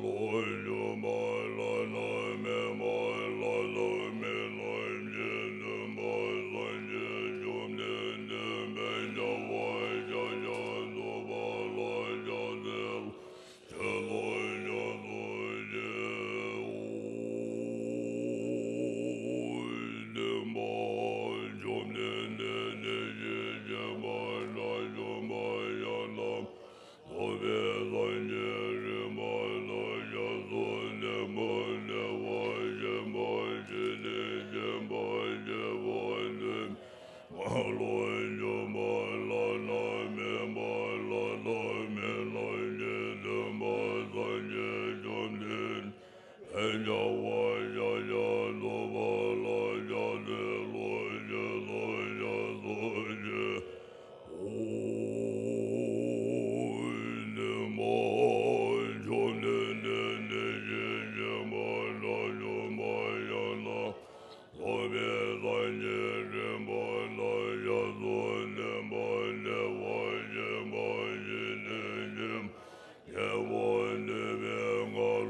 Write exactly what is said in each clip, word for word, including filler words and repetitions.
ལོ་སྒྱུ་མ་ལ་ནི་མེད་པ་ལ་ལ་མེ་ལ་མེ་སྟོན་པ་སངས་རྒྱས་བཅོམ་ལྡན་འདས་དཔལ་རྒྱལ་བ་ཤཱཀྱ་ཐུབ་པ་ལ་ཕྱག་འཚལ་ལོ། ཕྱག་འཚལ་ལོ་ཕྱག་འཚལ་ལོ་ཕྱག་འཚལ་ལོ། སྟོན་པ་བཅོམ་ལྡན་འདས་དེ་བཞིན་གཤེགས་པ་དགྲ་བཅོམ་པ་ཡང་དག་རྫོགས་པའི་སངས་རྒྱས་རིག་པ་དང་ཞབས་སུ་ལེགས་པར་གནས་པ་སྤྱན་པ་ཞི་སྟེ་སྤྱན་པ་རྒྱས་པ་སྟོན་པའི་ལོ་སྒྱུ་མ་ལ་ནི་མེད་པ་ལ་ལ་མེ་ལ་མེ་སྟོན་པ་སངས་རྒྱས་བཅོམ་ལྡན་འདས་དཔལ་རྒྱལ་བ་ཤཱཀྱ་ཐུབ་པ་ལ་ཕྱག་འཚལ་ལོ་ཕྱག་འཚལ་ཕྱག་འཚལ་ཕྱག་འཚལ། ཨོ། སྟོན་པ་བཅོམ་ལྡན་འདས་དེ་བཞིན་གཤེགས་པ་དགྲ་བཅོམ་པ་ཡང་དག་རྫོགས་པའི་སངས་རྒྱས་རིག་པ་དང་ཞབས་སུ་ལེགས་པར་གནས་པ་སྤྱན་པ་ཞི་སྟེ་སྤྱན་པ་རྒྱས་པ་སྟོན་པའི་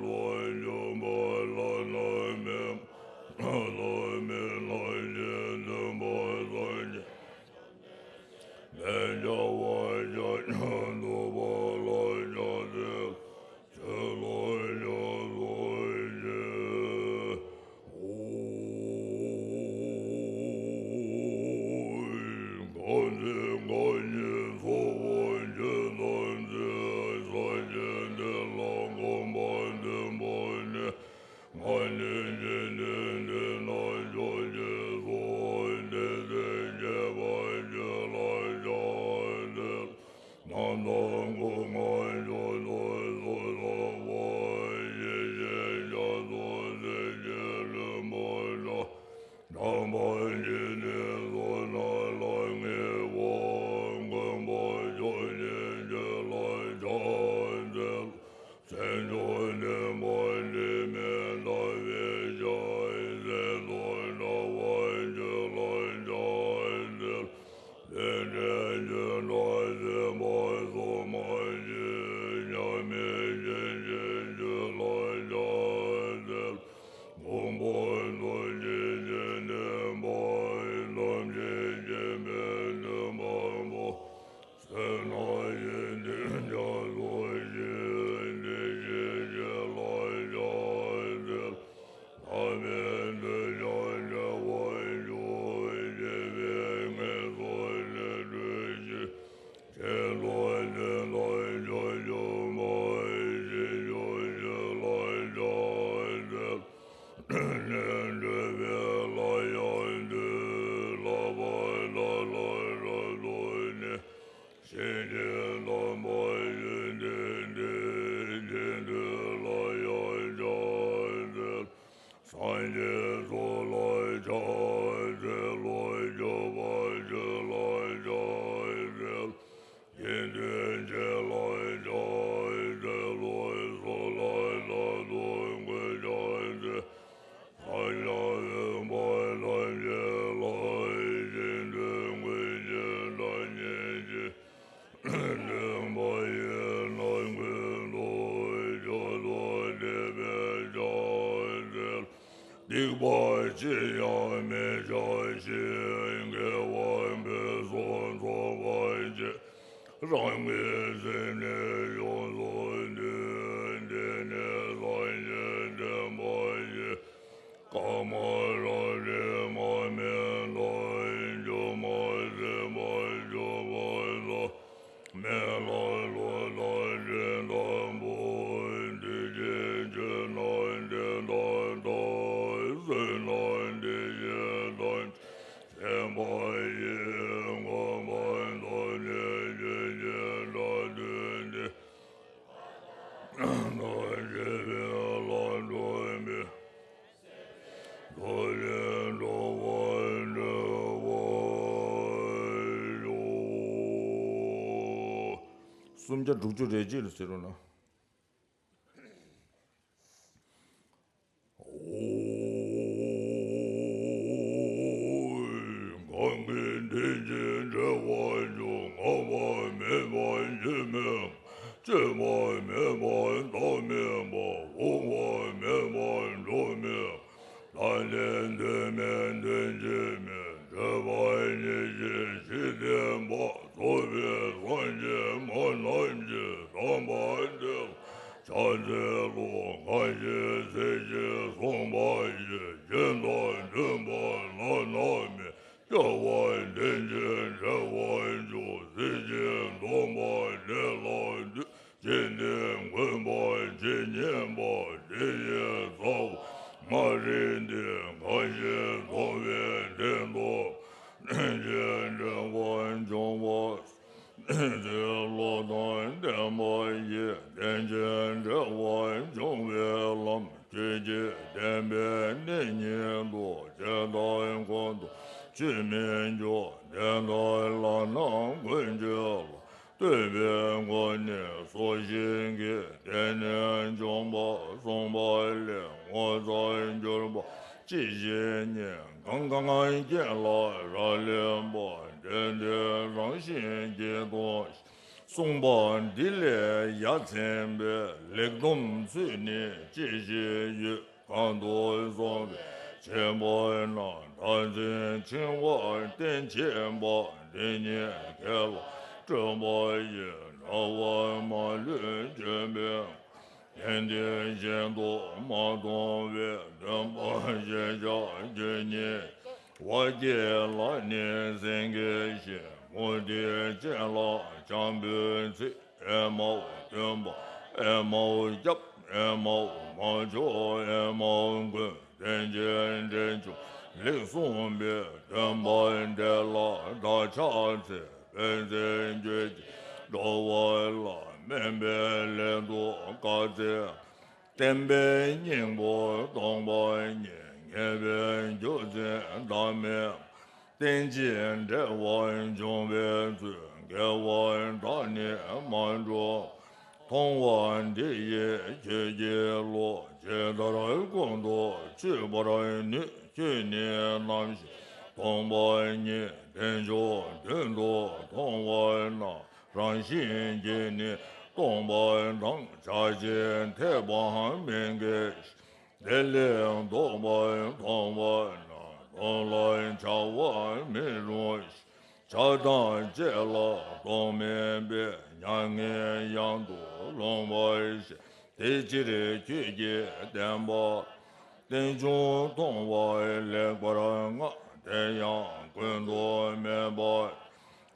ལོ་སྒྱུ་མ་ལ་ནི་མེད་པ་ལ་ལ་མེ་ལ་མེ་སྟོན་པ་སངས་རྒྱས་དཔལ་རྒྱལ་བ་ཤཱཀྱ་ཐུབ་པ་ལ་ཕྱག་འཚལ་ཕྱག་འཚལ་ལོ་ཕྱག་འཚལ་ཕྱག་འཚལ། ཨོ། གང་ཚེ་རྐང་གཉིས་ཚོགས་པ་ཆེན་ཐམས་ཅད་ས་གཞི་འདི་ལ་གོམ་པ་བདུན་བོར་ནས། ང་ནི་འཇིག་རྟེན་འདི་ན་མཆོག་ཅེས་སོ། དེ་ཚེ་ཁྱད་པར་ཅན་ལ་ཕྱག་འཚལ། རྣམ་དག་སྐུ་མངའ་མཆོག་ཏུ་སོགས་ལ་ཕྱག་འཚལ། ཞེས་བྱ་རྫོགས་སངས་རྒྱས་ལྷུན་པོ་འདྲ། འཇམ་དཔལ་ཞི་ཁྲོའི་ཚོགས་རྣམས་ལ་བསྔོས་པ། མགོན་པོ་མཆོག་སྲེད་ཅན་ལ་ཕྱག་འཚལ། སེམས་མཆོག་ལྡན་པ་དྲི་མེད་ཟླ་བའི་ཞལ། སྲས་མཆོག་ཟླ་བ་ཆོས་ལ་ཕྱག་འཚལ། བདེ་ཆེན་ཆོས་གྲགས་སེམས་དཔའ་སོགས་མ་མཆིས། མཉམ་མེད་ཞིང་གཤེགས་ཆོས་ལ་ཕྱག་འཚལ། མགོན་པོ་ཐུགས་རྗེ་ཅན་བརྟན་པ། ཐམས་ཅད་མཁྱེན་པའི་ནུས་པ་པོ། བསོད་ནམས་ཀྱིས་ནི་བརྒྱ་སོགས་ཀྱིས། བདེ་གཤེགས་ཞི་ལ་ཕྱག་འཚལ། ལྷག་པའི་འདོད་ཆགས་བྲལ་བར་ཤོག། སྐྱེ་བའི་ངན་སོང་ལས་གྲོལ་ཞིང་། ཆོས་ཐམས་ཅད་དང་ཕྱོགས་ཆོས་མ། ཞི་ཁྲོའི་ཆོས་ལ་ཕྱག་འཚལ། ལས་འབྲས་བུ་ལ་ཡང་འདུད། ལྷག་པར་བདག་ལ་རབ་ཏུ་བརྙས། ཞི་བྱེད་དམ་པ་ཡོན་ཏན་ལྡན། དེ་དུས་ལ་ཡང་ཕྱག་འཚལ། སངས་རྒྱས་ཚོགས་ལ་ཕྱག་འཚལ་ལོ། སྐྱོབ་པ་ཆོས་ལ་ཕྱག་འཚལ། དགེ་འདུན་བཅས་ལ་ཕྱག་འཚལ་ལོ། གསུམ་ལ་རྟག་ཏུ་གུས་ཕྱག་འཚལ། ལྷ་ཞབས་འོད་འབར་ཐམས་ཅད་ལ། ཞིང་དུ་ཀུན་གྱི་བདག་ཉིད་ཀྱིས། སྟོན་པ་ཡི་རྣམ་ཀུན་ཏུ། མཆོག་ཏུ་དད་པས་ཕྱག་འཚལ། སྡིག་པ་ཅི་ཡང་མི་བྱ་ཞིང་། དགེ་བ་ཕུན་སུམ་ཚོགས་པར་བྱེད། རང་གི་སེམས་ནི་ཡོངས་སུ་འདུལ། དེ་ནས་སངས་རྒྱས་བསྟན་པ་བཞི། ཀ་མ་ར་བྲི་མ་སྨད་དང་། སྒྱུ་མ་ཟད་པར་གྱུར་པ་དང་། མི་ལ་སློབ་དང་ཁྲིད་དང་ཕུལ། དུས་ཀྱི་ཆོས་རྣམས་དེ་དག་དང་། བསོད་ནམས་དེ་བཞིན་ཐམས་ཅད་སེམས་དཔའ་ཡི། མངོན་པར་བརྟགས་ནས་ཆོས་ཀྱི་སྒྲ་ཐོས་ཏེ། ཐམས་ཅད་པའི་ལམ་སྒྲུབ་པའི། ཐོབ་པའི་འགྲོ་བ་འདྲ་བར་ཤོག། སུམ་བརྒྱ་དྲུག་ཅུ་རེ་གཅིག་ལ་ཟེར་རོགས་གནང་། ཨོ། གང་གིས་དེ་བཞིན་བསྒྲལ་བར་འགྱུར། སྔ་མ་མེད་པ་ཕྱི་མ་མེད། སྐྱེ་བ་མེད་པ་བདག་མེད་པ། ཚེ་ལོ་ཁ་ཞེ་ཚེ་ཞེས་གསུངས་པ་ཡི། སྦྱིན་དང་འདུན་པ་བླ་ན་མེད། སྐྱོབ་པ་དེ་ཉིད་འབྲེལ་བར་འབྱུང་། གཟི་བརྗིད་སྟོང་པ་དེ་ལ་འདུད། ཇི་འདི་མགོན་པོ་ཇི་སྙེད་པ། དེ་ཡི་རྩ་བ་མ་རིག་འདི། གང་ཞིག་མཐོང་བས་དེ་མཐོང་། དེ་ཉིད་འབྲེལ་བར་འབྱུང་བ། ཚེ་ལོ་དང་ལྡན་པ་ཡི། དེ་ཉིད་འབྲེལ་བར་འབྱུང་བའི་ལམ། ཆོས་ཀྱི་བདེན་པའི་གནས་ཉིད་དུ། ཇི་ལྟར་ཀུན་ཏུ་ཆོས་མི་འགྱུར། དེ་ལྟར་བླ་ན་མགོན་ཁྱོད་ལ། བསྟོད་པའི་སྒོ་ནས་སོ་བཞིན་གྱིས། དེ་ནས་འབྱུང་བ་གསུངས་པ་ལས། ངོ་མཚར་གྱུར་པ་ཇི་ཞིག་ཉིད། གང་གང་རྒྱན་ལ་རབ་ལེགས་པ། དེ་འདྲའི་རང་བཞིན་གྱིས་སྟོང་། གསུངས་པ་འདི་ལས་ཡ་མཚན་པའི། ལེགས་སྡོམ་ཚུལ་ནི་ཅི་ཞིག་ཡོད། གང་དུ་སོང་བའི་ཁྱད་པར་ན། བདག་འཛིན་འཆིང་བ་རྟེན་བྱེད་པ། དེ་ཉིད་ག་ལ་སྤྲོད་པ་ཡིན། འདྲ་བར་མ་ལུས་བརྗོད་པའི། དེ་འདི་གཞན་དུ་མ་མཐོང་བས། སྟོན་པ་ཞེས་བྱ་རྒྱུ་ཉིད། བ་སྐྱེས་ལ་ནི་སེང་གེ་བཞིན། མུ་སྟེགས་ཅན་ལ་འཇམ་པོའི་ཚིག་ཨེ་མའོ་སྟོན་པ་ཨེ་མའོ་སྐྱབས། ཨེ་མའོ་མ་མཆོག་ཨེ་མའོ་མགོན། དེ་ཉིད་འབྲེལ་འབྱུང་ལེགས་གསུངས་པའི། སྟོན་པ་དེ་ལ་བདག་ཕྱག་འཚལ། དཔེ་མཛད་ཁྱོད་ཀྱིས་འགྲོ་བ་ལ། དམན་པའི་ལས་དུ་བཀག་སྟེ། བསྟན་པའི་སྙིང་པོ་སྟོང་པ་ཉིད། ངེས་པའི་རྒྱུ་མཚན་བདག་མེད། རྟེན་ཅིང་འབྲེལ་བར་འབྱུང་བའི་ཚུལ། དགེ་བ་བདག་ནི་མ་བསྒྲུབས། མཐོང་བ་འདི་ཡིས་ཁྱོད་ཀྱི་བློ། ཇི་ལྟར་ཀུན་ཏུ་ཆུད་པར་ནུས། ཁྱོད་ནི་ནམ་ཞིག་སྟོང་པ་ཉིད། བདེ་མཆོག་མདུན་དུ་མཐོང་བ་ན། རང་བཞིན་གྱིས་ནི་སྟོང་པ་དང་། ཆ་ཤས་འཐད་པའང་མི་འགལ་ཞིང་། དེ་ལས་ལྡོག་པར་མཐོང་བ་ན། སྟོང་ལ་བྱ་བར་མི་རུང་ཞིང་། བྱ་དང་བྱེད་ལ་སྟོང་མིན་པས། མྱ་ངན་ཡང་དུ་ལོངས་པར་བྱེད། དེ་ཕྱིར་ཁྱོད་ཀྱིས་བསྟན་པ། རྟེན་འབྱུང་སྟོང་པ་ལེགས་པར་བསྔགས། དེ་ཡང་ཀུན་ཏུ་མེད་པ།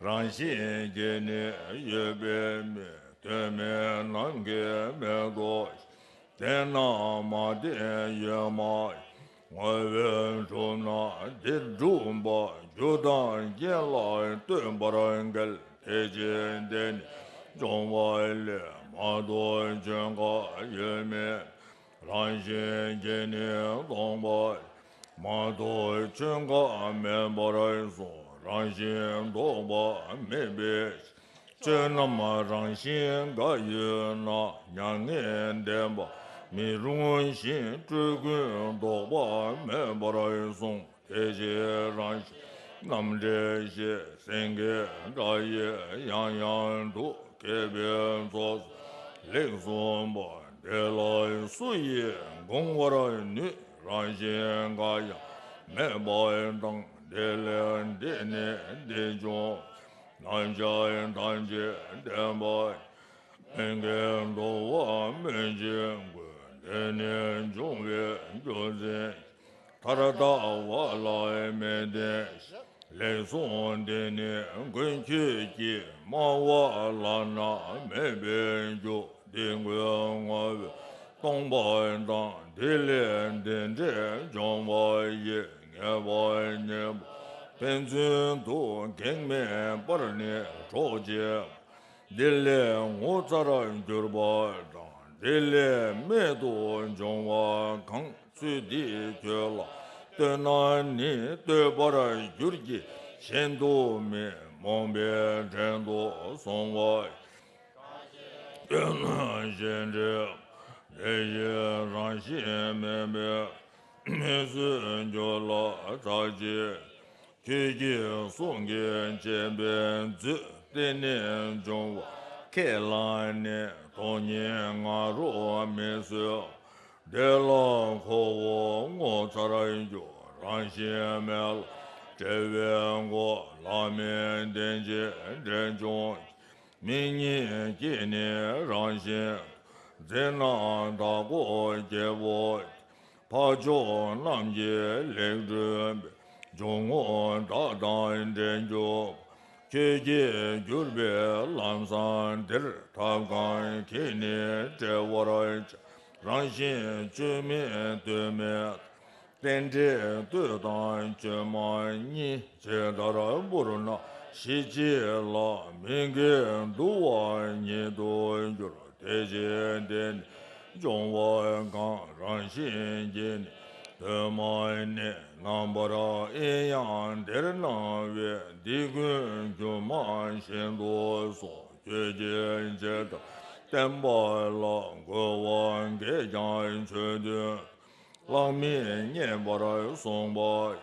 རང་བཞིན་གྱིས་ནི་ཡོད་པའི་མིང་། དོན་མེད་ནམ་མཁའི་མེ་ཏོག་བཞིན། བསྟེན་ན་མ་བསྟེན་ཡོད་མ་ཡིན། ངོ་བོས་གྲུབ་ན་དེ་གྲུབ་པ། རྒྱུ་དང་རྐྱེན་ལ་ལྟོས་པར་འགལ། དེ་ཕྱིར་དེ་ནི་འབྱུང་བ་ལས། མ་གཏོགས་ཆོས་འགའ་ཡོད་མིན། རང་བཞིན་གྱིས་ནི་སྟོང་པ་ཡིན། མ་གཏོགས་ཆོས་འགའ་མེད་པར་གསུངས། རང་བཞིན་ལྡོག་པ་མེད་པའི་ཕྱིར། ཆོས་རྣམས་རང་བཞིན་འགའ་ཡོད་ན། མྱ་ངན་འདས་པ་མི་རུང་ཞིང་། སྤྲུལ་ཀུན་ལྡོག་པ་མེད་པར་གསུངས། དེ་ཕྱིར་རང་བཞིན་རྣམ་འགྲེལ་ཞེས། སེང་གེའི་སྒྲ་ཡིས་ཡང་ཡང་དུ། མཁས་པའི་ཚོགས་སུ་ལེགས་གསུངས་པ། འདི་ལ་སུ་ཡིས་དགོངས་པར་ནུས། རང་བཞིན་འགའ་ཡང་མེད་པ་དང་། དེ་ལས་འདི་ནི་འདི་འབྱུང་། རྣམ་གཞག་ཐམས་ཅད་བདེན་པ་ཡིན། མི་འགལ་འདུ་བ་སྨོས་ཅི་དགོས། འདི་ནི་འབྱུང་བའི་རྒྱུ་མཚན་ཡིན། མཐར་ལྟ་བ་ལ་མི་བརྟེན་ཞིང་། ལེགས་གསུངས་འདི་ནི་མགོན་ཁྱོད་ཀྱིས། སྨྲ་བ་བླ་ན་མེད་པའི་རྒྱུ། འདི་ཀུན་ངོ་བོས་སྟོང་པ་དང་། འདི་ལས་འདི་འདྲའི་འབྱུང་བ་ཡི། ངེས་པ་གཉིས་པོ་ཕན་ཚུན་དུ། གེགས་མེད་པར་ནི་གྲོགས་བྱེད། འདི་ལས་ངོ་མཚར་གྱུར་པ་དང་། འདི་ལས་རྨད་དུ་བྱུང་བ་གང་། ཚུལ་འདི་ཁྱོད་ལ་སྟོན་ན་ནི། བསྟོད་པར་འགྱུར་གྱི་གཞན་དུ་མེད། རྨོངས་པའི་བྲན་དུ་སོང་བ་ཡི། སྟོན་ན་གཞན་འབྲས་དེ་བཞིན་རང་བཞིན་མིན་པས། མི་བཟོད་རྒྱུད་ལ་ཚར་གཅིག་ཁྱོད་ཀྱི་གསུང་གིས་བཅད་པའི་མཛོད། དེ་ནས་འབྱུང་བ་ཁས་བླངས་ནས། སྟོང་ཉིད་ང་རོ་མི་བཟོད། དེ་ལ་ཁོ་བོ་ངོ་མཚར་གྱུར། རང་བཞིན་མེད་ལ་བྲལ་བའི་སྒོ། ལྷ་མིན་བདེན་བཞིའི་འབྲས་འབྱུང་ཡིན། མིག་གཉིས་ཀྱིས་ནི་རང་བཞིན། ཟིན་ན་བདག་གོ་རྒྱལ་པོ། འཕགས་མཆོག་རྣམས་ཀྱིས་ལེགས་བསྒྲུབས་པའི། འཇུག་ངོགས་བདག་དང་འབྲེལ་འགྱུར། ཁྱོད་ཀྱིས་བསྒྱུར་པའི་ལམ་བཟང་འདིར། ཐབས་གང་གིས་ནི་བྲལ་བར་བྱ། རང་བཞིན་བཅོས་མིན་གདོད་མའི། རྟེན་འབྲེལ་ལྟོས་དང་བཅོས་མ་གཉིས། ཇི་ལྟར་བོར་ན་ཞི་བྱེད་ལ། མི་དགེ་བསྡུ་བ་ཉིད་དུ་འགྱུར། དེ་ཕྱིར་འདི་ནི་སྦྱོང་བ་གང་། རང་བཞིན་གྱིས་ནི་གདོད་མ་ནས། རྣམ་པར་དབྱེ་ཡང་འདིར་སྣང་བས། འདི་ཀུན་སྒྱུ་མ་བཞིན་དུ་སོང་། ཁྱོད་ཀྱིས་ཇི་ལྟར་བསྟན་པ་ལ། རྒོལ་བ་འགས་ཀྱང་ཆོས་སྟོན། བླ་མས་མཉེས་པར་གསུངས་པ་ཡི།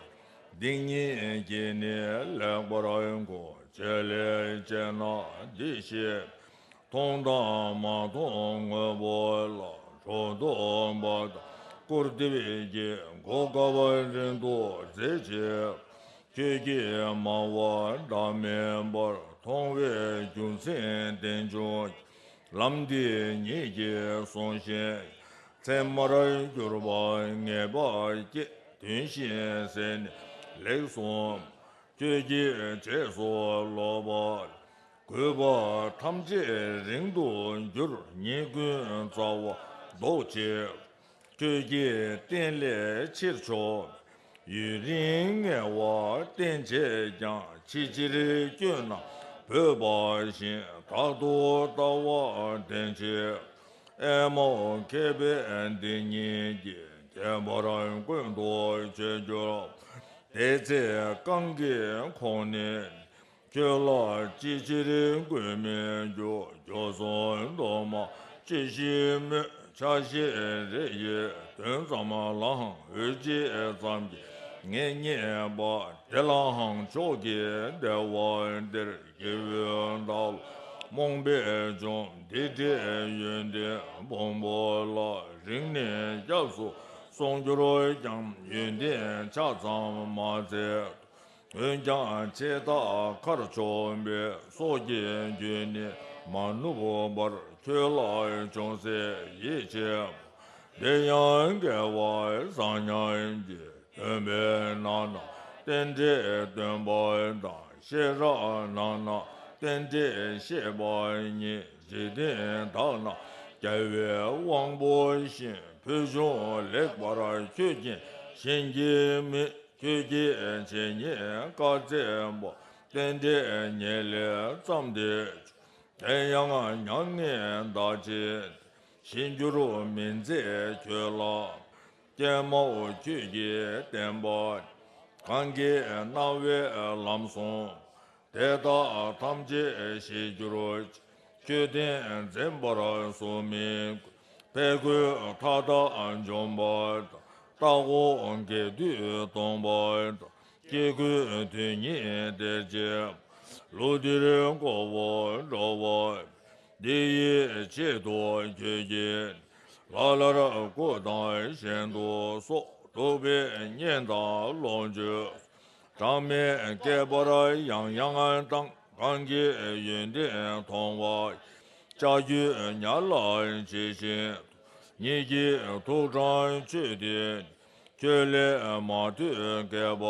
སྡིག་ཉེས་ཀྱིས་ནི་ལེགས་པར་གོས། བྱེད་ལས་བྱེད་ན་འདི་ཤེས། མཐོང་དང་མ་མཐོང་དངོས་པོ་ལ། སྒྲོ་འདོགས་པ་དང་སྐུར་འདེབས་ཀྱིས། གོ་སྐབས་རིང་དུ་འཛད་བྱེད། ཁྱོད་ཀྱིས་སྨྲ་བ་བདག་མིན་པར། མཐོང་བའི་རྒྱུ་མཚན་རྟེན་འབྱུང་། ལམ་འདི་ཉིད་ཀྱིས་བཟུང་ཞིང་། མཚན་མར་གྱུར་པ་ངེས་པ་སྐྱེ། དོན་གཞན་ཟད་ནས་ལེགས་གསུངས། ཁྱོད་ཀྱི་རྗེས་སུ་སློབ་པ། གུས་པ་ཐམས་ཅད་རིང་དུ་འགྱུར། ཉེས་ཀུན་རྩ་བ་བཟློག་བྱེད། ཁྱོད་ཀྱི་བསྟན་ལས་ཕྱིར་ཕྱོགས། ཡུན་རིང་ངལ་བ་བསྟེན་བྱས་ཀྱང་། ཕྱི་ཕྱིར་བསྐྱོད་ན་བོས་པ་བཞིན། རྟག་ཏུ་ལྟ་བ་བསྟེན་བྱེད། ཨེ་མའོ་མཁས་པས་འདི་ཉིད་ཀྱིས། ཁྱད་པར་ཀུན་ཏུ་ཆོས་འགྱུར། དེ་ཚེ་གང་གི་ཁོང་ནས། ཁྱོད་ལ་ཅི་ཕྱིར་གུས་མི་འགྱུར། འགྱུར་སོང་གདོད་མ་ཅི་ཞིག་སྨོས། ཆ་ཤས་རེ་ཡི་དོན་ཙམ་ལའང་། འོལ་སྤྱི་ཙམ་གྱིས་ངེས་རྙེད་པ། དེ་ལའང་མཆོག་གི་བདེ་བ་འདིར། སྐྱེ་བོས་བདག་ལ་རྨོངས་པས་བཅོམ། འདི་འདྲའི་ཡོན་ཏན་ཕུང་པོ་ལ། རིང་ནས་སྐྱབས་སུ་སོང་གྱུར་ཀྱང་། ཡོན་ཏན་ཆ་ཙམ་མ་བཙལ། འོན་ཀྱང་ཆེ་རྟགས་ཁར་ཕྱོགས་པའི། སྲོག་གི་རྒྱུན་ནི་མ་ནུབ་པར། ཁྱོད་ལ་ཅུང་ཟད་ཡིད་ཆེས། དེ་ཡང་དགེ་བ་བཟང་ཉམས་ཀྱིས། སྟོན་པས་གནང་ན་རྟེན་འབྲེལ་སྟོན་པ་དང་། ཤེས་རབ་གནང་ན་རྟེན་འབྲེལ་བཤད་པ་ཉིད། འཇིག་རྟེན་དག་ན་རྒྱལ་བའི་དབང་པོ་བཞིན། ཕུལ་བྱུང་ལེགས་པར་ཁྱོད་ཀྱིས་བྱིན་གྱིས་མི། ཁྱོད་ཀྱི་བྱས་ཉེས་བཀའ་སྩལ་པ། རྟེན་འབྲེལ་ཉེས་ལས་བརྩམས་ཏེ། དེ་ཡང་མྱ་ངན་འདའ་བྱེད། ཞི་འགྱུར་མི་མཛད་ཁྱོད་ལ། ཀྱེ་མའོ་ཁྱོད་ཀྱིས་བསྟན་པ། གང་གིས་རྣ་བས་ལམ་གསུངས། དེ་དག་ཐམས་ཅད་ཞི་གྱུར་ཅིག། ཁྱོད་བསྟན་འཛིན་པར་སུ་མི་དགོས། ཕས་རྒོལ་མཐའ་དག་འཇོམས་པ་དང་། རྟག་འོང་དགེ་སྡིག་སྟོང་པ་དང་། སྐྱེ་དགུའི་དོན་ཉིད་དེར་བྱེད། ལུས་འདིར་མགོ་བོ་འགྲོ་བ། འདི་ཡི་ཆེད་དུ་ཁྱོད་ཀྱིས། ལ་ལར་སྐུ་དང་གཞན་དུ་སོགས། གདུག་པའི་གཉེན་དང་ལོངས་སྤྱོད། གྲངས་མེད་བསྐལ་པར་ཡང་ཡང་བཏང་། གང་གིས་ཡོན་ཏན་མཐོང་བ། ལྕགས་ཀྱུས་ཉ་ལ་ཇི་བཞིན་དུ། ཉིད་ཀྱི་ཐུགས་དྲངས་མཆོད་དེ། ཁྱོད་ལས་མ་ཐོས་བསྐལ་པ་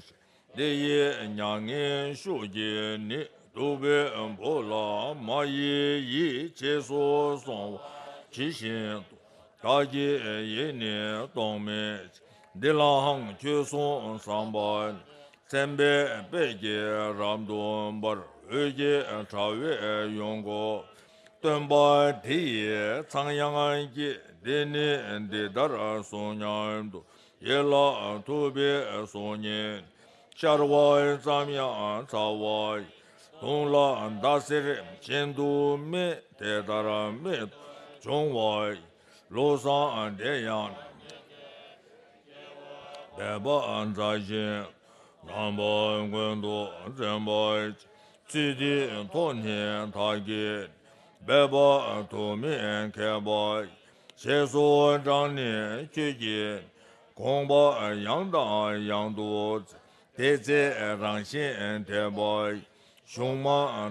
ཞིག། འདི་ཡི་མྱ་ངན་ཤུགས་ཀྱིས་ནི། གདུག་པའི་བུ་ལ་མ་ཡི་ཡིད། རྗེས་སུ་སོང་བ་ཇི་བཞིན་དུ། བདག་གི་ཡིད་ནི་གཏོང་མི་བྱེད། འདི་ལའང་ཁྱོད་གསུངས་བསམ་པ་ནི། མཚན་དཔེའི་དཔལ་གྱིས་རབ་ཏུ་འབར། འོད་ཀྱི་དྲ་བས་ཡོངས་བསྐོར། སྟོན་པ་དེ་ཡིས་ཚངས་དབྱངས་ཀྱིས། འདི་ནི་འདི་ལྟར་གསུངས་སྙམ་དུ། ཡིད་ལ་ཐུག་པའི་གཟུགས་བརྙན། ཤར་བ་ཙམ་ཡང་ཚ་བ་ཡི། དུང་ལ་ཟླ་ཟེར་གྱེན་དུ་མེད། དེ་ལྟར་མེད་དུ་བྱུང་བ་ཡི། ལུགས་བཟང་དེ་ཡང་འབད་པ་མཛའ་ཞིང་། རྣམ་པ་ཀུན་ཏུ་འཛིན་པ་ཅན། ཚུལ་འདིའི་ཐོག་ནས་བདག་གིས། འབད་པ་དུ་མས་མཁས་པ་ཡི། རྗེས་སུ་འབྲངས་ནས་ཁྱོད་ཀྱིས། དགོངས་པ་ཡང་དང་ཡང་དུ་བཙལ། དེ་ཚེ་རང་གཞན་དད་པ་ཡི། གཞུང་མ་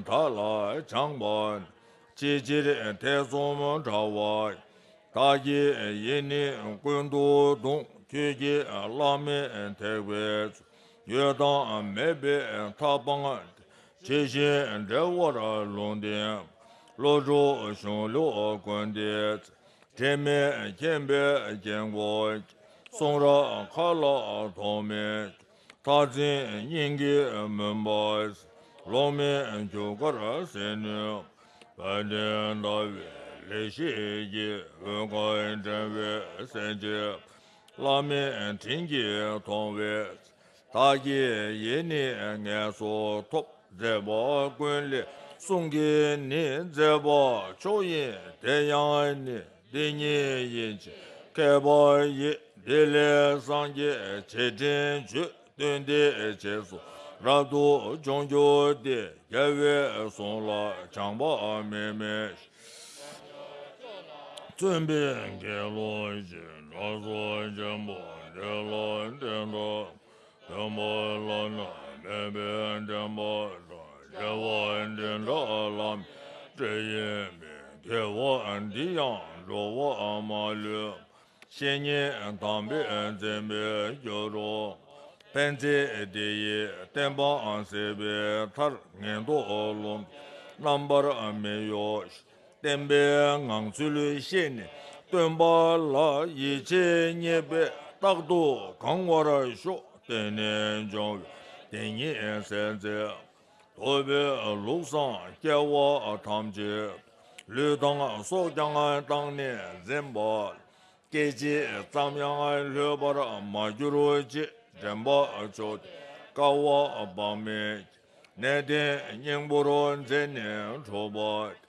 དག་ལ་སྦྱངས་པ་ན། ཅི་ཕྱིར་ཐེ་ཚོམ་བྲལ་བ་ཡི། བདག་གི་ཡིད་ནི་ཀུན་ཏུ་གདུང་། ཁྱོད་ཀྱི་བླ་མའི་ཐེག་པའི་ཚུལ། ཡོད་དང་མེད་པའི་མཐའ་སྤངས་ཏེ། ཇི་བཞིན་འབྲེལ་བར་ལུང་བསྟན། བློ་གྲོས་གཞུང་ལུགས་ཀུན་བདེ་ཚེ། དྲི་མེད་མཁྱེན་པའི་རྒྱན་གོང་ཁྱེད། གསུང་རབ་མཁའ་ལ་ཐོགས་མེད། མཐར་འཛིན་སྙིང་གའི་མུན་པ། ལོག་མེད་རྒྱུ་སྐར་གསལ་ནུས། དཔལ་ལྡན་ཟླ་བའི་ལེགས་བཤད་ཀྱི། འོད་དཀར་འདྲེན་པའི་སེང་ཆེན། བླ་མའི་དྲིན་གྱིས་མཐོང་བའི། བདག་གི་ཡིད་ནི་ངལ་གསོ་ཐོབ། མཛད་པ་ཀུན་ལས་གསུང་གི་ནི། མཛད་པ་མཆོག་ཡིན་དེ་ཡང་ནི། འདི་ཉིད་ཡིན་ཕྱིར་མཁས་པ་ཡིས། འདི་ལས་སངས་རྒྱས་རྗེས་དྲན་བརྗོད། སྟོན་ཏེ་རྗེས་སུ་རབ་ཏུ་འབྱུང་གྱུར་ཏེ། རྒྱལ་བའི་གསུང་ལ་བྱང་པ་མེད་མིན། བརྩོན་པའི་དགེ་སློང་གིས། སྣ་ཚོགས་ཆེན་པོ་འདི་ལ་བརྟེན་ཏོ། སྟོན་པ་བླ་ན་མེད་པའི་བསྟན་པ་དང་། རྒྱལ་བ་འདི་འདྲ་བླ་མའི་སྲས་ཡིན་མིན། དགེ་བ་འདི་ཡང་འགྲོ་བ་མ་ལུས། བཤེས་གཉེན་དམ་པས་འཛིན་པའི་རྒྱུ་རུ། ཕན་མཛད་དེ་ཡི་བསྟན་པ་གསལ་བའི་མཐར། ངན་རྟོག་རླུང་རྣམ་པར་མི་གཡོ། བསྟན་པའི་ངང་ཚུལ་ཤེས་ནས་སྟོན་པ་ལ། ཡིད་ཆེས་རྙེད་པས་རྟག་ཏུ་གང་བར་ཤོག་དེ་ནས་འབྱུང་བའི་དེ་ཉིད་གསལ་མཛད། ཐུབ་པའི་ལུགས་བཟང་སྐྱེ་བ་ཐམས་ཅད། ལུས་དང་སྲོག་ཀྱང་བཏང་ནས་འཛིན་པ། སྐད་ཅིག་ཙམ་ཡང་ལྷོད་པར་མ་གྱུར་ཅིག་དྲན་པ་མཆོག་དེ་དཀའ་བ་དཔག་མེད་ཀྱིས། གནས་བརྟན་སྙིང་པོར་མཛད་ནས་གྲུབ་པ།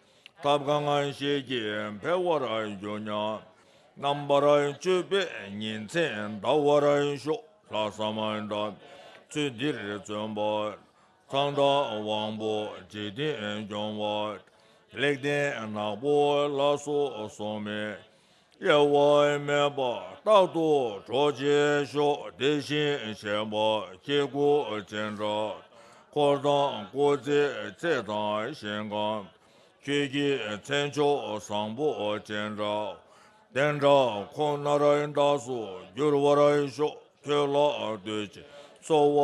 ཐབས་གང་ཞིག་གིས་འཕེལ་བར་འགྱུར་སྙམ། རྣམ་པར་དཔྱོད་པས་ཉིན་མཚན་འདའ་བར་ཤོག་ལྷག་བསམ་དང་ཚུལ་འདིར་བརྩོན་པ། མཚན་དང་དབང་པོ་འཇིག་རྟེན་སྐྱོང་བ། ལེགས་ལྡན་ནག་པོ་ལ་སོགས་སོག་མའི་དབྱེ་བ་མེད་པ་རྟག་ཏུ་གྲོགས་བྱེད་ཤོག་དེ་བཞིན་གཤེགས་པ་ཁྱེད་སྐུ་ཅི་འདྲ། འཁོར་དང་སྐུ་ཚེའི་ཚད་དང་ཞིང་ཁམས། ཁྱོད་ཀྱི་མཚན་མཆོག་བཟང་པོ་ཅི་འདྲ། དེ་འདྲ་ཁོ་ནར་བདག་སོགས་འགྱུར་བར་ཤོག་ཁྱོད་ལ་འདུད་ཅིང་གསོལ་བ་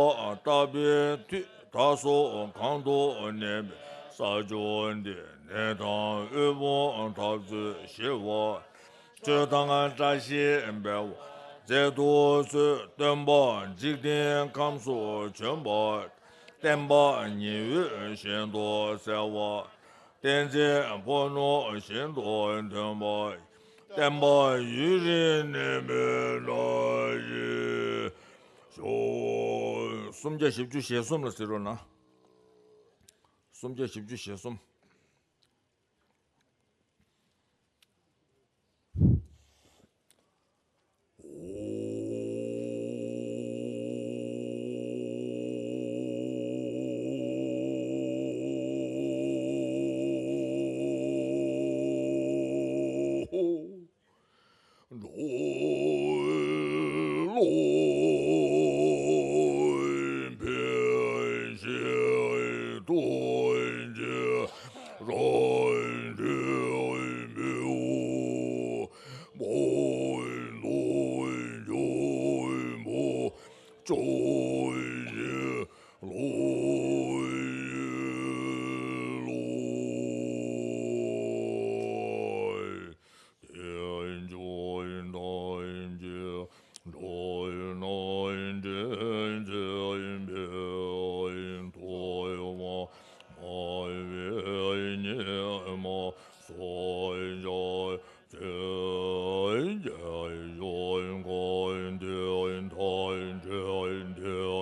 བཏབ་པའི་མཐུས། བདག་སོགས་གང་དུ་གནས་པའི་ས་ཕྱོགས་འདིར། ནད་དང་དབུལ་ཕོངས་འཐབ་རྩོད་ཞི་བར། ཆོས་དང་བཀྲ་ཤིས་འཕེལ་བར་མཛད་དུ་གསོལ། སྟོན་པ་འཇིག་རྟེན་ཁམས་སུ་བྱོན་པ། བསྟན་པ་ཉི་འོད་བཞིན་དུ་གསལ་བ། བསྟན་འཛིན་ཕོ་ནོར་བཞིན་དུ་འདོན་པ། བསྟན་པ་ཡུན་རིང་གནས་པའི་བཀྲ་ཤིས་ཤོག་སུམ་བརྒྱ་བཞི་བཅུ་ཞེ་གསུམ་ལ་གཟིགས་རོགས་གནང་། སུམ་བརྒྱ་བཞི་བཅུ་ཞེ་གསུམ། འགྲོ་བའི་བློ་འཕེལ་ཞིང་སྟོབས་ཆེ་རབ་འབྲིང་པོ། མ་ནོར་འཇོན་པོ་སྐྱོ་ཞིང་ལོག་ཡོད་ལོ། དལ་འབྱོར་ཐམས་ཅད་འགྲོ་ན་འདྲེན་བྱེད་པའི་ཐོག་མ་སྨྲ་བའི་ཉི་མ་སོགས་ཀྱང་ཚེ་འགྱུར་ཡོད་ཀུན་དེ་མཐའ་བྲལ་ཏེ།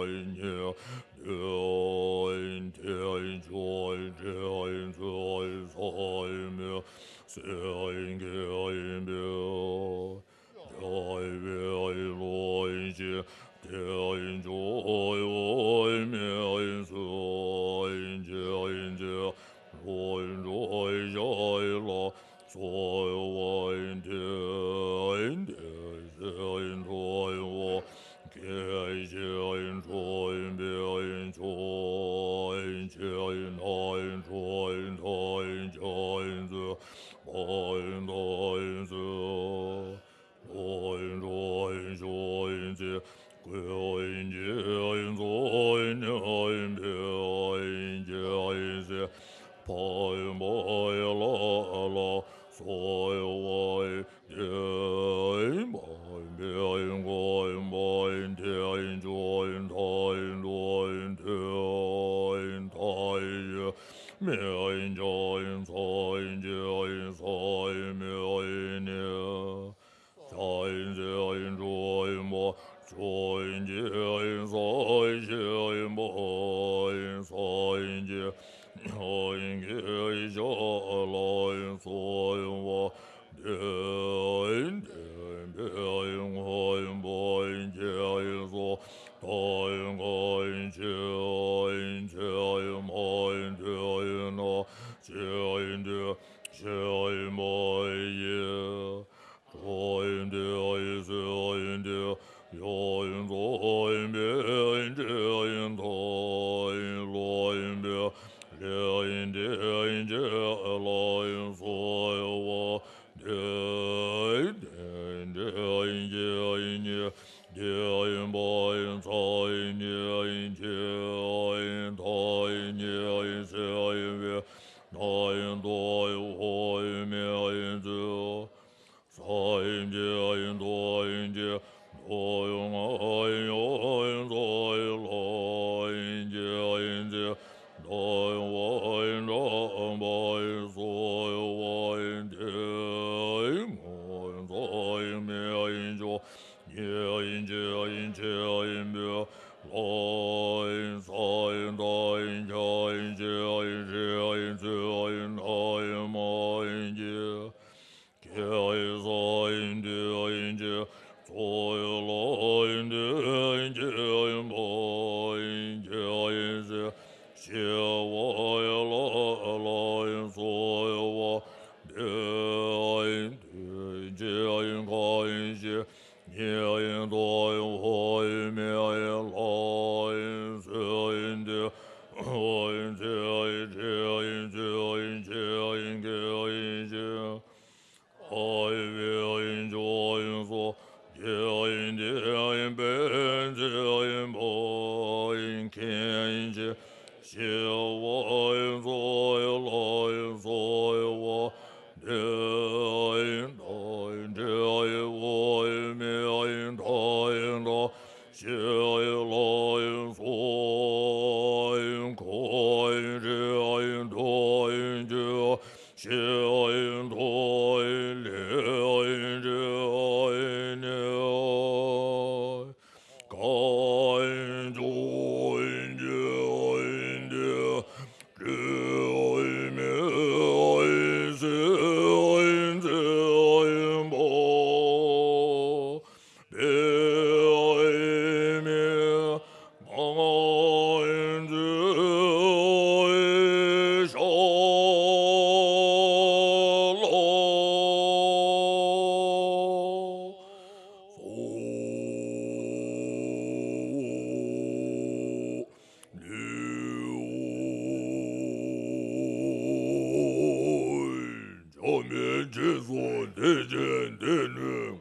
འཇམ་དཔལ་རྗེས་སུ་དེ་བཞིན་ཏེ་ནི།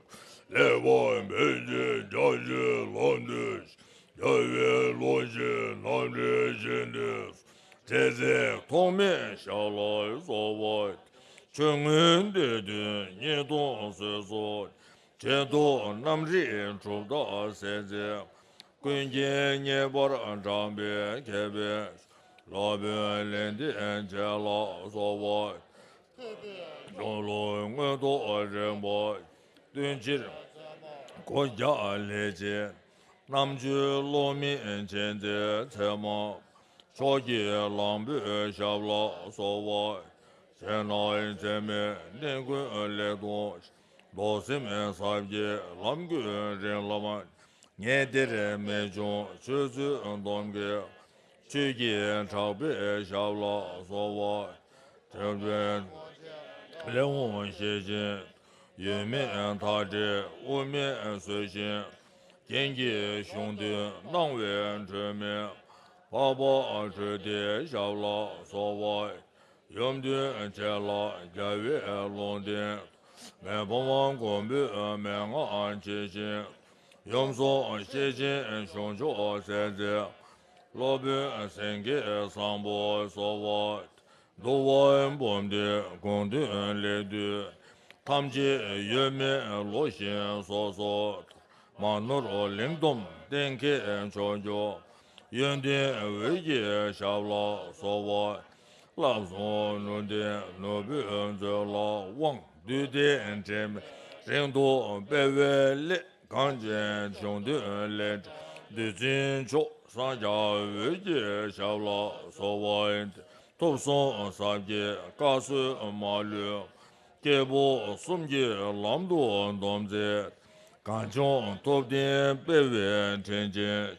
ལེགས་པར་འབད་ཅིང་བྱ་ཕྱིར་ལམ་སྟོན་ཞིང་། རྒྱལ་བའི་ལུང་བཞིན་རྣམ་འདྲེན་ཞིང་དུ། བྱས་ཚད་ཐོགས་མེད་ཞབས་ལ་གསོལ་བ། ཆོས་མངོན་བསྟན་དོན་གཉིས་སྟོང་གསོལ་གསོལ། བྱས་ཐོག་རྣམ་རིག་གྲུབ་རྟགས་གསལ་མཛད། ཀུན་མཁྱེན་མཉེས་པར་བགྲངས་པའི་མཁས་པའི། སློབ་དཔོན་ལེགས་ལྡན་འབྱེད་ལ་གསོལ་བ། སྦྱོར་ཀློང་མངོན་རྟོགས་རིམ་པ་སྟོན་ཕྱིར། སྒོ་བརྒྱ་ལས་བྱེད་རྣམ་བཅུ་སློབ་མའི་མཁྱེན་བརྩེའི་ཚད་མ། མཆོག་གི་གླང་པོའི་ཞབས་ལ་གསོལ་བ། གཞན་སྣང་ཚད་མེད་གནད་ཀུན་ལེགས་མཐོང་། མདོ་སེམས་ཟབ་རྒྱས་ལམ་ཀུན་རིང་ལམ། ངས་འདིར་རྨད་བྱུང་ཆོས་ཚུལ་སྡོམ་གྱི། ཆོས་ཀྱི་གྲགས་པའི་ཞབས་ལ་གསོལ་བ། དེ་འདྲའི་ལེའུ་ཤེས་བཞིན། ཡོད་མེད་མཐའ་བྲལ་དབུ་མའི་སྲོལ་བཞིན། རྒྱན་གྱི་གཞུང་དོན་སྣང་བའི་སྒྲོན་མེ། འཕགས་པ་སྤྲུལ་པའི་ཞབས་ལ་གསོལ་བ། ཡུམ་དོན་བཅས་ལ་རྒྱལ་བའི་ལུང་བསྟན། མི་ཕམ་མགོན་པོའི་མན་ངག་ཇི་བཞིན། ཡུམ་གསུང་ཤེར་ཕྱིན་གཞུང་མཆོག་གསལ་མཛད། སློབ་དཔོན་སེང་གེ་བཟང་པོ་གསོལ་བ། འདུལ་བ་འབུམ་སྡེའི་དགོངས་དོན་ལེགས་བསྡུས། ཐམས་ཅད་ཡོད་མེད་བློ་བཞིན་སོ་སོར། མ་ནོར་གླེང་སྡོམ་གཏན་འཁེལ་མཆོག་གྱུར། ཡོན་ཏན་འོད་ཀྱི་ཞབས་ལ་གསོལ་བ། བསླབ་གསུམ་ནུས་ལྡན་ནོར་བུའི་མཛོད་ལ་དབང་བསྡུས་ཏེ། འབྲལ་མེད་རིང་དུ་སྤེལ་བའི་སླད། གངས་ཅན་གཞུང་དོན་ལས་བདུད་འཛིན་མཆོག་སངས་རྒྱས་འོད་ཀྱི་ཞབས་ལ་གསོལ་བ། ཐུགས་གསུམ་ཟབ་རྒྱས་བཀའ་སྲོལ་མ་ལུས། སྐྱེས་བུ་གསུམ་གྱི་ལམ་དུ་སྡོམ་མཛད། གངས་ལྗོངས་ཐུབ་བསྟན་སྤེལ་བའི་དྲིན་ཅན།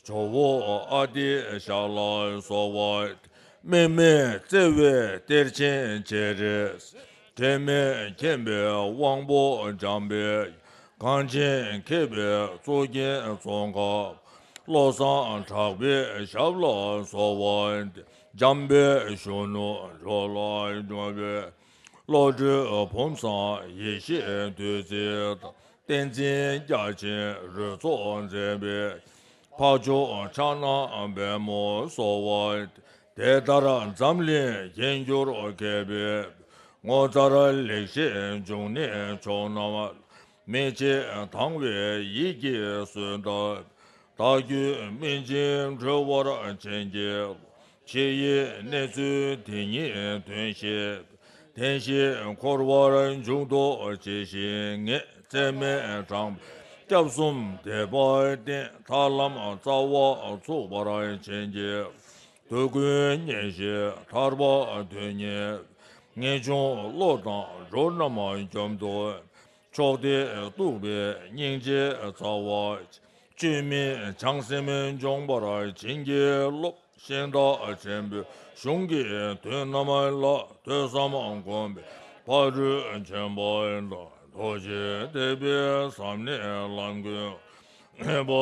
ཇོ་བོ་ཨ་ཏིའི་ཞབས་ལ་གསོལ་བ། དམིགས་མེད་བརྩེ་བའི་གཏེར་ཆེན་སྤྱན་རས་ དྲི་མེད་མཁྱེན་པའི་དབང་པོ་འཇམ་པའི། གངས་ཅན་མཁས་པའི་གཙུག་རྒྱན་ཙོང་ཁ་པ། བློ་བཟང་གྲགས་པའི་ཞབས་ལ་གསོལ་བ་འདེབས། འཇམ་དཔལ་གཞོན་ནུ་འགྲོ་ལ་སྙོམས་པའི། བློ་གྲོས་ཕུན་སུམ་ཡེ་ཤེས་བདུད་རྩི་ལྟ། བསྟན་འཛིན་རྒྱ་ཆེན་རོལ་ཚོགས་མཛད་པའི། འཕགས་མཆོག་ཕྱག་ན་པདྨོ་གསོལ་བ་འདེབས། དེ་ལྟར་འཛམ་གླིང་ཞིང་བསྒྱུར་མཁས་པའི། ངོ་མཚར་ལེགས་བཤད་འབྱུང་གནས་མཆོག་རྣམས། མི་ཕྱེད་དང་བའི་ཡིད་ཀྱིས་གསོལ་བ་འདེབས། བདག་རྒྱུད་སྨིན་ཅིང་གྲོལ་བར་བྱིན་གྱིས་རློབས། ཕྱི་ཡི་གནས་ཚུལ་དེ་ཉིད་དོན་ཤེས་པའི། བདེན་བཞིའི་འཁོར་བར་འཇུག་ལྡོག་ཇི་བཞིན་ངེས། བརྩེ་མེད་དྲང་པོའི་སྐྱབས་གསུམ་བདེན་པར་བསྟེན། ཐར་ལམ་རྩ་བ་ཚུགས་པར་བྱིན་གྱིས། སྡུག་ཀུན་ངེས་ཤེས་ཐར་པ་དོན་གཉེར། ངེས་འབྱུང་བློ་དང་འགྲོ་རྣམས་སྐྱོབ་ཏུ། ཕྱོགས་དེ་གཏུགས་པའི་སྙིང་རྗེའི་རྩ་བ། བཅོས་མིན་བྱང་སེམས་འབྱོངས་པར་བྱིན་གྱིས་རློབས། ཤིང་རྟ་ཆེན་པོའི་གཞུང་གི་དོན་རྣམས་ལ། ཐོས་བསམ་སྒོམ་པའི་ཕ་རོལ་ཕྱིན་པ་དང་། རྡོ་རྗེ་ཐེག་པའི་ཟབ་གནད་ལམ་ཀུན། ངེས་པ་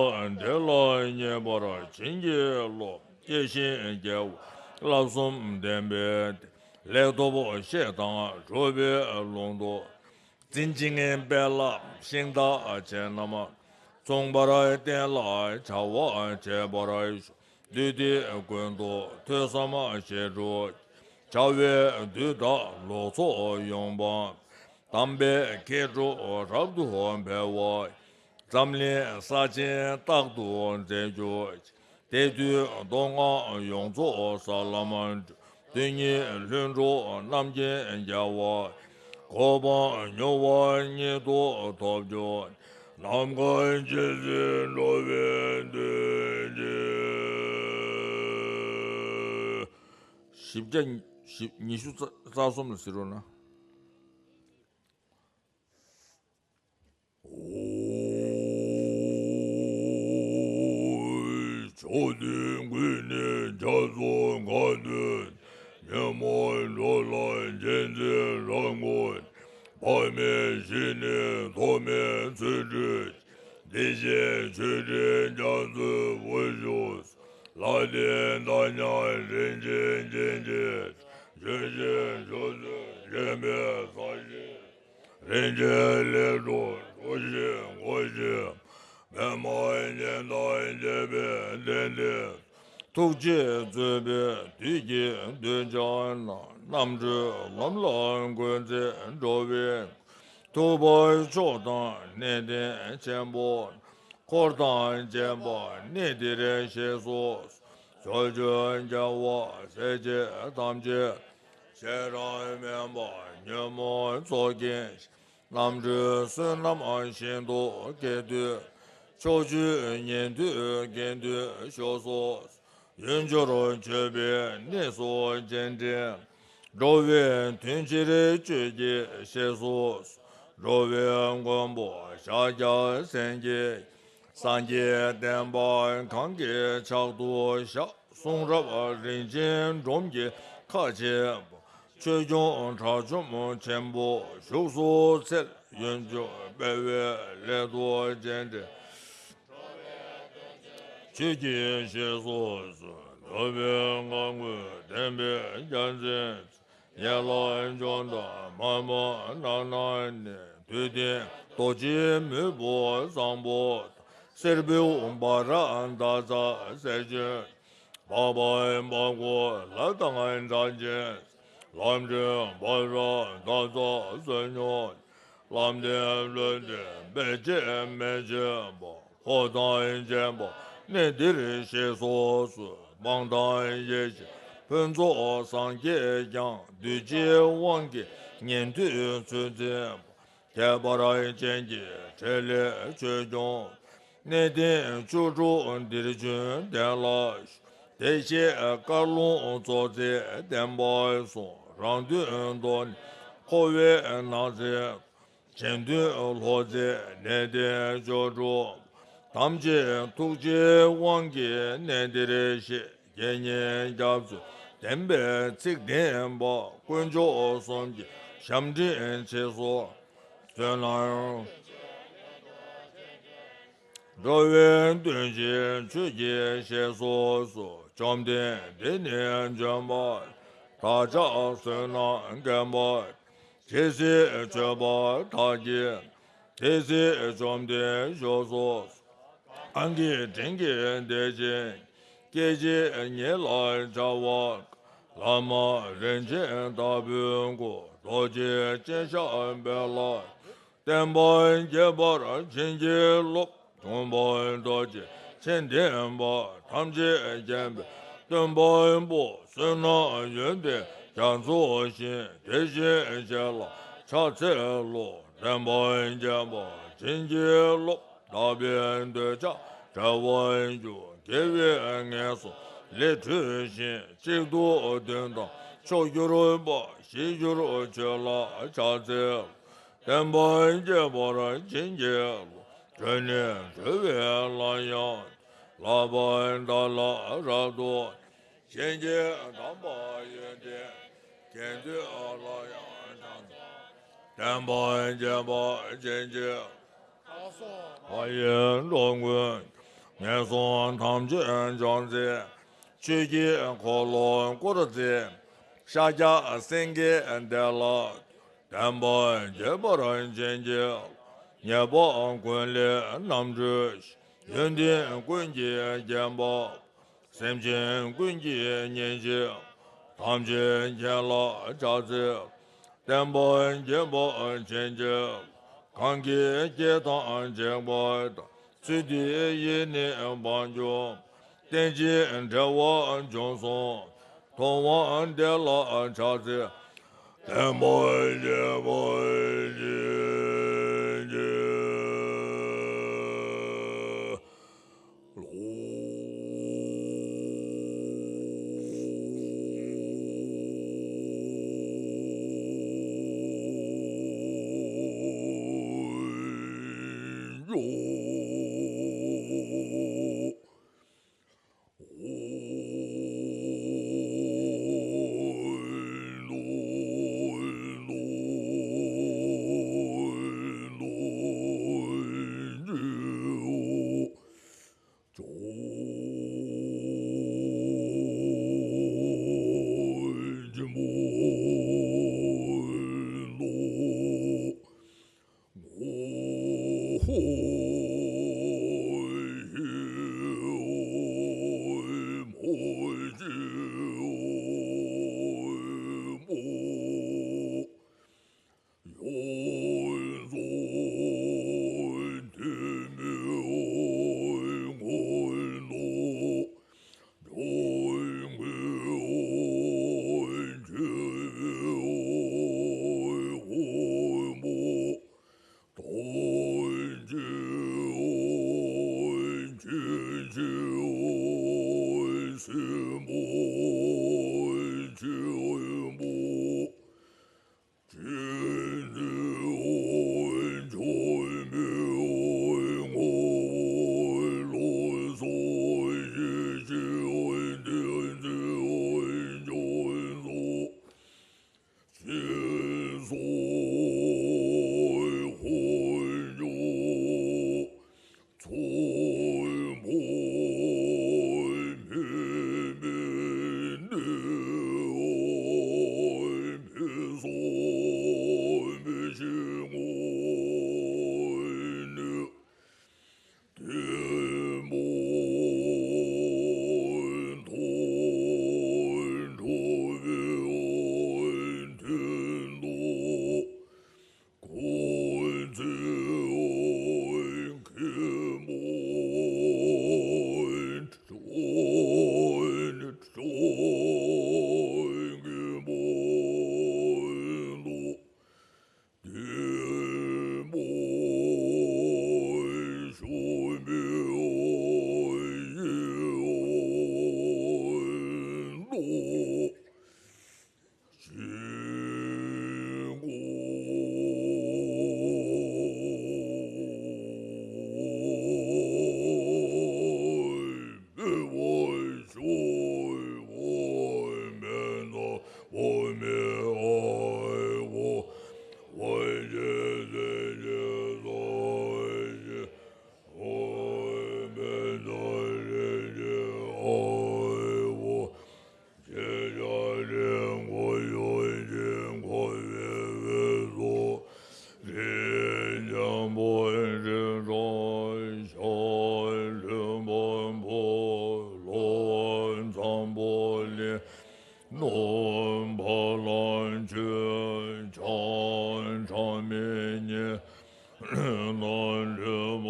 འདི་ལ་ངེས་པར་བྱིན་གྱིས་རློབས། སྐྱེ་ཤི་དགེ་བ་བསླབ་གསུམ་ལྡན་པའི་སྟེང་། ལེགས་ཐོབ་བཤེས་དང་གྲུབ་པའི་ལུང་དུ། འཛིན་ཅིང་སྤེལ་ལ་ཤིང་རྟ་ཆེ་རྣམས། མཚུངས་པར་བསྟན་ལ་བྱ་བ་བྱེད་པར་ཤོག། དུས་དེ་ཀུན་ཏུ་ཐོས་བསམ་བཞེས་གྲུབ། བྱ་བའི་དུས་དག་ལོ་ཚོགས་ཡོང་སྤངས། དམ་པའི་མཁས་གྲུབ་རབ་ཏུ་འཕེལ་བ། འཛམ་གླིང་ས་ཆེན་རྟག་ཏུ་མཛེས་གྱུར་ཅིག། དེ་དུས་མདོ་སྔགས་ཡོངས་རྫོགས་ས་ལམ་འགྲོ། དོན་གཉིས་ལྷུན་གྲུབ་རྣམ་མཁྱེན་རྒྱལ་བ། གོ་འཕང་མྱུར་བ་ཉིད་དུ་ཐོབ་གྱུར། ནམ་མཁའ་ཇི་སྲིད་འགྲོ་བའི་དོན་བྱེད། བཞི་བརྒྱ་ཉི་ཤུ་རྩ་གསུམ་ལ་གཟིགས་རོགས་གནང་། ཕྱོགས་དུས་ཀུན་ནས་རྒྱ་མཚོ་འགག་དུས། ཉོན་མོངས་འགྲོ་ལ་རྗེས་འཛིན་རང་ངོ་། བག་མེད་ཞི་གནས་ཐོགས་མེད་ཚུལ་ཁྲིམས། བདེ་གཤེགས་མཆོད་སྤྲིན་རྒྱ་མཚོའི་དབུས་བཞུགས། ལྷ་དེ་དག་མཉམ་རིན་ཆེན་རྒྱན་གྱིས། ལྗོན་ཤིང་ཕྱོགས་བཅུར་བརྒྱན་པའི་ས་གཞི། རིན་ཆེན་ལས་འགྲོ་འགྲོ་ཞིང་འགོད་ཅིང་། པདྨ་གཉན་དང་མཇལ་བའི་གདན་འདིར། ཐུགས་རྗེས་མཛད་པའི་དུས་ཀྱི་གདུལ་བྱ་རྣམས། རྣམ་གྲོལ་ལམ་ལ་འགོད་མཛད་འགྲོ་བའི། ཐུབ་པ་མཆོག་དང་གནས་བརྟན་ཆེན་པོ། འཁོར་དང་བཅས་པ་གནས་འདིར་གཤེགས་སུ། ཕྱོགས་བཅུའི་རྒྱལ་བ་སྲས་བཅས་ཐམས་ཅད། སྤྱན་རས་མེ་འབར་ཉོན་མོངས་ཚོགས་ཀྱིས་ཞི། རྣམ་གྲོལ་བསོད་ནམས་ཤིན་ཏུ་སྐྱེས་དུས། ཕྱོགས་བཅུའི་ཉན་ཐོས་དགེ་འདུན་ཕྱོགས་སུ། ཡུལ་འབྱོར་མཆོད་པའི་གནས་སུ་སྤྱན་འདྲེན། འགྲོ་བའི་དོན་ཕྱིར་བཅོས་ཀྱིས་གཤེགས་སུ། འགྲོ་བའི་མགོན་པོ་ཤཱཀྱ་སེང་གེ། སངས་རྒྱས་བསྟན་པ་གང་གི་ཕྱག་ཏུ་བཞག། གསུང་རབ་རིན་ཆེན་སྒྲོམ་གྱི་ཁ་ཕྱེས་པ། ཆོས་སྐྱོང་དགྲ་བཅོམ་ཆེན་པོ་བཞུགས་སུ་འཚལ། ཡུལ་འབྱོར་སྤེལ་བའི་སླད་དུ་སྤྱན་འདྲེན། ཆོས་ཀྱི་རྗེས་སུ་བཟུང་། འདོད་པའི་ངང་ངུས་བསྟན་པའི་རྒྱལ་མཚན། ཡན་ལག་འཇོམས་དང་མ་མོ་རྣམས་ནི། འདུས་ཏེ་རྡོ་རྗེ་མེས་པོ་བཟང་པོ་དང་། སེར་པོ་འབར་འདབ་རྩ་ཟས་ཅན། འཕགས་པའི་འཕགས་པོ་ལྷ་དང་སྒྲ་གཅན། ལམ་འདྲེན་འབར་འདབ་རྩ་བསོད་སྙོམས། ལམ་བདེན་ལུས་བདེ་འབད་བྱེད་མེ་མཆོད་པ། འཁོར་དང་བཅས་པ་གནས་འདིར་གཤེགས་སུ་གསོལ། སྤངས་དང་ཡེ་ཤེས་ཕུན་ཚོགས་སངས་རྒྱས་ཀྱང་། འདུས་བྱས་དབང་གིས་ཉན་ཐོས་ཚུལ་འཛིན་པ། ཁྱད་པར་ཅན་གྱི་ཕྲིན་ལས་ཆོས་སྐྱོང་། གནས་བརྟན་བཅུ་དྲུག་འདིར་བྱོན་གདན་ལ་བཞུགས། བདེ་གཤེགས་བཀའ་ལུང་ཙོག་ཙེ་བརྟན་པ་གསུང་། རང་དོན་དུ་ནི་འཁོར་བའི་སྣང་མཛད། གཞན་དོན་ལྷོ་མཛད་གནས་བརྟན་བཅུ་དྲུག། ཐམས་ཅད་ཐུགས་རྗེའི་དབང་གིས་གནས་འདིར་གཤེགས། དགེ་བསྙེན་སྐྱབས་སུ་བདེན་པའི་ཚིག་བདེན་པ། དཀོན་མཆོག་གསུམ་གྱི་ ཞབས་འདྲེན་ཆེ་སོགས་བསོད་ནམས། འགྲོ་བའི་དོན་བྱེད་ཆོས་ཀྱི་ཞལ་སོགས་སུ། བཅོམ་ལྡན་འདས་ནི་བྱོན་པ་དག་ཅིང་བསོད་ནམས་བརྒྱན་པ། ཇི་སྲིད་མཆོད་པ་དག་གིས་དེ་སྲིད་བཅོམ་ལྡན་བཞུགས་སོ། གང་གི་དྲིན་གྱིས་དེ་བཞིན་སྐད་ཅིག་ཉིད་ལ་བྱ་བ། བླ་མ་རིན་ཆེན་ལྟ་བུའི་སྐུ། རྡོ་རྗེ་ཅན་ཞབས་པད་ལ། བསྟན་པ་རྒྱས་པར་བྱིན་གྱིས་རློབས། མཐུ་དཔལ་རྡོ་རྗེ་ཕྱིར་འཐེན་པ། ཐམས་ཅད་མཁྱེན་པའི་སྟོན་པ་པོ། བསོད་ནམས་ཡོན་ཏན་རྒྱ་མཚོ་བཞིན། དེ་བཞིན་གཤེགས་ལ་ཕྱག་འཚལ་ལོ། བསྟན་པ་རྒྱས་པར་བྱིན་གྱིས་རློབས། དག་པའི་འདོད་ཆགས་བྲལ་བར་གྱུར། དགེ་བའི་ངན་སོང་ལས་གྲོལ་ཞིང་། གཅིག་ཏུ་དོན་དམ་མཆོག་གྱུར་པ། ཞི་གྱུར་ཆོས་ལ་ཕྱག་འཚལ། བསྟན་པ་རྒྱས་པར་བྱིན་གྱིས་རློབས། གྲོལ་ནས་གྲོལ་བའི་ལམ་ཡང་། ལག་པ་བདག་ལ་རབ་ཏུ། གཞན་གྱིས་དམ་པ་ཡོན་ཏན་མཁྱེན། དུས་ལ་ཡང་བྱང་ཆུབ། བསྟན་པ་རྒྱས་པར་བྱིན་གྱིས། མ་ཡིན་འགྲོ་ཀུན་ངན་སོང་ཐམས་ཅད་སྦྱོང་ཚེ། ཆོས་ཀྱི་འཁོར་ལོ་བསྐོར་ཚེ། ཤཱཀྱ་སེང་གེ་དེ་ལ། བསྟན་པ་རྒྱས་པར་བྱིན་གྱིས། ཉེས་པ་ཀུན་ལས་རྣམ་གྲོལ་ཞིང་། ཡོན་ཏན་ཀུན་གྱིས་བརྒྱན་པ། སེམས་ཅན་ཀུན་གྱི་གཉེན་གཤིས། ཐམས་ཅད་མཁྱེན་ལ་ཕྱག་འཚལ། བསྟན་པ་རྒྱས་པར་བྱིན་གྱིས། གང་གིས་སྐད་དང་གཅིག་པར་ཐལ། ཚུལ་དེ་ཡིས་ནི་བག་འགྱུར། རྟེན་ཅིང་འབྲེལ་བར་འབྱུང་གསུམ། ཐུབ་དབང་དེ་ལ་ཕྱག་འཚལ། བསྟན་པ་རྒྱས་པར་བྱིན་གྱིས་རློབས། དང་ལུས་པ་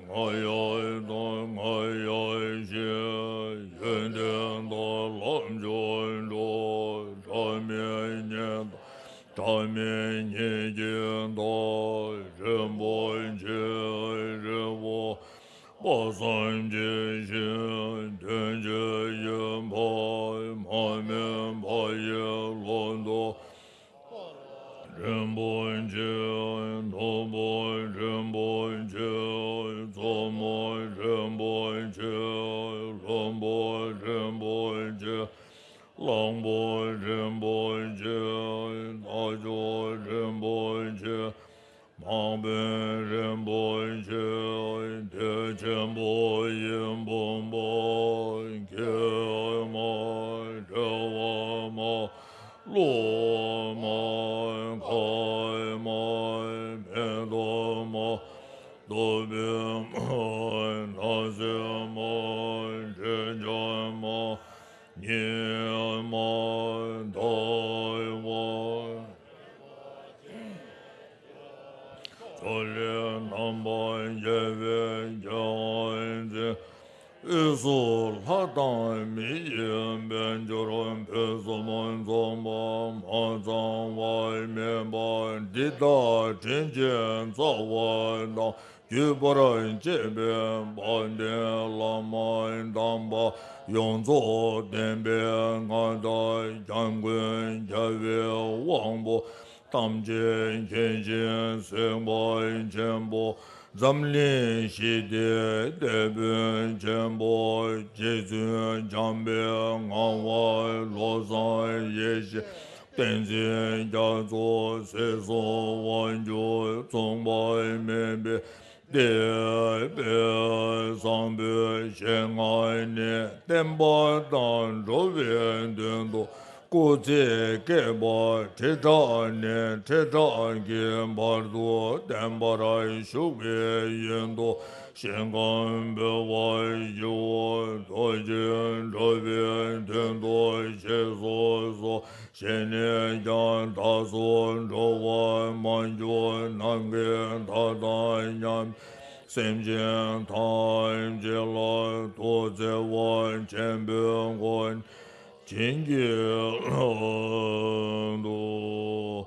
ང་ཡི་དང་ང་ཡི་ཞེས། ཡོན་ཏན་དང་ལམ་མཆོག་འགྲོ། སྒྲ་མེད་ཉིད་དང་སྒྲ་མེད་ཉིད་ཀྱི་བདག་རིན་པོ་ཆེ་རིལ་བུ་པ་སངས་རྒྱས་ཞིང་དོན་བྱེད་ཡོན་ཕ་མ་སྨིན་པ་ཡི་ལོ་ཏོག་རིན་པོ་ཆེ་ནོར་བུ་རིན་པོ་ཆེ་མཚོ་མོ་རིན་པོ་ཆེ་ལྷུན་པོ་རིན་པོ་ཆེ་གླང་པོ་རིན་པོ་ཆེ་རྣ་ཅོག་རིན་པོ་ཆེ་དམག་དཔོན་རིན་པོ་ཆེ་བདེ་ཆེན་པོ་ཡི་བུམ་པ་སྐྱེས་མ་འབྲེལ་བ་མ་ལོ་མ་ཁ་མ་མེ་ཏོག་མ་ཏོག་པའི་མ་ནགས་ཚལ་མ་འདྲེ་ལྕག་མ་ཉི་མ་ཟླ་བ། ཕྱོགས་ལས་རྣམ་པར་རྒྱལ་བའི་རྒྱལ་བ་མཛད། དབུས་སུ་ལྷ་དང་མི་ཡི་དཔལ་འབྱོར་ཕུན་སུམ་ཚོགས་པ་མ་ཚང་བ་མེད་པ་འདི་དག་དྲིན་ཅན་རྩ་བ་དང་། བརྒྱུད་པར་བཅས་པའི་དཔལ་ལྡན་བླ་མ་དམ་པ་ཡོངས་རྫོགས་བསྟན་པའི་མངའ་བདག་འཇམ་མགོན་རྒྱལ་བའི་དབང་པོ་ཐམས་ཅད་མཁྱེན་ཅིང་གཟིགས་པ་ཆེན་པོ་འཛམ་གླིང་ཞི་བདེའི་དེད་དཔོན་ཆེན་པོ་རྗེ་བཙུན་འཇམ་དཔལ་ངག་དབང་བློ་བཟང་ཡེ་ཤེས་བསྟན་འཛིན་རྒྱ་མཚོ་སྲིད་གསུམ་དབང་ཕྱུག་མཚུངས་པ་མེད་པའི་དེད་དཔོན་བཟང་པོའི་ཞལ་སྔ་ནས་བསྟན་པ་དང་འགྲོ་བའི་དོན་དུ་སྐུ་ཚེ་བསྐལ་པ་ཁྲི་ཕྲག་ནས་ཁྲི་ཕྲག་གི་བར་དུ་བརྟན་པར་བཞུགས་པའི་ཡོན་དུ་ཞིང་ཁམས་འབུལ་བར་ཞུ། རྡོ་རྗེ་འགྲོ་བའི་དོན་དུ་ཞེས་སོགས་སོ། ཞལ་ནས་ཀྱང་བདག་སོགས་འགྲོ་བ་མ་གྱུར་ནམ་མཁའི་མཐའ་དང་མཉམ། སེམས་ཅན་ཐམས་ཅད་ལ་ཐུགས་བརྩེ་བ་ཆེན་པོའི་སྒོ་ནས་བྱིན་གྱིས་བརླབ་ཏུ།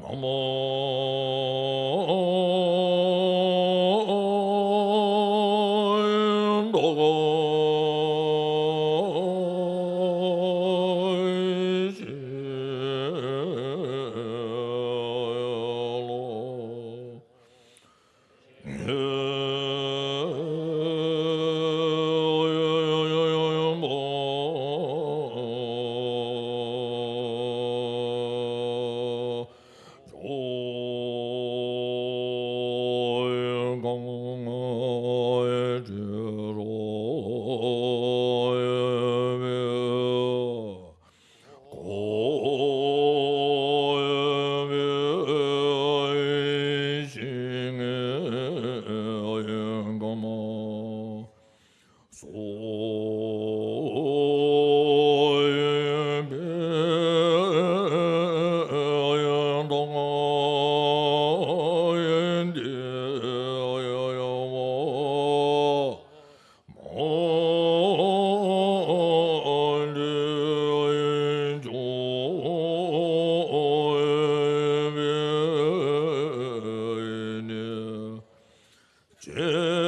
ཨ་མ་ད་ག་ཞེས་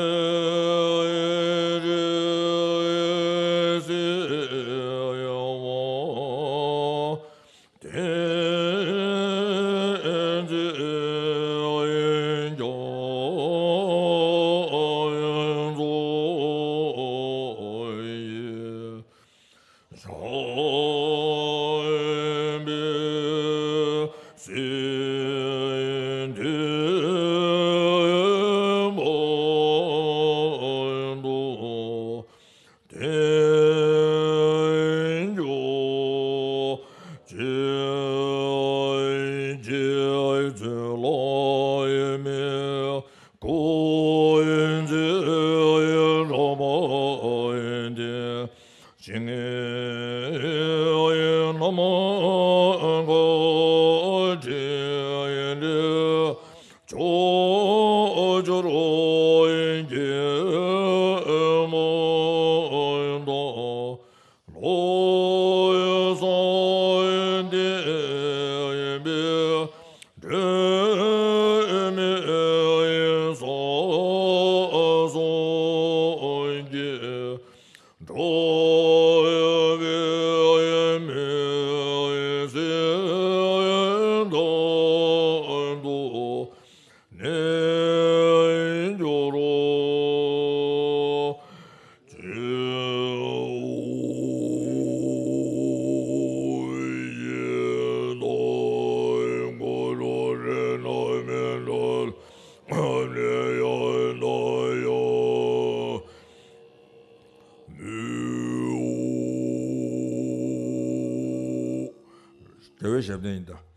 ལོ། དེ་བས་ཞབས་བརྟན་ཡིན་ད།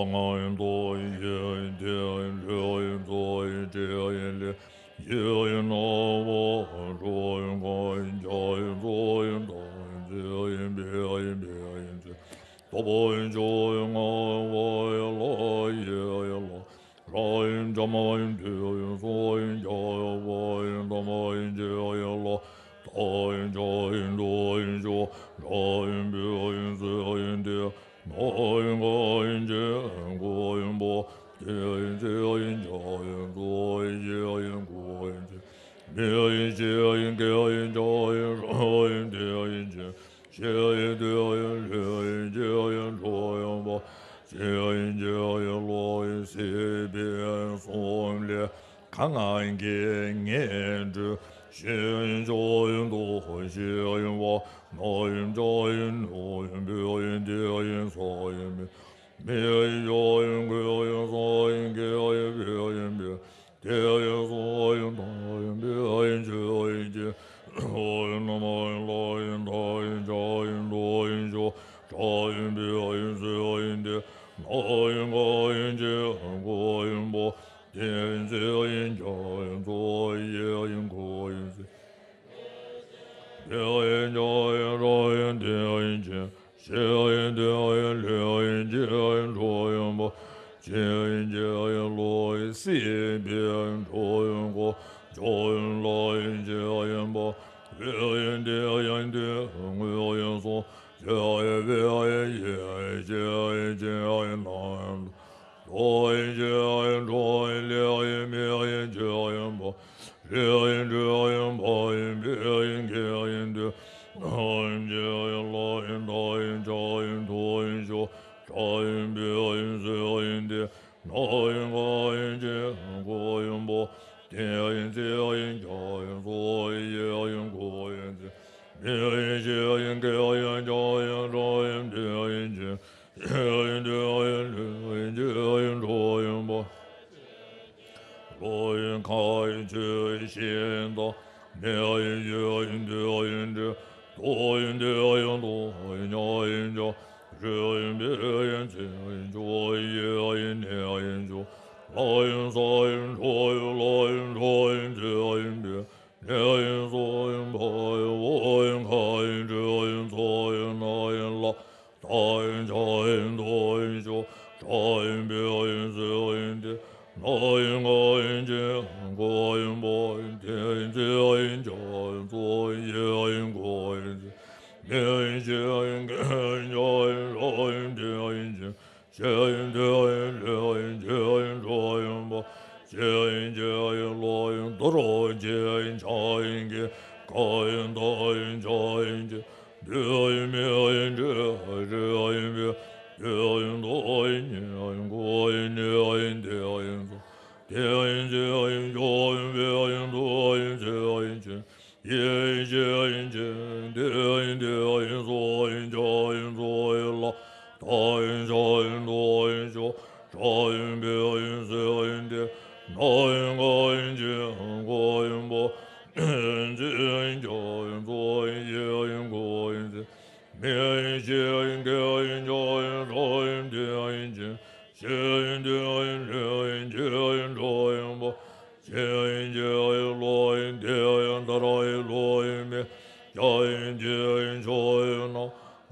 ངན་དང་ཡིན་ཏེ་ལུས་ཚོགས་ཡིན་ལས་ཡིན་ནོ་བ་རུང་གང་ཅང་ཚོགས་ཡིན་དང་ཚེ་ཡིན་པའི་ཡིན་པའི་ཡིན་ཚེ་རྟོགས་པ་ཡིན་ཆོས་ཡིན་ངོ་བོ་ཡིན་ལ་ཡིན་ལ། རང་ཡིན་བྱམས་མ་ཡིན་དུས་ཡིན་སོ་ཡིན་རྒྱལ་བ་ཡིན་དམ་པ་ཡིན་ཆོས་ཡིན་ལ། ད་ཡིན་ཆ་ཡིན་དུ་ཡིན་ཆོས་རང་ཡིན་བུ་ཡིན་སུ་ཡིན་ཏེ། ན་ཡིན་ག་ཡིན་ཅན་ག་ཡིན་པ། དེ་ཡིན་ཚེ་ཡིན་ཆ་ཡིན་སོ་ཡིན་ཡེ་ཡིན་ག་ཡིན་ཚེ། མི་ཡིན་ཅི་ཡིན་གེ་ཡིན་ཆ་ཡིན་རང་ཡིན་དེ་ཡིན་ཅན། ཤེས་ཡིན་དུས་ཡིན་ལུས་ཡིན་ཅི་ཡིན་འགྲོ་ཡིན་པ། ཅི་ཡིན་ཅི་ཡིན་བློ་ཡིན་སྲིད་པའི་གསུམ་ལས་གང་ང་གིས་ངེས་འགྲོ། ཤེས་ཡིན་ཆ་ཡིན་དུ་ཤེས་ཡིན་བ། ན་ཡིན་ཆ་ཡིན་ནུ་ཡིན་བུ་ཡིན་དེ་ཡིན་ས་ཡིན་མི། མི་ཡིན་ཡོ་ཡིན་གུ་ཡིན་ས་ཡིན་གེ་ཡིན་བུ་ཡིན་བུ། དེ་ཡི་སོ་ཡི་མཐའ་ཡི་བེ་ཡི་ཆོས་ཡི་ཅི། ཡི་ནམ་ཡི་ལ་ཡི་མཐའ་ཡི་ཇ་ཡི་མདོ་ཡི་ཇོ། ཇ་ཡི་བེ་ཡི་སོ་ཡི་དེ། ན་ཡི་ག་ཡི་ཅི་ག་ཡི་བ། དེ་ཡི་ཚེ་ཡི་ཇ་ཡི་ཚོ་ཡི་ཡི་ག་ཡི་ཚེ། དེ་ཡི་ཇ་ཡི་ར་ཡི་དེ་ཡི་ཅི། ཤེས་ཡོན་དེ་ཡོན་ལས་ཡོན་ཅི་ཡོན་འགྲོ་ཡོན་པ། ཅི་ཡོན་ཅི་ཡོན་ལོ་ཡི་སྲིད་པའི་འགྲོ་ཡོན་གོ། འགྲོ་ཡོན་ལོ་ཡོན་ཅི་ཡོན་པ། ལས་ཡོན་དེ་ཡོན་དེ་དངོས་ཡོན་སོ། ཅི་ཡོན་བེ་ཡོན་ཡེ་ཅི་ཡོན་ཅི་ཡོན་ན་ཡོན། ལོ་ཡོན་ཅི་ཡོན་འགྲོ་ཡོན་ལས་ཡོན་མི་ཡོན་ཅི་ཡོན་པ། རེ་ཡིན་འབྲེ་ཡིན་བ་ཡིན་བེ་ཡིན་གེ་ཡིན་དེ། ན་ཡིན་ཅི་ཡིན་ལ་ཡིན་ད་ཡིན་ཇ་ཡིན་དུ་ཡིན་ཤོ། ཇ་ཡིན་བེ་ཡིན་སེ་ཡིན་དེ། ན་ཡིན་ག་ཡིན་ཅི་ག་ཡིན་བ། དེ་ཡིན་ཚེ་ཡིན་ཇ་ཡིན་སོ་ཡིན་ཡེ་ཡིན་ག་ཡིན་ཚེ། མི་ཡིན་ཤེ་ཡིན་གེ་ཡིན་ཇ་ཡིན་ར་ཡིན་བེ་ཡིན་ཅི། ཡིན་དེ་ཡིན་ལུས་ཡིན་ཅི་ཡིན་འགྲོ་ཡིན་པ། ལོ་ཡིན་ཁ་ཡིན་ཆོས་ཤེས་ཡིན་ད། མེ་ཡིན་ཡོད་ཡིན་དེ་ཡིན་འདྲེ། དོ་ཡིན་དེ་ཡིན་དོ་ཡིན་ཉ་ཡིན་ཇ། རེ་ཡིན་བེ་ཡིན་ཚེ་ཡིན་ཇོ་ཡིན་ཡེ་ཡིན་ནེ་ཡིན་ཇོ། ལ་ཡིན་ས་ཡིན་འགྲོ་ཡིན་ལ་ཡིན་འགྲོ་ཡིན་ཚེ་ཡིན་བེ། ནེ་ཡིན་སོ་ཡིན་བ་ཡིན་བོ་ཡིན་ཁ་ཡིན་དྲི་ཡིན་ཚོ་ཡིན་ན་ཡིན་ལ། ད་ཡིན་ཇ་ཡིན་དོ་ཡིན་ཤོ། ཇ་ཡིན་བེ་ཡིན་སེ་ཡིན་དེ། ན་ཡིན་ག་ཡིན་ཅི་ག་ཡིན་བ། དེ་ཡིན་ཚེ་ཡིན་ཇ་ཡིན་ཚོ་ཡིན་ཡེ་ཡིན་ག་ཡིན་ཚེ། མེ་ཡིན་ཤེ་ཡིན་གེ་ཡིན་ཇ་ཡིན་ར་ཡིན་བེ་ཡིན་ཅི། ཤེས་ཡིན་དེ་ཡིན་ལས་ཡིན་ཅི་ཡིན་འགྲོ་ཡིན་པ། ཅི་ཡིན་ཅི་ཡིན་ལ་ཡིན་དོ་རོ་ཅི་ཡིན་ཆ་ཡིན་གེ་ག་ཡིན་ད་ཡིན་ཇ་ཡིན་ཅི། བེ་ཡིན་མེ་ཡིན་དྲི་རེ་ཡིན་བེ། དེ་ཡིན་དོ་ཡིན་ཉེ་ཡིན་གོ་ཡིན་ནེ་ཡིན་དེ་ཡིན་སོ། དེ་ཡིན་ཅི་ཡིན་ཇ་ཡིན་བེ་ཡིན་དོ་ཡིན་ཚེ་ཡིན་ཅི། ཡེ་ཤེས་ཡིན་ཅི། དེ་ཡིན་དེ་ཡིན་སོ་ཡིན་ཇ་ཡིན་ཚོ་ཡིན་ལ། ད་ཡིན་ཇ་ཡིན་དོ་ཡིན་ཤོ། ཇ་ཡིན་བེ་ཡིན་སེ་ཡིན་དེ། ན་ཡིན་ག་ཡིན་ཅི་ག་ཡིན་བ། ཡིན་ཅི་ཡིན་ཇ་ཡིན་ཚོ་ཡིན་ཡེ་ཡིན་ག་ཡིན་ཚེ། མེ་ཡིན་ཤེ་ཡིན་གེ་ཡིན་ཇ་ཡིན་ར་ཡིན་བེ་ཡིན་ཅི། ཤེས་ཡིན་དེ་ཡིན་ལས་ཡིན་ཅི་ཡིན་འགྲོ་ཡིན་པ། ཅི་ཡིན་ཅི་ཡིན་ལ་ཡིན་དེ་ཡིན་ད་ར་ཡིན་ལ་ཡིན་མེ། ཇ་ཡིན་ཅི་ཡིན་ཤོ་ཡིན་ན།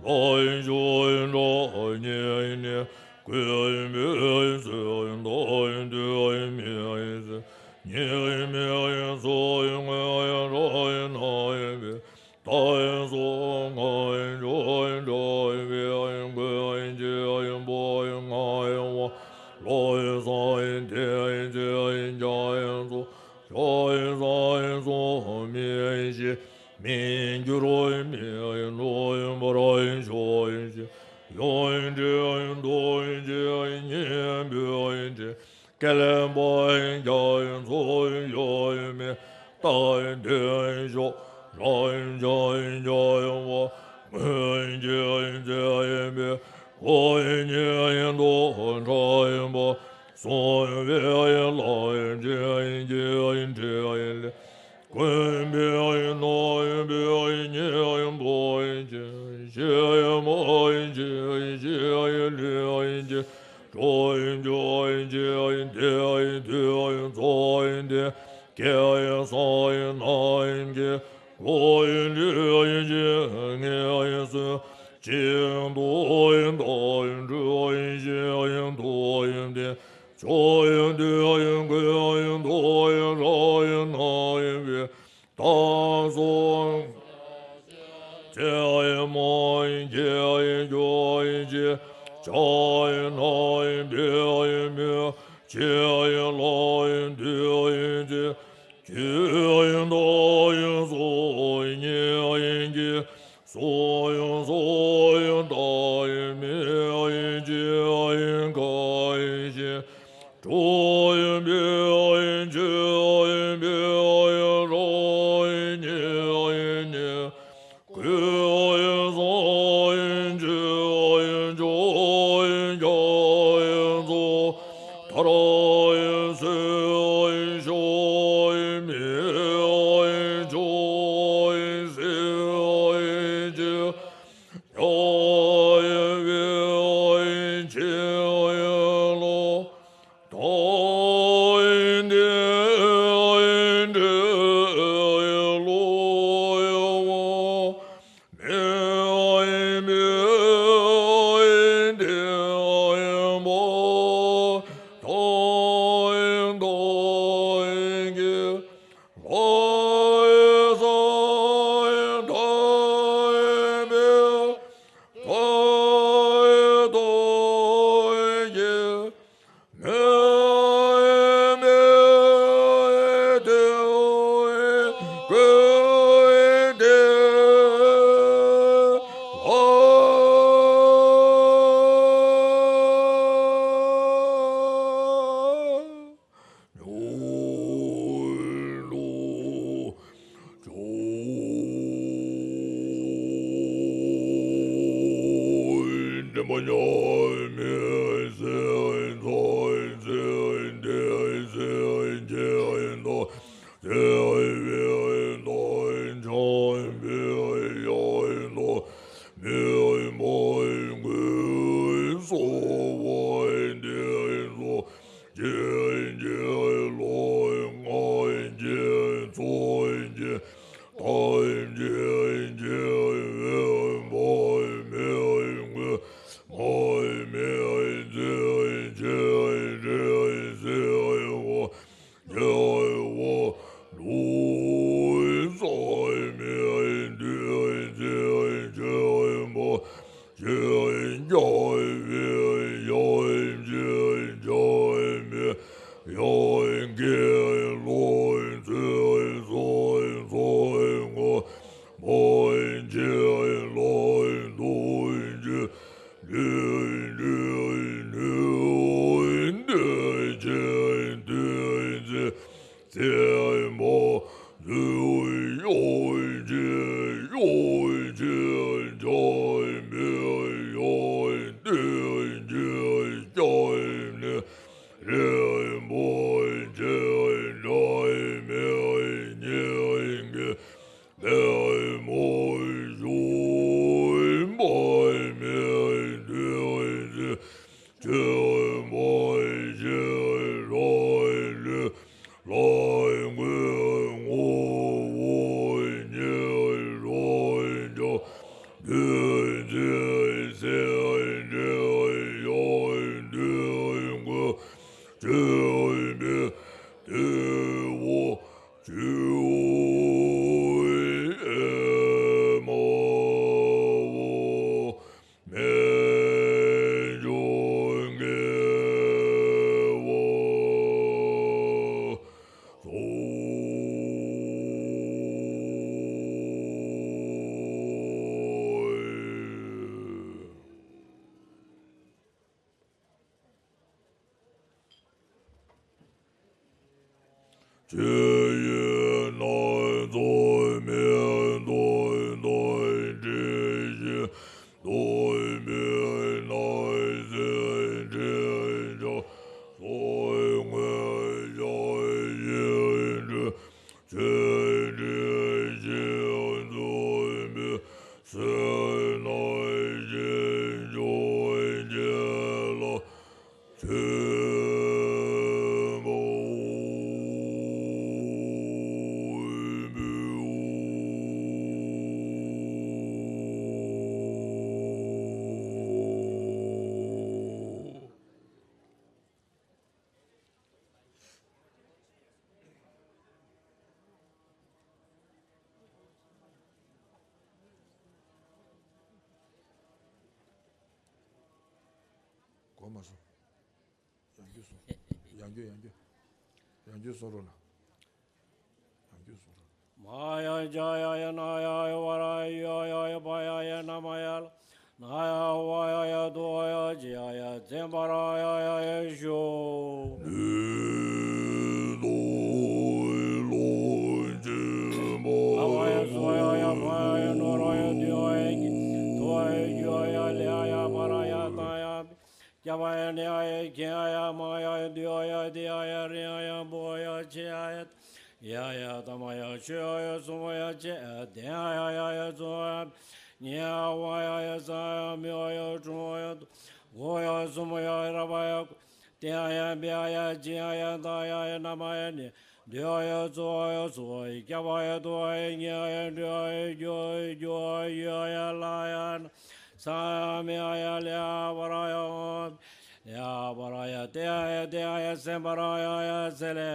ལ་ཡིན་ཤོ་ཡིན་ར་ཉེ་ཡིན་ནེ། གུ་ཡིན་བེ་ཡིན་སེ་ཡིན་ད་ཡིན་དེ་ཡིན་མེ་ཡིན་སེ། ཉེ་ཡིན་མེ་ཡིན་སོ་ཡིན་ངུ་ཡིན་ར་ཡིན་ན་ཡིན་བེ། ད་ཡིན་སོ་ང་ཡིན་ཇོ་ཡིན་དྲི་ཡིན་བེ་ཡིན་གུ་ཡིན་ཅི་ཡིན་བ་ཡིན་ང་ཡིན་བ། ལ་ཡིན་ས་ཡིན་དེ་ཡིན་ཅི་ཡིན་ཇ་ཡིན་ཚོ། ཇ་ཡིན་ས་ཡིན་སོ་མེ་ཡིན་ཤེ། མེ་ཡིན་གྱུ་ར་ཡིན་མེ་ཡིན་ལ་ཡིན་བ་ར་ཡིན་ཤོ་ཡིན་ཤེ། ཡོ་ཡིན་དྲི་ཡིན་དོ་ཡིན་ཅི་ཡིན་ཉེ་བེ་ཡིན་དྲི། ཀེ་ལེ་བ་ཡིན་ཇ་ཡིན་ཚོ་ཡིན་ཡོ་ཡིན་མེ། ད་ཡིན་དེ་ཡིན་ཤོ། ར་ཡིན་ཇ་ཡིན་ཇ་ཡིན་བ། ཡིན་ཅི་ཡིན་ཚེ་ཡིན་བེ། གོ་ཡིན་ཉེ་ཡིན་དོ་དྲི་ཡིན་བ། སོ་ཡིན་བེ་ཡིན་ལ་ཡིན་ཅི་ཡིན་ཅི་ཡིན་དྲི་ཡིན་ལེ། གོ་ཡིན་བེ་ཡིན་ན་ཡིན་བེ་ཡིན་ཉེ་ཡིན་བ་ཡིན་ཅི། ཤེས་ཡིན་མ་ཡིན་ཅི་ཡིན་ཤེས་ཡིན་ལུས་ཡིན་ཅི། ཀུན་གྱི་རྗེས་དེ་དུས་ཚོད་དེ་སྐལ་བཟང་རྣམས་ཀྱི་ལུས་ཀྱི་ངལ་གསོ་བྱེད་དུ་དང་གྲོལ་བྱེད་དུ་སྟེ། ཆོས་འདི་ཀུན་ཏུ་རབ་སྣང་བའི་བདག་སོགས་ཚད་མ་གྱི་རྒྱུ་ཅི་ཆ་རྣམས་པའི་མི་ཕྱེད་ལ་འདུད་ཅིང་། ཆོས་དང་སོ་ཉིད་ཀྱི་སོ་སོ་བདག་མེད་ཅིང་གང་ཞིག་གྲུབ་པའི་ཆོས་པའི་རང་ཉིད་ནི། ཀུན་བཟང་ཆོས་མཆོག་རྒྱ་མཚོ་ལྟར་སེམས་ཤོག་མི་ཆོག་སེམས་ཅན། ཉམས་པའི་ཆེ་ལོ་དང་ལྡན་འབྲེལ་ལོ་མེད་མེད་བདེན་པ་དང་ལྡན་གྱི། ལྷ་སྲས་དམ་པའི་ཐོག་ཏུ་ཡེ་མེད་མེད་དེ་ཀུན་བདེ་ལ། ཉོན་ལ་སྤྱོད་འདྲེན་པ་མཉམ་མེད་སེམས་ཙམ་ཚེ་འདས་སེམས་ཅན་དང་བརྩེ་བའི་བདག་འཇམ་པའི་དབྱངས་དང་མི་མ་ངུ་གསོལ་བ་འདེབས་སོ། ཅི་བྱེད་ལོག་ང་རྒྱལ་ཚོགས་ཀྱི་ཐམས་ཅད་ཆེན་པོ་མི་མངོན་པ་མེད་མཛད་ཅིང་རེ་ཟེར་བ་རྒྱལ་བ་ལུས་བསམ་མི་འདུལ་མཛད་ཆེན་པོ། ཞེས་རྒྱལ་བའི་ཡབ་ཀྱི་འཇམ་པའི་དབྱངས་ཀྱི་ལུང་བཙན་སོགས་ཚོགས་ངོ་མ་ཆེན་ལ་འདུད་ཅིང་ལུས་འདུལ་ནུས་ལྡན་ཅིང་བདུད་རྩི་ཚད་མ་ལུས་གཡོ་བའི་གཡོ་བའི་འཇམ་པའི་དབྱངས་བསྟན་ཅིང་སྐྱབས་གནས་རིན་པོ་ཆེ་འབྲལ་མེད་ཉིད་ཀྱི་པདྨོ་བཞུགས་པ་མི་བདུད་རྩི་ཆེན་པོ་ཞེས་རང་ལུས་ལ་བསྔོ་བ་ཉིད་རང་འཇམ་བདུད་རྩིའི་སེམས་ཅན་ཡང་འདུལ་དགོས། ཆོས་པའི་དེ་བ་ཆུ་ཨེ་མ་བ་མེ་འབྱུང་ངེས་པ་སོ། ཆོས་ཡུལ་སྣ་ཚོགས་མི་མཐུན་དོན་དྲི་ཞིང་སྟོང་པའི་སྣང་ཚུལ་དྲི་བྱ་སོགས་མངོན་ཞེན་འདྲེན་ཆོས་དྲི་ཞིང་འཛིན་པའི་བསོད་ནམས་ཞིང་སྦྱོང་བྱེད་ལ། གོ་མ་སོང་། ཡང་རྒྱུད་སོང་། ཡང་རྒྱུད་ཡང་རྒྱུད། ཡང་རྒྱུད་སོང་རོགས་ལ། ཡང་རྒྱུད་སོང་རོགས། མ་ཡ་ཇ་ཡ་ཡ་ན་ཡ་ཡ་བ་ར་ཡ་ཡ་ཡ་བ་ཡ་ཡ་ན་མ་ཡ་ལ། ན་ཡ་བ་ཡ་ཡ་དོ་ཡ་ཇི་ཡ་ཡ་ཙན་པ་ར་ཡ་ཡ་ཡ་ཤོ། ལུས་དང་ལོངས་སྤྱོད་པ། ཨ་བ་ཡ་སོ་ཡ་ཡ་བ་ཡ་ཡ་ནོ་ར་ཡ་དུ་ཡ་ཡ་གི་དོ་ཡ་ཡ་ལ་ཡ་ཡ་བ་ར་ཡ་ཏ་ཡ། སྐྱ་བ་ཡ་ནི་ཡ་ཡ་གི་ཡ་ཡ་མ་ཡ་ཡ་དུ་ཡ་ཡ་དི་ཡ་ཡ་རི་ཡ་ཡ་བོ་ཡ་ཆེ་ཡ་ཡ། ཡ་ཡ་ཏ་མ་ཡ་ཆོས་ཡ་ཡ་སུ་མ་ཡ་ཆེ་ཡ་དེ་ཡ་ཡ་ཡ་ཡ་ཙོ་ཡ་ཉི་ཡ་བ་ཡ་ཡ་ས་ཡ་མི་ཡ་ཡ་ཀྲུང་ཡ་དུ་གོ་ཡ་སུ་མ་ཡ་ར་བ་ཡ་གོ་དེ་ཡ་ཡ་བི་ཡ་ཡ་ཅི་ཡ་ཡ་ད་ཡ་ཡ་ན་མ་ཡ་ནི་དུ་ཡ་ཡ་ཙོ་ཡ་སུ་བ་ཡ་སྐྱ་བ་ཡ་དུ་བ་ཡ་ཉི་ཡ་ཡ་དུ་ཡ་ཡ་ཇོ་ཡ་ཇོ་ཡ་ཡ་ལ་ཡ་ན། ས་ཡ་མི་ཡ་ཡ་ལེ་ཡ་བ་ར་ཡ་ཧོ། ལེ་ཡ་བ་ར་ཡ་ཏེ་ཡ་ཡ་ཏེ་ཡ་ཡ་སེམས་པ་ར་ཡ་ཡ་སེ་ལེ།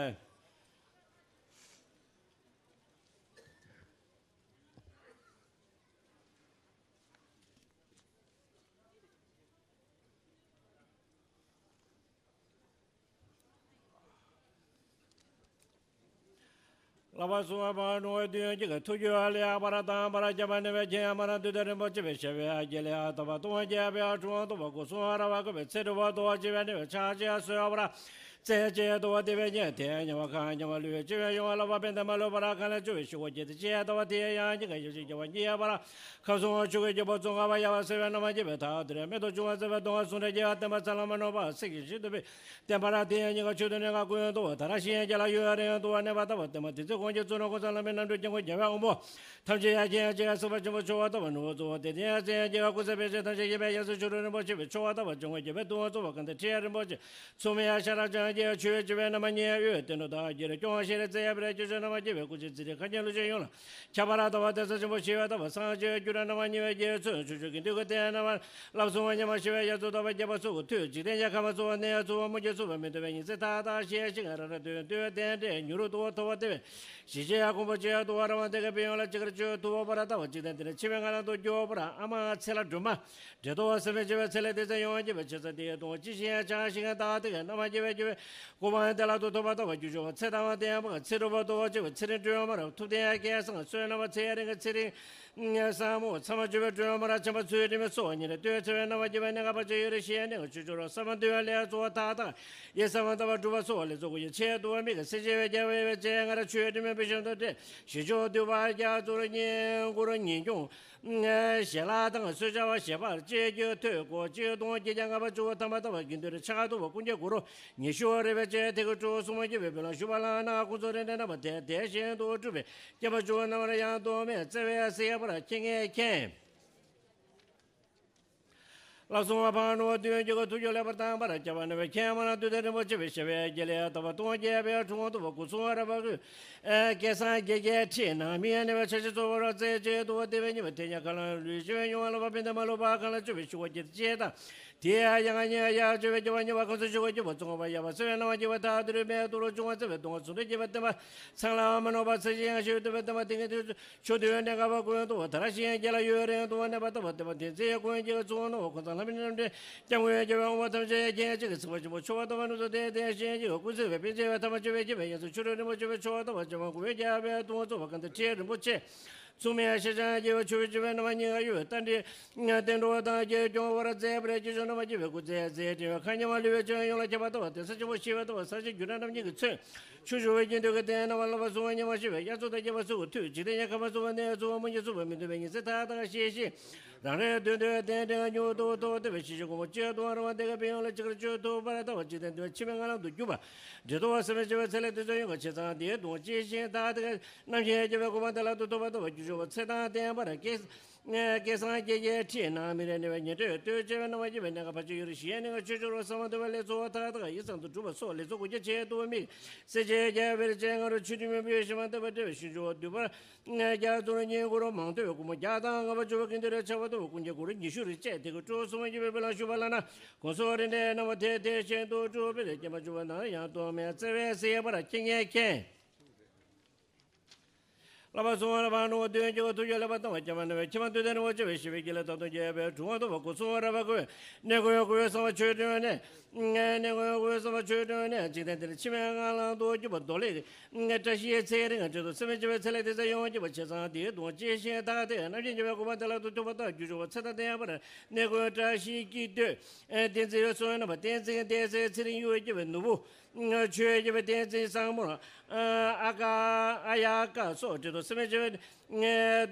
ལག་པ་གསུམ་པ་འགྲོ་བའི་དུས་གཅིག་གི་ཐུགས་རྒྱུད་ལ་ཡ་པ་ར་དང་པ་ར་རྒྱ་པ་ནི་བའི་ཁྱེད་ཡ་མ་ར་དུས་དེ་རིན་པོ་ཆེ་བའི་ཞབས་པའི་ཨ་རྒྱ་ལ་ཡ་ཐོབ་པ་སྟོང་རྒྱས་པའི་ཨ་དྲུང་བ་ཐོབ་པ་སྒོ་གསུམ་ར་བ་བཀོད་པའི་ཚེ་སྒྲུབ་པ་ཐོབ་པ་ཅི་བའི་ནི་བའི་ཕྱག་ཅི་ཡ་སོལ་བ་ར་རྩེ་ཅི་ཡ་ཐོབ་པ་དེ་བའི་ཉེ་དེ་ཉེ་བ་ཁ་ཉེ་བ་ལུས་ཅི་བའི་ཡོང་བ་ལ་བ་པན་དེ་མ་ལུས་པ་ར་ཁ་ལ་ཅུ་བའི་ཤི་བ་རྒྱས་དེ་ཅི་ཡ་ཐོབ་པ་དེ་ཡ་ཡང་ཅི་ག་ཡོ་ཅི་རྒྱ་བ་ཉི་ཡ་པ་ར། ཁམས་གསུམ་ཆོས་ཀྱི་རྒྱལ་པོ་ཙོང་ཁ་པ་ཡ་བ་སེ་བའི་རྣམ་པར་རྒྱལ་བའི་ཐག་དེར་མེ་ཏོག་ཆུང་བ་སེ་བའི་གདོང་བ་གསུང་སྒྲ་རྒྱས་པ་བསྟན་པ་ཚ་ལ་མ་ནོར་བ་སེ་གི་ཞིག་ཏུ་པའི་བསྟན་པ་ར་དེ་ཡང་ཉི་ག་ཆོས་དུ་གནས་ཁ་ཀུན་ཡང་དུ་བ་ད་ར་ཤི་ཡང་རྒྱ་ལ་ཡོད་རེ་ཡང་དུ་བ་གནས་པ་ལྟ་བུ་བསྟན་པ་དེ་ཚེ་ཀུན་གྱི་གཙུག་ན་ཀུན་བཟང་ལ་མེ་རྣམ་འཕྲུལ་སྐྱེ་དགུའི་རྒྱལ་བའི་དབང་པོ་ཐམས་ཅད་ཡ་མཁྱེན་ཡ་མཁྱེན་ཡ་སྲིད་པ་ཆེན་པོ་མཆོག་དབང་ལྟ་བུ་ནོར་བུ་གཙོ་བོ་དེ་དེ་ཡང་ཚེ་ཡང་རྒྱལ་བ་ཀུན་གསལ་པའི་ཞེས་ཐམས་ཅད་མཁྱེན་པའི་ཡང་སྲིད་ཆོ་འཕྲུལ་རིན་པོ་ཆེ་བའི་མཆོག་དབང་ལྟ་བུ་ཆེན་པོ་རྒྱལ་པོའི་གདུང་བ་གཙོ་བོ་གང་དེ་ཁྲི་ཡ་རིན་པོ་ཆེ། མཚུངས་མེད་ཡ་ཤ་ར་ཅང་རྒྱལ་ཆོས་ཅི་བའི་རྣམ་པ་ཉེ་ཡ་ཡོད་དེ་ནོ་ད་རྒྱལ་སྐྱོང་བ་ཤེས་རེ་བཙལ་ཡ་པའི་སྐྱོ་ཤོས་རྣམ་པ་རྒྱལ་བའི་སྐུ་ཚེ་ཚེ་རིང་ཁ་ཉེ་ལུ་ཆེན་ཡོང་ལ་ཁྱབ་པ་ར་ལྟ་བ་དེ་ས་ཆེན་པོ་ཤེས་ཡ་ལྟ་བ་སངས་རྒྱས་རྒྱུ་ར་རྣམ་པ་ཉེ་བའི་རྒྱལ་ཚོས་ཆུ་ཆུ་གི་འདུས་ཀྱི་རྟེན་རྣམ་པ་བསླབ་གསུམ་པ་ཉམས་པ་ཤེས་པའི་ཡ་གཙོ་ལྟ་བ་རྒྱལ་པོ་སོགས་ཀྱི་མཐུས་འཇིག་རྟེན་རྒྱལ་ཁམས་གཙོ་བོ་གནས་ཡ་གཙོ་བོ་མུ་གེ་གཙོ་བོ་མི་འདོད་པའི་ཉིན་མཚན་ཐག་ཐག་ཤེས་ཤིང་ར་ར་དོན་དོན་རྟེན་འབྲེལ་མྱུར་དུ་ཐོབ་པ་སྟེ་བས། ཞི་བྱེད་ཡ་ཀུན་པོ་ཆེ་ཡ་དུ་བ་ར་བ་དེ་ག་པི་ཡོང་ལ་ཅི་གར་ཆོས་དུ་བ་པ་ར་ལྟ་བ་ཅི་དང་དེ་ལ་འཆི་བའི་ང་ལ་དུ་སྐྱོ་བ་ར་ཨ་མ་ཚེ་ལ་སྒྲོལ་མ། འདྲེ་ཏོ་བ་སེམས་མེད་བྱེད་པའི་ཚེ་ལས་དེ་ཚེ་ཡོང་བ་སྐྱེད་པའི་ཆེ་ས་དེའི་གདུང་ཅི་ཞིག་ཡང་ཆགས་ཤིང་ཡང་དག་དེ་ག་རྣམ་པ་སྐྱེ་བའི་སྐྱེ་བའི་སྐུ་པང་དེ་ལ་དུ་ཐོབ་པ་ལྟ་བ་རྒྱུ་ཆུང་བ་ཚེ་དང་བ་དེ་ཡང་བ་ཚེ་སྒྲུབ་པ་ལྟ་བ་སྐྱེ་བའི་ཚེ་རིང་སྤྲོད་མ་རབ་ཐུབ་བསྟན་ཡང་སྐལ་བཟང་བསོད་ནམས་ཚེ་ཡང་རིང་གི་ཚེ་རིང་བསམ་མོ་ཚ་མ་བཅུ་བའི་སྤྲོད་མ་རབ་ཆམ་པ་ཚུལ་ཁྲིམས་སོགས་ཉེ་རེ་ལྟོས་ཚེ་བའི་རྣམ་པ་སྐྱེ་བའི་གནས་ཁ་བ་ཅི་ཡོད་རེ་ཤེས་གནས་ཀྱི་ཆུ་ཆུ་རོ་བསམ་མ་འདུལ་བའི་ལས་གཙོ་བོ་ཐག་ཐག་ཡེ་བསམ་མ་ལྟ་བ་སྒྲུབ་པ་སོགས་ལས་གཙོ་བོ་ཡེ་ཆེས་དུ་བ་མིག་གི་སེ་ཆེ་བའི་རྒྱལ་བའི་བའི་ཚེ་ང་ར་ཆོས་ཁྲིམས་པའི་བཤམ་དུ་སྤྲད་ཞི་ཆོག་འདུས་པ་རྒྱ་མཚོར་བསྙེན་བཀུར་ཉིན་སྐྱོང་། ཞལ་ལག་དང་གསོལ་ཇ་བ་ཞལ་པར་བཅས་རྒྱུ་ཐོད་སྐོར་གཅིག་སྟོང་བརྒྱད་བརྒྱ་ལྔ་པ་བཅུ་བ་ཐམ་པ་ཐམ་པ་དགེ་འདུན་རེ་ཕྱག་ཐུབ་པ་ཀུན་ཁྱབ་གུ་རུ་ཉི་ཤུ་བ་རེ་བའི་བཅས་ཐེག་གི་གྲོགས་སུ་མ་སྐྱེ་བའི་བུ་ལ་ཞུ་བ་ལ་ན་ཁོང་ཚོ་རེ་འདྲ་རྣམ་པ་དེ་དེ་བཞིན་དུ་སྒྲུབ་པའི་སྐྱེ་བ་བཅུ་བ་རྣམ་པར་ཡང་དོ་མེད་བརྩེ་བའི་སྲིད་པར་ཁྱེད་ངས་མཁྱེན། ལག་གསུམ་པ་འཕང་ནོ་དུས་ཀྱི་གོ་ཐུགས་རྒྱུད་ལེགས་པར་བཏང་པར་སྐྱབས་པ་ནི་བའི་ཁྱེད་མ་ན་དུས་དང་རིན་པོ་ཆེ་བའི་ཞབས་པའི་རྒྱལ་ལ་ཡ་ཐོབ་པ་སྟོང་རྒྱས་པའི་འཁྲུངས་ཐུབ་པ་སྐུ་གསུང་བ་རབ་པ་ཀུན། སྐལ་བཟང་རྒྱལ་རྒྱལ་ཁྲིད་ནང་མི་ཡ་ནི་བའི་ཆ་ཤས་གཙོ་བོ་ར་རྩེ་གཅིག་ཏུ་བ་དེ་བའི་ཉི་མ་དེ་ཉ་ཁ་ལང་ལུས་ཤི་བའི་མྱོང་བ་ལ་བ་པིན་དེ་མ་ལོ་བ་ཁ་ལ་བཅུ་བའི་ཤུ་བ་རྒྱལ་ཅེས་དང་། དེ་ཡ་ཡང་ཉེ་ཡ་བཅུ་བའི་རྒྱལ་བ་ཉེ་བ་ཁོང་ཚོ་ཤུ་བ་རྒྱལ་བ་ཙོང་བ་ཡ་བ་སེ་བའི་སྣང་བ་རྒྱལ་བ་ཐག་དུ་རུ་མེ་ཏོ་རུ་ཅུང་བ་སེ་བའི་གདོང་བ་ཚུ་འདྲ་རྒྱལ་བ་བསྟན་པ་ཚང་ལ་མ་ནོར་བ་ཚེ་ཞིང་ཡང་ཤུ་དུ་བའི་བསྟན་པ་དེ་ངེས་དུ། ཆུ་དུས་གནས་ཁ་བ་ཀུན་ཏུ་ད་ར་ཤེས་རྒྱལ་ལ་ཡོད་རེ་ཡང་དུ་བ་གནས་པ་ལྟ་བ་སྟེ་བ་དེ་ཚེ་ཡ་ཀུན་གྱི་གཙོ་བོ་ནོ་ཁོང་ཚང་ལྷ་མི་རྣམས་འདྲེན་སྐྱབས་མགོན་རྒྱལ་བའི་དབང་པོ་ཐམས་ཅད་ཡ་རྒྱལ་གཅིག་གི་ཚིག་པ་ཆེན་པོ་ཆུ་བ་ལྟ་བ་ནུ་ཚོ་དེ་དེ་ཤེས་ཀྱི་ཀུན་གཟིགས་པའི་པཎ་ཆེན་བའི་ཐ་མ་བཅུ་བའི་རྒྱལ་བའི་ཡང་སུ་ཆུ་རུ་རིན་པོ་ཆུ་བའི་ཆུ་བ་ལྟ་བ་ཆེན་པོ་གུ་བའི་རྒྱལ་བའི་དུང་བ་གཙོ་བ་གང་དེ་ཁྲིད་རིན་པོ་ཆེ། མཚུངས་མེད་ཤེས་བྱ་རྒྱལ་བའི་ཆུ་བའི་ཆུ་བའི་རྣམ་པ་སྙིང་ག་ཡོད་རྟ་འདྲེ། བསྟན་འགྲོ་བ་དང་རྒྱལ་སྐྱོང་བར་མཛད་པའི་སྐྱེས་ཆུང་རྣམ་པ་སྐྱེ་བའི་སྐུ་ཚེ་ཚེ་དྲན་བའི་ཁ་ཉེ་བ་ལུས་པའི་ཆོས་ཡོངས་ལ་ཁྱབ་པ་ལྟ་བ་དེ་ས་ཆེན་པོ་ཤེས་པ་ལྟ་བ་ས་ཆེན་རྒྱུ་འབྲས་རྣམ་གཉིས་ཀྱི་ཚོད། ཆུ་བཞུ་བའི་སྐྱིན་འདོད་ཀྱི་རྟེན་རྣམ་པ་བསླབ་པ་གསུང་བ་ཉི་མ་ཤེས་པའི་དབྱར་མཚོ་དང་རྒྱལ་པོ་སོགས་ཀྱི་མཐུས་འཇིག་རྟེན་ཉེ་ཁ་མ་གསུང་བ་གནས་གསུང་བ་མུ་གེ་གསུང་བ་མི་འདོད་པའི་ཉི་ཚེ་ཐག་ཐག་ཤེས་ཤེས། རང་རེའི་དོན་དོན་རྟེན་འབྲེལ་ཉུང་དུ་ཐོག་ལྟེ་བའི་ཤེས་བཞིན་ཀུན་པོ་སྤྱོད་དུ་བ་རང་བ་དེ་ག་པི་ཡོང་ལ་ཅི་གར་སྤྱོད་ཐུབ་པར་ལྟ་བ་ཇི་ལྟར་འདོད་ཕྱི་མའི་ང་ལམ་དུ་རྒྱུ་བ། འདྲེ་ཐོ་བ་སེམས་མེད་བྱེད་པའི་ཚེ་ལས་དུས་ཚོད་ཡོང་ག་བྱེད་ཚང་དེའི་གདོང་ཅི་བཞིན་ཐག་ཐག་རྣམ་ཤེས་སྐྱེ་བའི་གོ་འཕང་དེ་ལ་དུ་ཐོབ་པ་ལྟ་བ་རྒྱུ་ཆུང་བ་ཚེ་དང་ལྡན་པར་སྐྱེས། སྐལ་བཟང་སྐྱེ་རྒྱལ་ཁྲིད་ནང་མི་རེ་ནི་བའི་ཉེ་འབྲེལ་ལྟོས་བཅས་པའི་སྣང་བ་སྐྱེ་བའི་གནས་ཁ་ཕར་ཕྱིན་ཡོད་རེ་ཞིག་ཡན་གནས་ཁ་ཆོས་ཆོས་རོ་བསམ་པ་འདོད་པའི་ལས་གཙོ་བོ་ཐག་ཐག་ཡིད་བསམ་དུ་གྲུབ་པ་སོགས་ལས་གཙོ་དགུ་བརྒྱ་བྱེད་དུ་མིག་སེ་བྱེད་རྒྱལ་བེར་ཅན་ང་རོ་ཆུ་དྲི་མེད་པའི་ཞིང་མ་ལྟ་བ་འདྲ་བའི་ཞིང་ཆུ་བ་འདུས་པར། རྒྱ་མཚོར་ཉིན་གུ་རུ་མང་ཐོས་ཀུ་མོ་རྒྱ་དང་ང་བ་བཅུ་བ་ཀུན་ཏུ་རེ་ཆ་བ་ཏུ་ཀུན་གྱི་གུ་རུ་ཉི་ཤུ་རེ་བཅས་དེ་གུ་སྤྲོ་གསུམ་བ་ཡིན་པའི་བེ་ལ་ཞུ་བ་ལ་ན་གོང་སོགས་རེ་འདྲའི་རྣམ་པ་དེ་དེ་བཞིན་དུ་སྤྲོ་བེ་རེ་སྐྱེ་མ་བཅུ་བ་ན་ཡང་དོ་མེད་བརྩེ་བའི་སྲིད་པར་ཁྱེད་ངས་མཁྱེན། བསླབ་པ་གསུང་བ་རབ་འབྲིང་བ་དོན་གྱི་ཐུགས་རྒྱུད་བསླབ་པ་དང་བ་སྐྱབས་མ་ནུས་པའི་ཁྱིམ་པ་འདུས་ཏེ་ནི་འོ་ཅི་བའི་ཞི་བའི་དཀྱིལ་ལ་ཐོབ་ཐང་རྒྱས་པའི་གྲུབ་དབང་ཐོབ་པ་སྐུ་གསུང་བ་རབ་འབྲིང་བ་གོས་གནས་གོས་ཡོ་གོས་ཡོ་གསང་བ་ཆོས་སྒྲོན་ནས། གནས་གོས་ཡོ་གོས་ཡོ་གསང་བ་ཆོས་སྒྲོན་ནས། འཇིག་རྟེན་འདིར་འཆི་མེད་ལྔ་ལང་དུ་གྱུར་པ་མདོ་ལས། བཀྲ་ཤིས་ཚེ་རིང་བཀྲ་ཤིས་སེམས་དཔའི་བྱེ་བའི་ཚེ་ལས་དེ་ཚེ་ཡོངས་ཀྱི་བ་ཆེ་ཚང་དེའི་དོན་ཅི་ཞིག་ཐག་དེ་རྣམ་མཁྱེན་རྒྱལ་བའི་གོ་འཕང་དེ་ལ་ཐུག་ཐུབ་པ་དང་རྒྱུ་ཆུང་བ་ཚེ་དང་ལྡན་པར་གནས་དགོས་བཀྲ་ཤིས་ཀྱི་མདོས། བསྟན་འཛིན་སོགས་རྣམ་པ་བསྟན་འཛིན་བསྟན་འཛིན་ཚེ་རིང་ཡུལ་གྱི་བའི་ནོར་བུ། ཆོས་ཀྱི་བསྟན་འཛིན་བཟང་མོར། ཨ་ཀ་ཨ་ཡ་ཀ་སོགས་བྲིས་ཏོ་སེམས་མེད་བྱེད་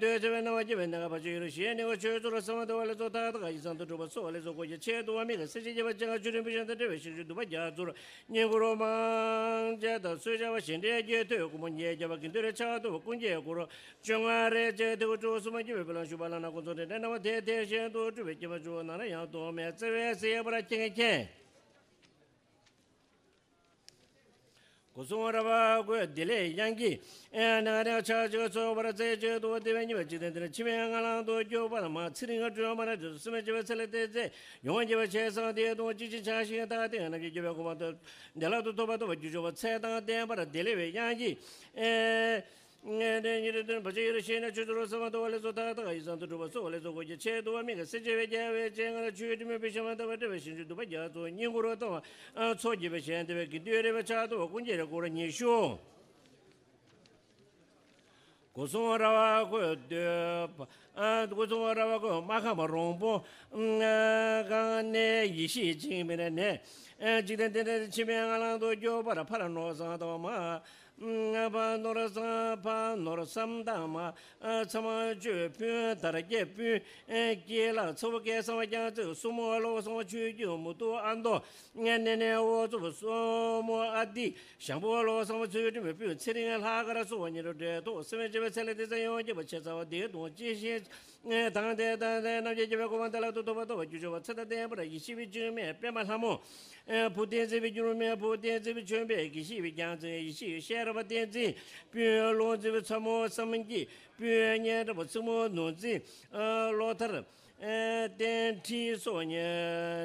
པའི་གདོས་བྱེད་པའི་སྣང་བ་སྐྱེ་བའི་གནས་སྐབས་བར་ཆད་ཡོད་རུང་ཞི་གནས་ཀྱི་ཆོས་ཚོར་བསམ་པ་དང་བ་ལས་ཚོགས་ཐག་ཐག་ཡིད་བཟང་དུ་གྲུབ་པ་སོགས་ལས་ཚོགས་སྐོར་གྱི་ཆེད་དུ་བ་མི་གི་སེམས་ཅན་སྐྱེ་བ་ཅན་ག་ཆུ་རིན་པོ་ཤིན་ཏུ་འདྲ་བའི་ཞིང་བཅུ་འདུས་པ་རྒྱ་མཚོར་བསྙེན་བཀུར་མང་བྱས་དང་གསོལ་ཇ་བ་ཞལ་འདྲེན་གྱི་མཐུས་སྒོ་མོ་ཉིས་བརྒྱ་པ་གི་མདུན་རེ་ཕྱག་ཏུ་ཀུན་གྱི་གུ་རུ་བཅོ་ལྔ་རེ་བཅས་ཐེའུ་ཀྲོའུ་སུ་མ་སྐྱེ་བའི་བུ་ལོན་ཞུ་བ་ལ་ན་ཁོང་ཚོ་འདྲེན་འདྲེན་སྣང་བ་དེ་དེ་བཞིན་དུ་སྤྲུལ་པའི་སྐྱེས་མ་བཅུ་ནང་ན་ཡང་དུ་མེད་བརྩེ་བའི་སྲིད་པར་ཁྱེད་ངས་མཁྱེན། སྐུ་གསུང་རབ་བཀོད་བདེ་ལེགས་དབྱངས་ཀྱི་ནང་ནས་ཕྱག་ཅིག་ཚོགས་པར་རྩེ་གཅིག་ཏུ་བདེ་བའི་ཉི་མ་འཇིག་རྟེན་འདིར་འཆི་མེད་ལྔ་ལང་དུ་གྱུར་པར་མ་ཚེ་རིང་སྒྲོལ་མ་རབ་ཏུ་སེམས་ཅན་བྱེ་བའི་ཚེ་ལས་འདས་ཚེ་ཡོངས་ཀྱི་བ་ཆེ་ཚང་དེའི་དོན་ཅི་ཞིག་ཆགས་ཤིང་ཐག་དེ་རྣམས་ཀྱི་རྒྱལ་བའི་གོ་འཕང་དུ་བདེ་བླག་ཏུ་ཐོབ་པ་ཐོབ་པ་རྒྱུ་ཆུང་བ་ཚེ་དང་ལྡན་པར་བདེ་ལེགས་པའི་དབྱངས་ཀྱི། ཨེ། ངས་འདྲེན་ཉིད་དུ་བ་ཆེ་ཡོད་རུང་ཞི་གནས་ཆོས་ཚོར་བསམ་པ་དང་བ་ལས་ཚོགས་ཐག་ཐག་ཡིད་བཟང་དུ་གྲུབ་པ་སོགས་ལས་ཚོགས་སྐོར་གྱི་ཆེད་དུ་བ་མི་གི་སེམས་ཅན་བྱེ་བའི་རྒྱལ་བའི་སྤྱན་སྔར་ཆོས་སྒྲོན་མའི་བི་ཤ་མ་ད་བ་འདྲ་བའི་ཞིང་བཅུ་འདུས་པ་རྒྱ་མཚོ་བསྙེན་བཀུར་དང་བ་ཚོགས་བགྱིས་པའི་ཞལ་འདེབས་ཀྱི་མདུན་རེ་བའི་ཕྱག་ཏུ་བ་ཀུན་གྱི་རེ་སྐོར་ཉི་ཤུ། སྐུ་གསུང་རབ་བཀོད་བསྟོད་པ། སྐུ་གསུང་རབ་བཀོད་སྨར་ཁམས་རོང་པོ་གངས་ནས་ཡེ་ཤེས་འཇིགས་མེད་ནས། འཇིག་རྟེན་འདི་འདྲའི་འཆི་མེད་ལྔ་ལང་དུ་གྱུར་པར་ཕར་ནོར་བཟང་དང་མ། ཕར་ནོར་བཟང་ཕར་ནོར་བསམ་དང་མ། ཚ་མ་གཅོད་སྤུན་དར་རྒྱས་སྤུན། སྐྱེས་ལ་ཚ་བོ་སྐལ་བཟང་བ་རྒྱལ་མཚན་སྲུ་མོ་བློ་བཟང་བ་ཆོས་ཀྱི་མུ་ཏོ་ཨ་མདོ། ནེ་ནེ་ཨོ་ཙོ་བ་སྲུ་མོ་ཨ་ཏི། ཞང་པོ་བློ་བཟང་བ་ཚུལ་ཁྲིམས་པའི་སྤུན་ཚེ་རིང་ལྷ་དཀར་སོགས་ཉེ་རུ་འབྲེལ་ཐོག་སེམས་ཅན་བྱེ་བའི་ཚེ་ལས་འདས་ཚེ་ཡོངས་ཀྱི་བ་ཆེ་ཚང་བ་དེའི་དོན་ཅི་ཞིག་དང་དེ་དང་དེ་རྣམས་ཀྱི་རྒྱལ་བའི་གོ་འཕང་དེ་ལ་ཐུག་ཐུབ་པ་ཐོབ་པ་རྒྱུ་ཆུང་བ་ཚེ་དང་ལྡན་པར་ཡེ་ཤེས་པའི་འཇིགས་མེད་པད་མ་ལྷ་མོ། བུ་བསྟན་འཛིན་པའི་འགྱུར་མེད་བུ་བསྟན་འཛིན་པའི་ཆོས་འཕེལ་དགེ་བཤེས་པའི་རྒྱལ་མཚན་ཡེ་ཤེས་ཤེས་རབ་བསྟན་འཛིན། སྤུན་བློ་འཛིན་པའི་ཚ་མོ་བསམ་སྐྱིད། སྤུན་གཉེན་འདྲ་པོ་ཚིག་མོ་ནོར་འཛིན། བློ་ཐར། རྟེན་ཁྲིད་སོགས་ཉེ་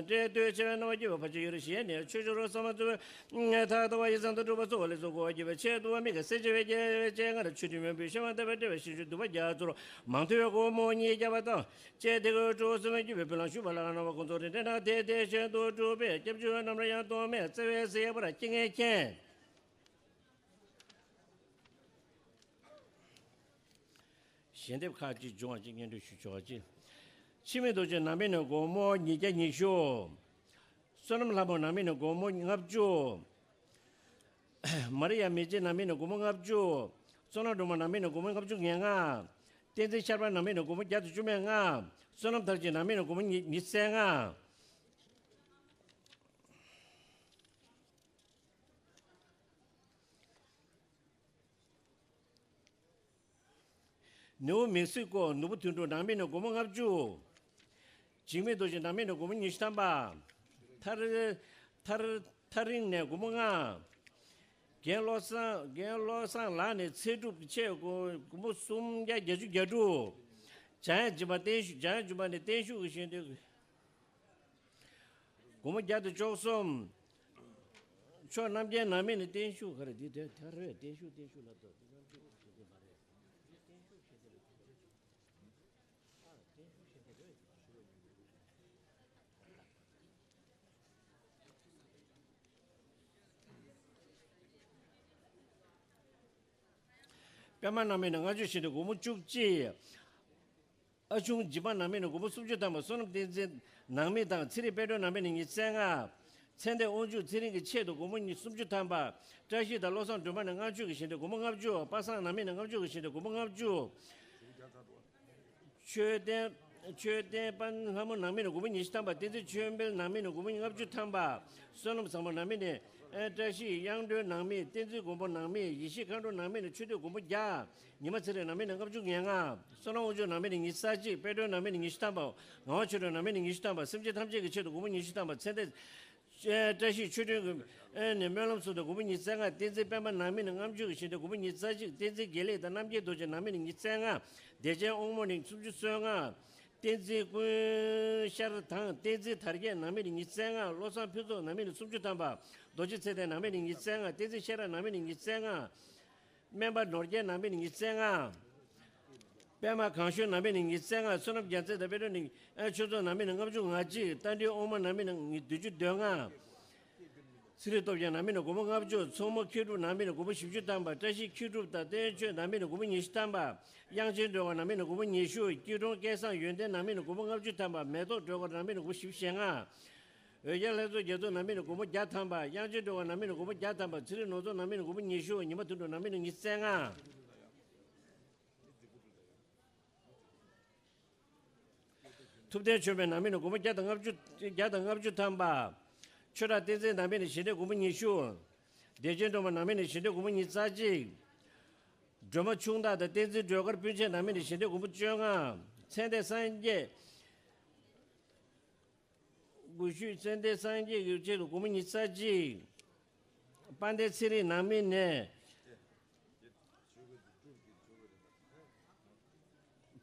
འབྲེལ་ཐོག་བྱེ་བའི་སྣང་བ་སྐྱེ་བ་ཕར་ཕྱིན་ཡོད་རུང་ཞི་གནས་ཆོས་ཕྱོགས་རུ་བསམ་པ་རྩོལ་བའི་ཐག་ཐག་པ་ཡིད་བཟང་དུ་གྲུབ་པ་སོགས་ལས་ཚོགས་སྐོར་བ་བགྱིས་པའི་ཆེད་དུ་བ་མི་གི་སེམས་ཅན་བྱེ་བའི་རྒྱལ་བའི་སྤྱན་སྔར་ཆོས་སྒྲོན་མའི་བི་ཤ་མ་ད་བ་འདྲ་བའི་ཞིང་བཅུ་འདུས་པ་རྒྱ་མཚོར་མང་ཐོས་སྒོ་མོ་ཉིས་བརྒྱ་པ་དང་བཅས་དེ་ཀའི་གྲོགས་སུ་མ་གྱུར་པའི་བུ་ལོན་ཞུ་བ་ལ་རྣམ་པ་ཀུན་ཚོགས་རེ་འདྲེན་དང་དེ་དེ་བཞིན་དུ་གྲུབ་པའི་སྐྱབས་བཅོལ་རྣམས་ལ་ཡང་དོན་མེད་བརྩེ་བའི་སྲིད་པར་ཁྱེད་ངས་མཁྱེན། ཞལ་འདེབས་ཁག་ཅིག་འབྱུང་བ་ཅིག་སྙན་སྒྲོན་ཞུ་ཆོག་ཅིག་འཆི་མེད་རྡོ་རྗེ་ནང་མི་ནས་སྒོར་མོ་ཉིས་བརྒྱ་ཉི་ཤུ། བསོད་ནམས་ལྷ་མོ་ནང་མི་ནས་སྒོར་མོ་ལྔ་བཅུ། མ་རི་ཡ་མི་རྗེ་ནང་མི་ནས་སྒོར་མོ་ལྔ་བཅུ། བསོད་ནམས་སྒྲོལ་མ་ནང་མི་ནས་སྒོར་མོ་ལྔ་བཅུ་ང་ལྔ། བསྟན་འཛིན་ཤར་པ་ནང་མི་ནས་སྒོར་མོ་བརྒྱ་དང་བཅུ་མེད་ལྔ། བསོད་ནམས་དར་རྒྱས་ནང་མི་ནས་སྒོར་མོ་ཉི་ཉི་ཤུ་རྩ་ལྔ། ནེའུ་མེག་སི་ཀོ་ནོར་བུ་དོན་གྲུབ་ནང་མི་ནས་སྒོར་མོ་ལྔ་བཅུ། འཇིགས་མེད་རྡོ་རྗེ་ནང་མི་ནས་སྒོར་མོ་ཉི་ཤུ་ཐམ་པ། ཐར་ཐར་ཐར་རིང་ནས་སྒོར་མོ་ལྔ། རྒན་བློ་བཟང་རྒན་བློ་བཟང་ལགས་ནས་ཚེ་སྒྲུབ་ཆེད་སྒོར་སྒོར་མོ་སུམ་བརྒྱ་བརྒྱད་ཅུ་གྱ་དྲུག་འཇམ་དབྱངས་སྦྱིན་པ་བརྟན་བཞུགས་འཇམ་དབྱངས་སྦྱིན་པ་ནས་བརྟན་བཞུགས་ཀྱི་ཞལ་འདེབས། སྒོར་མོ་བརྒྱ་དང་བཅུ་གསུམ། མཆོག་རྣམ་རྒྱལ་ནང་མི་ནས་བརྟན་བཞུགས་ག་རེ་འདི་དེ་དེ་རེད། བརྟན་བཞུགས་བརྟན་བཞུགས་ལབ་དུས་དེ་རྣམ་རྒྱལ་གྱི་ཞལ་འདེབས་མ་རེད། བརྟན་བཞུགས་ཞལ་འདེབས་རེད། ཨ་བརྟན་བཞུགས་ཞལ་འདེབས་རེད། པད་མ་ནང་མི་ནས་ལྔ་བཅུ་ཞལ་འདེབས་སྒོར་མོ་བཅུ་གཅིག་ཨ་ཆུང་སྦྱིན་པ་ནང་མི་ནས་སྒོར་མོ་སུམ་ཅུ་ཐམ་པ། བསོད་ནམས་བསྟན་འཛིན་ནང་མི་དང་ཚེ་རིང་དཔལ་སྒྲོན་ནང་མི་ནས་ཉི་ཤུ་རྩ་ལྔ། ཚེ་འདས་དབང་ཕྱུག་ཚེ་རིང་གི་ཆེད་དུ་སྒོར་མོ་ཉི་སུམ་ཅུ་ཐམ་པ། བཀྲ་ཤིས་དང་བློ་བཟང་སྒྲོལ་མ་ནས་ལྔ་བཅུ་གི་ཞལ་འདེབས་སྒོར་མོ་ལྔ་བཅུ། པ་སངས་ནང་མི་ནས་ལྔ་བཅུ་གི་ཞལ་འདེབས་སྒོར་མོ་ལྔ་བཅུ། མཆོད་རྟེན་མཆོད་རྟེན་པ་ལྷ་མོ་ནང་མི་ནས་སྒོར་མོ་ཉི་ཤུ་ཐམ་པ། བསྟན་འཛིན་ཆོས་འཕེལ་ནང་མི་ནས་སྒོར་མོ་ལྔ་བཅུ་ཐམ་པ། བསོད་ནམས་བཟང་པོ་ནང་མི་ནས་ཨེ་བཀྲ་ཤིས་གཡང་སྒྲོན་ནང་མི། བསྟན་འཛིན་མགོན་པོ་ནང་མི། ཡེ་ཤེས་མཁའ་འགྲོ་ནང་མི་ནས་མཆོད་རྟེན་སྒོར་མོ་བརྒྱ། ཉི་མ་ཚེ་རིང་ནང་མི་ནས་ལྔ་བཅུ་ང་ལྔ། བསོད་ནམས་དབང་ཕྱུག་ནང་མི་ནས་ཉི་ཤུ་རྩ་གཅིག་དཔལ་སྒྲོན་ནང་མི་ནས་ཉི་ཤུ་ཐམ་པ། ངག་དབང་ཆོས་སྒྲོན་ནང་མི་ནས་ཉི་ཤུ་ཐམ་པ། སེམས་ཅན་ཐམས་ཅད་ཀྱི་ཆེད་དུ་སྒོར་མོ་ཉི་ཤུ་ཐམ་པ། ཚེ་འདས་ནས་སྨོན་ལམ་གསུམ་དང་སྒོར་མོ་ཉི་ཤུ་རྩ་ལྔ། བསྟན་འཛིན་པད་མ་ནང་མི་ནས་ལྔ་བཅུ་གི་ཞལ་འདེབས་སྒོར་མོ་ཉི་ཤུ་རྩ་གཅིག་བསྟན་འཛིན་དགེ་ལེགས་དང་རྣམ་རྒྱལ་རྡོ་རྗེ་ནང་མི་ནས་ཉི་ཤུ་རྩ་ལྔ། བདེ་ཆེན་དབང་མོ་ནས་སུམ་ཅུ་སོ་ལྔ། བསྟན་འཛིན་ཀུན་ཤར་དང་བསྟན་འཛིན་དར་རྒྱས་ནང་མི་ནས་ཉི་ཤུ་རྩ་ལྔ། བློ་བཟང་ཕུན་ཚོགས་ནང་མི་ནས་སུམ་ཅུ་ཐམ་པ། རྡོ་རྗེ་ཚེ་བརྟན་ནང་མི་ནས་ཉི་ཤུ་རྩ་ལྔ། བསྟན་འཛིན་ཤེས་རབ་ནང་མི་ནས་ཉི་ཤུ་རྩ་ལྔ། སྨན་པ་ནོར་རྒྱས་ནང་མི་ནི་ཉི་ཤུ་རྩ་ལྔ། པད་མ་གངས་ཞོལ་ནང་མི་ནི་ཉི་ཤུ་རྩ་ལྔ། བསོད་ནམས་རྒྱལ་མཚན་དང་དཔལ་སྒྲོན་ནི་ཨ་ཆོས་རྫོང་ནང་མི་ནི་ལྔ་བཅུ་ང་གཅིག། རྟ་མགྲིན་དབུ་མ་ནང་མི་ནི་བདུན་ཅུ་དོན་ལྔ། ཚེ་རིང་སྟོབས་རྒྱལ་ནང་མི་ནི་སྒོར་མོ་ལྔ་བཅུ། མཚོ་མོ་མཁས་གྲུབ་ནང་མི་ནི་སྒོར་མོ་བཞི་བཅུ་ཐམ་པ། བཀྲ་ཤིས་མཁས་གྲུབ་དང་བསྟན་ཆོས་ནང་མི་ནི་སྒོར་མོ་ཉི་ཤུ་ཐམ་པ། དབྱངས་ཅན་སྒྲོལ་མ་ནང་མི་ནི་སྒོར་མོ་ཉི་ཤུ། སྐྱིད་གྲོང་སྐལ་བཟང་ཡོན་ཏན་ནང་མི་ནི་སྒོར་མོ་ལྔ་བཅུ་ཐམ་པ། མེ་ཏོག་སྒྲོལ་དཀར་ནང་མི་ནི་སྒོར་མོ་བཞི་བཅུ་ཞེ་ལྔ། འོད་རྒྱལ་ལྷ་མཚོ་རྒྱ་མཚོ་ནང་མི་ནི་སྒོར་མོ་བརྒྱ་ཐམ་པ། དབྱངས་ཅན་སྒྲོལ་མ་ནང་མི་ནི་སྒོར་མོ་བརྒྱ་ཐམ་པ། ཚེ་རིང་ནོར་བཟང་ནང་མི་ནི་སྒོར་མོ་ཉི་ཤུ། ཉི་མ་དོན་གྲུབ་ནང་མི་ནི་ཉི་ཤུ་རྩ་ལྔ། ཐུབ་བསྟན་ཆོས་འཕེལ་ནང་མི་ནི་སྒོར་མོ་བརྒྱ་དང་ལྔ་བཅུ། བརྒྱ་དང་ལྔ་བཅུ་ཐམ་པ། ཆོས་གྲགས་བསྟན་འཛིན་ནང་མི་ནི་ཞལ་འདེབས་སྒོར་མོ་ཉི་ཤུ། བདེ་ཆེན་སྒྲོལ་མ་ནང་མི་ནི་ཞལ་འདེབས་སྒོར་མོ་ཉིས་རྩ་གཅིག། སྒྲོལ་མ་ཆུང་བདག་དང་བསྟན་འཛིན་སྒྲོལ་དཀར་སྤུན་མཆེད་ནང་མི་ནི་ཞལ་འདེབས་སྒོར་མོ་བཅོ་ལྔ། ཚེ་འདས་སངས་རྒྱས། དགུ་ཤུལ་ཚེ་འདས་སངས་རྒྱས་ཀྱི་ཆེད་དུ་སྒོར་མོ་ཉིས་རྩ་གཅིག། དཔལ་ལྡན་ཚེ་རིང་ནང་མི་ནས།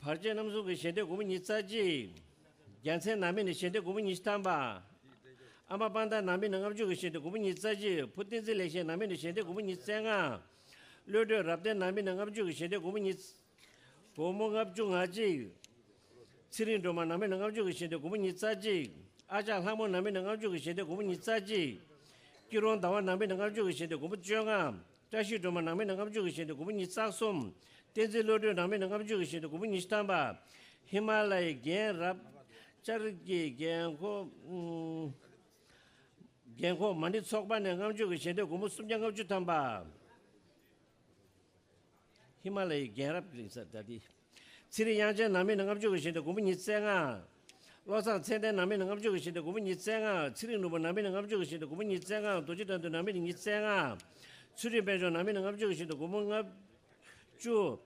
བར་ཆད་རྣམ་གསུམ་གྱི་ཞལ་འདེབས་སྒོར་མོ་ཉིས་རྩ་གཅིག། རྒྱལ་མཚན་ནང་མི་ནས་ཞལ་འདེབས་སྒོར་མོ་ཉི་ཤུ་ཐམ་པ། ཨ་མ་དཔལ་ལྡན་ནང་མི་ནས་ལྔ་བཅུ་གི་ཞལ་འདེབས་སྒོར་མོ་ཉིས་རྩ་གཅིག། བུ་བསྟན་འཛིན་ལེགས་བཤད་ནང་མི་ནས་ཞལ་འདེབས་སྒོར་མོ་ཉིས་རྩ་ལྔ། བློ་གྲོས་རབ་བརྟན་ནང་མི་ནས་ལྔ་བཅུ་གི་ཞལ་འདེབས་སྒོར་མོ་ཉིས། སྒོར་མོ་ལྔ་བཅུ་ང་གཅིག། ཚེ་རིང་སྒྲོལ་མ་ནང་མི་ནས་ལྔ་བཅུ་གི་ཞལ་འདེབས་སྒོར་མོ་ཉིས་རྩ་གཅིག། ཨ་ཅག་ལྷ་མོ་ནང་མི་ནས་ལྔ་བཅུ་གི་ཞལ་འདེབས་སྒོར་མོ་ཉིས་རྩ་གཅིག། སྐྱིད་རོང་ཟླ་བ་ནང་མི་ནས་ལྔ་བཅུ་གི་ཞལ་འདེབས་སྒོར་མོ་བཅོ་ལྔ། བཀྲ་ཤིས་སྒྲོལ་མ་ནང་མི་ནས་ལྔ་བཅུ་གི་ཞལ་འདེབས་སྒོར་མོ་ཉིས་རྩ་གསུམ། བསྟན་འཛིན་བློ་གྲོས་ནང་མི་ནས་ལྔ་བཅུ་གི་ཞལ་འདེབས་སྒོར་མོ་ཉི་ཤུ་ཐམ་པ། ཧི་མ་ལ་ཡའི་རྒན་རབས་བཅར་གྱི་རྒན་འཁོགས། ཨུམ། རྒན་འཁོགས་མ་ཎི་ཚོགས་པ་ནས་ལྔ་བཅུ་གི་ཞལ་འདེབས་སྒོར་མོ་སུམ་བརྒྱ་ལྔ་བཅུ་ཐམ་པ། ཧི་མ་ལ་ཡའི་རྒན་རབས་རིང་ས་ད་ལྟའི། ཚེ་རིང་དབྱངས་ཅན་ནང་མི་ནས་ལྔ་བཅུ་གི་ཞལ་འདེབས་སྒོར་མོ་ཉིས་རྩ་ལྔ། བློ་བཟང་ཚེ་བརྟན་ནང་མི་ནས་ལྔ་བཅུ་གི་ཞལ་འདེབས་སྒོར་མོ་ཉིས་རྩ་ལྔ། ཚེ་རིང་ནོར་བུ་ནང་མི་ནས་ལྔ་བཅུ་གི་ཞལ་འདེབས་སྒོར་མོ་ཉིས་རྩ་ལྔ། རྡོ་རྗེ་དགྲ་འདུལ་ནང་མི་ནས་ཉིས་རྩ་ལྔ། ཚུལ་ཁྲིམས་དཔལ་འབྱོར་ནང་མི་ནས་ལྔ་བཅུ་གི་ཞལ་འདེབས་སྒོར་མོ་ལྔ་བཅུ།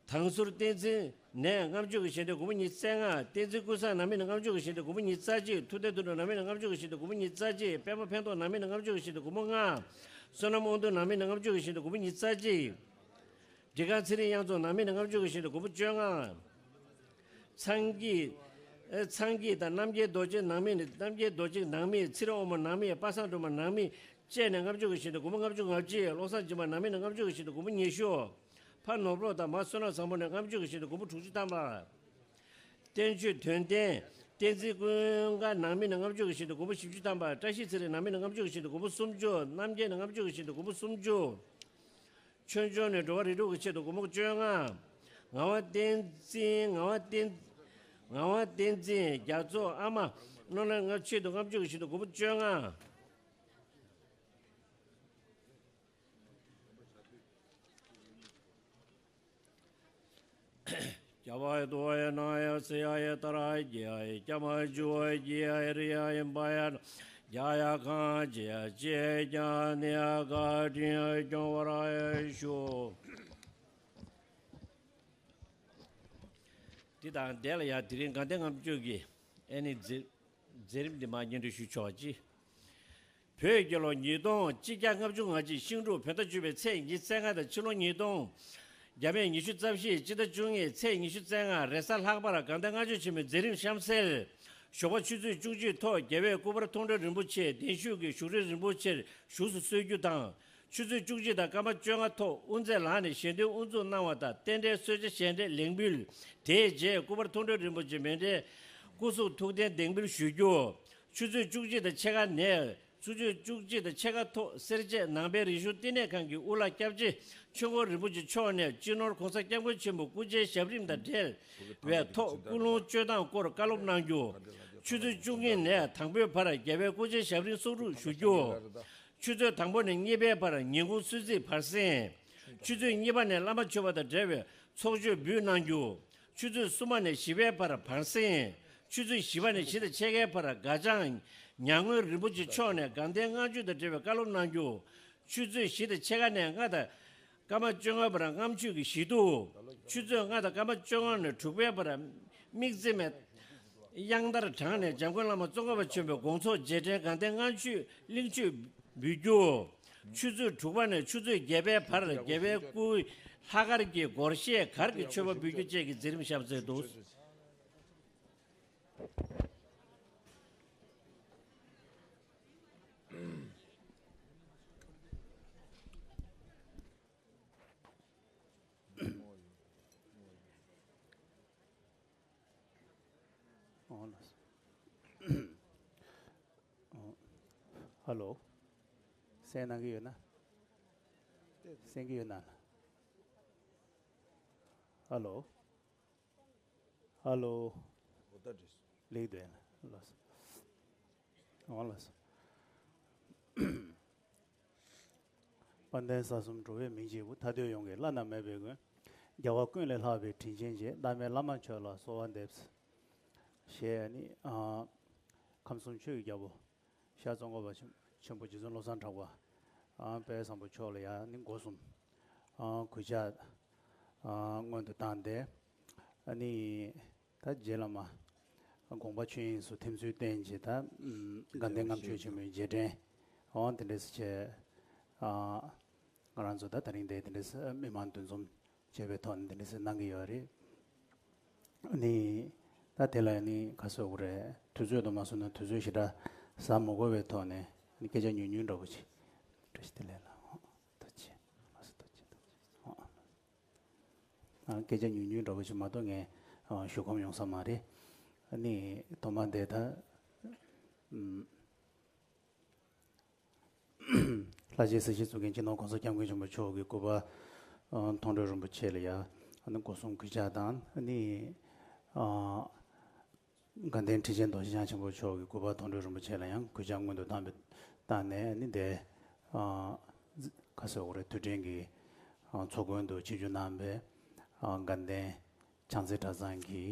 དང་ཟུར་བསྟན་འཛིན་ནས་ལྔ་བཅུ་གི་ཞལ་འདེབས་སྒོར་མོ་ཉིས་རྩ་ལྔ། བསྟན་འཛིན་ཀུན་བཟང་ནང་མི་ནས་ལྔ་བཅུ་གི་ཞལ་འདེབས་སྒོར་མོ་ཉིས་རྩ་གཅིག། ཐུབ་བསྟན་དོན་གྲུབ་ནང་མི་ནས་ལྔ་བཅུ་གི་ཞལ་འདེབས་སྒོར་མོ་ཉིས་རྩ་གཅིག། པད་མ་ཕན་ཐོགས་ནང་མི་ནས་ལྔ་བཅུ་གི་ཞལ་འདེབས་སྒོར་མོ་ལྔ། བསོད་ནམས་དབང་འདུས་ནང་མི་ནས་ལྔ་བཅུ་གི་ཞལ་འདེབས་སྒོར་མོ་ཉིས་རྩ་གཅིག། འབྲི་སྒང་ཚེ་རིང་གཡང་འཛོམས་ནང་མི་ནས་ལྔ་བཅུ་གི་ཞལ་འདེབས་སྒོར་མོ་བཅོ་ལྔ། ཚང་གི། ཨེ། ཚང་གི་དང་རྣམ་རྒྱལ་རྡོ་རྗེ་ནང་མི་ནས། རྣམ་རྒྱལ་རྡོ་རྗེ་ནང་མི། ཚེ་རིང་དབང་མོ་ནང་མི། པ་སངས་སྒྲོལ་མ་ནང་མི་བཅས་ནས་ལྔ་བཅུ་གི་ཞལ་འདེབས་སྒོར་མོ་ལྔ་བཅུ་ང་གཅིག། བློ་བཟང་སྦྱིན་པ་ནང་མི་ནས་ལྔ་བཅུ་གི་ཞལ་འདེབས་སྒོར་མོ་ཉི་ཤུ། ཕ་ནོར་བུ་དང་མ་བསོད་ནམས་བཟང་པོ་ནས་ལྔ་བཅུ་གི་ཞལ་འདེབས་སྒོར་མོ་དྲུག་ཅུ་ཐམ་པ། བསྟན་ཆོས་དོན་ལྡན། བསྟན་འཛིན་ཀུན་དགའ་ནང་མི་ནས་ལྔ་བཅུ་གི་ཞལ་འདེབས་སྒོར་མོ་བཞི་བཅུ་ཐམ་པ། བཀྲ་ཤིས་ཚེ་རིང་ནང་མི་ནས་ལྔ་བཅུ་གི་ཞལ་འདེབས་སྒོར་མོ་སུམ་ཅུ། རྣམ་རྒྱལ་ནས་ལྔ་བཅུ་གི་ཞལ་འདེབས་སྒོར་མོ་སུམ་ཅུ། ཆོས་འབྱོར་ནས་འགྲོ་བ་རིགས་དྲུག་གི་ཆེད་དུ་སྒོར་མོ་བཅོ་ལྔ། ངག་དབང་བསྟན་འཛིན། ངག་དབང་བསྟན། ངག་དབང་བསྟན་འཛིན་རྒྱ་མཚོ། ཨ་མ་ནོར་ལྷ་ལྔ་ཆེད་དུ་ལྔ་བཅུ་གི་ཞལ་འདེབས་སྒོར་མོ་བཅོ་ལྔ། རྒྱ་བ་ཡི་དུ་བ་ཡི་ན་ཡ་སི་ཡ་ཡི་ཏ་ར་ཡི་རྒྱ་ཡི་རྒྱ་མ་ཇུ་བ་ཡི་རྒྱ་ཡི་རི་ཡ་ཡི་བ་ཡ་ན་རྒྱ་ཡ་གང་ཇི་ཡ་ཅི་ཡ་ཀྱང་ནི་ཡ་ག་དྲིན་ཡ་སྐྱོང་བ་ར་ཡ་ཤོ། འདི་དང་འདས་ལ་ཡང་དེ་རིང་དགའ་ལྡན་ལྔ་བཅུ་གི་ཨེ་ནི་མཛད་མཛད་རིམ་འདི་མར་སྙན་སྒྲོན་ཞུ་ཆོག་ཅིག། བོད་རྒྱལ་ལོ་ཉིས་སྟོང་གཅིག་བརྒྱ་ལྔ་བཅུ་ང་གཅིག་ཤིང་འབྲུག་བོད་ཟླ་བཅུ་པའི་ཚེས་ཉི་ཤུ་རྩ་ལྔ་དང་ཕྱི་ལོ་ཉིས་སྟོང་། རྒྱ་མེད་ཉི་ཤུ་རྩ་བཞི་སྤྱི་ཟླ་བཅུ་གཉིས་ཚེས་ཉི་ཤུ་རྩ་ལྔ་རེས་གཟའ་ལྷག་པར་དགའ་ལྡན་ལྔ་མཆོད་ཆེན་མོའི་མཛད་རིམ་གཤམ་གསལ། ཞོགས་པ་ཆུ་ཚོད་བཅུ་གཅིག་ཐོག་རྒྱལ་བའི་སྐུ་པར་མཐོང་གྲོལ་རིན་པོ་ཆེ་གདན་ཞུས་ཀྱིས་བཞུགས་ཁྲི་རིན་པོ་ཆེར་བཞུགས་སུ་གསོལ་རྒྱུ་དང་། ཆུ་ཚོད་བཅུ་གཅིག་དང་སྐར་མ་བཅོ་ལྔ་ཐོག་དབུ་མཛད་ལགས་ནས་ཞལ་འདོན་དབུ་འཛུགས་གནང་བ་དང་རྟེན་འབྲེལ་གསོལ་ཇ་ཞལ་འདྲེན་ལེགས་འབུལ། དེའི་རྗེས་སྐུ་པར་མཐོང་གྲོལ་རིན་པོ་ཆེ་མཎྜལ་སྐུ་གཟུགས་ཐུགས་རྟེན་གདན་འབུལ་ཞུ་རྒྱུ། ཆུ་ཚོད་བཅུ་གཅིག་དང་ཕྱེད་ཀ་ནས་ཆུ་ཚོད་བཅུ་གཅིག་དང་ཕྱེད་ཀ་ཐོག་སེར་བྱེས་ནང་པའི་རིག་གཞུང་བསྟི་གནས་ཁང་གི་དབུ་བླ་སྐྱབས་རྗེ་ཆོས་འཁོར་རིན་པོ་ཆེ་མཆོག་ནས་སྤྱི་ནོར་༸གོང་ས་༸སྐྱབས་མགོན་ཆེན་པོའི་སྐུ་ཕྱྭའི་ཞབས་རིམ་དང་འབྲེལ་བའི་ཐོག་ཀུན་སློང་སྤྱོད་སྟངས་སྐོར་བཀའ་སློབ་གནང་རྒྱུ། ཆུ་ཚོད་བཅུ་གཉིས་ནས་དང་པོའི་བར་རྒྱལ་བའི་སྐུ་ཕྱྭའི་ཞབས་རིམ་གསུང་སྒྲུབ་ཞུ་རྒྱུ། ཆུ་ཚོད་དང་པོ་ནས་གཉིས་པའི་བར་ཉིན་གུང་གསོལ་ཚིགས་བར་གསེང་། ཆུ་ཚོད་གཉིས་པ་ནས་བླ་མ་མཆོད་པ་དང་འབྲེལ་བའི་ཚོགས་མཆོད་འབུལ་གནང་རྒྱུ། ཆུ་ཚོད་གསུམ་པ་ནས་བཞི་པའི་བར་བར་གསེང་། ཆུ་ཚོད་བཞི་པ་ནས་བཞི་དང་ཕྱེད་ཀའི་བར་དགའ་བྱང་ཉང་སྔོན་རིན་པོ་ཆེ་མཆོག་ནས་དགའ་ལྡན་ལྔ་མཆོད་དང་འབྲེལ་བའི་བཀའ་སློབ་གནང་རྒྱུ། ཆུ་ཚོད་བཞི་དང་ཕྱེད་ཀ་ནས་ལྔ་དང་སྐར་མ་བཅོ་ལྔའི་བར་ལྔ་མཆོད་ཀྱི་བཞེས་སྒྲུབ། ཆུ་ཚོད་ལྔ་དང་སྐར་མ་བཅོ་ལྔ་ནས་དྲུག་པའི་བར་དམིགས་བརྩེ་མའི་དབྱངས་རྟར་བགྲངས་ནས་འཇམ་མགོན་བླ་མ་ཙོང་ཁ་པ་ཆེན་པོའི་དགོངས་རྫོགས་རྗེས་དྲན་དགའ་ལྡན་ལྔ་མཆོད་གླིང་མཆོད་འབུལ་རྒྱུ། ཆུ་ཚོད་དྲུག་པ་ནས་ཆུ་ཚོད་བརྒྱད་པའི་བར་རྒྱལ་བའི་སྐུའི་ལྷ་གར་གྱི་སྒོར་གཞས་གར་གྱི་མཆོད་པ་འབུལ་རྒྱུ་བཅས་ཀྱི་མཛད་རིམ་གཤམ་གསལ་འདུག། ཧ་ལོ། གསན་གནང་གི་ཡོད་ན། གསན་གི་ཡོད་ན། ཧ་ལོ། ཧ་ལོ། ལེགས་འདུག་ལགས་སོ། འོང་ལགས་སོ། དཔལ་ལྡན་ས་གསུམ་འགྲོ་བའི་མི་འཇིགས་པ། ཐར་འདོད་ཡོངས་ཀྱི་བླ་ན་མེད་པའི་མགོན། རྒྱལ་བ་ཀུན་ལས་ལྷག་པའི་དྲིན་ཅན་རྗེ། བླ་མེད་བླ་མ་མཆོག་ལ་གསོལ་བ་འདེབས། ཞེས་ནི། ཨ། ཁམས་གསུམ་ཆོས་ཀྱི་རྒྱལ་པོ་ཤར་ཙོང་ཁ་པ་ཆེན་ཆེན་པོ་རྗེ་བཙུན་བློ་བཟང་གྲགས་པ། ཨ། དཔལ་བཟང་པོ་མཆོག་ལ་ཡང་ནི་སྒོ་གསུམ། ཨ། གུས་ཕྱག་ཨ། སྔོན་དུ་བཏང་སྟེ། ཨ་ནི། ད་རྗེ་བླ་མ་དགོངས་པ་ཆོས་དབྱིངས་སུ་ཐིམ་ཚུལ་བསྟན་གྱི་ད། ཨམ། དགའ་ལྡན་ལྔ་མཆོད་ཆེན་མོའི་རྗེས་དྲན། འོ་དེ་འདྲས་བྱས། ཨ། ང་རང་ཚོ་ད་དེ་རིང་འདིར་དེ་འདྲས་མི་མང་འདུ་འཛོམས་བྱས་པའི་ཐོག་ནས་དེ་འདྲས་གནང་གི་ཡོད་རེད། ཨ་ནི། ད་དེ་ལ་ནི་ག་ཟེར་དགོས་རེད། དུས་ཚོད་དུ་མ་སོང་ན་དུས་ཚོད་ཞེ་དྲག་ཟ་མི་དགོས་པའི་ཐོག་ནས་ནི་སྐད་ཆ་ཉུང་ཉུང་འདྲ་པོ་ཅིག་བཀྲ་ཤིས་བདེ་ལེགས་ལགས། ཐུགས་རྗེ་ཆེ། ལགས་སོ། ཐུགས་རྗེ་ཆེ། ཐུགས་རྗེ་ཆེ། ཨ། སྐད་ཆ་ཉུང་ཉུང་འདྲ་པོ་ཞིག་མ་གཏོགས་ངས། ཨ། ཞུ་ཁོམ་ཡོང་ས་མ་རེད། ཨ་ནི་ཐོག་མ་འདི་ད། ཨམ། ལྷ་རྗེ་སྲིད་ཞིའི་གཙུག་རྒྱན་སྤྱི་ནོར་༸གོང་ས་༸སྐྱབས་མགོན་ཆེན་པོ་མཆོག་གི་སྐུ་པར། ཨ། མཐོང་གྲོལ་རིན་པོ་ཆེ་ལ་ཡ། ཨ་ནི་སྒོ་གསུམ་གུས་ཕྱག་དང་། ཨ་ནི། ཨ། དགའ་ལྡན་ཁྲི་ཆེན་རྡོ་རྗེ་འཆང་ཆེན་པོ་མཆོག་གི་སྐུ་པར་མཐོང་གྲོལ་རིན་པོ་ཆེ་ལ་ཡང་གུས་ཕྱག་སྔོན་དུ་བཏང་བའི་བཏང་ནས། ཨ་ནི་དེ། ཨ། ག་ཟེར་དགོས་རེད། དུས་དྲན་གྱི། ཨ། ཚོགས་མགོན་དུ་ཆིབས་བསྒྱུར་གནང་བའི། ཨ། དགའ་ལྡན་བྱང་རྩེ་གྲྭ་ཚང་གི།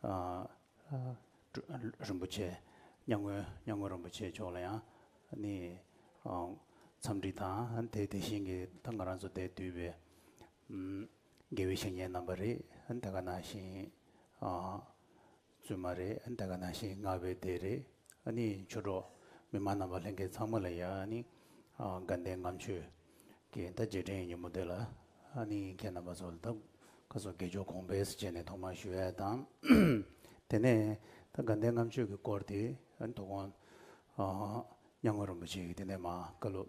ཨ། ཨ། རིན་པོ་ཆེ། སྙན་སྔོན། སྙན་སྔོན་རིན་པོ་ཆེ་མཆོག་ལ་ཡང་ནི། ཨ། འཚམས་འདྲི་དང་། དེ་དེ་བཞིན་གྱི་ད་ང་རང་ཚོ་འདིར་འདུས་པའི། ཨམ། དགེ་བའི་བཤེས་གཉེན་རྣམ་པ་རེད། ཨ། དེ་ག་ནང་བཞིན། ཨ། བཙུན་མ་རེད། ཨ། དེ་ག་ནང་བཞིན་སྔགས་པའི་སྡེ་རེད། ཨ་ནི་ཆོས་གྲོགས་མི་མང་རྣམ་པ་ལྷན་རྒྱས་ཚང་མ་ལ་ཡང་ནི། ཨ། དགའ་ལྡན་ལྔ་མཆོད་ཀྱི་ད་རྗེས་དྲན་ཉིན་མོ་དེ་ལ། ཨ་ནི་ཁྱེད་རྣམ་པ་ཚོ་ལ་ད་ག་ཟེར། དགེ་སྦྱོར་གོང་འཕེལ་ཟེར་བྱས་ནས་ཐོག་མར་ཞུ་ཡ་དང་། དེ་ནས་ད་དགའ་ལྡན་ལྔ་མཆོད་ཀྱི་སྐོར་དེ། ཨ་ནི་དོ་དགོང་། ཨ། སྙན་སྔོན་རིན་པོ་ཆེ་གིས་དེ་ནས་མར་བཀའ་སློབ་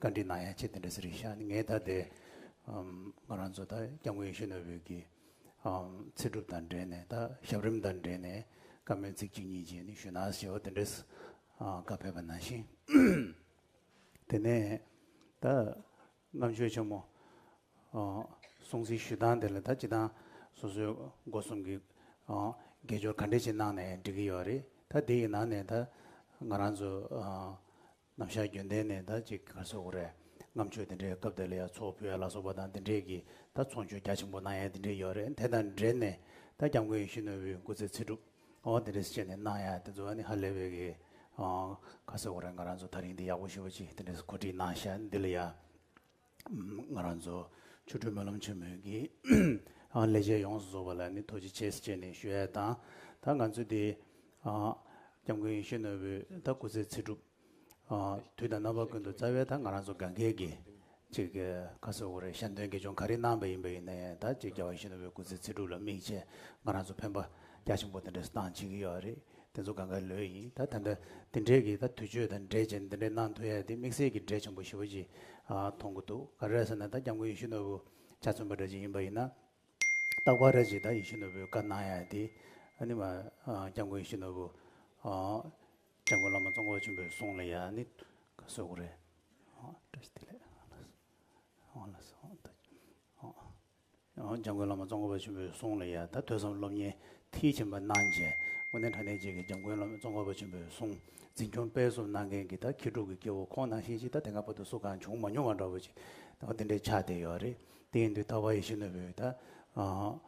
བཀའ་འདྲི་གནང་ཡ་ཆེད་དེ་འདྲ་ཟེར་ཞུ་ཡ། ཨ་ནི་ངས་ད་དེ། ཨམ། ང་རང་ཚོ་ད་༸སྐྱབས་མགོན་ཡིད་བཞིན་ནོར་བུ་གི། ཨམ། ཚེ་སྒྲུབ་དང་འབྲེལ་ནས། ད་ཞབས་རིམ་དང་འབྲེལ་ནས་བཀའ་མོལ་ཚིག་གཅིག་གཉིས་ཅིག་ནི་ཞུས་ན་ཞེས་པ་དེ་འདྲས། ཨ། བཀའ་ཕེབས་པ་ནང་བཞིན། དེ་ནས་ད་ལྔ་མཆོད་ཆེན་མོ། ཨ། སྲུང་བརྩི་ཞུ་སྟངས་དེ་ལ་ད་སྤྱིར་བཏང་སོ་སོའི་སྒོ་གསུམ་གྱི། ཨ། དགེ་སྦྱོར་ག་འདྲས་ཅིག་གནང་ནའི་འགྲིག་གི་ཡོད་རེད། ད་དེ་ཡི་ནང་ནས་ད་ང་རང་ཚོ། ཨ། ནམ་ཞག་རྒྱུན་ལྡན་ནས་ད་ཅིག་ག་ཟེར་དགོས་རེད། ལྔ་མཆོད་དེ་འདྲའི་སྐབས་དེ་ལ་ཡང་ཚོགས་ཕུལ་ཡ་ལ་སོགས་པ་དང་། དེ་འདྲས་ཀྱི་ད་ཚོགས་མཆོད་རྒྱ་ཆེན་པོ་གནང་ཡ་དེ་འདྲས་ཡོད་རེད། དེ་དང་འབྲེལ་ནས་ད་༸སྐྱབས་མགོན་ཡིད་བཞིན་ནོར་བུའི་སྐུ་ཚེ་ཚེ་སྒྲུབ། འོ་དེ་འདྲས་བྱས་ནས་གནང་ཡ་དེ་ཚོ་ཨ་ནི་ཧ་ལས་པའི་གི། ཨ། ག་ཟེར་དགོས་རེད། ང་རང་ཚོ་ད་རིང་འདི་ཡག་པོ་ཞེ་པོ་ཅིག་དེ་འདྲས་གོ་སྒྲིག་གནང་ཤག་འདི་ལ་ཡ། ང་རང་ཚོ་ཆོ་འཕྲུལ་སྨོན་ལམ་ཆེན་མོའི་གི། ཨ། ལས་བྱེད་ཡོངས་སུ་རྫོགས་པ་ལ་ནི་ཐུགས་རྗེ་ཆེ་ཟེར་བྱས་ནས་ཞུ་ཡ་དང་། ད་ང་ཚོ་འདི། ཨ།༸སྐྱབས་མགོན་ཡིད་བཞིན་ནོར་བུའི་ད་སྐུ་ཚེ་ཚེ་སྒྲུབ། ཨ། དུས་དང་རྣམ་པ་ཀུན་ཏུ་རྩ་བའི་ད་ང་རང་ཚོ་གང་གས་ཀྱི་ཅིག་ག་ཟེར་དགོས་རེད། ཞལ་འདོན་དགེ་སྦྱོར་ག་རེ་གནང་པ་ཡིན་པ་ཡིན་ན་ཡང་། ད་ཅིག་རྒྱལ་བ་ཡིད་བཞིན་ནོར་བུའི་སྐུ་ཚེ་ཚེ་སྒྲུབ་ལ་དམིགས་བྱས་ང་རང་ཚོ་འཕེན་པ་རྒྱ་ཆེན་པོ་དེ་འདྲ་བཏང་བྱེད་ཀྱི་ཡོད་རེད། དེ་ཚོ་གང་ག་ལོས་ཡིན། ད་ད་ལྟ་དེ་འདྲའི་གི་ད་དུས་ཚོད་དང་འབྲེལ་བྱས་ནས་དེ་འདྲའི་གནང་ཐུབ་ཡ་དེ་དམིགས་བསལ་གྱི་འབྲས་ཆེན་པོ་ཞེ་པོ་ཅིག་ཨ། མཐོང་གི་འདུག་ག་རེ་རེད་ཟེར་ན། ད་༸སྐྱབས་མགོན་ཡིད་བཞིན་ནོར་བུ་ཆ་མཚོན་པ་འདྲ་ཅིག་ཡིན་པ་ཡིན་ན། རྟག་པར་རེ་ཅིག་ད་ཡིད་བཞིན་ནོར་བུའི་བཀའ་གནང་ཡ་དེ། ཨ་ནི་མ། ཨ།༸སྐྱབས་མགོན་ཡིད་བཞིན་ནོར་བུ། ཨ།༸སྐྱབས་མགོན་བླ་མ་ཙོང་ཁ་པ་ཆེན་པོའི་གསུང་ལ་ཡ་ནི། ག་ཟེར་དགོས་རེད། ཨ། བཀྲ་ཤིས་བདེ་ལེགས། ཨ་ལགས་སོ། ཨ་ལགས་སོ། ཨ། ཨ། ཨ།༸སྐྱབས་མགོན་བླ་མ་ཙོང་ཁ་པ་ཆེན་པོའི་གསུང་ལ་ཡ་ད་ཐོས་བསམ་སློབ་གཉེར་མཐིལ་ཕྱིན་པ་གནང་བྱས། དངོས་གནས་དྲང་གནས་ཅིག་གི་༸སྐྱབས་མགོན་བླ་མ་ཙོང་ཁ་པ་ཆེན་པོའི་གསུང་འཛིན་སྐྱོང་སྤེལ་གསུམ་གནང་མཁན་གྱི་ད་མཁས་གྲུབ་ཀྱི་སྐྱེ་བོ་ཁོང་ནང་བཞིན་ཅིག་ད་དེ་སྔ་བར་དུ་སུ་གང་བྱུང་མ་མྱོང་བ་འདྲ་བོ་ཅིག་ད་དེ་འདྲའི་ཆགས་བསྡད་ཡོད་རེད། དེ་ཡིན་དུས་རྟག་པར་ཡིད་བཞིན་ནོར་བུའི་ད། ཨ།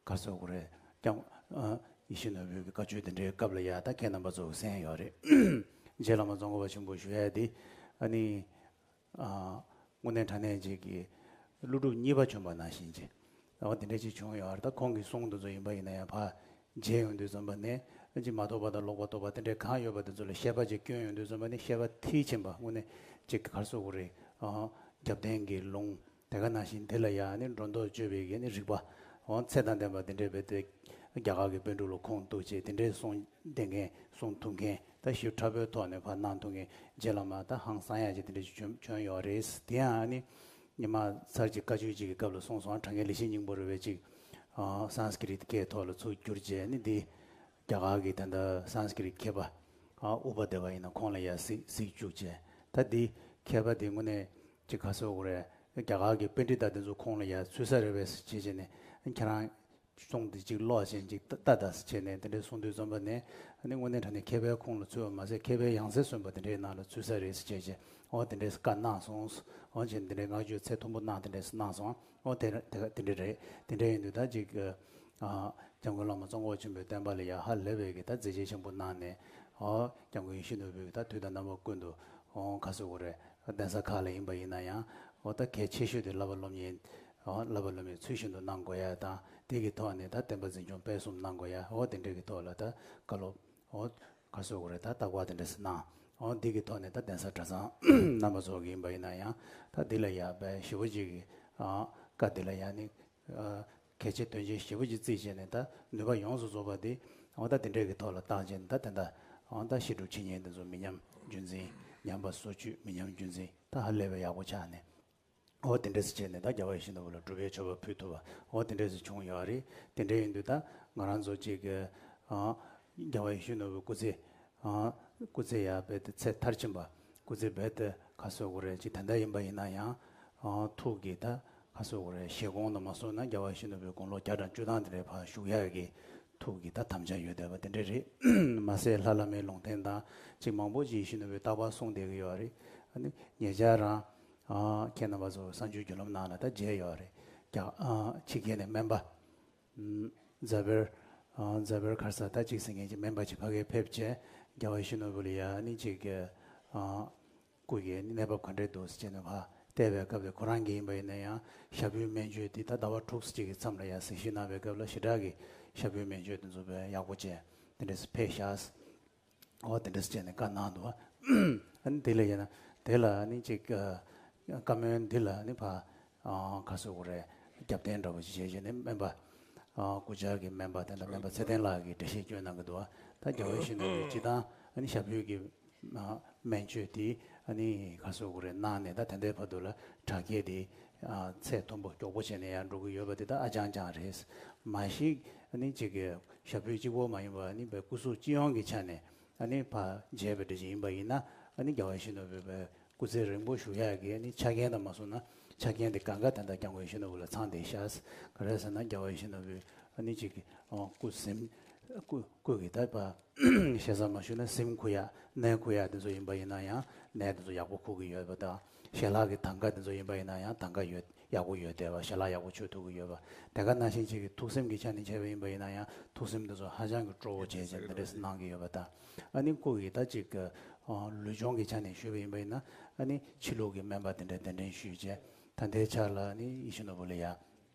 ག་ཟེར་དགོས་རེད། ཀྱང་། ཨ། ཡིད་བཞིན་ནོར་བུའི་གི་བཀའ་ཆོས་དེ་འདྲའི་སྐབས་ལ་ཡ་ད་ཁྱེད་རྣམ་པ་ཚོ་གསན་ཡོད་རེད། རྗེ་བླ་མ་ཙོང་ཁ་པ་ཆེན་པོ་ཞུ་ཡ་དེ། ཨ་ནི། ཨ། དངོས་གནས་དྲང་གནས་ཅིག་གི་ཀླུ་སྒྲུབ་གཉིས་པ་བྱོན་པ་ནང་བཞིན་ཅིག་འོ་དེ་འདྲ་ཅིག་བྱུང་ཡོད་རེད། ད་ཁོང་གི་གསུང་དེ་ཚོ་ཡིན་པ་ཡིན་ན་ཡང་ཕར་མཇལ་ཡོང་དུས་ཙམ་པ་ནས་ཅིག་མ་རྟོགས་པ་དང་ལོག་པར་རྟོག་པ་དེ་འདྲའི་གང་ཡོད་པ་དེ་ཚོ་ལ་ཤེས་པ་ཅིག་སྐྱོན་ཡོང་དུས་ཙམ་པ་ནས་ཤེས་པ་མཐིལ་ཕྱིན་པ། དངོས་གནས་ཅིག་ག་ཟེར་དགོས་རེད། ཨ། རྒྱབ་རྟེན་གྱི་ལུང་། དེ་ག་ནང་བཞིན་དེ་ལ་ཡང་ནི་སྒྲོ་འདོགས་གཅོད་པའི་གི་ནི་རིགས་པ། འོ་ཚད་དང་ལྡན་པ་དེ་འདྲའི་རྦད་དེ་རྒྱ་གར་གྱི་པཎ་གྲུབ་ལ་ཁུངས་གཏུགས་བྱས་དེ་འདྲའི་གསུང་ལྡན་མཁན། གསུང་ཐུབ་མཁན། ད་ཞིབ་ཕྲ་བོའི་ཐོག་ནས་ཕར་གནང་ཐུབ་མཁན་རྗེ་བླ་མ་ད་ཧང་སང་ཡ་ཅིག་དེ་འདྲ་ཞིག་བྱོན་བྱོན་ཡོད་རེད། དེ་ཡང་ནི་ཉི་མ་ཚར་གཅིག་བཀའ་ཆོས་གཅིག་གི་སྐབས་ལ་གསུངས་སོང་། དྲང་ངེས་ལེགས་བཤད་སྙིང་པོ་རེད་པས་ཅིག་ཨ། སཾ་སྐྲྀ་ཏ་སྐད་ཐོག་ལ་ཚུར་བསྒྱུར་བྱས་ནི་འདི། རྒྱ་གར་གྱི་ད་ལྟ་སཾ་སྐྲྀཏ་མཁས་པ་ཨ་ཨུ་པ་དེ་བ་ཡིན་ན་ཁོང་ལ་ཡ་གཟིགས་གཟིགས་བཅུག་བྱས། ད་འདི་མཁས་པ་དེ་དངོས་གནས་ཅིག་ག་ཟེར་དགོས་རེད། རྒྱ་གར་གྱི་པཎྜི་ཏ་དེ་ཚོ་ཁོང་ལ་ཡ་ཚུད་ས་རེད་པས་ཟེར་བྱས་བྱས་ནས། ཁྱེད་རང་གསུང་དེ་ཅིག་ཀློག་བྱས་ཅིག་ལྟ་ལྟ་ཟེར་བྱས་ནས་དེ་འདྲའི་གསུང་དུས་ཙམ་པ་ནས། ཨ་ནི་དངོས་གནས་དྲང་གནས་མཁས་པའི་ཁོངས་ལ་ཚུད་པ་མ་ཟད། མཁས་པའི་ཡང་སྲིད་སོན་པ་དེ་འདྲའི་ནང་ལ་ཚུད་ས་རེད་ཟེར་བྱས་བྱས། འོ་དེ་འདྲས་བཀའ་གནང་སོང་། འོ་བྱས་དེ་འདྲའི་བསྔགས་བརྗོད་ཚད་མཐོན་པོ་གནང་། དེ་འདྲས་གནང་སོང་། འོ་དེ་དེ་དེ་འདྲ་རེད། དེ་འདྲ་ཡིན་དུས་ད་ཅིག་ཨ་སྐྱབས་མགོན་བླ་མ་ཙོང་ཁ་པ་ཆེན་པོའི་བསྟན་པ་ལ་ཡ་ཧ་ལས་པའི་གི་ད་མཛད་རྗེས་ཆེན་པོ་གནང་ནས། འོ་སྐྱབས་མགོན་ཡིད་བཞིན་ནོར་བུས་ད་དུས་དང་རྣམ་པ་ཀུན་ཏུ་འོ་ག་ཟེར་དགོས་རེད། གདན་ས་ཁག་ལ་ཡིན་པ་ཡིན་ན་ཡང་། འོ་ད་གལ་ཆེ་ཤོས་དེ་བསླབ་པ་སློབ་གཉེར། འོ་བསླབ་པ་སློབ་གཉེར་ཚུལ་བཞིན་དུ་གནང་དགོས་ཡ་དང་། དེ་གི་ཐོག་ནས་ད་བསྟན་པ་འཛིན་སྐྱོང་སྤེལ་གསུམ་གནང་དགོས་ཡ། འོ་དེ་འདྲ་གི་ཐོག་ལ་ད་བཀའ་སློབ། འོ་ག་ཟེར་དགོས་རེད། ད་བརྟག་པ་དེ་འདྲ་ཞིག་གནང་། འོ་འདི་གི་ཐོག་ནས་ད་གདན་ས་གྲྭ་ཚང་རྣམ་པ་ཚོ་གི་ཡིན་པ་ཡིན་ན་ཡང་། ད་འདི་ལ་ཡ་དཔེ་ཞེ་པོ་ཅིག་གི་ཨ་བཀའ་འདི་ལ་ཡ་ནི་ཨ་གལ་ཆེ་དོན་ཆེ་ཞེ་པོ་ཅིག་བརྩིས་བྱས་ནས། ད་ནུས་པ་ཡོངས་སུ་རྫོགས་པ་འདི་འོ་ད་དེ་འདྲ་གི་ཐོག་ལ་བཏང་བྱས་ནས། ད་དེ་འདྲ་འོ་ད་བཤད་སྒྲུབ་འཆད་ཉན་དེ་ཚོ་མི་ཉམས་རྒྱུན་འཛིན། ཉམས་པ་སོར་ཆུད་མི་ཉམས་རྒྱུན་འཛིན། ད་ཧ་ལས་པའི་ཡག་པོ་ཆགས་ནས། འོ་དེ་འདྲ་ཞིག་བྱས་ནས་ད་རྒྱལ་བ་ཡིད་བཞིན་ནོར་བུ་ལ་སྒྲུབ་པའི་མཆོད་པ་ཕུལ་ཐུབ་པ། འོ་དེ་འདྲ་ཞིག་བྱུང་ཡོད་རེད། དེ་འདྲ་ཡིན་དུས་ད་ང་རང་ཚོ་ཅིག་གི་ཨ་རྒྱལ་བ་ཡིད་བཞིན་ནོར་བུའི་སྐུ་ཚེ། ཨ་སྐུ་ཚེ་ཡར་རྦད་དེ་ཚེ་མཐར་ཕྱིན་པ། སྐུ་ཚེ་རྦད་དེ་ག་ཟེར་དགོས་རེད། ཅིག་ད་ལྟ་ཡིན་པ་ཡིན་ན་ཡང་། ཨ་ཐུགས་ཀྱི་ད་ག་ཟེར་དགོས་རེད། བཞེད་དགོངས་དང་མ་སོང་ན་རྒྱལ་བ་ཡིད་བཞིན་ནོར་བུའི་དགུང་ལོ་བརྒྱ་དང་བཅུ་ཐམ་དེ་འདྲའི་བར་བཞུགས་ཡག་གི་ཐུགས་ཀྱི་ད་དམ་བཅའ་ཡོད་བསྡད་པ་དེ་འདྲ་རེད། མ་ཟད་ལྷ་བླ་མའི་ལུང་བསྟན་དང་ཅིག་མང་པོ་ཅིག་ཡིད་བཞིན་ནོར་བུས་རྟག་པར་གསུངས་བསྡད་ཀྱི་ཡོད་རེད། ཨ་ནི་ཉེ་ཆར་རང་ཨ་ཁྱེད་རྣམ་པ་ཚོ་གསར་འགྱུར་བརྒྱུད་ལམ་ནང་ལ་ད་མཇལ་ཡོད་རེད། རྒྱ་ཨ་ཕྱི་རྒྱལ་ནས་སྨན་པ་ཨམ་རྫ་བེར་ཨ་རྫ་བེར་ཁར་ས་ད་ཅིག་ཟེར་མཁན་ཅིག་སྨན་པ་ཅིག་ཕ་གིར་ཕེབས་བྱས། རྒྱལ་བ་ཡིད་བཞིན་ནོར་བུ་ལ་ཡ་ཨ་ནི་ཅིག་ཨ་སྐུ་ཡི་གནས་བབ་ག་འདྲས་འདུག་ཟེར་བྱས་ནས་ཕར་བལྟས་པའི་སྐབས་དེ། ཁོ་རང་གིས་ཡིན་པ་ཡིན་ན་ཡང་ཞབས་པུས་སྨན་བཅོས་དེ་ད་ཟླ་བ་དྲུག་ཅིག་གི་མཚམས་ལ་ཡ་གཟིགས་ཞིབ་གནང་བའི་སྐབས་ལ་ཞེ་དྲག་གི་ཞབས་པུས་སྨན་བཅོས་དེ་ཚོ་དཔེ་ཡག་པོ་བྱས། དེ་འདྲས་ཕེབས་ཤག། འོ་དེ་འདྲས་བྱས་ནས་བཀའ་གནང་འདུག། ཨ་ནི་དེ་ལ་ཡིན་ན་དེ་ལ་ཨ་ནི་ཅིག་ཨ་བཀའ་མོལ་འདི་ལ་ཨ་ནི་ཕར་ཨ་ག་ཟེར་དགོས་རེད། རྒྱབ་རྟེན་འདྲ་པོ་ཞིག་བྱས་བྱས་ནས་སྨན་པ་ཨ་སྐུ་བཅར་གྱི་སྨན་པ་དེ་འདྲ་སྨན་པ་ཚེ་བརྟན་ལགས་ཀྱིས་འགྲེལ་བཤད་བསྐྱོན་གནང་གི་འདུག། ད་རྒྱལ་བ་ཡིད་བཞིན་ནོར་བུས་སྤྱིར་བཏང་ཨ་ནི་ཞབས་པུས་ཀྱི་ཨ་སྨན་བཅོས་དེ་ཨ་ནི་ག་ཟེར་དགོས་རེད། གནང་ནས་ད་ད་ལྟའི་བར་དུ་ལ་དྲག་སྐྱེད་དེ་ཨ་ཚད་མཐོན་པོ་མགྱོགས་པོ་བྱས་ནས་ཡར་འགྲོ་གི་ཡོད་པ་དེ་ད་ཨ་ཅང་ཅང་རེད། མ་གཞི་ཨ་ནི་ཅིག་གི་ཞབས་པུས་གཅིག་པོ་མ་ཡིན་པར་ཨ་ནི་བའི་སྐུ་གཟུགས་སྤྱི་ཡོངས་ཀྱི་ཆ་ནས་ཨ་ནི་ཕར་མཇལ་བའི་འདྲ་ཅིག་ཡིན་པ་ཡིན་ན། ཨ་ནི་རྒྱལ་བ་ཡིད་བཞིན་ནོར་བུའི་བའི་སྐུ་ཚེ་རིང་པོ་བཞུགས་ཡག་གི་ཨ་ནི་ཆ་རྐྱེན་དང་མ་སོང་ན་ཆ་རྐྱེན་དེ་གང་ག་ད་ལྟ་སྐྱབས་མགོན་ཡིད་བཞིན་ནོར་བུ་ལ་ཚང་བསྡད་ཤག། ག་རེ་ཟེར་ན་རྒྱལ་བ་ཡིད་བཞིན་ནོར་བུའི་ཨ་ནི་ཅིག་གི་ཨ་སྐུ་གཟིམ་སྐུ་སྐུ་གི་ད་པ་ཞེ་ས་མ་ཞུས་ན་གཟིམ་ཁུག་ཡག་གནས་ཁུག་ཡག་དེ་ཚོ་ཡིན་པ་ཡིན་ན་ཡང་གནས་དེ་ཚོ་ཡག་པོ་ཁུག་གི་ཡོད་པ་དང་། ཞལ་ལག་གི་དང་ག་དེ་ཚོ་ཡིན་པ་ཡིན་ན་ཡང་དང་ག་ཡོད། ཡག་པོ་ཡོད་བསྡད་པ། ཞལ་ལག་ཡག་པོ་མཆོད་ཐུབ་ཀྱི་ཡོད་པ། དེ་ག་ནང་བཞིན་ཅིག་གི་ཐུགས་སེམས་ཀྱི་ཆ་ནས་བྱས་པ་ཡིན་པ་ཡིན་ན་ཡང་ཐུགས་སེམས་དེ་ཚོ་ཧ་ཅང་གི་སྤྲོ་བོ་བྱས་བྱས་འདི་འདྲས་གནང་གི་ཡོད་པ་དང་། ཨ་ནི་སྐུ་ཡི་ད་ཅིག་གི་ཨ་ལུས་སྦྱོང་གི་ཆ་ནས་ཞུས་པ་ཡིན་པ་ཡིན་ན། ཨ་ནི་ཕྱི་ལུགས་ཀྱི་སྨན་པ་དེ་འདྲས་གདན་འདྲེན་ཞུས་བྱས། ད་ལྟའི་ཆར་ལ་ཨ་ནི་ཡིད་བཞིན་ནོར་བུ་ལ་ཡ།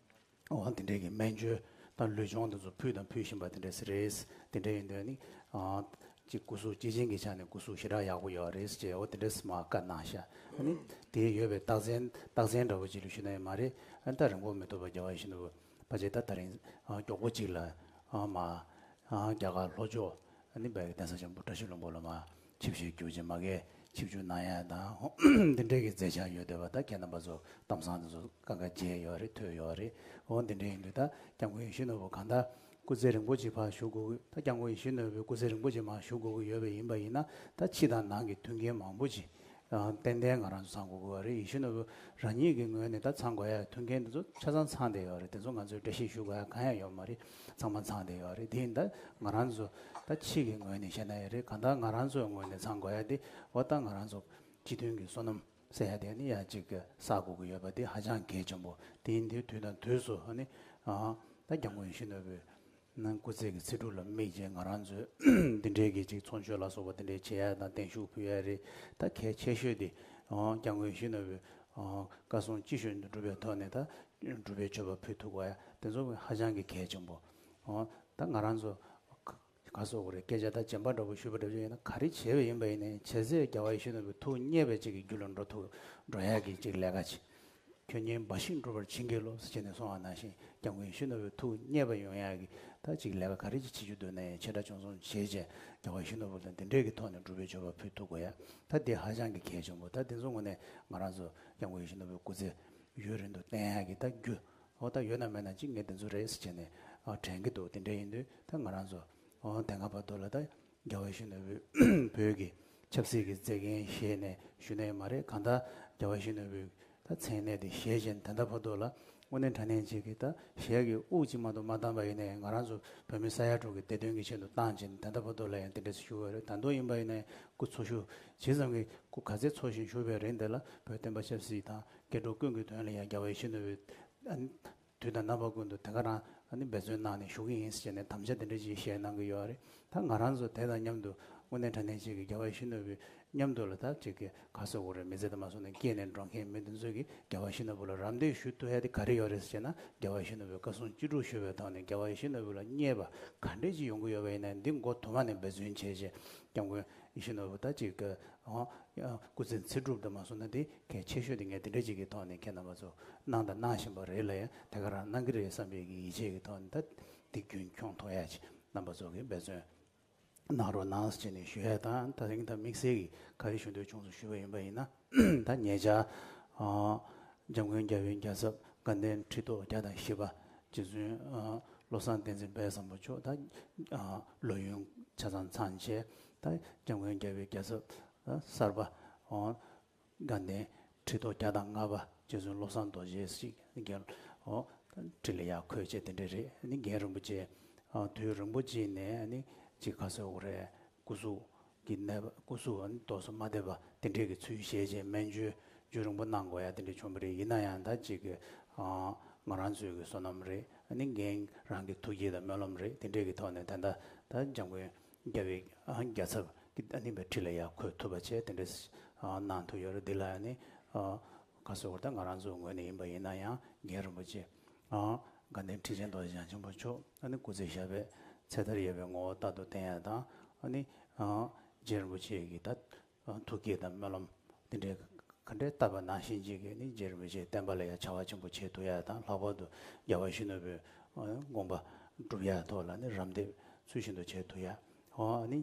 འོ་དེ་འདྲས་ཀྱི་སྨན་བཅོས་དང་ལུས་སྦྱོང་དེ་ཚོ་ཕུལ་དང་ཕུལ་བཞིན་པ་དེ་འདྲས་རེད། དེ་འདྲས་ཡིན་དུས་ཨ་ནི་ཨ་ཅིག་སྐུ་གཟུགས་སྐྱེས་ཆེན་གྱི་ཆ་ནས་སྐུ་གཟུགས་ཞེ་དྲག་ཡག་པོ་ཡོད་རེད་ཅེས། འོ་དེ་འདྲས་མར་བཀའ་གནང་ཤག། ཨ་ནི་དེ་ཡོད་པའི་རྟགས་མཚན་རྟགས་མཚན་འདྲ་པོ་ཅིག་ལ་ཞུས་ན་ཡང་མ་རེད། ཨ་ནི་ད་རིང་པོ་མི་ཐུབ་པ་རྒྱལ་བ་ཡིད་བཞིན་ནོར་བུ་ཕལ་ཆེར་ད་ད་རིང་ཨ་མགྱོགས་པོ་ཅིག་ལ་ཨ་མར་ཨ་རྒྱ་གར་ལྷོ་ཕྱོགས་ཨ་ནི་བའི་གདན་ས་ཆེན་པོ་བཀྲ་ཤིས་ལྷུན་པོ་ལ་མར་ཆིབས་ཞལ་བསྒྱུར་བྱས་མ་གིར་ཆིབས་བསྒྱུར་གནང་ཡ་དང་། འདི་འདྲའི་གི་མཛད་འཆར་ཡོད་བསྡད་པ། ད་ཁྱེད་རྣམ་པ་ཚོ་གཏམ་བཟང་དེ་ཚོ་གང་ག་མཇལ་ཡོད་རེད། ཐོས་ཡོད་རེད། འོ་འདི་འདྲ་ཡིན་དུས་ད་སྐྱབས་མགོན་ཡིད་བཞིན་ནོར་བུ་གང་ལྟར་སྐུ་ཚེ་རིང་པོ་ཅིག་ཕར་བཞུགས་དགོས། ད་སྐྱབས་མགོན་ཡིད་བཞིན་ནོར་བུའི་སྐུ་ཚེ་རིང་པོ་ཅིག་མར་བཞུགས་དགོས་ཀྱི་ཡོད་པ་ཡིན་པ་ཡིན་ན། ད་ཕྱི་དང་ནང་གི་མཐུན་རྐྱེན་མང་པོ་ཅིག་ཨ་ཏན་ཏན་ང་རང་ཚོ་ཚང་དགོས་ཀྱི་ཡོད་རེད། ཡིད་བཞིན་ནོར་བུ་རང་ཉིད་ཀྱི་ངོས་ནས་ད་ཚང་དགོས་ཡ་མཐུན་རྐྱེན་དེ་ཚོ་ཆ་ཚང་ཚང་བསྡད་ཡོད་རེད། དེ་ཚོ་ང་ཚོས་བཀྲ་ཤིས་ཞུ་དགོས་ཡ་གང་ཡང་ཡོད་མ་རེད། ཚང་མ་ཚང་བསྡད་ཡོད་རེད། དེ་ཡིན་ད་ང་རང་ཚོ་ད་ཕྱི་གི་ངོས་ནས་བཤད་ན་ཡང་རེད། གང་ལྟར་ང་རང་ཚོའི་ངོས་ནས་ཚང་དགོས་ཡ་དེ། འོ་ད་ང་རང་ཚོ་སྤྱི་མཐུན་གྱི་བསོད་ནམས་ཟེར་ཡ་དེ་ནི་ཡ་གཅིག་གི་བསགས་དགོས་ཀྱི་ཡོད་པ་དེ་ཧ་ཅང་གལ་ཆེན་པོ། དེ་ཡིན་དུས་དུས་དང་དུས་སུ་ཨ་ནི་ཨ་ད་སྐྱབས་མགོན་ཡིད་བཞིན་ནོར་བུའི་ནང་སྐུ་ཚེ་གི་ཚེ་སྒྲུབ་ལ་དམིགས་བྱས་ང་རང་ཚོས་འདི་འདྲའི་གི་ཅིག་ཚོགས་མཆོད་ལ་སོགས་པ་འདི་འདྲའི་བྱེད་ཡ་དང་བརྟན་བཞུགས་ཕུལ་ཡ་རེད། ད་གལ་ཆེ་ཤོས་དེ་ཨ་སྐྱབས་མགོན་ཡིད་བཞིན་ནོར་བུའི་ཨ་བཀའ་གསུང་ཅི་ཞུ་འདི་སྒྲུབ་པའི་ཐོག་ནས་ད་སྒྲུབ་པའི་མཆོད་པ་ཕུལ་ཐུབ་དགོས་ཡ་དེ་ཚོ་ཧ་ཅང་གི་གལ་ཆེན་པོ། ཨ་ད་ང་རང་ཚོ་ག་ཟེར་དགོས་རེད། སྐད་ཆ་ད་རྗེན་པ་འདྲ་པོ་ཞུས་པ་འདྲ་པོ་ཡིན་ན། ག་རེ་བྱས་པ་ཡིན་པ་ཡིན་ནའི་བྱས་ཚད་རྒྱལ་བ་ཡིད་བཞིན་ནོར་བུའི་ཐུགས་མཉེས་པའི་ཅིག་གི་རྒྱུ་ལ་འགྲོ་ཐུབ་འགྲོ་ཡག་གི་ཅིག་ལས་ཀ་ཅིག། ཁྱོད་ཉིད་འབའ་ཞིག་འགྲུབ་པར་བྱིན་གྱིས་རློབས་ཟེར་བྱས་ནས་གསུངས་པ་ནང་བཞིན། སྐྱབས་མགོན་ཡིད་བཞིན་ནོར་བུའི་ཐུགས་མཉེས་པ་ཡོང་ཡག་གི་ད་ཅིག་ལས་ཀ་ག་རེ་ཅིག་བྱེད་རྒྱུ་འདུག་ན་ཡང་ཆེ་ཕྲ་ཆུང་གསུམ་བྱས་བྱས་རྒྱལ་བ་ཡིད་བཞིན་ནོར་བུ་ལ་འདི་འདྲའི་གི་ཐོག་ནས་སྒྲུབ་པའི་མཆོད་པ་ཕུལ་ཐུབ་དགོས་ཡ། ད་འདི་ཧ་ཅང་གི་གལ་ཆེན་པོ། ད་འདི་ཚོ་དངོས་གནས་ང་རང་ཚོ་སྐྱབས་མགོན་ཡིད་བཞིན་ནོར་བུའི་སྐུ་ཚེ་ཡུན་རིང་དུ་བརྟན་ཡག་གི་ད་རྒྱུ། འོ་ད་ཡོད་ན་མེད་ན་ཅིག་ངས་འདི་ཚོ་རེད་ཟེར་བྱས་ནས་ཨ་དྲན་གྱི་འདུག། དེ་འདྲ་ཡིན་དུས་ད་ང་རང་ཚོ་ ཨོ་དེ་སྔ་བར་དུ་ལ་ད་རྒྱལ་བ་ཡིད་བཞིན་ནོར་བུས་བོད་ཀྱི་ཆབ་སྲིད་ཀྱི་མཛད་འགན་བཞེས་ནས་ཞུ་ནས་མ་རེད། གང་ལྟར་རྒྱལ་བ་ཡིད་བཞིན་ནོར་བུས་ད་མཚན་གནས་དེ་བཞེས་བཞིན་ད་ལྟ་བར་དུ་ལ་དངོས་གནས་དྲང་གནས་ཅིག་གི་ད་ཞལ་གྱི་དབུགས་ཅིག་མ་གཏོགས་མ་བཏང་པ་ཡིན་ནའི་ང་རང་ཚོ་བོད་མི་ས་ཡ་དྲུག་གི་བདེ་དོན་གྱི་ཆེད་དུ་བཏང་བྱས་ནས་ད་ལྟ་བར་དུ་ལ་ཡང་དེ་འདྲ་ཞུ་བ་རེད། ད་དུང་ཡིན་པ་ཡིན་ནའི་སྐུ་འཚོ་བཞུགས་ཇི་ཙམ་གྱི་སྐུ་ག་ཚད་འཚོ་ཞིང་བཞུགས་པའི་རིང་དེ་ལ་བོད་བསྟན་པ་ཆབ་སྲིད་དང་སྐྱེ་འགྲོ་ཀུན་གྱི་དོན་ལ་ཡང་རྒྱལ་བ་ཡིད་བཞིན་ནོར་བུས་དུས་དང་རྣམ་པ་ཀུན་ཏུ་དེ་ག་རང་ཨ་ནི་འབད་བརྩོན་གནང་ནས་བཞུགས་ཀྱི་ཡིན་ཟེར་ནས་དམ་བཅའ་དེ་འདྲ་ཅིག་བཞེས་གནང་གི་ཡོད་རེད། ད་ང་རང་ཚོ་དེ་དང་མཉམ་དུ་དངོས་གནས་དྲང་གནས་ཅིག་གི་རྒྱལ་བ་ཡིད་བཞིན་ནོར་བུའི་མཉམ་དུ་ལ་ད་ཅིག་གི་ག་ཟེར་དགོས་རེད། མི་ཚེ་དང་མ་སོང་ནས་སྐྱེས་ནས་འགྲོ་མཁན་མི་དེ་ཚོས་ཀྱི་རྒྱལ་བ་ཡིད་བཞིན་ནོར་བུ་ལ་རམ་འདེགས་ཞུ་ཐུབ་ཡ་དེ་ག་རེ་ཡོད་རེད་ཟེར་ན། རྒྱལ་བ་ཡིད་བཞིན་ནོར་བུའི་བཀའ་གསུང་ཅི་སྒྲུབ་ཞུ་བའི་ཐོག་ནས་རྒྱལ་བ་ཡིད་བཞིན་ནོར་བུ་ལ་བརྙས་པ་ག་འདྲས་ཅིག་ཡོང་གི་ཡོད་པ་ཡིན་ན་འདི་མགོ་དུ་མ་ནས་འབད་བརྩོན་བྱས་རྗེས་སྐྱབས་མགོན་ཡིད་བཞིན་ནོར་བུ་ད་ཅིག་གི་ཨོ་སྐུ་ཚེ་ཚེ་སྒྲུབ་དུ་མ་སོང་ན་དེ་གལ་ཆེ་ཤོས་དེ་ངས་དེ་འདྲ་ཅིག་གི་ཐོག་ནས་ཁྱེད་རྣམ་པ་ཚོ་གནང་དང་གནང་བཞིན་པ་རེད་ལ། ཡང་དེ་ག་རང་གནང་གི་རེད་བསམ་པའི་གི་ཡིད་ཆེས་ཀྱི་ཐོག་ནས་ད་དེ་རྒྱུན་འཁྱོངས་ཐུབ་ཡ་ཅིག་རྣམ་པ་ཚོ་གིས་འབད་བརྩོན་གནང་རོགས་གནང་ཟེར་ནས་ཞུ་ཡ་དང་། ད་རིང་ད་དམིགས་བསལ་གྱི་ག་རེ་ཞུ་འདོད་བྱུང་སོང་ཞུས་པ་ཡིན་པ་ཡིན་ན། ད་ཉེ་ཆར་ཨ་འཇམ་མགོན་རྒྱལ་བའི་རྒྱལ་ཚབ་དགའ་ལྡན་ཁྲི་ཐོག་བརྒྱ་དང་བཞི་པ་རྗེ་བཙུན་ཨ་བློ་བཟང་བསྟན་འཛིན་དཔལ་བཟང་པོ་མཆོག་ད་ཨ་ལོ་ཡུན་ཆ་ཚང་ཚང་བྱས། ད་འཇམ་མགོན་རྒྱལ་བའི་རྒྱལ་ཚབ་ཨ་གསར་པ་ཨ་དགའ་ལྡན་ཁྲི་ཐོག་བརྒྱ་དང་ལྔ་པ་རྗེ་བཙུན་བློ་བཟང་རྡོ་རྗེ་ཞིག་རྒྱལ་ཨོ་ཁྲི་ལ་ཡར་འཁོད་བྱས་དེ་འདྲ་རེད། ཨ་ནི་རྒན་རིན་པོ་ཆེ་ཨ་དུས་རིང་པོ་ཅིག་ནས་ཨ་ནི་ཅིག་ག་ཟེར་དགོས་རེད། སྐུ་གཟུགས་ཀྱི་ནད་པ་སྐུ་གཟུགས་ཨ་ནི་ཏོག་ཙམ་མ་བདེ་བ་དེ་འདྲས་ཀྱི་ཚུལ་བཞེས་བྱས་སྨན་བཅོས་རྒྱུན་རིང་པོ་གནང་དགོས་ཡ་དེ་འདྲས་བྱུང་བ་རེད། ཡིན་ན་ཡང་ད་ཅིག་གི་ཨ་ང་རང་ཚོའི་གི་བསོད་ནམས་རེད། ཨ་ནི་རྒན་རང་གི་ཐུགས་བསྐྱེད་དང་སྨོན་ལམ་རེད། དེ་འདྲས་ཀྱི་ཐོག་ནས་ད་ལྟ་ད་འཇམ་མགོན་རྒྱལ་བའི་ཨ་རྒྱལ་ཚབ་ཀྱི་ཨ་ནི་བའི་ཁྲི་ལ་ཡར་འཁོད་ཐུབ་པ་བྱས་དེ་འདྲས་ཨ་གནང་ཐུབ་ཡོད་རེད། འདི་ལ་ཨ་ནི་ཨ་ག་ཟེར་དགོས་རེད། ད་ང་རང་ཚོའི་ངོས་ནས་ཡིན་པ་ཡིན་ན་ཡང་རྒན་རིན་པོ་ཆེ་ཨ་དགའ་ལྡན་ཁྲི་ཆེན་རྡོ་རྗེ་འཆང་ཆེན་པོ་མཆོག་ཨ་ནི་སྐུ་ཚེ་ཞབས་པད་ཚེ་མཐར་ཡས་པའི་ངོ་བོ་ལྟར་དུ་བསྟན་ཡ་དང་། ཨ་ནི་ཨ་རྗེ་རིན་པོ་ཆེ་གི་ད་ཐུགས་བསྐྱེད་དང་སྨོན་ལམ་དེ་འདྲའི་ག་འདྲའི་བཏབ་པ་ནང་བཞིན་ཅིག་གིས་ནི་རྗེ་རིན་པོ་ཆེ་བསྟན་པ་ལ་ཡང་བྱ་བ་ཆེན་པོ་བྱེད་ཐུབ་ཡ་དང་། ལྷག་པར་དུ་རྒྱལ་བ་ཡིད་བཞིན་ནོར་བུའི་དགོངས་པ་སྒྲུབ་ཡ་ཐོག་ལ་ནི་རམ་འདེགས་ཚུལ་བཞིན་དུ་བྱེད་ཐུབ་ཡ། ཨོ་ནི་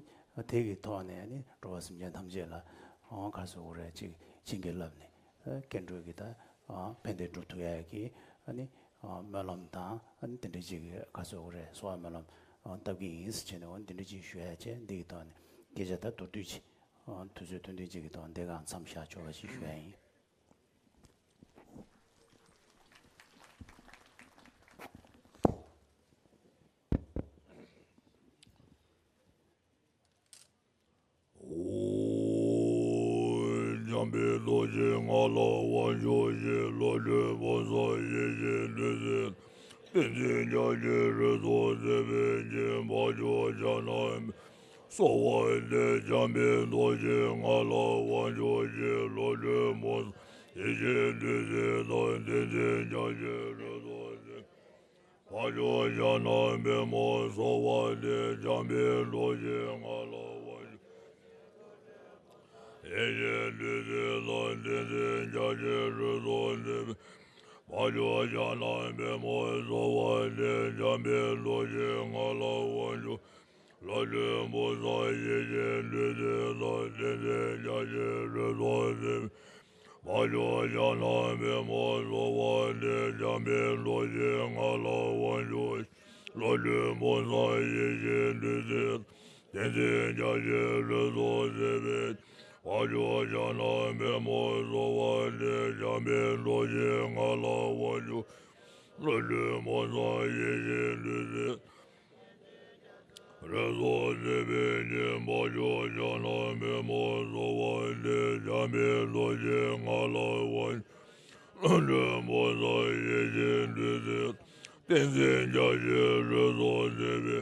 དེ་གི་ཐོག་ནས་ནི་འགྲོ་བ་སེམས་ཅན་ཐམས་ཅད་ལ་ཨོ་ག་ཟེར་དགོས་རེད། ཅིག་བྱིན་གྱིས་བརླབས་ནས་སྐྱེ་འགྲོ་གི་ད་ཕན་བདེ་སྒྲུབ་ཐུབ་ཡ་གི་ཨ་ནི་སྨོན་ལམ་དང་། ཨ་ནི་དེ་འདྲ་ཅིག་གི་ག་ཟེར་དགོས་རེད། གསོལ་བ་སྨོན་ལམ་བཏབ་ཀྱི་ཡིན་ཟེར་བྱས་ནས་འོ་དེ་འདྲ་ཅིག་ཞུ་ཡ་བྱས། འདི་གི་ཐོག་ནས་སྐད་ཆ་ད་མདོར་བསྡུས་ཅིག་ཨ་དུས་ཚོད་ཐུང་ཐུང་ཅིག་གི་ཐོག་འདི་ག་མཚམས་བཞག་ཆོག་པ་ཞིག་ཞུ་ཡ་ཡིན། འཇམ་པའི་རྡོ་རྗེ་ང་ལ་དབང་ཕྱུག་ཞིག་བློ་གྲོས་ཕུན་སུམ་ཡེ་ཤེས་ལུས་སྲིད་བསྟན་འཛིན་རྒྱ་ཆེན་རིགས་སུ་མཛད་པའི་རྗེ་འཕགས་མཆོག་ཕྱག་ན་གསོལ་བ་འདེབས། འཇམ་པའི་རྡོ་རྗེ་ང་ལ་དབང་ཕྱུག་ཞིག་བློ་གྲོས་ཕུན་སུམ་ཡེ་ཤེས་ལུས་སྲིད་དང་བསྟན་འཛིན་རྒྱ་ཆེན་རིགས་སུ་མཛད་འཕགས་མཆོག་ཕྱག་ན་པདྨོ་གསོལ་བ་འདེབས། འཇམ་པའི་རྡོ་རྗེ་ང་ལ་དབང་ཕྱུག་ཡེ་ཤེས་ལུས་སྲིད་དང་བསྟན་འཛིན་རྒྱ་ཆེན་རིགས་སུ་མཛད་པའི་འཕགས་མཆོག་ཕྱག་ན་པདྨོ་གསོལ་བ་འདེབས། འཇམ་པའི་རྡོ་རྗེ་ང་ལ་དབང་ཕྱུག་བློ་གྲོས་ཕུན་སུམ་ཡེ་ཤེས་ལུས་སྲིད་དང་བསྟན་འཛིན་རྒྱ་ཆེན་རིགས་སུ་མཛད་པའི་འཕགས་མཆོག་ཕྱག་ན་པདྨོ་གསོལ་བ་འདེབས། འཇམ་པའི་རྡོ་རྗེ་ང་ལ་དབང་ཕྱུག་བློ་གྲོས་ཕུན་སུམ་ཡེ་ཤེས་ལུས་སྲིད་བསྟན་འཛིན་རྒྱ་ཆེན་རིགས་སུ་མཛད་པའི་འཕགས་མཆོག་ཕྱག་ན་པདྨོ་གསོལ་བ་འདེབས། འཇམ་པའི་རྡོ་རྗེ་ང་ལ་དབང་ཕྱུག་བློ་གྲོས་ཕུན་སུམ་ཡེ་ཤེས་ལུས་སྲིད་རིགས་སུ་མཛད་པའི་རྗེ་འཕགས་མཆོག་ཕྱག་ན་པདྨོ་གསོལ་བ་འདེབས། འཇམ་པའི་རྡོ་རྗེ་ང་ལ་དབང་བློ་གྲོས་ཕུན་སུམ་ཡེ་ཤེས་ལུས་སྲིད་བསྟན་འཛིན་རྒྱ་ཆེན་རིགས་སུ་མཛད་པའི་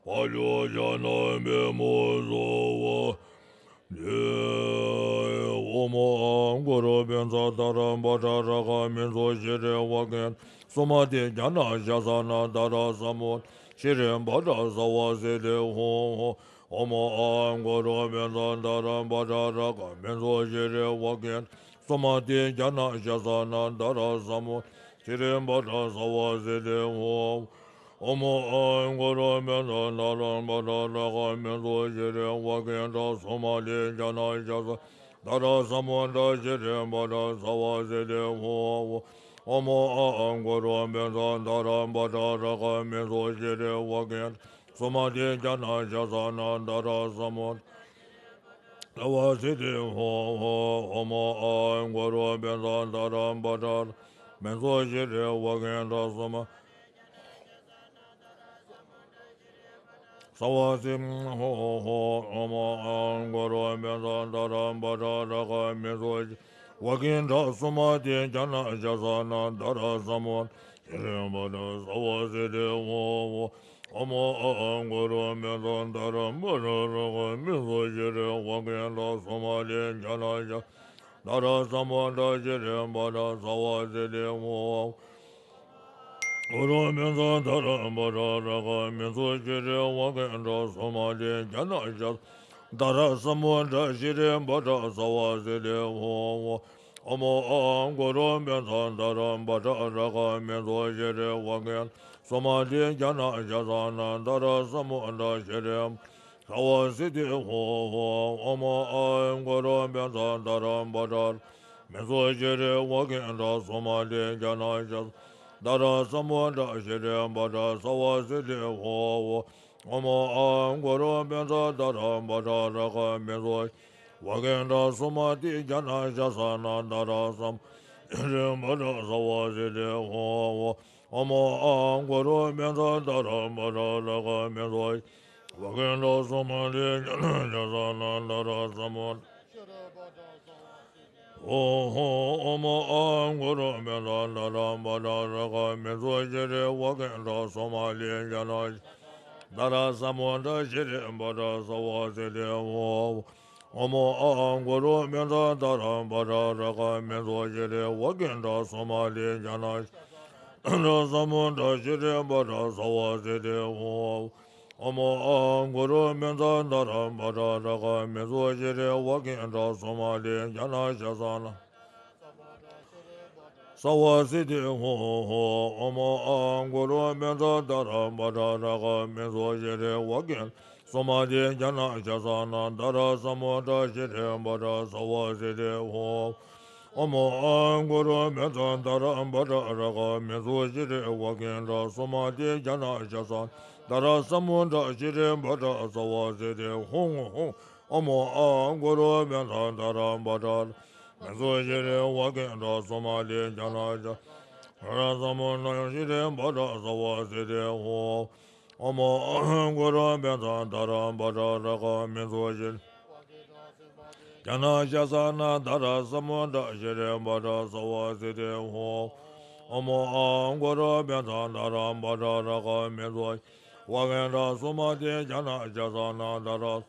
འཕགས་མཆོག་ཕྱག་ན་པདྨོ་གསོལ་བ་འདེབས། ཨོཾ་ཨཱཿཧཱུྃ་གུ་རུ་བཛྲ་དྷ་ར་བཛྲ་རཀྵ་མི་ཛུ་ཤྲཱི་ཝཱ་ཀཾ་སུ་མ་ཏི་ཛྙཱ་ན་ཛྙཱ་ས་ན་དྷ་ར་ས་མུདྡྷ་ཤྲཱི་བཛྲ་སརྦ་སིདྡྷི་ཧོ། ཨོཾ་ཨཱཿཧཱུྃ་གུ་རུ་བཛྲ་དྷ་ར་བཛྲ་རཀྵ་མི་ཛུ་ཤྲཱི་ཝཱ་ཀཾ་སུ་མ་ཏི་ཛྙཱ་ན་ཛྙཱ་ས་ན་དྷ་ར་ས་མུདྡྷ་ཤྲཱི་བཛྲ་སརྦ་སིདྡྷི་ཧོ། ཨོཾ་ཨཱཿཧཱུྃ་གུ་རུ་བཛྲ་དྷ་ར་བཛྲ་རཀྵ་མི་ཛུ་ཤྲཱི་ཝཱ་ཀཾ་ཏྲ་སུ་མ་ཏི་ཛྙཱ་ན་ཛྙཱ་ས་དྷ་ར་ས་མུདྡྷ་ཤྲཱི་བཛྲ་སརྦ་སིདྡྷི་ཧོ། ཨོཾ་ཨཱཿཧཱུྃ་གུ་རུ་བཛྲ་དྷ་ར་བཛྲ་རཀྵ་མི་ཛུ་ཤྲཱི་ཝཱ་ཀཾ་ཏྲ་ སུ་མ་ཏི་ཛྙཱ་ན་ཛྙཱ་ས་ན་དྷ་ར་ས་མུ། ས་བ་སི་ཏི་ཧོ་ཧོ། ཨོ་མོ་ཨཱཿ་གུ་རུ་བཛྲ་དྷ་ར་བཛྲ་ར་ཀ་མི་ཛུ་ཤྲི་ཝ་ཀིན་དྷ་སུ་མ། ས་བ་སི་ཧོ་ཧོ། ཨོ་མོ་ཨཱཿ་གུ་རུ་བཛྲ་དྷ་ར་བཛྲ་ར་ཀ་མི་ཛུ་ཤྲི་ཝ་ཀིན་དྷ་སུ་མ་ཏི་ཛྙཱ་ན་ཛྙཱ་ས་ན་དྷ་ར་ས་མུ་ཤྲི་བཛྲ། ས་བ་སི་ཏི་ཧོ་ཧོ། ཨོ་མོ་ཨཱཿ་གུ་རུ་བཛྲ་དྷ་ར་བཛྲ་ར་ཀ་མི་ཛུ་ཤྲི་ཝ་ཀིན་དྷ་སུ་མ་ཏི་ཛྙཱ་ན་ཛྙཱ་ས་ན་དྷ་ར་ས་མུ་དྷ་ཤྲི་བཛྲ། ས་བ་སི་ཏི་ཧོ་ཧོ། གུ་རུ་བཛྲ་དྷ་ར་བཛྲ་ར་ཀ་མི་ཛུ་ཤྲི་ཝ་ཀིན་དྷ་སུ་མ་ཏི་ཛྙཱ་ན་ཛྙཱ་ས་ན་དྷ་ར་ས་མུ་དྷ་ཤྲི་བཛྲ། ས་བ་སི་ཏི་ཧོ་ཧོ། ཨོ་མོ་ཨཱཿ་གུ་རུ་བཛྲ་དྷ་ར་བཛྲ་ར་ཀ་མི་ཛུ་ཤྲི་ཝ་ཀིན་དྷ་སུ་མ་ཏི་ཛྙཱ་ན་ཛྙཱ་ས་ན་དྷ་ར་ས་མུ་དྷ་ཤྲི། ས་བ་སི་ཏི་ཧོ་ཧོ། ཨོ་མོ་ཨཱཿ་གུ་རུ་བཛྲ་དྷ་ར་བཛྲ་ར་མི་ཛུ་ཤྲི་ཝ་ཀིན་དྷ་སུ་མ་ཏི་ཛྙཱ་ན་ཛྙཱ་ས་ན་དྷ་ར་ས་མུ་དྷ་ཤྲི་བཛྲ། ས་བ་སི་ཏི་ཧོ་ཧོ། ཨོ་མོ་ཨཱཿ་གུ་རུ་བཛྲ་དྷ་ར་བཛྲ་ར་ཀ་མི་ཛུ་ཤྲི་ཝ་ཀིན་དྷ་སུ་མ་ཏི་ཛྙཱ་ན་ཛྙཱ་ས་ན་དྷ་ར་ས་མུ་དྷ་ཤྲི་བཛྲ། ས་བ་སི་ཏི་ཧོ་ཧོ། ཨོ་མོ་ཨཱཿ་གུ་རུ་བཛྲ་དྷ་ར་བཛྲ་ར་ཀ་མི་ཛུ་ཤྲི་ཝ་ཀིན་དྷ་སུ་མ་ཏི་ཛྙཱ་ན་ཛྙཱ་ས་ན་དྷ་ར་ས་མུ་དྷ་ཧོ་ཧོ། ཨོ་མོ་ཨཱཿ་གུ་རུ་བཛྲ་དྷ་ར་བཛྲ་ར་ཀ་མི་ཛུ་ཤྲི་ཝ་ཀིན་དྷ་སུ་མ་ཏི་ཛྙཱ་ན་དྷ་ར་ས་མུ་དྷ་ཤྲི་བཛྲ། ས་བ་སི་ཏི་ཧོ། ཨོ་མོ་ཨཱཿ་གུ་རུ་བཛྲ་དྷ་ར་བཛྲ་ར་ཀ་མི་ཛུ་ཤྲི་ཝ་ཀིན་དྷ་སུ་མ་ཏི་ཛྙཱ་ན་དྷ་ར་ས་མུ་དྷ་ཤྲི་བཛྲ། ས་བ་སི་ཏི་ཧོ། ཨོ་མོ་ཨཱཿ་གུ་རུ་བཛྲ་དྷ་ར་བཛྲ་ར་ཀ་མི་ཛུ་ཤྲི་ཝ་ཀིན་དྷ་སུ་མ་ཏི་ཛྙཱ་ན་ཛྙཱ་ས་ན། ས་བ་སི་ཏི་ཧོ་ཧོ། ཨོ་མོ་ཨཱཿ་གུ་རུ་བཛྲ་དྷ་ར་བཛྲ་ར་ཀ་མི་ཛུ་ཤྲི་ཝ་ཀིན་དྷ་སུ་མ་ཏི་ཛྙཱ་ན་ཛྙཱ་ས་ན་དྷ་ར་ས་མུ་དྷ་ཤྲི་བཛྲ། ས་བ་སི་ཏི་ཧོ། ཨོ་མོ་ཨཱཿ་གུ་རུ་བཛྲ་དྷ་ར་བཛྲ་ར་ཀ་མི་ཛུ་ཤྲི་ཝ་ཀིན་དྷ་སུ་མ་ཏི་ཛྙཱ་ན་ཛྙཱ་ས་ན་དྷ་ར་ས་མུ་དྷ་ཤྲི་བཛྲ། ས་བ་སི་ཏི་ཧོ་ཧོ། ཨོ་མོ་ཨཱཿ་གུ་རུ་བཛྲ་དྷ་ར་བཛྲ་ར་ཀ་མི་ཛུ་ཤྲི་ཝ་ཀིན་དྷ་སུ་མ་ཏི་ཛྙཱ་ན་ཛྙཱ་ས་ན་དྷ་ར་ས་མུ་དྷ་ཤྲི་བཛྲ། ས་བ་སི་ཏི་ཧོ། ཨོ་མོ་ཨཱཿ་གུ་རུ་བཛྲ་དྷ་ར་བཛྲ་ར་ཀ་མི་ཛུ་ཤྲི་ཛྙཱ་ན་ཛྙཱ་ས་ན་དྷ་ར་ས་མུ་དྷ་ཤྲི་བཛྲ། ས་བ་སི་ཏི་ཧོ། ཨོ་མོ་ཨཱཿ་གུ་རུ་བཛྲ་དྷ་ར་བཛྲ་ར་ཀ་མི་ཛུ་ཤྲི་ཝ་ཀིན་དྷ་སུ་མ་ཏི་ཛྙཱ་ན་ཛྙཱ་ས་ན་དྷ་ར་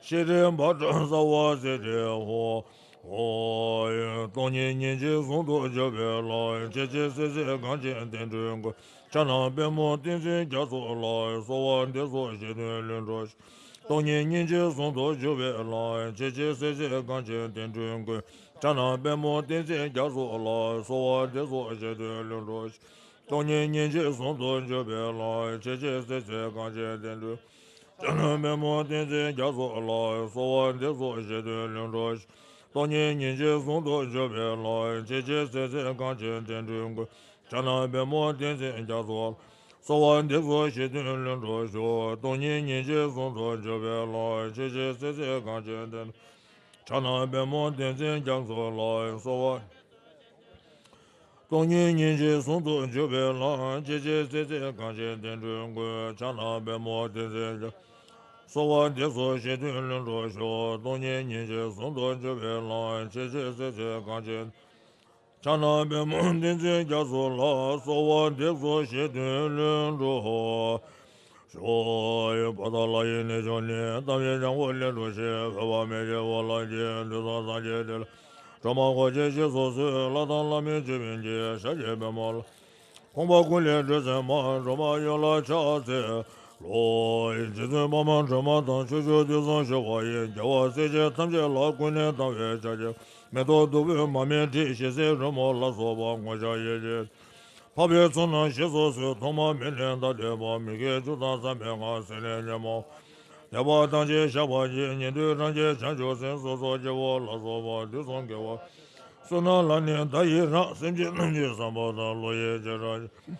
ཤྲི་བཛྲ། ས་བ་སི་ཏི་ཧོ། ཧོ། སྟོང་ཉིད་ཉིད་ཀྱིས་ཟུང་དུ་འཇུག་པའི་ལྷ། ཆེ་ཆེ་སྲིད་རྩེ་གངས་ཅན་བསྟན་འགྲོའི་མགོན། ཕྱག་ན་པདྨོ་བསྟན་འཛིན་རྒྱ་མཚོ་ལ། གསོལ་བ་འདེབས་སོ་བཞེད་དོན་ལྷུན་གྲུབ་ཤོག། སྟོང་ཉིད་ཉིད་ཀྱིས་ཟུང་དུ་འཇུག་པའི་ལྷ། ཆེ་ཆེ་སྲིད་རྩེ་གངས་ཅན་བསྟན་འགྲོའི་མགོན། ཕྱག་ན་པདྨོ་བསྟན་འཛིན་རྒྱ་མཚོ་ལ། གསོལ་བ་འདེབས་སོ་བཞེད་དོན་ལྷུན་གྲུབ་ཤོག། སྟོང་ཉིད་ཉིད་ཀྱིས་ཟུང་དུ་འཇུག་པའི་ལྷ། ཆེ་ཆེ་སྲིད་རྩེ་གངས་ཅན་བསྟན་འགྲོའི། ཕྱག་ན་པདྨོ་བསྟན་འཛིན་རྒྱ་མཚོ་ལ། གསོལ་བ་འདེབས་སོ་བཞེད་དོན་ལྷུན་གྲུབ་ཤོག། སྟོང་ཉིད་ཉིད་ཀྱིས་ཟུང་དུ་འཇུག་པའི་ལྷ། ཆེ་ཆེ་སྲིད་རྩེ་གངས་ཅན་བསྟན་འགྲོའི་མགོན། ཕྱག་ན་པདྨོ་བསྟན་འཛིན་རྒྱ་མཚོ་ལ། གསོལ་བ་འདེབས་སོ་བཞེད་དོན་ལྷུན་གྲུབ་ཤོག། སྟོང་ཉིད་ཉིད་ཀྱིས་ཟུང་དུ་འཇུག་པའི་ལྷ། ཆེ་ཆེ་སྲིད་རྩེ་གངས་ཅན་བསྟན། ཕྱག་ན་པདྨོ་བསྟན་འཛིན་རྒྱ་མཚོ་ལ། གསོལ་བ། སྟོང་ཉིད་ཉིད་ཀྱིས་ཟུང་དུ་འཇུག་པའི་ལྷ། ཆེ་ཆེ་སྲིད་རྩེ་གངས་ཅན་བསྟན་འགྲོའི་མགོན། ཕྱག་ན་པདྨོ་བསྟན་འཛིན་རྒྱ། གསོལ་བ་འདེབས་སོ་བཞེད་དོན་ལྷུན་གྲུབ་ཤོག། སྟོང་ཉིད་ཉིད་ཀྱིས་ཟུང་དུ་འཇུག་པའི་ལྷ། ཆེ་ཆེ་སྲིད་རྩེ་གངས་ཅན། ཕྱག་ན་པདྨོ་བསྟན་འཛིན་རྒྱ་མཚོ་ལ། གསོལ་བ་འདེབས་སོ་བཞེད་དོན་ལྷུན་གྲུབ་ཤོག། པོ་ཏ་ལ་ཡི་ནི་ཇོ་ནི་ཏམ་ཡེ་ཇང་བོ་ལེ་འགྲོ་ཤེས་འཕོས་པ་མེད་ཀྱི་འོ་ལ་གྱི་དུས་སུ་སངས་རྒྱས་དེ་ལ། སྒྲོལ་མ་འཁོར་བཅས་ཞེས་སུ་གསོལ། ལྷ་དང་ལྷ་མིན་ཆོས་དབྱིངས་ཀྱི་ཞབས་ཀྱི་པདྨོ་ལ། ཁོང་པ་ཀུན་ལས་སྒྲོལ་མཛད་མ། སྒྲོལ་མ་ཡུལ་ལ་ཕྱག་འཚལ་ལོ། རྗེ་བཙུན་པདྨ་སྒྲོལ་མ་དང་། ཕྱོགས་བཅུ་དུས་གསུམ་བཞུགས་པ་ཡི། རྒྱལ་བ་སྲས་བཅས་ཐམས་ཅད་ལ། ཀུན་ནས་དང་བས་ཕྱག་འཚལ། མེ་ཏོག་བདུག་སྤོས་མར་མེ་དྲི། ཞལ་ཟས་རོལ་མོ་ལ་སོགས་པ། དངོས་ཆ་ཡིད་ཀྱིས། འཕགས་པའི་ཚོགས་རྣམས་ཞེས་སུ་གསོལ། ཐོག་མ་མེད་ནས་ད་ལྟའི་བར། མི་དགེ་བཅུ་དང་བསམ་པའི་ངང་། སྲིད་ལས་ཉོན་མོངས་པ། ཉེས་པ་ཐམས་ཅད་བཤགས་པར་བགྱི། ཉན་ཐོས་རང་རྒྱལ་བྱང་ཆུབ་སེམས། སོ་སོ་སྐྱེ་བོ་ལ་སོགས་པ། དུས་གསུམ་དགེ་བ་བསོད་ནམས་ལ་ནི་བདག་ཡི་རང་། སེམས་ཅན་ཐམས་ཅད་བསམ་པ་དང་། བློ་ཡི་བྱེ་བྲག་ཕྱེད།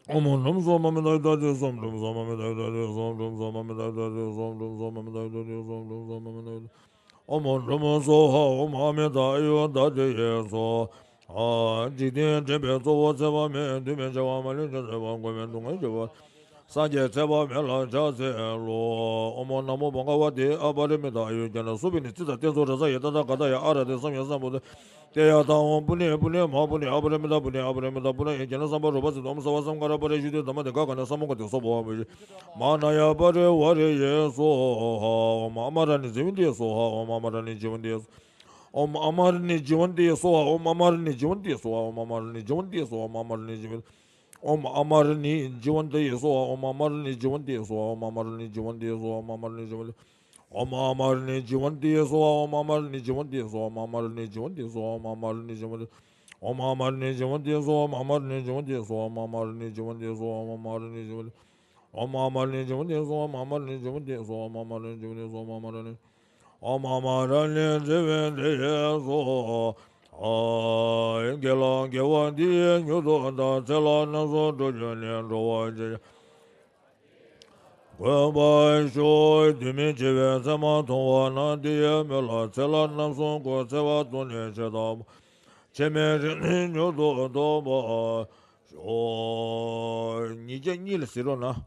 ཨོཾ་ཧྲཱིཿསོ་མ་མི་ཏ་ཡུ་ཏ་ཏེ་སྭཱ་ཧཱ། ཧྲཱིཿསོ་མ་མི་ཏ་ཡུ་ཏ་ཏེ་སྭཱ་ཧཱ། ཧྲཱིཿསོ་མ་མི་ཏ་ཡུ་ཏ་ཏེ་སྭཱ་ཧཱ། ཧྲཱིཿསོ་མ་མི་ཏ་ཡུ་ཏ་ཏེ་སྭཱ་ཧཱ། ཧྲཱིཿསོ་མ་མི་ཏ་ཡུ་ཏ་ཏེ་སྭཱ་ཧཱ། ཧྲཱིཿསོ་མ་མི་ཏ་ཡུ་ཏ་ཏེ་སྭཱ་ཧཱ། ཨོཾ་ཧྲཱིཿསོ་ཧཱ། ཨོཾ་ཨ་མི་ཏ་ཨ་ཡུ་ཏ་ཏེ་ཡེ་སྭཱ་ཧཱ། འཇིག་རྟེན་འདྲེན་པའི་གཙོ་བོ་ཚེ་དཔག་མེད། འདུས་མེད་བྱེ་བ་མ་ལུས་ཀྱང་ཚེ་དཔག་མེད། སྡུག་བསྔལ་ཆེ་བ་སངས་རྒྱས་ཚེ་དཔག་མེད་ལ་ཕྱག་འཚལ་ལོ། ཨོཾ་ཨོཾ་ན་མོ་བྷ་ག་ཝ་ཏེ། ཨ་པ་རི་མི་ཏ་ཨ་ཡུ་ཛྙཱ་ན་སུ་བི་ནི་ཙི་ཏ་ཏེ་ཛོ་ར་ཛ་ཡེ་ཏ་ཏ་ག་ཏ་ཡ་ཨ་ར་ཏེ་སམ་ཡ་སམ་བུ་ཏེ་ཡ་ཐཱ། ཨོཾ་པུ་ཎེ་པུ་ཎེ་མ་ཧཱ་པུ་ཎེ། ཨ་པ་རི་མི་ཏ་པུ་ཎེ། ཨ་པ་རི་མི་ཏ་པུ་ཎེ་ཛྙཱ་ན་སམ་བྷ་རོ་པ་སི་ཏ། ཨོཾ་སརྦ་སཾ་ཁ་ར་པ་རི་ཤུདྡྷེ་དྷརྨ་ཏེ་ག་ག་ཎེ་སམ་མོ་ག་ཏེ་སྭ་བྷཱ་ཝ་ཝི་ཤི་མ་ཧཱ་ན་ཡ་པ་རི་ཝཱ་རེ་ཡེ་སྭཱ་ཧཱ། ཨོཾ་ཨ་མ་ར་ཎི་ཛི་བན་ཏེ་སྭཱ་ཧཱ། ཨོཾ་ཨ་མ་ར་ཎི་ཛི་བན་ཏེ་སྭཱ་ཧཱ། ཨོཾ་ཨ་མ་ར་ཎི་ཛི་བན་ཏེ་སྭཱ་ཧཱ། ཨོཾ་ཨ་མ་ར་ཎི་ཛི་བན་ཏེ་སྭཱ་ཧཱ། ཨོཾ་ཨ་མ་ར་ཎི་ཛི་བན་ཏེ་སྭཱ་ཧཱ། ཨོཾ་ཨ་མ་ར་ཎི་ཛི་བན་ཏེ་སྭཱ་ཧཱ། ཨོཾ་ཨ་མ་ར་ཎི་ཛི་བན་ཏེ་སྭཱ་ཧཱ། ཨོཾ་ཨ་མ་ར་ཎི་ཛི་བན་ཏེ་སྭཱ་ཧཱ། ཨོཾ་ཨ་མ་ར་ཎི་ཛི་བན་ཏེ་སྭཱ་ཧཱ། ཨོཾ་ཨ་མ་ར་ཎི་ཛི་བན་ཏེ་སྭཱ་ཧཱ། ཨོཾ་ཨ་མ་ར་ཎི་ཛི་བན་ཏེ་སྭཱ་ཧཱ། ཨོཾ་ཨ་མ་ར་ཎི་ཛི་བན་ཏེ་སྭཱ་ཧཱ། ཨོཾ་ཨ་མ་ར་ཎི་ཛི་བན་ཏེ་སྭཱ་ཧཱ། ཨོཾ་ཨ་མ་ར་ཎི་ཛི་བན་ཏེ་སྭཱ་ཧཱ། ཨོཾ་ཨ་མ་ར་ཎི་ཛི་བན་ཏེ་སྭཱ་ཧཱ། ཨོཾ་ཨ་མ་ར་ཎི་ཛི་བན་ཏེ་ཨོཾ་ཨ་མ་ར་ཎི་ཛི་བན་ཏེ་སྭཱ་ཧཱ། ཨོཾ་ཨ་མ་ར་ཎི་ཛི་བན་ཏེ་སྭཱ་ཧཱ། ཨོཾ་ཨ་མ་ར་ཎི་ཛི་བན་ཏེ་སྭཱ་ཧཱ། ཨོཾ་ཨ་མ་ར་ཎི་ཛི་བན་ཏེ་ཡེ་སྭཱ་ཧཱ། དགེ་ལ་དགེ་བ་འདི་ཡིས་མྱུར་དུ་བདག། ཚེ་ལ་རྣམ་གསུམ་འགྲོ་གྱུར་ནས། འགྲོ་བ་ཇི་བཞིན་འགོད་པར་ཤོག། དུས་མིན་འཆི་བའི་མཚན་མ་མཐོང་བ་ན། འདི་ཡི་མོད་ལ་ཚེ་ལ་རྣམ་གསུམ་འགོད། ཚེ་བ་དུ་ནས་ཇི་ལྟ་བ། ཕྱི་མའི་རིགས་ནི་མྱུར་དུ་ཐོབ་པར་ཤོག། ཉིས་བརྒྱ་གཉིས་ལ་གཟིགས་རོགས་གནང་།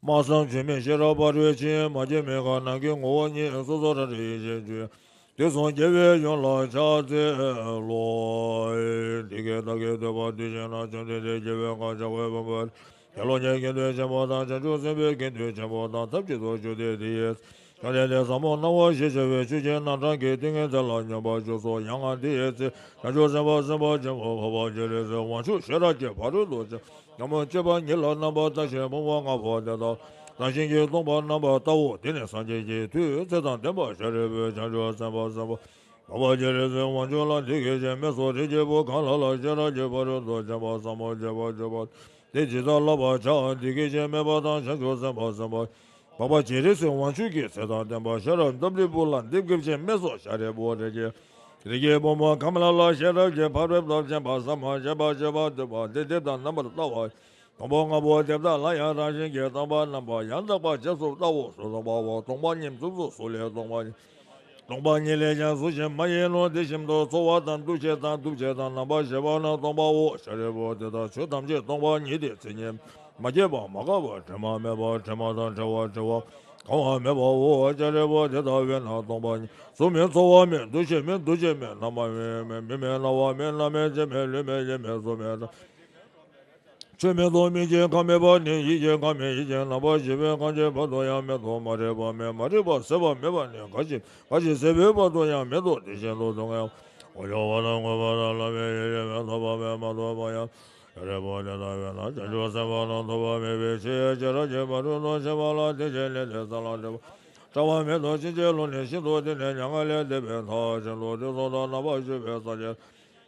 སྨྲ་བསམ་བརྗོད་མེད་ཤེས་རབ་འབར་བའི་ཕྱིར། མ་སྐྱེས་མི་འགག་ནམ་མཁའི་ངོ་བོ་ཉིད། སོ་སོར་ཐར་པའི་ཡེ་ཤེས་སྤྱོད། དུས་གསུམ་རྒྱལ་བའི་ཡུམ་ལ་ཕྱག་འཚལ་ལོ། འདི་སྐད་བདག་གིས་ཐོས་པ་དུས་གཅིག་ན། བཅོམ་ལྡན་འདས་རྒྱལ་བའི་ཁབ་བྱ་རྒོད་ཕུང་པོའི་དགེ་སློང་གི་དགེ་འདུན་ཆེན་པོ་དང་། བྱང་ཆུབ་སེམས་དཔའི་དགེ་འདུན་ཆེན་པོ་དང་། ཐབས་གཅིག་ཏུ་གྱུར་ཏེ། དེ་ཡི་ཚེ་བཅོམ་ལྡན་འདས་ཟབ་མོ་སྣང་བ་ཞེས་བྱ་བའི་ཆོས་ཀྱི་རྣམ་གྲངས་ཀྱི་ཏིང་ངེ་འཛིན་ལ་སྙོམས་པར་ཞུགས་སོ། ཡང་དེ་ཡི་ཚེ་བྱང་ཆུབ་སེམས་དཔའ་སེམས་དཔའ་ཆེན་པོ་འཕགས་པ་སྤྱན་རས་གཟིགས་དབང་ཕྱུག་ཤེས་རབ་ཀྱི་ཕ་རོལ་ཏུ་ཕྱིན་ཉོན་མོངས་སྤྱོད་པ་ཉིད་ལ་རྣམ་པར་ལྟ་ཞིང་ཕུང་པོ་ལྔ་པོ་དེ་དག་བདག་བཞིན་གྱིས་སྟོང་པར་རྣམ་པར་བལྟའོ། དེ་ནས་སངས་རྒྱས་ཀྱི་མཐུས་ཚེ་དང་ལྡན་པ་ཤཱ་རིའི་བུས་བྱང་ཆུབ་སེམས་དཔའ་སེམས་དཔའ་འཕགས་པ་སྤྱན་རས་གཟིགས་དབང་ཕྱུག་ལ་འདི་སྐད་ཅེས་སྨྲས་སོ། རིགས་ཀྱི་བུ་གང་ལ་ལ་ཤེས་རབ་ཀྱི་ཕ་རོལ་ཏུ་ཕྱིན་པ་ཟབ་མོ་སྤྱད་པར་བྱ་བ་དེ་ཇི་ལྟར་བསླབ་པར་བྱ། འདི་སྐད་ཅེས་སྨྲས་པ་དང་། བྱང་ཆུབ་སེམས་དཔའ་སེམས་དཔའ་འཕགས་པ་སྤྱན་རས་གཟིགས་དབང་ཕྱུག་གིས་ཚེ་དང་ལྡན་པ་ཤེས་རབ་ཏམ་པའི་བུ་ལ་འདི་སྐད་ཅེས་སྨྲས་སོ། ཤཱ་རིའི་བུ་རིགས་ཀྱི་རིགས་ཀྱི་བུ་མོ་གང་ལ་ལ་ཤེས་རབ་ཀྱི་ཕ་རོལ་ཏུ་ཕྱིན་པ་ཟབ་མོ་སྤྱད་པར་བྱ་བ་དེ་དེ་ལྟར་རྣམ་པར་ལྟ་བ། ཕུང་པོ་ལྔ་པོ་དེ་དག་ལ་ཡང་རང་བཞིན་གྱིས་སྟོང་པར་རྣམ་པར་ཡང་དག་པར་རྗེས་སུ་བལྟའོ། གཟུགས་སྟོང་པའོ། སྟོང་པ་ཉིད་གཟུགས་སོ། གཟུགས་ལས་སྟོང་པ་ཉིད། སྟོང་པ་ཉིད་ལས་ཀྱང་གཟུགས་ཀྱང་མ་ཡིན་ནོ། དེ་བཞིན་དུ་ཚོར་བ་དང་། འདུ་བྱེད་དང་། འདུ་བྱེད་དང་རྣམ་པར་ཤེས་པ་ནི་སྟོང་པའོ། ཤཱ་རིའི་བུ་དེ་དག་ཆོས་ཐམས་ཅད་སྟོང་པ་ཉིད་དེ། མཚན་ཉིད་མ་སྐྱེས་པ་མ་འགགས་པ། དྲི་མ་མེད་པ། དྲི་མ་དང་བྲལ་བ། བྲལ་བ་གང་བ་མེད་པའོ། ཤཱ་རིའི་བུ་དེ་ལྟ་བས་ན་སྟོང་པ་ཉིད། གཟུགས་མེད། ཚོར་བ་མེད། འདུ་ཤེས་མེད། འདུ་བྱེད་མེད། རྣམ་པ་མེད། མིག་མེད། རྣ་བ་མེད། སྣ་མེད། ལྕེ་མེད། ལུས་མེད། ཡིད་མེད། གཟུགས་མེད། ཆོས་མེད་དོ། མིག་གི་ཁམས་མེད་པ་ནི་ཡིད་ཀྱི་ཁམས་མེད། ཡིད་ཀྱི་རྣམ་པར་ཤེས་པའི་ཁམས་ཀྱི་བར་དུ་ཡང་མེད་དོ། མ་རིག་པ་མེད། མ་རིག་པ་ཟད་པ་མེད་པ་ནི་འགའ་ཞིག་འགའ་ཞིག་ཟད་པའི་བར་དུ་ཡང་མེད་དོ། དེ་བཞིན་དུ་སྡུག་བསྔལ་ཀུན་ཤོར་བ་དང་། ངུ་བ་དང་ལང་བའི་ཡེ་ཤེས་མེད། ཐོབ་པ་མེད། མ་ཐོབ་པ་ཡང་། ཤཱ་རིའི་བུ་དེ་ལྟ་བས་ན་བྱང་ཆུབ་སེམས་དཔའ་རྣམས་ཐོབ་པ་མེད་པའི་ཕྱིར། ཤེས་རབ་ཀྱི་ཕ་རོལ་ཏུ་ཕྱིན་པ་ལ་དེ་བཞིན་གླེང་སྟེ། སཱ་ལ་ཏེ་བ། བྲལ་བ་མེད་དོ། ཕྱིན་ཅི་ལོག་ནས་ཤིན་ཏུ་བརྟས་ནས། མྱ་ངན་ལས་འདས་པའི་མཐར་ཕྱིན་ཏོ། དུས་གསུམ་དུ་རྣམ་པར་བཞུགས་པའི་སངས་རྒྱས་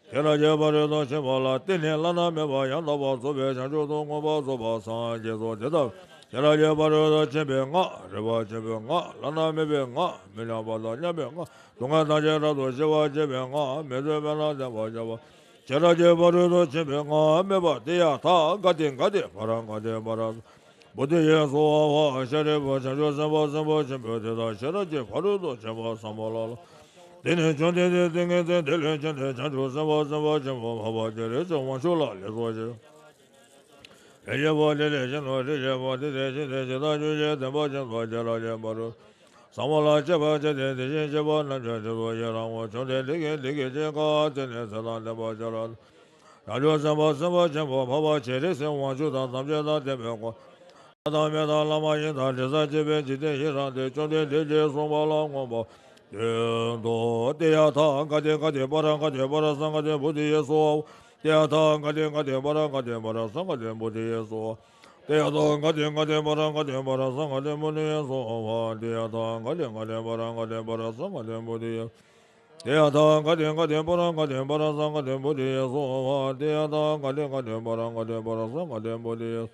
ཤེས་རབ་ཀྱི་ཕ་རོལ་ཏུ་ཕྱིན་པ་ལ་བརྟེན་ནས་བླ་ན་མེད་པ་ཡང་དག་པར་རྫོགས་པའི་བྱང་ཆུབ་ཏུ་མངོན་པར་རྫོགས་པར་སངས་རྒྱས་སོ། དེ་ལྟར་ཤེས་རབ་ཀྱི་ཕ་རོལ་ཏུ་ཕྱིན་པའི་སྔགས། རིག་པ་ཆེན་པོའི་སྔགས། བླ་ན་མེད་པའི་སྔགས། མི་མཉམ་པ་དང་མཉམ་པའི་སྔགས། སྡུག་བསྔལ་ཐམས་ཅད་རབ་ཏུ་ཞི་བར་བྱེད་པའི་སྔགས། མི་བཟོད་པས་ན་བསྟེན་པར་བྱ་བ། ཤེས་རབ་ཀྱི་ཕ་རོལ་ཏུ་ཕྱིན་པའི་སྔགས་སྨྲས་པ། ཏདྱ་ཐཱ། ག་ཏེ་ག་ཏེ་པཱ་ར་ག་ཏེ་པཱ་ར་སཾ་བོ་དྷི་ཡེ་སྭཱ་ཧཱ། ཤཱ་རིའི་བུ་བྱང་ཆུབ་སེམས་དཔའ་སེམས་དཔའ་ཆེན་པོ་དེ་དག་ཤེས་རབ་ཀྱི་ཕ་རོལ་ཏུ་ཕྱིན་པ་ཟབ་མོ་ལ་ལ། དེ་ནས་བཅོམ་ལྡན་འདས་ཏིང་ངེ་འཛིན་དེ་ལས་བྱོན་ཏེ་བྱང་ཆུབ་སེམས་དཔའ་སེམས་དཔའ་ཆེན་པོ་འཕགས་པ་སྤྱན་རས་གཟིགས་དབང་ཕྱུག་ལ་ལེགས་སོ་ཞེས། ལས་ཀྱི་བུ་དེ་ལས་ཤིན་ཏུ་རིགས་ཀྱི་བུ་དེ་དེ་བཞིན་ཏེ་ཇི་ལྟར་ཆོས་ཀྱི་བདེན་པ་ཅན་དུ་ཤེས་རབ་ཀྱི་ཕ་རོལ་ཏུ་ཟབ་མོ་ལ་སྤྱད་པར་བྱ་སྟེ། དེ་བཞིན་གཤེགས་པ་རྣམས་ཀྱང་རྗེས་སུ་ཡི་རང་ངོ་། བཅོམ་ལྡན་འདས་ཀྱིས་འདི་སྐད་ཅེས་བཀའ་སྩལ་ནས། ཚེ་དང་ལྡན་པ་ཤེས་རབ་བྱང་ཆུབ་སེམས་དཔའ་སེམས་དཔའ་ཆེན་པོ་འཕགས་པ་སྤྱན་རས་གཟིགས་དབང་ཕྱུག་དང་ཐམས་ཅད་དང་ལྡན་པའི་སྐུ། ལྷ་དང་མི་དང་ལྷ་མ་ཡིན་དང་དྲི་ཟར་བཅས་པའི་འཇིག་རྟེན་ཡི་རངས་ཏེ། བཅོམ་ལྡན་འདས་ཀྱིས་གསུངས་པ་ལ་མངོན་པར་བསྟོད་དོ། ཏདྱ་ཐཱ། ག་ཏེ་ག་ཏེ་པཱ་ར་ག་ཏེ་པཱ་ར་སཾ་ག་ཏེ་བོ་དྷི་ཡེ་སྭཱ་ཧཱ། ཏདྱ་ཐཱ། ག་ཏེ་ག་ཏེ་པཱ་ར་ག་ཏེ་པཱ་ར་སཾ་ག་ཏེ་བོ་དྷི་ཡེ་སྭཱ་ཧཱ། ཏདྱ་ཐཱ། ག་ཏེ་ག་ཏེ་པཱ་ར་ག་ཏེ་པཱ་ར་སཾ་ག་ཏེ་བོ་དྷི་ཡེ་སྭཱ་ཧཱ། ཏདྱ་ཐཱ། ག་ཏེ་ག་ཏེ་པཱ་ར་ག་ཏེ་པཱ་ར་སཾ་ག་ཏེ་བོ་དྷི་ཡེ། ཏདྱ་ཐཱ། ག་ཏེ་ག་ཏེ་པཱ་ར་ག་ཏེ་པཱ་ར་སཾ་ག་ཏེ་བོ་དྷི་ཡེ་སྭཱ་ཧཱ། ཏདྱ་ཐཱ། ག་ཏེ་ག་ཏེ་པཱ་ར་ག་ཏེ་པཱ་ར་སཾ་ག་ཏེ་བོ་དྷི་ཡེ།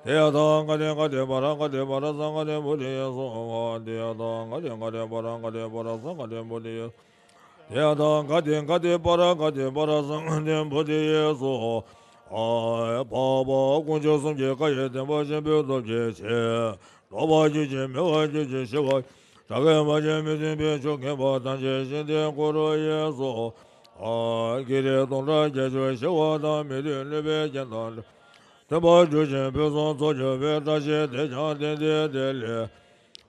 ཏདྱ་ཐཱ། ག་ཏེ་ག་ཏེ་པཱ་ར་ག་ཏེ་པཱ་ར་སཾ་ག་ཏེ་བོ་དྷི་ཡེ་སྭཱ་ཧཱ། ཏདྱ་ཐཱ། ག་ཏེ་ག་ཏེ་པཱ་ར་ག་ཏེ་པཱ་ར་སཾ་ག་ཏེ་བོ་དྷི་ཡེ། ཏདྱ་ཐཱ། ག་ཏེ་ག་ཏེ་པཱ་ར་ག་ཏེ་པཱ་ར་སཾ་ག་ཏེ་བོ་དྷི་ཡེ་སྭཱ་ཧཱ། འཕགས་པ་དཀོན་མཆོག་གསུམ་གྱི་བཀའ་ཡི་བདེན་པ་ཆེན་པོའི་སྟོབས་ཀྱི་ཕྱིར། འགྲོ་བ་རྒྱུད་ཀྱི་མི་བ་རྒྱུད་ཀྱི་ཞི་བ། དགྲ་བགེགས་མ་བྱིན་མི་མཐུན་ཕན་ཕྱོགས་ཁེངས་པ་ཐམས་ཅད་ཤིན་ཏུ་བསྐོར་ཡས་སོ། ཨ། བགེགས་རིགས་སྟོང་ཕྲག་བརྒྱད་ཅུ་ཞི་བ་དང་། མི་མཐུན་ནུས་པའི་རྐྱེན་དང་། མཐུན་པར་གྱུར་ཅིང་ཕུན་སུམ་ཚོགས་གྱུར་པའི་བཀྲ་ཤིས་དེས་ཀྱང་ཏན་ཏན་བདེ་ལེགས་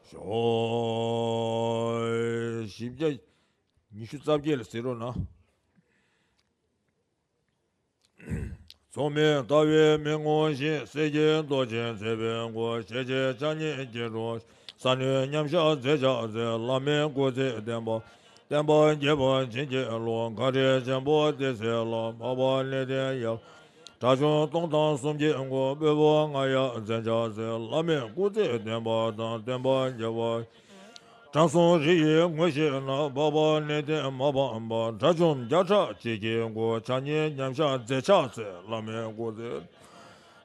ཤོག། བཞི་བརྒྱ། ཉི་ཤུ་རྩ་བརྒྱད་ལ་གཟིགས་རོགས་གནང་། མཚུངས་མེད་ལྟ་བའི་མིག་ངོམས་ཤིང་། སྲས་ཀྱི་མདོག་ཅན་མཛེས་པའི་མགོ། ཞལ་གཅིག་ཕྱག་གཉིས་སྐྱིལ་ཀྲུང་། གསང་ནུས་མཉམ་གཞག་མཛད་ཕྱག་འཚལ། བླ་མའི་སྐུ་ཚེ་བརྟན་པ། བརྟན་པ་རྒྱས་པར་བྱིན་གྱིས་རློབས། མཁའ་རིས་ཆེན་པོ་ཏི་སེ་ལ། འཕགས་པ་ལེགས་ལྡན་ཡབ། དགྲ་བཅོམ་སྟོང་དང་གསུམ་གྱི་མགོན། སྤྲུལ་པ་རྔ་ཡབ་མཚོན་ཕྱག་འཚལ། བླ་མའི་སྐུ་ཚེ་བརྟན་པ་དང་། བརྟན་པ་རྒྱས་པ། དྲང་སྲོང་རི་ཡི་ངོས་བཞི་ན། འཕགས་པ་ལེགས་ལྡན་མ་ཕམ་པ། དགྲ་བཅོམ་བརྒྱ་ཕྲག་གཅིག་གི་མགོན། ཕྱག་གཉིས་མཉམ་གཞག་མཛད་ཕྱག་འཚལ། བླ་མའི་སྐུ་ཚེ་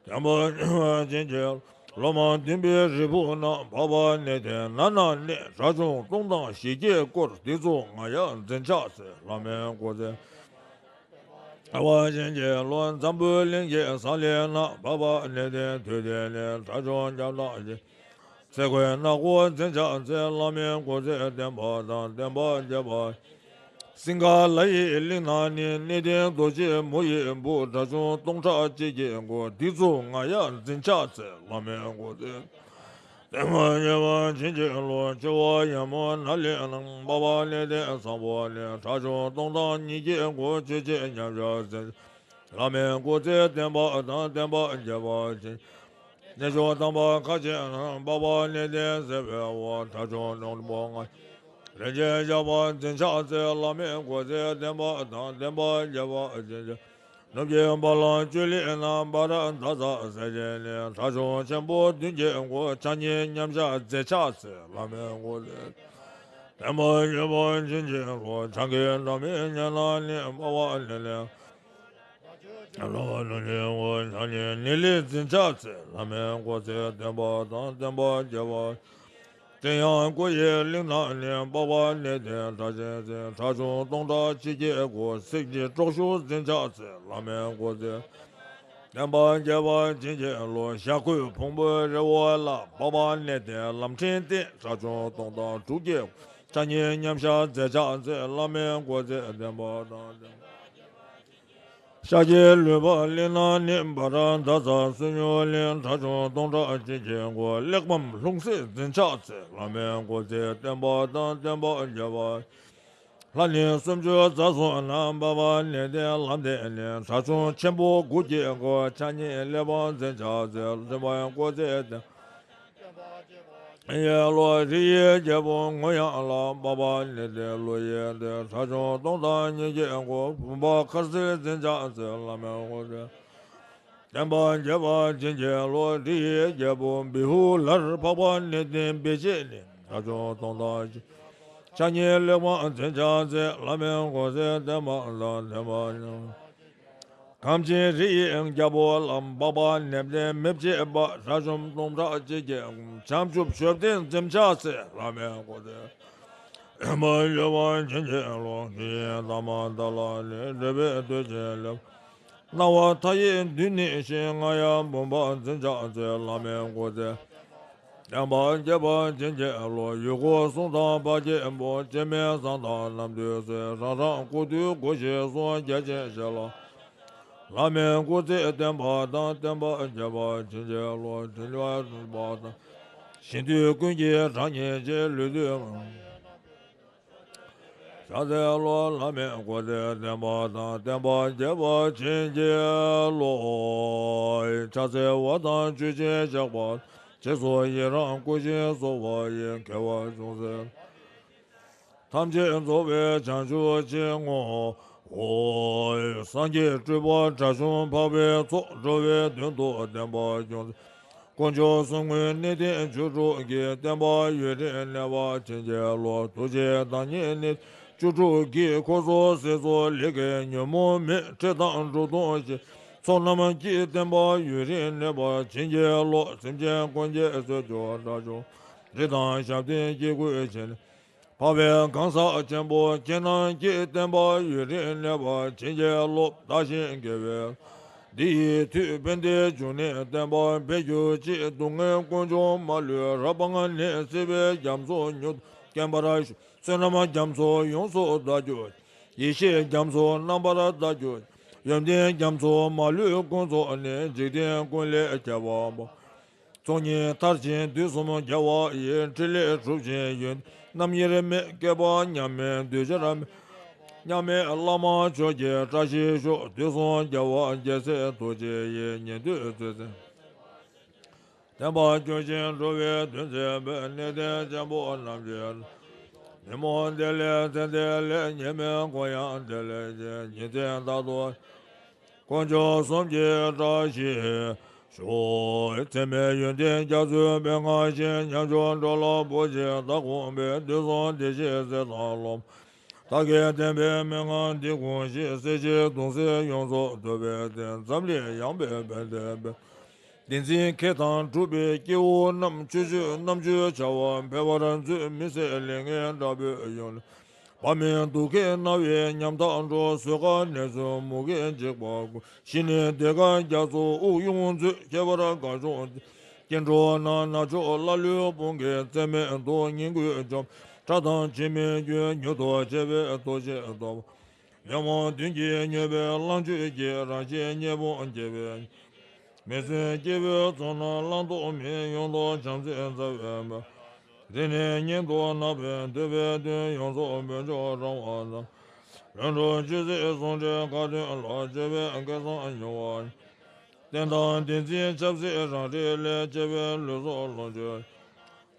བརྟན་པ་རྒྱས་པར་བྱིན་གྱིས། ལོ་མ་བདུན་པའི་རིལ་བུ་ན། འཕགས་པ་ལེགས་ལྡན་ནགས་ན་གནས། དགྲ་བཅོམ་སྟོང་དང་བཞི་བརྒྱས་བསྐོར། དེ་ཚུ་རྔ་ཡབ་མཚོན་ཕྱག་འཚལ། བླ་མའི་སྐུ་ཚེ་བརྟན་པ་བྱིན་གྱིས་རློབས། འཛམ་བུ་གླིང་གི་ས་ལེ་ན། འཕགས་པ་ལེགས་ལྡན་དུས་མཐའི་གནས། དགྲ་བཅོམ་བརྒྱ་ཕྲག་གཅིག་ཚེ་གོས་ནག་པོ་མཚོན་ཕྱག་འཚལ། བླ་མའི་སྐུ་ཚེ་བརྟན་པ་དང་། བརྟན་པ་རྒྱས་པ། སིང་ག་ལ་ཡི་གླིང་ན་ནི། གནས་བརྟན་རྡོ་རྗེ་མོ་ཡི་བུ། དགྲ་བཅོམ་སྟོང་ཕྲག་གཅིག་གི་མགོན། དེ་ཚུ་རྔ་ཡབ་མཚོན་ཕྱག་འཚལ། བླ་མའི་སྐུ་ཚེ་བརྟན་པ་རྒྱས་པར་བྱིན་གྱིས་རློབས། སྤྱི་བོ་ཡར་མོ་ནཱ་ལེནྡྲ། འཕགས་པ་ལེགས་ལྡན་བཟང་པོ་ལས། དགྲ་བཅོམ་སྟོང་ཕྲག་ཉིས་བརྒྱའི་མགོན། ཆོས་ཀྱི་མཉམ་གཞག་མཚོན། བླ་མའི་སྐུ་ཚེ་བརྟན་པ་དང་། བརྟན་པ་རྒྱས་པར་བྱིན། གནས་མཆོག་དམ་པ་ཁ་ཆེ་ན། འཕགས་པ་ལེགས་ལྡན་སྲས་པོའི་དབང་། དགྲ་བཅོམ་སྟོང་ཕྲག་ལྔ། རིན་ཆེན་ཞགས་པ་མཚོན་ཕྱག་འཚལ། བླ་མའི་སྐུ་ཚེ་བརྟན་པ་དང་། བརྟན་པ་རྒྱས་པར་བྱིན་གྱིས། ནུབ་ཀྱི་བ་ལང་ཅུ་ལི་ན། བྷ་དྲ་ཛ་ཛ་སེར་ཆེན་ནི། དགྲ་བཅོམ་ཆེན་པོ་བདུན་གྱི་མགོན། ཕྱག་གཉིས་མཉམ་གཞག་མཛད་ཕྱག་འཚལ། བླ་མའི་སྐུ་ཚེ་བརྟན་པ་རྒྱས་པར་བྱིན་གྱིས་རློབས། ཕྱག་གི་འགྲམ་མེ་ཉེ་ན་ནི། འཕགས་པ་ལེགས་ལྡན་ལོ་ལོ་ལོ་ལོ་ཕྱག་གཉིས་ནི་ལི་མཚོན་ཕྱག་འཚལ། བླ་མའི་སྐུ་ཚེ་བརྟན་པ་དང་། བརྟན་པ་རྒྱས་པར། དེ་ཡང་སྐུ་ཡི་གླིང་ན་ནི། འཕགས་པ་ལེགས་ལྡན་དགྲ་གཅོད་ཅན། དགྲ་བཅོམ་སྟོང་ཕྲག་གཅིག་གི་མགོན། སེང་གེ་དཀྲོག་གཞུ་མཚོན་ཕྱག་འཚལ། བླ་མའི་སྐུ་ཚེ་བརྟན་པ་རྒྱས་པར་བྱིན་གྱིས་རློབས། ཞྭ་གོས་ཕུང་པོའི་རི་བོ་ལ། འཕགས་པ་ལེགས་ལྡན་ལམ་ཕྲན་བསྟན། དགྲ་བཅོམ་སྟོང་ཕྲག་དྲུག་གི་མགོན། ཕྱག་གཉིས་མཉམ་གཞག་མཛད་ཕྱག་འཚལ། བླ་མའི་སྐུ་ཚེ་བརྟན་པ་དང་། ཤཱཀྱའི་ལུས་འཕགས་གླིང་ན་ནི། བྷ་དྲ་ཛ་ཛ་སུ་ཉུ་ལེན། དགྲ་བཅོམ་སྟོང་ཕྲག་གཅིག་གི་མགོན། གླེགས་བམ་ལྷུང་བཟེད་མཚོན་ཕྱག་འཚལ། བླ་མའི་སྐུ་ཚེ་བརྟན་པ་དང་། བརྟན་པ་རྒྱས་པར། ལྷ་ནི་སུམ་ཅུ་རྩ་གསུམ་ན། འཕགས་པ་ལེགས་ལྡན་ལམ་བདེ་ནི། དགྲ་བཅོམ་ཆེན་པོ་དགུ་གི་མགོན། ཕྱག་གཉིས་གླེགས་བམ་མཚོན་ཕྱག་འཚལ། བརྟན་པའི་སྐུ་ཚེ་བརྟན། ཡེ་ལོ་རི་ཡི་རྒྱལ་པོ་ངུ་ཡང་ལ། འཕགས་པ་ལེགས་ལྡན་ཀླུ་ཡི་གདན། དགྲ་བཅོམ་སྟོང་ཕྲག་ཉིས་བརྒྱའི་མགོན། བུམ་པ་ཁ་སེར་མཚོན་ཕྱག་འཚལ། བླ་མའི་སྐུ་ཚེ་བརྟན་པ་རྒྱས་པར་བྱིན་གྱིས་རློབས། རི་ཡི་རྒྱལ་པོ་བི་ཧུ་ལར། འཕགས་པ་ལེགས་ལྡན་བི་ཤི་ནི། དགྲ་བཅོམ་སྟོང་ཕྲག་ཕྱག་གཉིས་གླེགས་བམ་མཚོན་ཕྱག་འཚལ། བླ་མའི་སྐུ་ཚེ་བརྟན་པ་དང་། བརྟན་པ་ཉམས། ཁམས་ཆེན་རི་ཡི་རྒྱལ་པོ་ལ། འཕགས་པ་ལེགས་ལྡན་མི་བསྐྱོད་པ། དགྲ་བཅོམ་སྟོང་ཕྲག་གཅིག་གི་བྱང་ཆུབ་མཆོད་རྟེན་མཚོན་ཕྱག་འཚལ། བླ་མའི་སྐུ་ཚེ་བརྟན་པ་རྒྱས་པར་བྱིན་གྱིས་རློབས། ཡི་དམ་དག་ལ་ནི། བགྲོད་པའི་དུས་ཀྱི་ལེགས། སྣང་བ་མཐའ་ཡས་བདུད་ནི་ཞི། རྔ་ཡབ་བུམ་པ་མཚོན་ཕྱག་འཚལ། བླ་མའི་སྐུ་ཚེ་བརྟན་པ་རྒྱས་པར་བྱིན་གྱིས་རློབས། ཡུལ་འཁོར་གསུམ་དང་བར་གྱི་བུ། སྐྱེ་མེད་བཟང་དང་རྣམ་ཐོས་སྲས། རང་རང་སྐུ་དུས་དགུ་བཞི་སོགས། རྒྱལ་ཆེན་ཞལ་ལ། བླ་མའི་སྐུ་ཚེ་བརྟན་པ་དང་། བརྟན་པ་རྒྱས་པར་བྱིན་གྱིས་རློབས། དྲིན་ལ་རིམ་པ་དང་། ཞིང་དུས་ཀུན་གྱི་གྲངས་སྙེད་ཅིང་། ལུས་དུས་ཕྱག་འཚལ་ལོ། བླ་མའི་སྐུ་ཚེ་བརྟན་པ་དང་། བརྟན་པ་རྒྱས་པར་བྱིན་གྱིས་རློབས། ཕྱག་འཚལ་བ་དང་བཅུ་ཆེན་ཞགས་པ། རྗེས་སུ་ཡི་རང་བསྐུལ་ཞིང་གསོལ་བ་ཡི། དགེ་བ་ཅུང་ཟད་ཐམས་ཅད་རྫོགས་པའི་བྱང་ཆུབ་ཕྱིར་བསྔོའོ། སངས་རྒྱས་སྤྲུལ་པ་དགྲ་བཅོམ་འཕགས་པའི་ཚོགས། འགྲོ་བའི་དོན་དུ་བསྟན་པ་ཅུང་ཟད། དཀོན་མཆོག་གསུམ་མགོན་གནས་བརྟན་བཅུ་དྲུག་གིས། བསྟན་པ་ཡུན་རིང་གནས་པར་བྱིན་གྱིས་རློབས། ཐུགས་རྗེའི་བདག་ཉིད་གནས་བཅུ་དྲུག་གིས། འཁོར་ཚོགས་སྲིད་མཚོ་ལས་ཀྱི་ཉོན་མོངས་མེད། འཁྲུལ་དང་འགྲོ་ལྟུང་ཞི། ཚོགས་རྣམས་ཀྱིས་བསྟན་པ་ཡུན་རིང་གནས་པར་བྱིན་གྱིས་རློབས། སེམས་ཅན་ཀུན་གྱི་གསོད་རྒྱུ་དགྲ་བཅོམ་རི་དང་ཞབས་བརྟན་སྐྱེ་དགུའི་བྱིན། འཕགས་པའི་གང་ཟག་ཆེན་པོ་ཁྱེད་རྣམས་ཀྱིས། བསྟན་པ་ཡུན་རིང་གནས་པར་བྱིན་གྱིས་རློབས། བདག་གཞན་དགེ་བའི་ འདི་ཡི་མཐུས་ཕན་བདེའི་འབྱུང་གནས་བརྟན་པ་འཕེལ་གྱུར་ཅིག་སྡུག་བསྔལ་ཀུན་འབྱུང་མ་ལུས་རབ་སྤངས་ནས། སྲིད་པའི་རྒྱ་མཚོ་མྱུར་དུ་སྐེམ་པར་ཤོག་བསོད་ནམས་རྒྱ་མཚོ་ཡོངས་སུ་དག་གྱུར་ཅིག་ཡེ་ཤེས་རྒྱ་མཚོ་རྣམ་པར་དག་གྱུར་ཅིག་ཡོན་ཏན་རྒྱ་མཚོ་མ་ལུས་ཀུན་རྫོགས་ནས། འཇིག་རྟེན་ཀུན་ལས་ཁྱད་པར་འཕགས་པ། ཚོགས་གཉིས་མཐར་ཕྱིན་དུས་གསུམ་རྒྱལ་བ་ཡི། ཕྲིན་ལས་གྲུབ་ཅིང་ཡོན་རྣམ་དབྱེར་མེད། བསྐལ་པ་མཉམ་མེད་གདུལ་བྱར་མེད། མཉམ་མེད་བླ་མ་མཆོག་གི་བཀྲ་ཤིས་ཤོག་དུས་གསུམ་རྒྱལ་བ་རྒྱལ་སྲས་རྡོ་རྗེ་ཡི། ཉན་ཐོས་ཚུལ་ཁྲིམས་བསྟན་པར་གྱུར་ཅིང་འགྲོ་བའི་དོན་མཛད་པའི། གནས་བརྟན་ཆེན་པོ་རྣམས་ཀྱི་ཉིན་མོ་འདི་ལས་ཚེ་འདི་ལས་ཉེས་མེད་འཁོར་ཡང་དེ་ལས་ཀྱི། ཉིན་མཚན་རྟག་ཏུ་དཀོན་མཆོག་གསུམ་གྱི་བཀྲ་ཤིས་ཤོག་ཚད་མེད་ཡོན་ཏན་རྒྱ་མཚོའི་མན་ངག་བཞིན། ཉམ་ཆུང་འགྲོ་ལ་བུ་གཅིག་བདག་དགོངས་པའི། དུས་གསུམ་བདེ་གཤེགས་སྲས་དང་སློབ་མ་དག་གི། བསྟན་པའི་མན་ངག་འདི་གོ་ཞིང་། སྲིད་ཞིའི་གདུང་སེལ་ཡོངས་སུ་ཐུབ་པའི་ཚེ། འཛམ་གླིང་ཡངས་པའི་ཕན་བདེ་འབད། བདེན་ཚིག་ཁེ་དང་གྲུབ་པའི་སྐྱེ་བོ་རྣམས། ཆོས་སྤྱོད་རྣམ་དཔྱོད་བྱ་བ་འཕེལ་བར་མཛོད། མི་ཟད་ལས་ངན་དྲག་པོའི་ཡུལ་ལས་བབ་མེད་སྡུག་བསྔལ་ན་བའི་ཉམ་ཐག་འགྲོ། གཟུགས་ཁ་ནད་གསོས་མུ་གེ་འཇིགས་པ་ཀུན། ཞི་ནས་བདེ་དགའ་རྒྱ་མཚོ་དབུགས་དབྱུང་མཛོད། ཁྱད་པར་དགའ་སྐྱོང་སྐྱེ་འགྲོ་ན། ན་མཆོག་ཀླ་ཀློའི་དཔུང་གིས། ཚད་མེད་སྡུག་བསྔལ་ཀུན་འཇོམས། ཁྲག་དང་ཕྱེ་མའི་རྒྱུན། མྱུར་དུ་བྱེད་པའི་ཐུགས་རྗེས་ཐོབ། ཉོན་མོངས་བདུད་ཀྱིས་མྱོས་པའི་ལོངས་སྤྱོད་ཀྱི། རང་གཞན་གཉེན་པོ་སྐྱེ་བའི། མི་བརྫུན་སྐྱེ་བོའི་ཚོགས་རྣམས་བླང་དོར་མེད། ཡོངས་རྫོགས་བྱམས་བརྩེའི་རྩ་བའི་བུ། འདི་ནི་སྙིང་དུ་བརྣག་པས་འདོད་པའི་དོན། ཡོངས་རྫོགས་འབུལ་འགྱུར་རང་དབང་ཐང་། ལྷུན་གྲུབ་ཆོས་སྲིད་ཟུང་འབྲེལ་ཁ་ཏོན་ལ། སྤྱོད་པའི་སྐལ་བཟང་མྱུར་བར། བསྟན་དང་བདེན་ཚིག་ཆབ་སྲིད་རང་འགྲེལ་ལས། སྤྱོད་པའི་ལུས་སྲོག་ལོངས་སྤྱོད།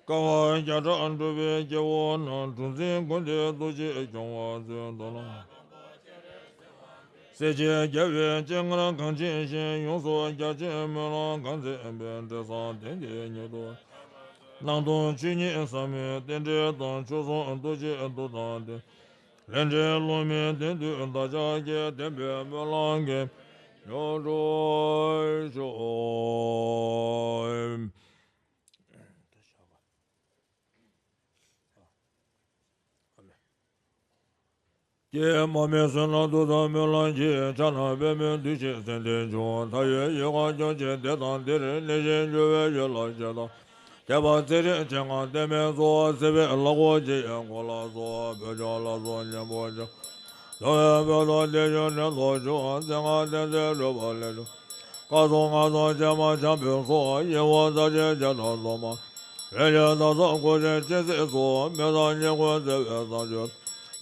དཀའ་བ་བརྒྱ་ཕྲག་སྒྲུབ་པའི་སྐྱེ་བོ་རྣམས། གྲུ་འཛིན་ཀུན་འདུས་ཐུགས་རྗེས་སྐྱོང་བར་མཛོད། མདོར་ན། སྲས་བཅས་རྒྱལ་བའི་སྤྱན་སྔར་གང་མཆིས་ཤིང་། ཡོངས་སུ་རྒྱ་ཆེའི་སྨོན་ལམ་གང་མཛད་པའི། འབྲས་བཟང་དེང་འདིར་མྱུར་ཐོབ། སྣང་སྟོང་ཆོས་ཉིད་ཟབ་མོའི་རྟེན་འབྲེལ་དང་། མཆོག་གསུམ་ཐུགས་རྗེའི་མཐུ་དང་ལྡན། ལས་འབྲས་བསླུ་མེད་དོན་བསྡུས་བདག་ཅག་གི། བདེན་པའི་སྨོན་ལམ་གྱི་མྱུར་འགྲུབ་ཤོག་ཀྱེ་མར་མེ་བསོད་ནམས་མཐུ་དང་སྨོན་ལམ་གྱིས། ཕྱག་ན་པདྨོའི་མཐུ་ཆེན་མཚན་ལྡན་འབྱུང་། མཐའ་ཡས་ཡུལ་ཁམས་ཀུན་གྱི་བདེ་དང་བདེར་གནས་ཤིང་འགྱུར་བའི་ཡུལ་ལ་སྤྱོད་དང་། ཁྱད་པར་ཚེ་རིང་ཅན་ལྔ་བརྟན་མའི་གཙོ་བོ། སྲིད་པའི་ལྷ་སྐུ་རྗེ་ཡི་འཁོར་ལ་གསོལ། བོད་ལྗོངས་ལ་སོགས་གཉན་པོ་ཆེ། འགྲོ་བའི་བོད་དུ་བདེ་སྐྱིད་འདྲེན་དུ་གྱུར། མཚན་སྔགས་བསྟན་འཛིན་རོལ་པ་ལས་བྱུང་། བཀའ་སྲུང་ངག་སྲུང་བྱད་མ་འཆང་བུ་སོགས། ཡེ་ཤེས་རྩ་ཆེན་བརྒྱ་དང་སྟོང་པ། ལས་ཀྱི་དག་ས་སྐུ་ཚེ་སྤྱན་གཟིགས་སོགས། མི་བདག་ཉེ་འཁོར་བརྩེ་བའི་བཟང་སྤྱོད།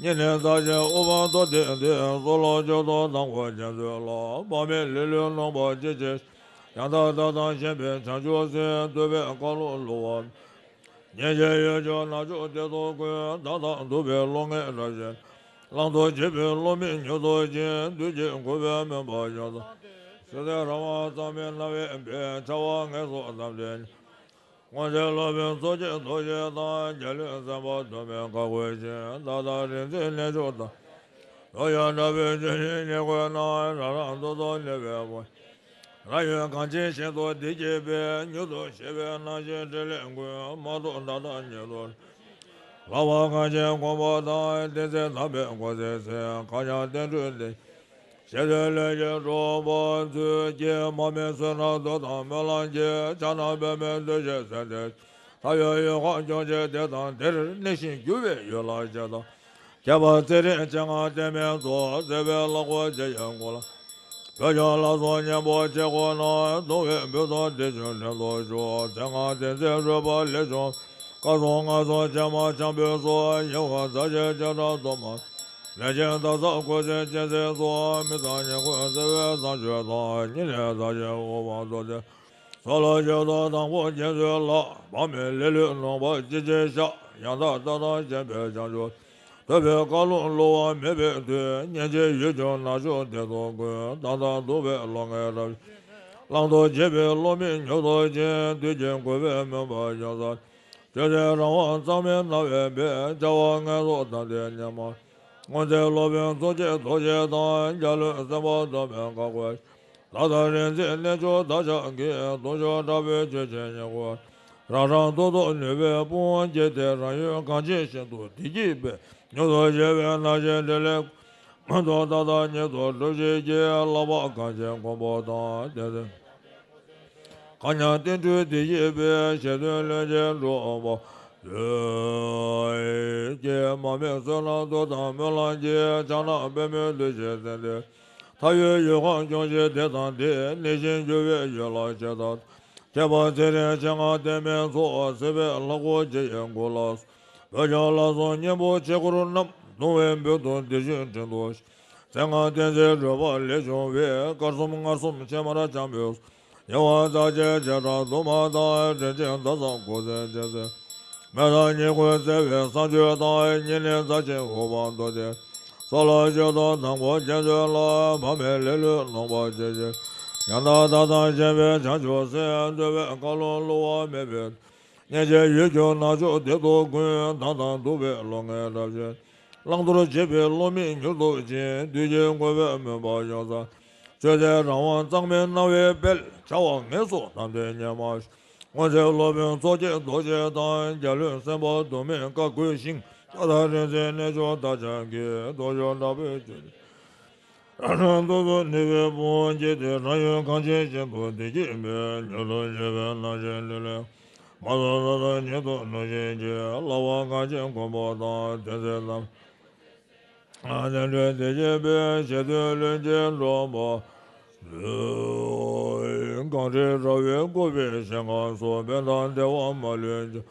ཉེ་གནས་རྩ་ཆེན་དབུ་འཕང་མཐོ་ལྡན་འདི། སྲོག་ལ་སྤྱོད་དོ་དང་པོ་རྒྱ་མཚོའི་ལྷ། དཔག་མེད་ལེ་ལོའི་ལུང་པ་ཅི་མཆིས། ཡང་དག་ལྟ་སྟངས་ཤེས་པའི་བྱང་ཆུབ་སེམས། ཐུབ་པའི་བཀའ་ལུང་སློབ་པ། ཉེར་སྦྱིན་ཡིད་བཅུག་ནག་ཕྱོགས་བདེ་སྟོང་ཀུན། བདག་དང་སྡུག་པའི་བློ་ངན་རབ་ཞི། བླང་དོར་བྱེད་པའི་བློ་མིག་མྱུར་དུ་བྱིང་། བདུད་ཀྱིས་འགུགས་པའི་མོས་པ་ཡོངས་སངས། ཞི་བདེ་རང་དབང་གཙང་མའི་སྣང་བས་འབད། འཆར་བ་ངན་སོང་རྣམས་བྲལ། སྔོན་ཆད་སློབ་དཔོན་ཚོགས་ཀྱི་ཐུགས་རྗེ་དང་། རྒྱལ་བློན་སེམས་དཔའ་དུ་མས་བཀའ་བསྒོས་ཤིང་། ད་ལྟ་རིག་འཛིན་གནས་མཆོག་དང་། ཐུགས་ཡོན་དྲག་པོས་ཆོས་ཉིད་ཉེར་བཀོད་རྣམས། རང་རང་ཐོག་ཐོག་གནས་པའི་དབང་། རང་ཡུལ་གངས་ཅན་ཞིང་དུ་བདེ་སྐྱིད་པའི། མྱུར་དུ་གཤེགས་པའི་སྣང་ཞིང་ཕྲིན་ལས་ཀུན། མ་ཐོབ་ད་ལྟ་ཉིད་དུ། ལྷག་པར་གངས་ཅན་གོང་འཕེལ་དང་། བསྟན་འཛིན་དམ་པའི་སྐུ་ཚེ་ཚད། གང་ཡང་བསྟན་འགྲོའི་བདེ། ཞི་བདེ་ལྷུན་གྱིས་གྲུབ་པར་མཛོད། ཀྱེ་མར་མེ་བསོད་ནམས་མཐུ་དང་སྨོན་ལམ་གྱིས། ཕྱག་ན་པདྨོའི་མཐུ་ཆེན་མཚན་ལྡན། མཐའ་ཡས་ཡུལ་ཁམས་ཀུན་གྱི་བདེ་དང་བདེར། གནས་ཤིང་འགྱུར་བའི་ཡུལ་ལ་སྤྱོད་དང་། ཁྱད་པར་ཚེ་རིང་ཅན་ལྔ་བརྟན་མའི་གཙོ། སྲིད་པའི་ལྷ་སྐུ་རྗེ་ཡི་འཁོར་ལ། བོད་ལྗོངས་ལ་སོགས་གཉན་པོ་ཆེ་འཁོར་རྣམས། གདུང་བའི་བོད་དུ་བདེ་སྐྱིད་འདྲེན་དུ་གྱུར། མཚན་སྔགས་བསྟན་འཛིན་རོལ་པ་ལས་བྱུང་། བཀའ་སྲུང་ངག་སྲུང་བྱད་མ་འཆང་བུ་སོགས། ཡེ་ཤེས་རྩ་ཆེན་བརྒྱ་ཕྲག་སྟོང་པ། ལས་ཀྱི་དག་ས་སྐུ་ཚེ་སྤྱན་གཟིགས་སོགས། མི་བདག་ཉེ་འཁོར་བརྩེ་བའི་བཟང་སྤྱོད་དང་། ཉེ་གནས་རྩ་ཆེན་དབུ་འཕང་མཐོ་ལྡན། སྲོག་ལ་སྤྱོད་དོ་དང་པོ་རྒྱ་མཚོའི་ལྷ། དཔག་མེད་ལེ་ལོའི་ལུང་པ་ཅི་མཆིས་ཤག་ཡང་དག་ལྟ་སྟངས་ཤེས་པའི་བྱང་ཆུབ། ཐུབ་པའི་བཀའ་ལུང་སློབ་པ་མེད་པའི་མཐུས། ཉེར་སྦྱིན་ཡིད་བཅུག་ནག་ཕྱོགས་བདེ་སྟོང་ཀུན། བདག་དང་སྡུག་པའི་བློ་ངན་རབ། བླང་དོར་བྱེད་པའི་བློ་མིག་མྱུར་དུ་བྱིང་། བདུད་ཀྱིས་འགུགས་པའི་མོས་པ་ཡོངས་སངས། ཆོས་ཀྱི་རང་དབང་གཙང་མའི་སྣང་བས་འབད། འཆར་བ་ངན་སོང་ཐ་དད་ཉམས་མ། སྔོན་ཚེ་སློབ་དཔོན་ཚོགས་ཀྱི་ཐུགས་རྗེ་དང་། རྒྱལ་བློན་སེམས་དཔའ་དུ་མས་བཀའ་བསྒོས། ད་ལྟ་རིག་འཛིན་གནས་མཆོག་བདག་ཅག་གི། གདུང་མཆོག་དྲག་པོའི་ཆོས་ཀྱི་ཉེར་མཁོ། རང་རང་ཐོག་ཐོག་ནུས་པའི་དཔུང་བསྐྱེད་དེ། རང་ཡུལ་གངས་ཅན་ཞིང་དུ་བདེ་སྐྱིད་པའི། མྱུར་དུ་གཤེགས་པའི་སྣང་ཞིང་ཕྲིན་ལས། མ་ཐོབ་ད་ལྟ་ཉིད་དུ་སྒྲུབ་བྱེད་ཀྱི། བསླབ་པ་གང་ཆེན་མགོན་པོ་དང་། དེ་ཚེ་གང་ཉམས་བསྟན་འགྲོའི་བདེ་སྐྱིད་པའི། གཞན་དོན་ལྷུན་གྱིས་འགྲུབ་པ་ཡོད་ཀྱིས། མ་སྨད་བསོད་ནམས་མཐུ་དང་སྨོན་ལམ་གྱིས། ཕྱག་ན་པདྨོའི་ཏུ་བྱས་མཚན་ལྡན། མཐའ་ཡས་ཡུལ་ཁམས་སྐྱོང་བྱེད་དེ་དང་དེ། གནས་ཤིང་རྒྱུ་བའི་ཡུལ་ལ་བྱེ་བ། ཁྱད་པར་ཚེ་རིང་མཆེད་ལྔ་བརྟན་མའི་ཚོགས། སྲིད་པའི་ལྷ་སྐུ་འཇིགས་ཡུལ་དགུ་ལ། བོད་ལྗོངས་ལ་སོགས་གཉན་པོ་ཆས་སྐོར་རྣམས། གདུང་བའི་འབུལ་དུ་འདི་ཕྱིར་དྲན་ཏོ། ཚེ་སྔ་བསྟན་འཛིན་རོལ་པ་ལས་བྱུང་བའི། དཀར་གསུམ་མངར་གསུམ་ཕྱེ་མར་འཆམ་པོས། ཉེ་བར་བརྟག་དཔྱད་བྱེ་བྲག་དུ་མ་དང་། དྲིན་ཅན་ཟླ་གསུམ་གོ་ཟན་ཅན་ཟེར། མེ་དང་ཉེ་ཁུར་བརྩེ་བའི་བསང་མཆོད་དང་། གཉིས་ལེན་རྩ་ཆེན་འུག་པ་མདོ་སྡེ། སོགས་ལ་མཆོད་དོ་དང་པོ་རྗེ་བཙུན་ལ། བག་མེད་ལེ་ལོས་ནོངས་པ་བྱེད་ཅིང་། ཡང་དག་བདག་དང་གཞན་ཕན་བྱང་ཆུབ་སེམས། འདོད་པའི་བཀའ་ལུང་བསླུ་བ་མེད་པའི། སྙན་ཆེན་ཡུལ་གྱུར་ནག་ཕྱོགས་དེ་དུ་ཀུན། སྡང་དང་གདུག་པའི་བློ་ངན་རབ་ཞི། བླང་དོར་བྱེད་པའི་བློ་མིག་མྱུར་དུ་འབྱིང་། བདུད་ཀྱི་རྒོལ་བའི་མུན་པ་ཡོངས་སེལ། ཆོས་སྲིད་རང་དབང་གཙང་མའི་སྣང་བས་སྤེལ། བྱ་བ་ངན་སོང་དམ་ལྡན་སྙེགས་མ་ཞུ། སྔོན་ཚེ་སློབ་དཔོན་ཚོགས་ཀྱི་རྡོ་རྗེ་དང་། རྒྱལ་བློན་སེམས་དཔའ་གདོད་མའི་བཀའ་བསྐུལ་ཞིང་། ལྕགས་ཐག་རིང་བསྲེལ་གནས་མཆོག་བདག་ཅག་གི། རྡོ་སྦྱོར་དྲག་པོའི་ཆོས་སྡེ། རང་རང་སོ་སོར་ནུས་པའི་དཔུང་བསྐྱེད་དེ། རང་ཡུལ་གངས་ཅན་ཞིང་དུ་བདེ་སྐྱིད་སྨོན། མྱུར་དུ་བྱེད་པའི་སྣང་ཞེན་ལུས་ལེན། མ་ཐོབ་ད་ལྟ་ཉིད་དུ་སྒྲུབ་བྱེད་ཀྱི། བསླབ་པ་གང་ཆེན་མགོན་པོ་དང་། དེ་ཚེ་ནམ། བསྟན་འགྲོའི་བདེ་སྐྱིད་པའི། གཞན་དོན་ལྷུན་གྱིས་འགྲུབ་པ་ཡོད། གངས་རི་ར་བས་བསྐོར་བའི་ཞིང་ཁམས་སུ། ཕན་དང་བདེ་བ་མ་ལུས་འབྱུང་།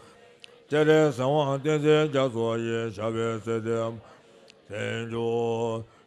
སྤྱན་རས་གཟིགས་དབང་བསྟན་འཛིན་རྒྱ་མཚོ་ཡི། ཞབས་པད་སྲིད་མཐའི་མཐའ་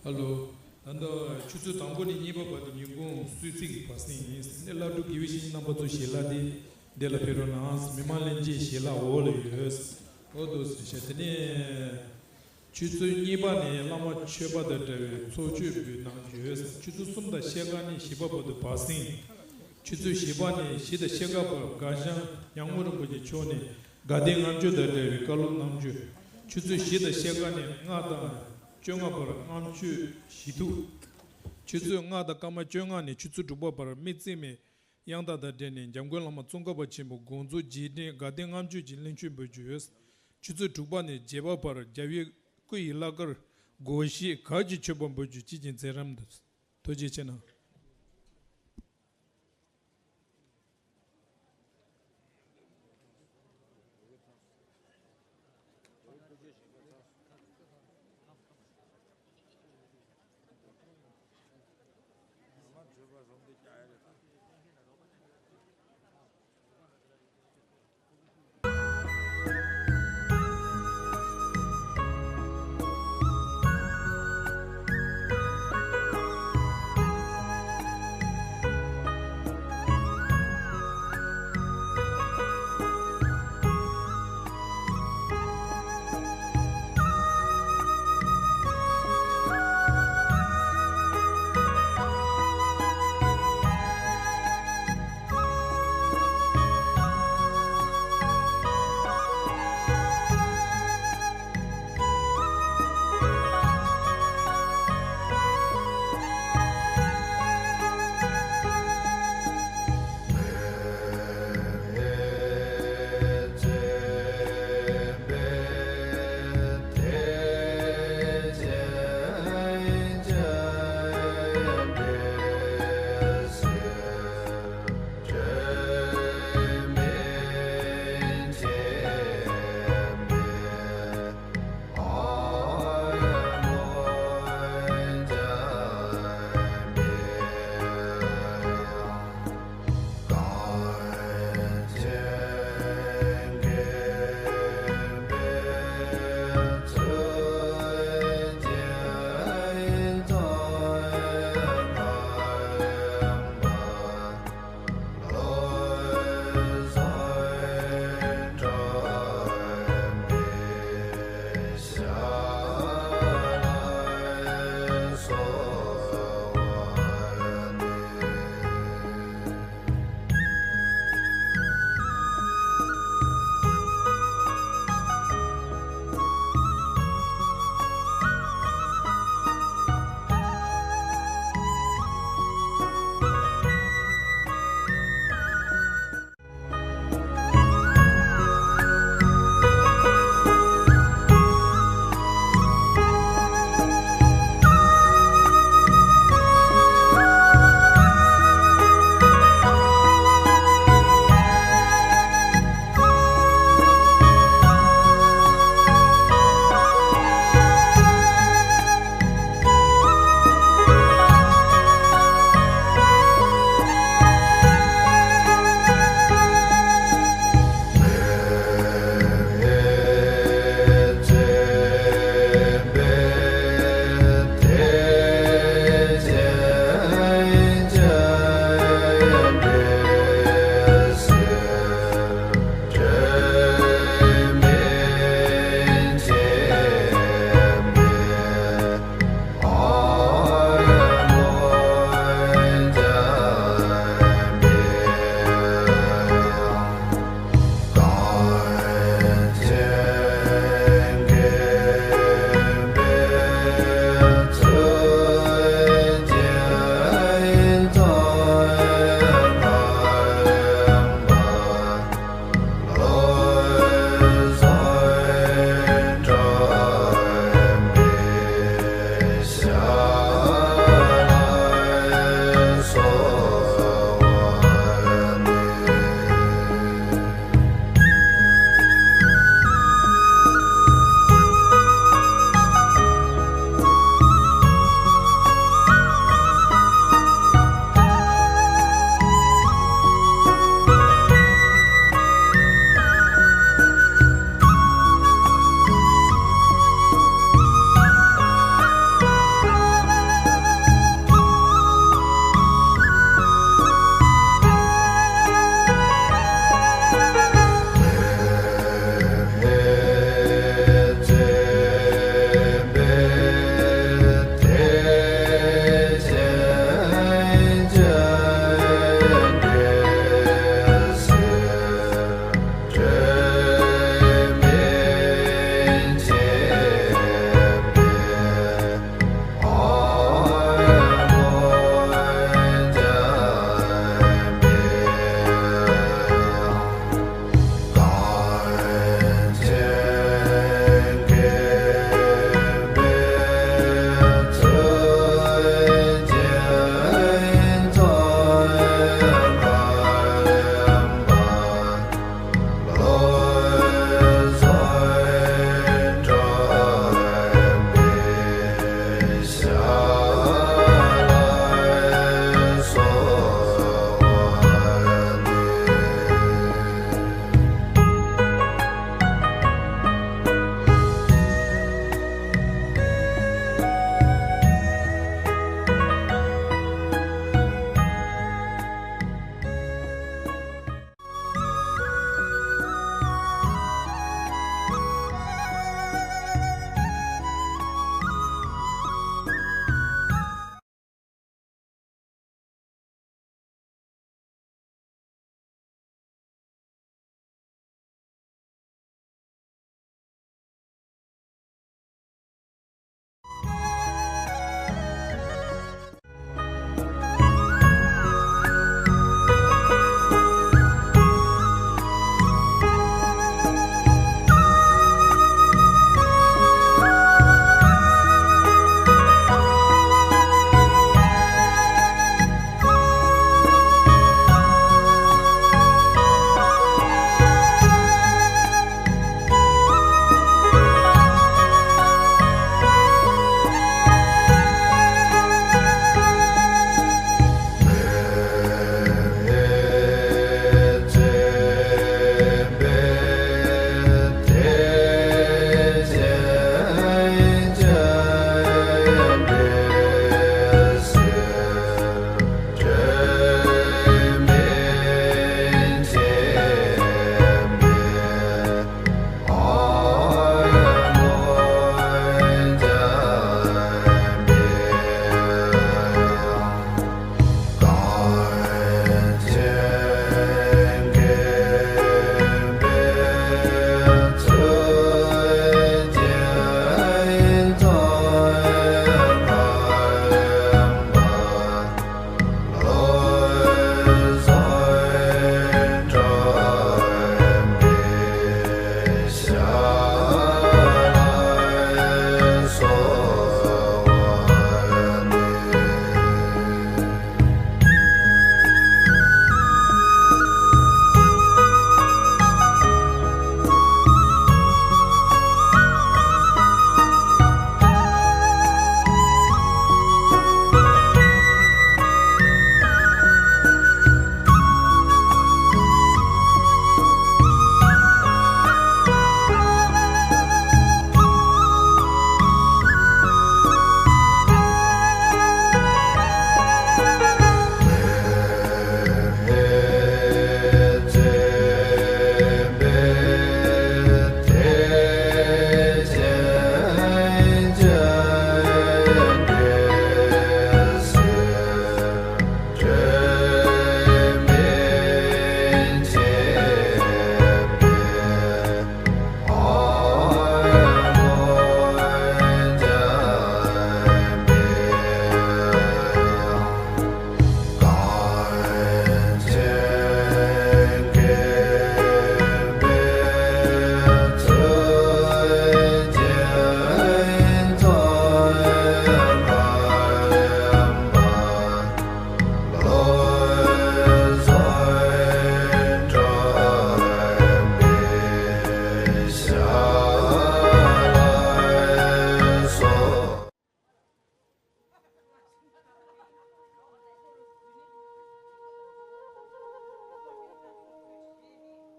དུ། ཨ་ལོ། ད་ལྟ་ཆུ་ཚོད་དང་པོ་ནས་གཉིས་པ་བར་དུ་ཉིན་གུང་གསོལ་ཚིགས་ཀྱི་བར་གསེང་ཡིན། ནས་བླ་སྒྲུབ་དགེ་བའི་བཤེས་གཉེན་རྣམ་པ་ཚོ་ཞལ་ལག་དེ་འདི་ལ་ཕེབས་རོགས་གནང་། མི་མང་ལྷན་རྒྱས་ཞལ་ལག་འོག་ལ་ཡོད། འོ་དོ་ཟེར་ཤག་དེ་ནས་ཆུ་ཚོད་གཉིས་པ་ནས་བླ་མ་ཆོས་པ་དང་འདྲ་བའི་ཚོགས་མཆོད་འབུལ་གནང་རྒྱུ་ཡོད། ཆུ་ཚོད་གསུམ་དང་ཕྱེད་ཀ་ནས་བཞི་པ་བར་དུ་བར་གསེང་། ཆུ་ཚོད་བཞི་པ་ནས་བཞི་དང་ཕྱེད་ཀ་བར་དགའ་ཞང་ཉང་མོ་རིན་པོ་ཆེ་མཆོག་ནས་དགའ་ལྡན་ལྔ་མཆོད་དང་འདྲ་བའི་བཀའ་སློབ་གནང་རྒྱུ། ཆུ་ཚོད་བཞི་དང་ཕྱེད་ཀ་ནས་ལྔ་དང་བཅོ་ལྔ་བར་ལྔ་མཆོད་ཞུ་གཏུག་ཆུ་ཚོད་ལྔ་དང་སྐར་མ་བཅོ་ལྔ་ནས་ཆུ་ཚོད་དྲུག་པ་བར་དམིགས་བརྩེ་མའི་དབྱངས་རྟ་དང་འབྲེལ་ནས་འཇམ་མགོན་བླ་མ་ཙོང་ཁ་པ་ཆེན་པོ་དགོངས་རྫོགས་རྗེས་དྲན་དགའ་ལྡན་ལྔ་མཆོད་ཀྱི་གླེང་བརྗོད་འབུལ་རྒྱུ་ཡོད། ཆུ་ཚོད་དྲུག་པ་ནས་བརྒྱད་པ་བར་རྒྱལ་བའི་སྐུ་ཡི་བླ་སྐར་སྒོར་གཞས་གར་གྱི་མཆོད་པ་འབུལ་རྒྱུ་བཅས་ཀྱི་མཛད་རིམ་འདུག་ཐུགས་རྗེ་ཆེ་གནང་།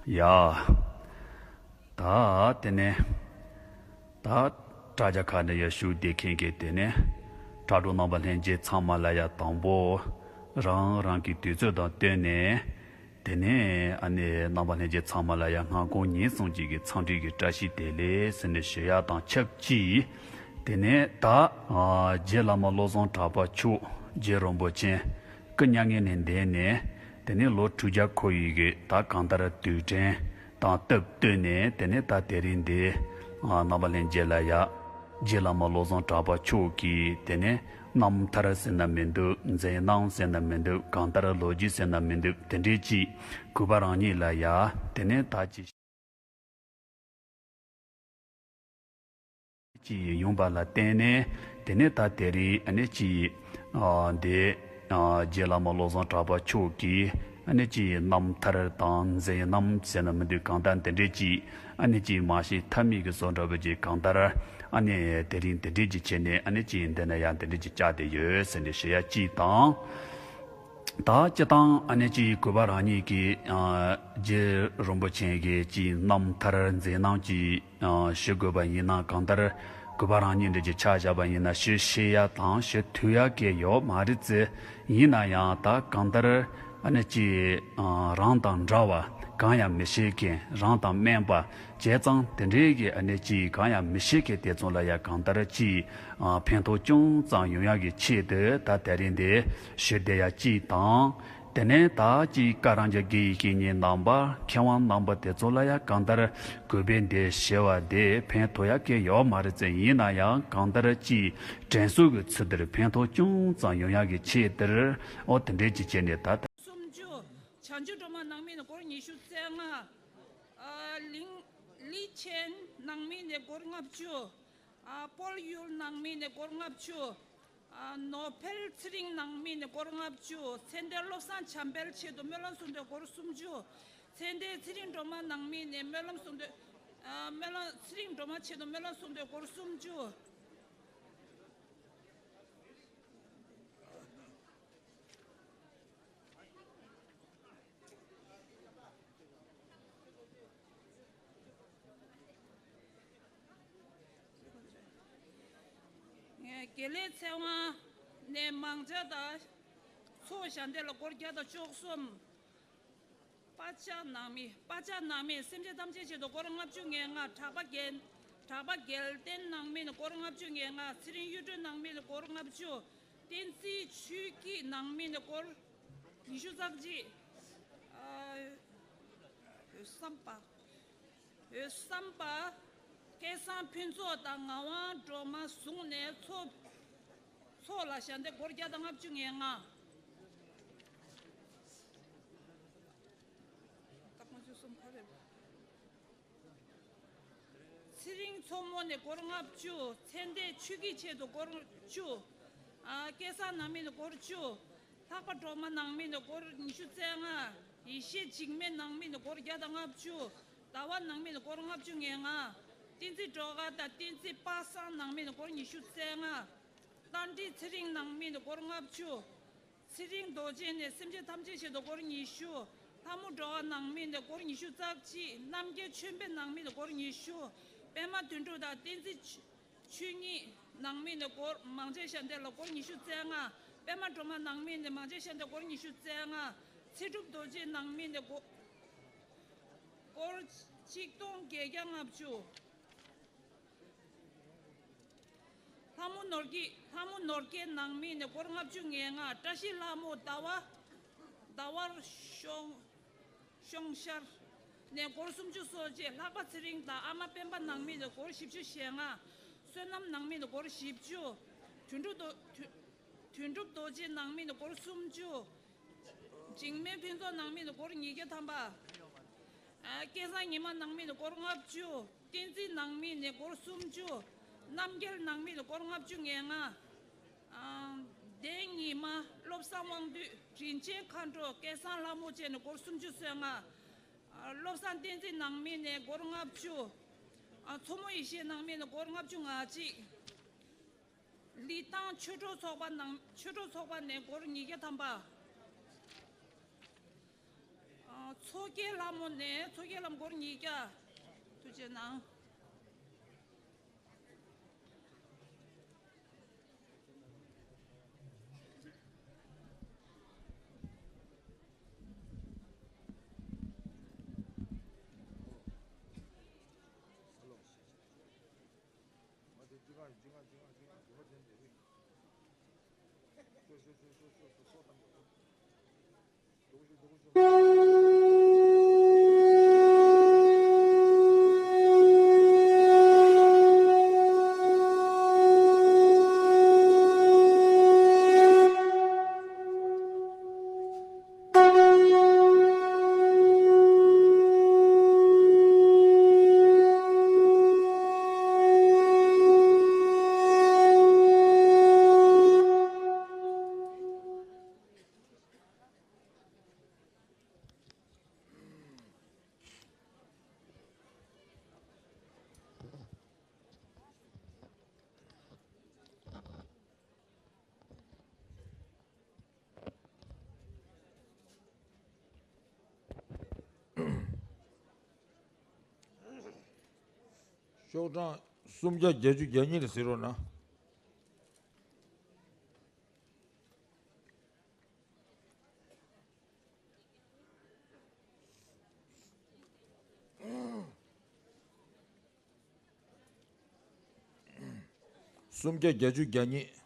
ཡ། ད་དེ་ནས་ད་དྲ་རྒྱ་ཁག་ནས་ཡར་ཞུགས་བསྡད་མཁན་གྱི་དེ་ནས་དྲ་གྲོགས་རྣམ་པ་ལྷན་རྒྱས་ཚང་མ་ལ་ཡ་དང་པོ་རང་རང་གི་དུས་ཚོད་དང་བསྟུན་ནས། དེ་ནས་ཨ་ནི་རྣམ་པ་ལྷན་རྒྱས་ཚང་མ་ལ་ཡ་སྔ་དགོང་ཉིན་གསུམ་གཅིག་གི་འཚམས་འདྲི་གི་བཀྲ་ཤིས་བདེ་ལེགས་ཟེར་ནས་ཞུ་ཡ་དང་ཆབས་ཅིག། དེ་ནས་ད་ཨ་རྗེ་བླ་མ་བློ་བཟང་གྲགས་པ་མཆོག་རྗེ་རིན་པོ་ཆེ་སྐུ་མྱ་ངན་ལས་འདས་ནས་དེ་ནས་ལོ་དྲུག་བརྒྱ་འཁོར་ཡི་གི་ད་གང་ལྟར་དུས་དྲན་དང་སྟབས་བསྟུན་ནས། དེ་ནས་ད་དེ་རིང་འདི་ཨ་རྣམ་པ་ལྷན་རྒྱས་ལ་ཡ་རྗེ་བླ་མ་བློ་བཟང་གྲགས་པ་མཆོག་གི་དེ་ནས་རྣམ་ཐར་ཟེར་ན་མི་འདུག། མཛད་རྣམ་ཟེར་ན་མི་འདུག། གང་ལྟར་ལོ་རྒྱུས་ཟེར་ན་མི་འདུག། དེ་འདྲའི་ཅིག་གུས་པ་རང་ཉིད་ལ་ཡ་དེ་ནས་ད་ཅིག་ཅིག་ཡོང་པ་ལ་བརྟེན་ནས། དེ་ནས་ད་དེ་རིང་ཨ་ནི་ཅིག་ཨ་འདི་ཨ་རྗེ་བླ་མ་བློ་བཟང་གྲགས་པ་མཆོག་གིས་ཨ་ནི་ཅིག་རྣམ་ཐར་དང་མཛད་རྣམ་ཟེར་ན་མི་འདུག། གང་ལྟར་འདི་འདྲའི་ཅིག་ཨ་ནི་ཅིག་མ་ཤེས་ཐབས་མེད་ཀྱི་བཟོ་འདྲ་བོ་ཅིག། གང་ལྟར་ཨ་ནི་དེ་རིང་འདི་འདྲའི་ཅིག་བྱས་ནས་ཨ་ནི་ཅིག་འདི་ན་ཡང་འདི་འདྲའི་ཅིག་བཅར་བསྡད་ཡོད་ཟེར་ནས་ཞུ་ཡ་ཅིག་དང་། ད་སྤྱིར་བཏང་ཨ་ནི་ཅིག་གུས་པ་རང་ཉིད་ཀྱིས་ཨ་རྗེ་རིན་པོ་ཆེ་གི་ཅིག་རྣམ་ཐར་མཛད་རྣམ་ཅིག་ཨ་ཞུ་དགོས་པ་ཡིན་ན། གང་ལྟར་གུས་པ་རང་ཉིད་འདྲ་ཅིག་ཆ་བཞག་པ་ཡིན་ན་ཞུ་ཤེས་ཡ་དང་ཞུ་ཐུབ་ཡ་གི་ཡོད་མ་རེད་ཟེར། ཡིན་ན་ཡང་ད་གང་ལྟར་ཨ་ནི་ཅིག་ཨ་རང་དང་འདྲ་བ་གང་ཡང་མི་ཤེས་མཁན། རང་དང་དམན་པ་བྱས་ཙང་དེ་འདྲའི་གི་ཨ་ནི་ཅིག་གང་ཡང་མི་ཤེས་མཁན་དེ་ཚོ་ལ་ཡ་གང་ལྟར་ཅིག་ཨ་ཕན་ཐོགས་ཅུང་ཙམ་ཡོང་ཡ་གི་ཆེད་དུ་ད་དེ་རིང་འདི་ཞུ་བསྡད་ཡ་ཅིག་དང་། དེ་ནས་ད་ཅིག་བཀའ་རང་རྒྱ་དགེ་བའི་བཤེས་གཉེན་རྣམ་པ་མཁས་དབང་རྣམ་པ་དེ་ཚོ་ལ་ཡ་གང་ལྟར་གུས་པས་འདི་ཞུ་བ་འདི་ཕན་ཐོགས་ཡ་གི་ཡོད་མ་རེད་ཟེར། ཡིན་ན་ཡང་གང་ལྟར་ཅིག་དྲན་གསོ་གི་ཚུལ་དེར་ཕན་ཐོགས་ཅུང་ཙམ་ཡོང་ཡ་གི་ཆེད་དུ་ཨོ་དེ་འདྲའི་ཅིག་བྱས་ནས་ད་ལྟ། སུམ་ཅུ། བྱང་ཆུབ་སྒྲོལ་མ་ནང་མི་ནས་སྒོར་ཉི་ཤུ་རྩ་ལྔ། ཨ་ལིང་། ལི་ཆེན་ནང་མི་ནས་སྒོར་ལྔ་བཅུ། ཨ་སྤོལ་ཡུལ་ནང་མི་ནས་སྒོར་ལྔ་བཅུ། ཨ་ནོ་ཕེལ་ཚེ་རིང་ནང་མི་ནས་སྒོར་ལྔ་བཅུ། ཚེ་འདས་བློ་བཟང་བྱམས་དཔལ་ཆེད་དུ་སྨོན་ལམ་གསུང་དོན་སྒོར་སུམ་ཅུ། ཚེ་འདས་ཚེ་རིང་སྒྲོལ་མ་ནང་མི་ནས་སྨོན་ལམ་གསུང་དོན། ཨ་སྨོན་ལམ་ཚེ་རིང་སྒྲོལ་མ་ཆེད་དུ་སྨོན་ལམ་གསུང་དོན་སྒོར་སུམ་ཅུ། དགེ་ལེགས་ཚེ་དབང་ནས་མང་ཇ་དང་ཚོགས་ཞལ་འདེབས་ལ་སྒོར་བརྒྱ་དང་བཅུ་གསུམ། པ་ཅག་ནང་མི། པ་ཅག་ནང་མི་སེམས་ཅན་ཐམས་ཅད་ཆེད་དུ་སྒོར་ལྔ་བཅུ་ང་ལྔ། གྲགས་པ་རྒྱལ། གྲགས་པ་རྒྱལ་བསྟན་ནང་མི་ནས་སྒོར་ལྔ་བཅུ་ང་ལྔ། ཚེ་རིང་གཡུ་སྒྲོན་ནང་མི་ནས་སྒོར་ལྔ་བཅུ། བསྟན་འཛིན་ཆོས་སྐྱིད་ནང་མི་ནས་སྒོར་ཉི་ཤུ་རྩ་གཅིག། ཨ་འོས་འཚམ་པ། འོས་འཚམ་པ། སྐལ་བཟང་ཕུན་ཚོགས་དང་ངག་དབང་སྒྲོལ་མ་ཟུང་ནས་ཚོགས། ཚོགས་ལ་ཞལ་འདེབས་སྒོར་བརྒྱ་དང་ལྔ་བཅུ་ང་ལྔ། ད་ཁོང་ཚོ་གསུམ་ག་རེ། ཚེ་རིང་མཚོ་མོ་ནས་སྒོར་ལྔ་བཅུ། ཚེ་འདས་ཆོས་སྐྱིད་ཆེད་དུ་སྒོར་བཅུ། ཨ་སྐལ་བཟང་ནང་མི་ནས་སྒོར་བཅུ། ལྷག་པ་སྒྲོལ་མ་ནང་མི་ནས་སྒོར་ཉི་ཤུ་རྩ་ལྔ། ཡེ་ཤེས་འཇིགས་མེད་ནང་མི་ནས་སྒོར་བརྒྱ་དང་ལྔ་བཅུ། ཟླ་བ་ནང་མི་ནས་སྒོར་ལྔ་བཅུ་ང་ལྔ། བསྟན་འཛིན་སྒྲོལ་དཀར་དང་བསྟན་འཛིན་པ་སངས་ནང་མི་ནས་སྒོར་ཉི་ཤུ་རྩ་ལྔ། རྟ་མགྲིན་ཚེ་རིང་ནང་མི་ནས་སྒོར་ལྔ་བཅུ། ཚེ་རིང་རྡོ་རྗེ་ནས་སེམས་ཅན་ཐམས་ཅད་ཆེད་དུ་སྒོར་ཉི་ཤུ། ལྷ་མོ་སྒྲོལ་དཀར་ནང་མི་ནས་སྒོར་ཉི་ཤུ་རྩ་གཅིག། རྣམ་རྒྱལ་ཆོས་འཕེལ་ནང་མི་ནས་སྒོར་ཉི་ཤུ། པད་མ་དོན་གྲུབ་དང་བསྟན་འཛིན་ཆོས་ཉིད་ནང་མི་ནས་སྒོར་མང་ཇའི་ཞལ་འདེབས་ལ་སྒོར་ཉི་ཤུ་རྩ་ལྔ། པད་མ་སྒྲོལ་མ་ནང་མི་ནས་མང་ཇའི་ཞལ་འདེབས་སྒོར་ཉི་ཤུ་རྩ་ལྔ། ཚེ་སྒྲུབ་རྡོ་རྗེ་ནང་མི་ནས་སྒོ་སྒོར་ཆིག་སྟོང་བརྒྱད་བརྒྱ་ལྔ་བཅུ། ལྷ་མོ་ནོར་གྱི། ལྷ་མོ་ནོར་རྒྱས་ནང་མི་ནས་སྒོར་ལྔ་བཅུ་ང་ལྔ། བཀྲ་ཤིས་ལྷ་མོ་ཟླ་བ། ཟླ་བ་ཤོང་། ཤོང་ཤར་ནས་སྒོར་སུམ་ཅུ་སོ་གཅིག། ལྷག་པ་ཚེ་རིང་དང་ཨ་མ་སྤེན་པ་ནང་མི་ནས་སྒོར་བཞི་བཅུ་ཞེ་ལྔ། བསོད་ནམས་ནང་མི་ནས་སྒོར་བཞི་བཅུ། དོན་གྲུབ་རྡོ། དོན། དོན་གྲུབ་རྡོ་རྗེ་ནང་མི་ནས་སྒོར་སུམ་ཅུ། འཇིགས་མེད་ཕུན་ཚོགས་ནང་མི་ནས་སྒོར་ཉིས་བརྒྱ་ཐམ་པ། ཨ་སྐལ་བཟང་ཉི་མ་ནང་མི་ནས་སྒོར་ལྔ་བཅུ། བསྟན་འཛིན་ནང་མི་ནས་སྒོར་སུམ་ཅུ། རྣམ་རྒྱལ་ནང་མི་ནས་སྒོར་ལྔ་བཅུ་ང་ལྔ། ཨ་བདེན་ཉི་མ། བློ་བཟང་དབང་འདུས། རིན་ཆེན་མཁའ་འགྲོ། སྐལ་བཟང་ལྷ་མོ་བཅས་ནས་སྒོར་སུམ་ཅུ་སོ་ལྔ། ཨ་བློ་བཟང་བསྟན་འཛིན་ནང་མི་ནས་སྒོར་ལྔ་བཅུ། ཨ་མཚོ་མོ་ཡེ་ཤེས་ནང་མི་ནས་སྒོར་ལྔ་བཅུ་ང་གཅིག། ལི་ཐང་ཆོས་གྲོགས་ཚོགས་པ་ནང་། ཆོས་གྲོགས་ཚོགས་པ་ནས་སྒོར་ཉིས་བརྒྱ་ཐམ་པ། ཨ་ མཚོ་སྐྱེས་ལྷ་མོ་ནས། མཚོ་སྐྱེས་ལྷ་མོ་སྒོར་ཉིས་བརྒྱ། ཐུགས་རྗེ་གནང་། ཤོག་གྲངས་སུམ་བརྒྱ་བརྒྱད་ཅུ་གྱ་གཉིས་ལ་གཟིགས་རོགས་གནང་། སུམ་བརྒྱ་བརྒྱད་ཅུ་གྱ་གཉིས།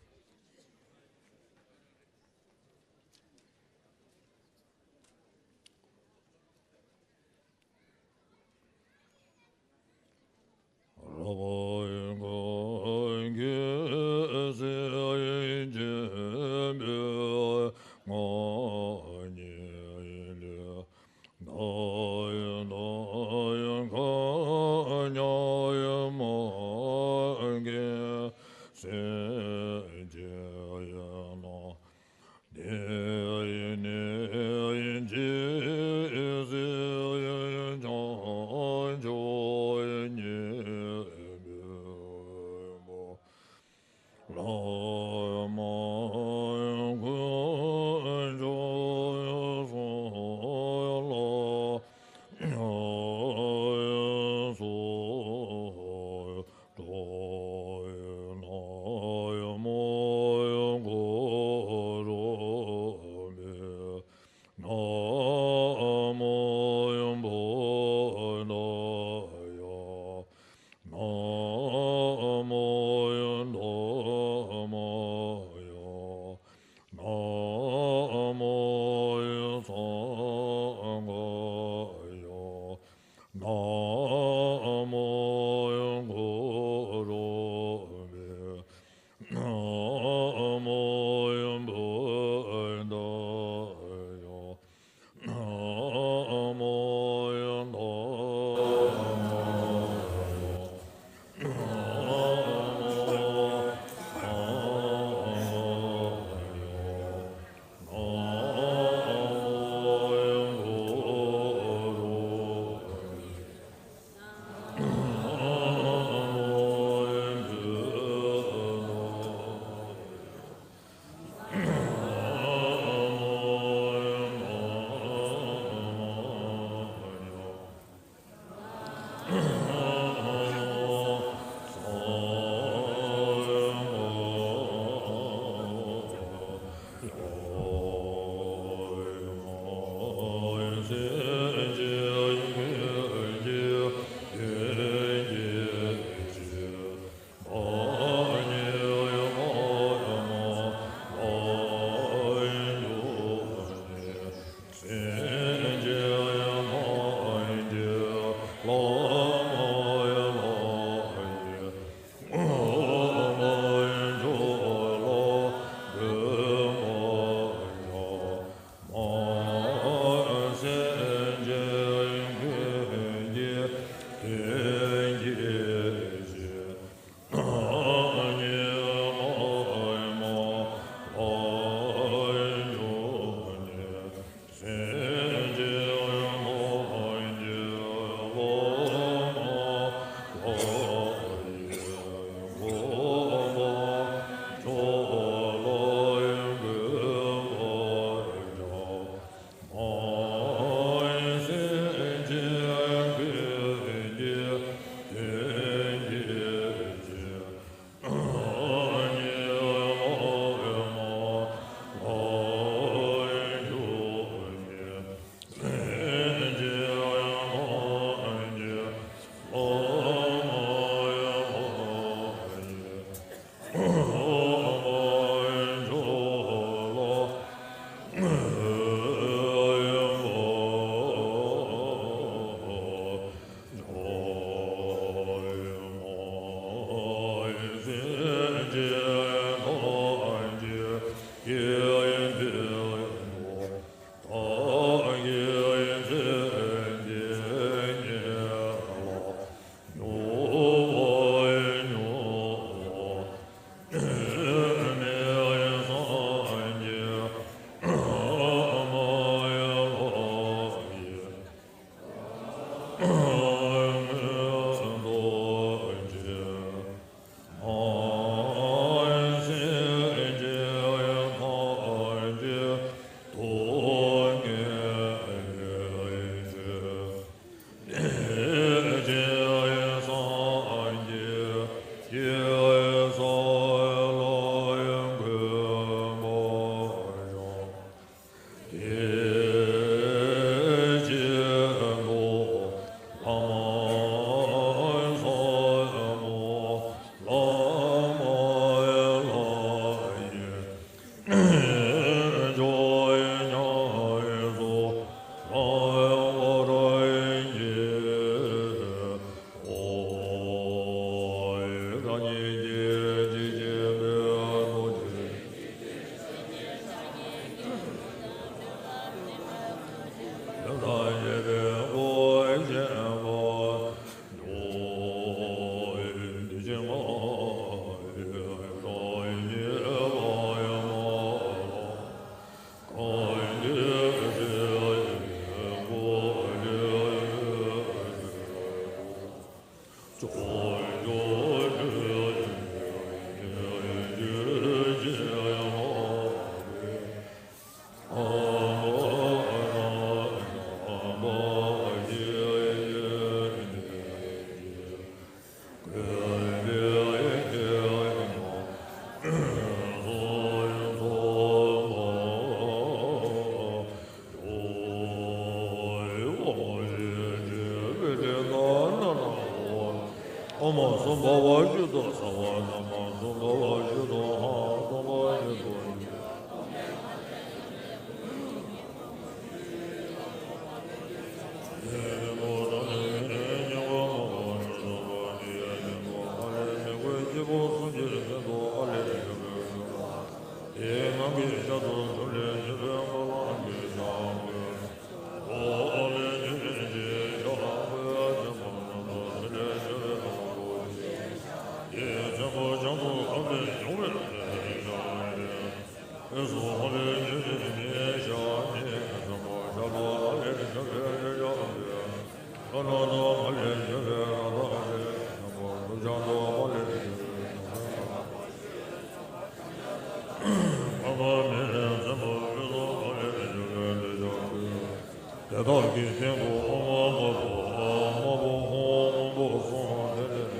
དེ་དག་གི་སྟེང་དུ་ཨོཾ་ཨ་མ་པུ་ཨ་མ་པུ་ཧཱུྃ་ཧཱུྃ་བོ་གསུངས། དེ་ནས་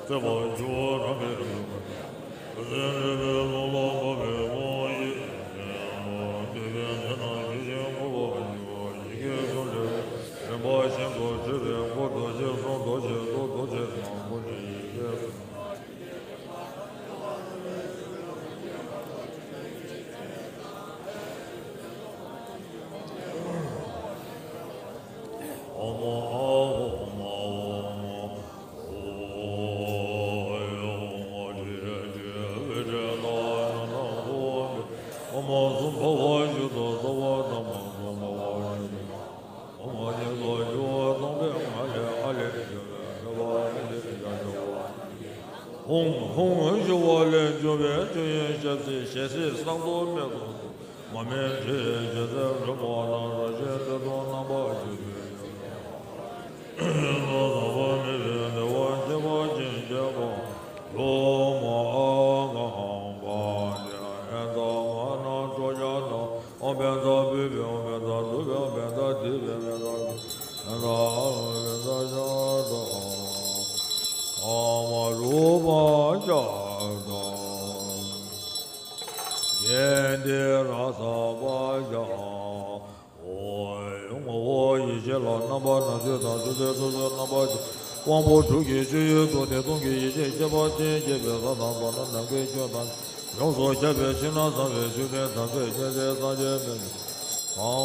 བརྩེ་བར་གྱུར་པ་རང་གི་ལུས་ཀྱི་སེམས་ལུས་པའི་ལུས་ལ་བབས་པའི་དབང་ཡིད་ཀྱི་མ་འདུས་པའི་ཚེ་ན་ཇི་བཞིན་འཁོར་བར་འགྱུར་བ་ཡི་གེ་གསུམ་ལས་རིམ་པ་བཞིན་དུ་བྲིས་པའི་སྐུ་རྡོ་རྗེ་གསུམ་རྡོ་རྗེ་གཙུག་རྡོ་རྗེ་ནག་པོ་ཡི་གེ་གསུམ། ཧཱུྃ་ཧཱུྃ་ཞུ་བ་ལས་བྱུང་བའི་ཆོས་དབྱིངས་ཞལ་གཟིགས་ཞལ་གཟིགས་གསང་རྡོར་མའི་གཟུགས་སུ་མ་མོའི་སྤྲུལ་པའི་ཞལ་ཟས་རོལ་མོ་དང་རང་བཞིན་ཏེ་ཚོགས་རྣམ་པ་བཞི་བཅུ་ཞེས་བྱ་བ། ཟག་པ་མེད་པའི་བདེ་བ་ཁྱད་པར་ཅན་བརྒྱད་པོ། སློབ་མ་ཨ་ག་ཨམ་བ་ཏི་ཨན་ཙ་མ་ན་ཀྲོ་ཡ་ན། ཨོཾ་བཛྲ་བྷུ་བྷེ་ཨོཾ་བཛྲ་དྷཱུ་བྷེ་ཨོཾ་བཛྲ་དྷི་བྷེ་བཛྲ་བྷུ་བཛྲ་ཨ་ཧ་བཛྲ་ཤ་ཏ་ཨ་མ་རུ་པ་ཤ་ཏ་ཡེ་ཏི་ར་ས་པ་ཤ། ཨོ་ཡ་ངོ་བོ་ཡེ་ཤེས་ལ་རྣམ་པ་སྣ་བདུན་དང་ཆུ་ཚོད་སོ་སོའི་རྣམ་པ་ཅན། དབང་པོ་དྲུག་གི་སྤྱོད་ཡུལ་དུ་ནི་སྟོང་གི་ཡེ་ཤེས་ཁྱད་པར་ཅན་སྐྱེད་པའི་ས་དང་བར་སྣང་ནམ་མཁའི་ཁྱོན་དང་ཡོངས་སུ་ཁྱབ་པའི་ཕྱིར་ན་བསམ་པའི་ཆོས་ཀུན་ཐམས་ཅད་མཁྱེན་བརྩེ་སངས་རྒྱས་སྨན་གྱི་གང་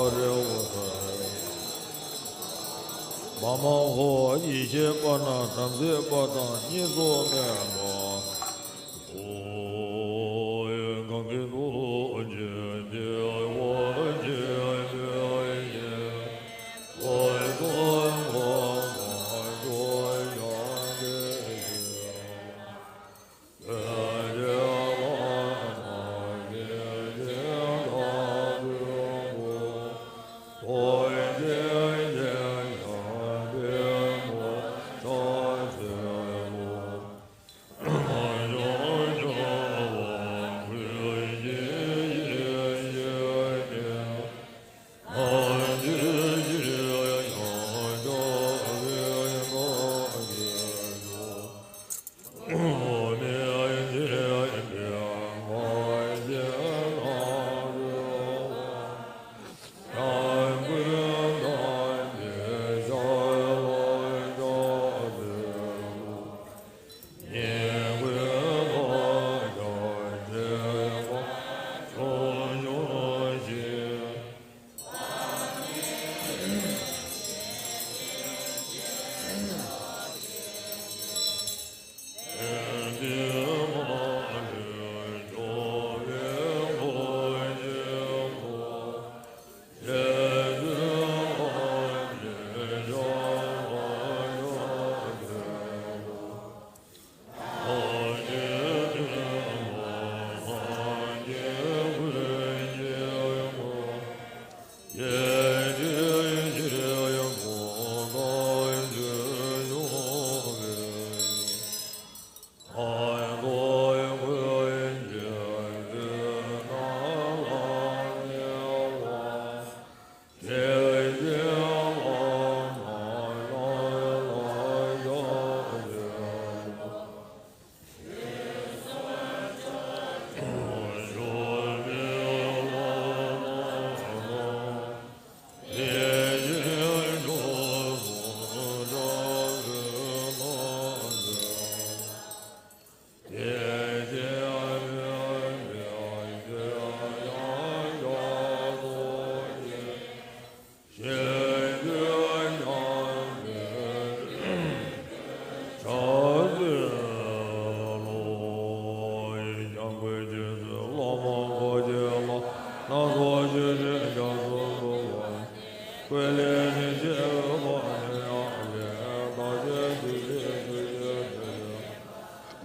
བར། མ་མ་ཧོ། ཡེ་ཤེས་པ་རྣམས་དམ་ཚིག་པ་དང་གཉིས་སུ་མེད་པ། ཨོ། གང་གི་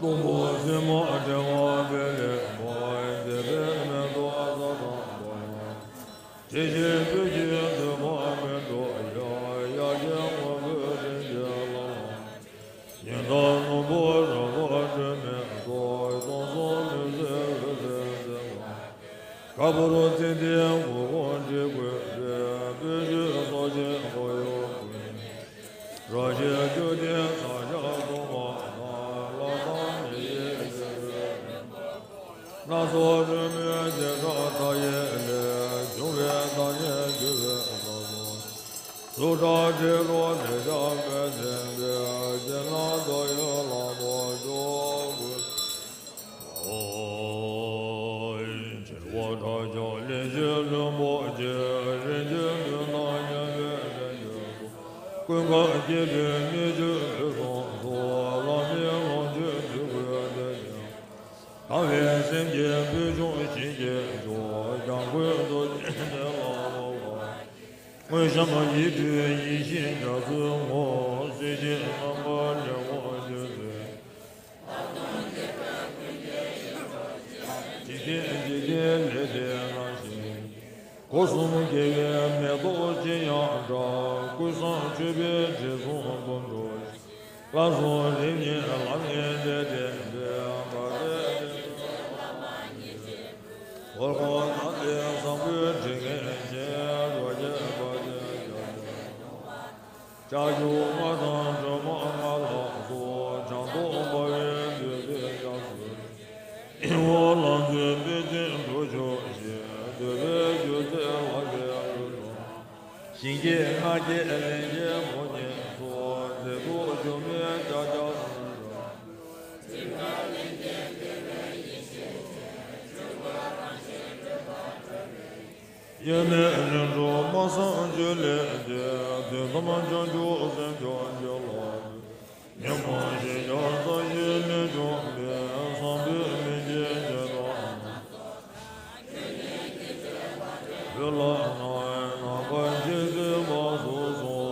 སྟོང་པ་སེམས་མ་བྲལ་བ་པའི་ལེགས་པར་མཛེས་པའི་མེ་ཏོག་ས་དང་པོ་ཡང་། དེ་བཞིན་བོད་ཀྱི་ཐུབ་པ་མེ་ཏོག་ཡང་། ཡ་གྱལ་དངོས་པོའི་སྤྲིན་གྱི་ལམ། ཉི་ཟླ་སྣུམ་པོ་རབ་དཀར་སྒྲོན་མེ་ཏོག་སྟོང་གསུམ་མུན་སེལ་འོད་ཟེར་འཛིན་པ། དཀར་པོར་ཚེ་འདིའི་འགུགས་སྐོམ་འདྲེན་དགོས་པའི། དཔལ་ཆོས་ཚོགས་ཆེན་འཁོར་ཡུག་ཀུན། རབ་བཞད་བཅུད་ལྡན་ས་སྐྱ་གསུམ་པ་དང་། ལྷ་དང་མི་ཡི་སྤྱན་རས་གཟིགས། སྣ་ཚོགས་སྤྲིན་མེད་བྱེ་བྲག་མཐའ་ཡས་ལས། བྱུང་བའི་བདག་ཉིད་འདུས་པའི་ས་དང་། གཟུགས་སྒྲ་དྲི་རོ་ལས་སྐྱེས་དཔལ་ཆེན་པོའི། རྗེས་གནང་བདག་ཡིད་ལ་མོས་བརྗོད་ཀུན། ཨོ། ཆེ་བ་ཕྲག་བརྒྱ་ལན་བཞི་ལྷུན་པོ་ཆེ། རིན་ཆེན་བདུན་དང་མཉམ་པའི་རིན་ཆེན་གསུམ། ཀུན་དགའ་བསྐྱེད་པའི་མི་ཆོས་ཕུན་སུམ་ཚོགས། ལམ་གྱི་ལོངས་སྤྱོད་འདོད་དགུའི་བདེ་ཆེན། དགའ་བའི་སེམས་ཀྱིས་ཕུལ་བྱུང་བྱིན་གྱིས་བརྗོད། ལྗང་གུའི་མཛོད་ཅན་དེ་ལ་བབས་པ། དངོས་བཤམས་ཡིད་སྤྲུལ་ཡིད་བཞིན་རྒྱ་མཚོའི་ངོགས། གསོལ་ཇ་རྣམ་པར་ལེན་པར་བྱོན་ཏེ། འཇིག་རྟེན་འཇིག་རྟེན་ལས་འདས་རང་བཞིན། སྒོ་གསུམ་དགེ་བའི་མེ་ཏོག་ཅན་ཡང་འདྲ། ཀུན་བཟང་མཆོད་པའི་དྲི་བསུང་དུ་འགྲོ། ལྷ་གསུམ་རིམ་གཉིས་ལམ་ཡན་ལས་འདས་པའི། དགའ་བའི་དེ་ཚེ་བླ་མ་མཉེས་པའི་བུ། འཁོར་དང་ལྡན་བཟང་པོའི་དྲིན་ཅན། རོ་བརྒྱའི་དཔལ་ལྡན་རྒྱ་མཚོའི་ལུང་པ། ལྕགས་ཀྱུ་ལྔ་དང་སྒྲོལ་མ་ལྔ་ལ་སོགས། བྱང་ཆུབ་འབར་བའི་འདོད་པའི་རྒྱ་མཚོ། ཡིད་འོང་ལང་ཚོའི་དཔལ་ཆེན་འགྲུབ་གྱུར་ཅིག་འདོད་པའི་རྒྱུ་མཚན་ལ་ཕན་དྲུག་དང་། ཞིང་སྐྱེས་ལྔ་བརྒྱའི་ལས་མཁན་མོ་ཉེས་སོགས། མཛེས་སྡུག་འབྱུང་གནས་བརྒྱ་རྒྱ་གསུམ་འབྱོར། དབྱེར་མེད་རིམ་གྲོ་སྨྲ་བསམ་བརྗོད་ལས་འདས། དོན་དམ་བྱང་ཆུབ་སེམས་མཆོག་ཁྱོད་ལ་འདུད། ཉོན་མོངས་ཞེན་ཆགས་རྩ་བཞི་ལས་བྱུང་བའི། བསམ་པའི་མི་དགེ་བྱེ་བྲག་རྣམས། བོད་ལ་སྣང་བའི་ནམ་མཁའ་ཇི་སྲིད་འབར་སོ་སོར།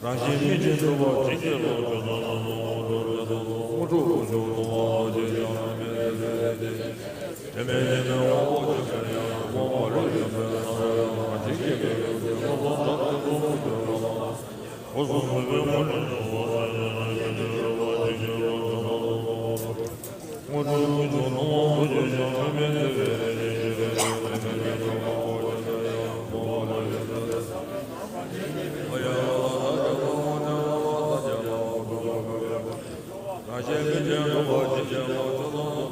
རང་བཞིན་མི་ཆེན་གྲུབ་པ་ཇི་སྐད་ལ་ཆོས་ཚོགས་ཚོགས་ཚོགས་ཚོགས་དངོས་གྲུབ་དཀོན་མཆོག་ཐོབ་པ་ཇི་བཞིན་མི་དེ་དེ་དེ། དེ་མིན་ཉི་མའི་དབང་པོ་ཆེན་པོའི་ཡང་དབང་པོ་ལས་བྱུང་བའི་ས་ར་ཡང་ཇི་སྐད་ལ་ཆོས་ཚོགས་ཚོགས་ཚོགས་དངོས་གྲུབ་དཀོན་མཆོག་ཐོབ་པ་ཇི་བཞིན་མི་དེ་དེ་དེ། དངོས་གྲུབ་ཀུན་འབྱུང་ནོར་བ་ཐོབ་ཅེས་བྱ་བའི་མི་མེད་དེ་བས་རེ་ཞིག་རེ་ཞིག་རེ་མེད་དེ་ཡང་མང་པོ་ཅི་ཟེར་ཡང་མང་པོ་ལ་ཡོད་ཟེར། ཨ་ཡ་ལ་ལ་ས་ཇ་ལ་མོ་ཇ་ལ་ལ་ས་ཇ་ལ་མོ་ཇ་ལ་མོ་ཇ་ལ། རང་གཞན་མི་ཆེན་གྲུབ་པ་ཇི་བཞིན་ལ་ཆོས་ཚོགས་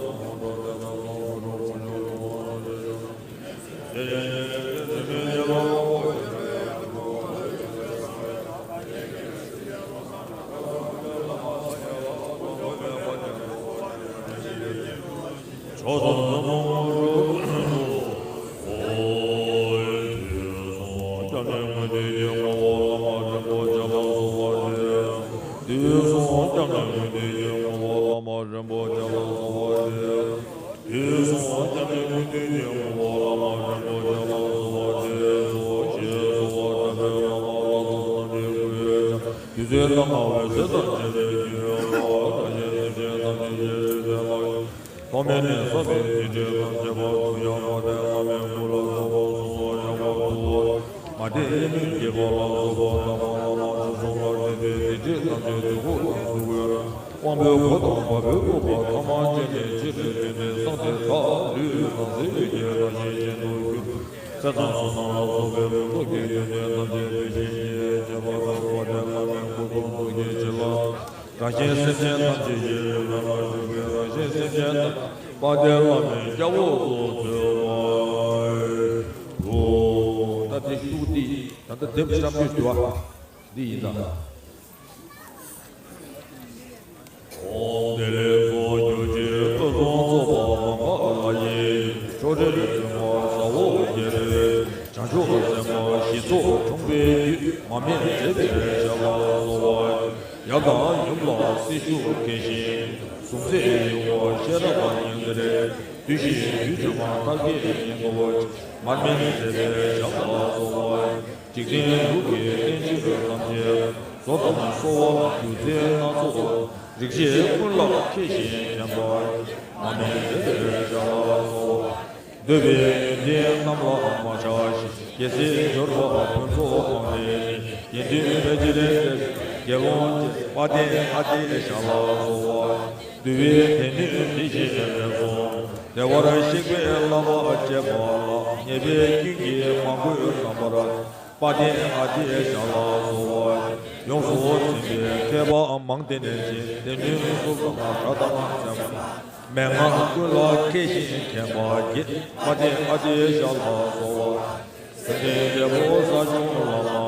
ཚོགས་ཚོགས་མང་པོ་ཐོབ་ཅེས་ན་མང་པོ་ཐོབ་ཅེས་ན་མང་པོ་ཐོབ་ཅེས་ན། དུས་གསུམ་སྐྱབས་གནས་ཀུན་འདུས་ཀྱི་དབང་པོ་བླ་མ་རིན་པོ་ཆེ་ལ་གསོལ་བ་འདེབས། དུས་གསུམ་སྐྱབས་གནས་ཀུན་འདུས་ཀྱི་དབང་པོ་བླ་མ་རིན་པོ་ཆེ་ལ་གསོལ་བ་འདེབས་སོ། ཞེས་གསོལ་བ་བཏབ་པའི་བླ་མ་ལ་སོགས་ཐམས་ཅད་ཀུན་གྱི་དུས་ཚོད་ལ་མ་འོད་ཟེར་དང་བཅས་པའི་རྒྱུན་ཡོད་པ་བཀྲ་ཤིས་སེམས་ཅན་ཐམས་ཅད་ཀྱི་རེ་འདོད་ལ། ཐོག་མེད་ནས་བསགས་པའི་སྡིག་སྒྲིབ་ཐམས་ཅད་ཕར་འཇོམས་ཡང་དག་པའི་བླ་མའི་སྐུ་ལ་གསོལ་བ་གསོལ་བ་ཡང་དག་པར་ཐུགས་མ་བདེ་གཉིད་མི་ཁེགས་པ་ལ་སོགས་པ་དང་བླ་མ་དྲིན་གཟོ་ལ་བརྟེན་པའི་སྡིག་སྒྲིབ་ཐམས་ཅད་དུས་འཁོར་དང་སུ་ཁོན་དབང་པོའི་གོ་དང་བ་སྤུའི་ཁོག་པ་ཐ་མ་ཅན་ནས་ཕྱི་རུ་བརྟེན་ནས་སངས་རྒྱས་ཐ་ལུས་དང་ཚེ་ཡི་གེ་རང་བཞིན་ཅན་དུ་གྱུར། ཚེ་དང་བསོད་ནམས་ལ་སོགས་པའི་ལུས་སྟོབས་ཀྱི་རྒྱུད་སྡེ་ཐམས་ཅད་སྦས་ཞིང་ཞི་བའི་ཁྱད་པར་དུ་འཕགས་པའི་བླ་མའི་སྐུ་གསུང་ཐུགས་ཀྱི་བྱིན་རླབས། རང་གཞན་སེམས་ཅན་ཐམས་ཅད་ཀྱི་རེ་བ་ལ་ཞུགས་པའི་རང་གཞན་སེམས་ཅན་ཐམས་ཅད་དཔལ་ལྡན་བླ་མའི་སྐྱབས་འོག་ཏུ་འཚོལ་བར་འགྱུར། ད་དེ་ཤུགས་འདི་ད་ལྟ་དེབ་བཤམས་རྒྱུ་དུ་བ་འདི་ཡིན་ད། ཨོཾ་བདེ་ལེགས་སོགས་རྒྱུད་ཀྱི་དབུས་སུ་ཚོགས་པ་མ་འགགས་ལྷ་ཡི་ཆོ་འཕྲུལ་ཆེན་པོ་ཟ་འོག་རྒྱལ་པོའི་བྱང་ཆུབ་སེམས་དཔའ་ཞི་ཚོགས་འཁྲུངས་པའི་རྒྱུད་མར་མེ་མཛད་པའི་ཞབས་ལ་གསོལ་བ། ཡབ་དང་ཡུམ་ལ་སྲི་ཞུ་མཁན་ཞིང་གཟུགས་མཛེས་ཡིད་འོང་ཤེས་རབ་སྙིང་ལྡན་འདུས་ཤིང་རྒྱུད་ཆེན་མོ་ཐར་པའི་སྙིང་པོ་མར་མེ་མཛད་པའི་ཞབས་ལ་གསོལ་བ། འཇིག་རྟེན་ལུགས་ཀྱི་བསྟན་བཅོས་ཐམས་ཅད་བཟོ་དང་གསོ་བ་སྒྱུ་རྩལ་སྣ་ཚོགས་རིག་བྱེད་ཀུན་ལ་མཁས་ཤིང་མཁྱེན་པ་མར་མེ་མཛད་པའི་ཞབས་ལ་གསོལ་བ། འདོད་པའི་ཡོན་ཏན་རྣམས་ལ་མ་ཆགས་ཤིང་རྒྱལ་སྲིད་འབྱོར་པ་ཕུན་ཚོགས་མང་ལས་དགེ་འདུན་ཕལ་ཆེར་དགེ་སློང་དཔལ་ལྡན་ཨ་ཏིའི་ཞབས་ལ་གསོལ་བ། འདུལ་བའི་སྡེ་སྣོད་འདི་བཞིན་ལེགས་སོ། བདེ་བར་གཤེགས་པའི་བསླབ་པ་བཅས་པ་ལ་ཉེས་པའི་སྐྱོན་གྱིས་མ་གོས་རྣམ་པར་དཔལ་ལྡན་ཨ་ཏིའི་ཞབས་ལ་གསོལ་བ། ཡོངས་སུ་ཚིམ་པའི་མཁས་པ་མང་སྡེ་ནས་ཅིང་སྡེ་སྣོད་གསུམ་དང་སྒྲ་དང་ཚད་མ་མན་ངག་ཀུན་ལ་མཁས་ཤིང་མཁྱེན་པ་དགྱེས་དཔལ་ལྡན་ཨ་ཏིའི་ཞབས་ལ་གསོལ་བ། སེམས་ཅན་འབྲས་བུ་ས་སྐྱོང་བླ་མ་ལ་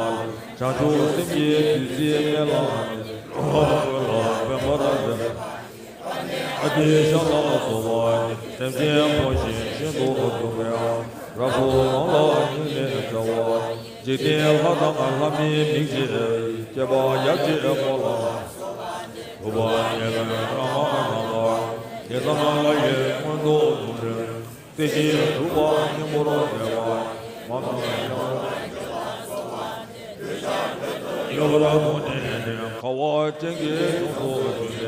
བྱང་ཆུབ་སེམས་ཀྱི་བདུད་རྩི་སྨན་ལ་ནི་ཀུན་ལ་ཕན་པར་མཛད། ཨ་ཏིའི་ཞབས་ལ་གསོལ་བ་ནི་སེམས་ཅན་འཕོ་ཞིང་ཤིན་ཏུ་གདུང་བའི་རབ་ཏུ་དབང་ལ་སྙིང་ནས་བརྩེ་བ། འཇིག་རྟེན་ལྷ་དང་ལྷ་མིན་མི་མཇེད་སྐྱེ་བ་ཡབ་རྗེ་འཁོར་ལ་འགྲུབ་པ་ཉེ་བའི་བླ་མ་རྣམས་ལ་དེ་ཙམ་ལ་ཡི་མངོན་མཐོ་ལུང་འདྲེན། རྩེ་གཅིག་གྲུབ་པ་སྙིང་པོར་གསལ་བ། མ་འོངས་པའི་ཡོ་བར་མུ་ནེ་ནི་ཁ་བ་ཅན་གྱི་གཞུང་དུ་བྱོན་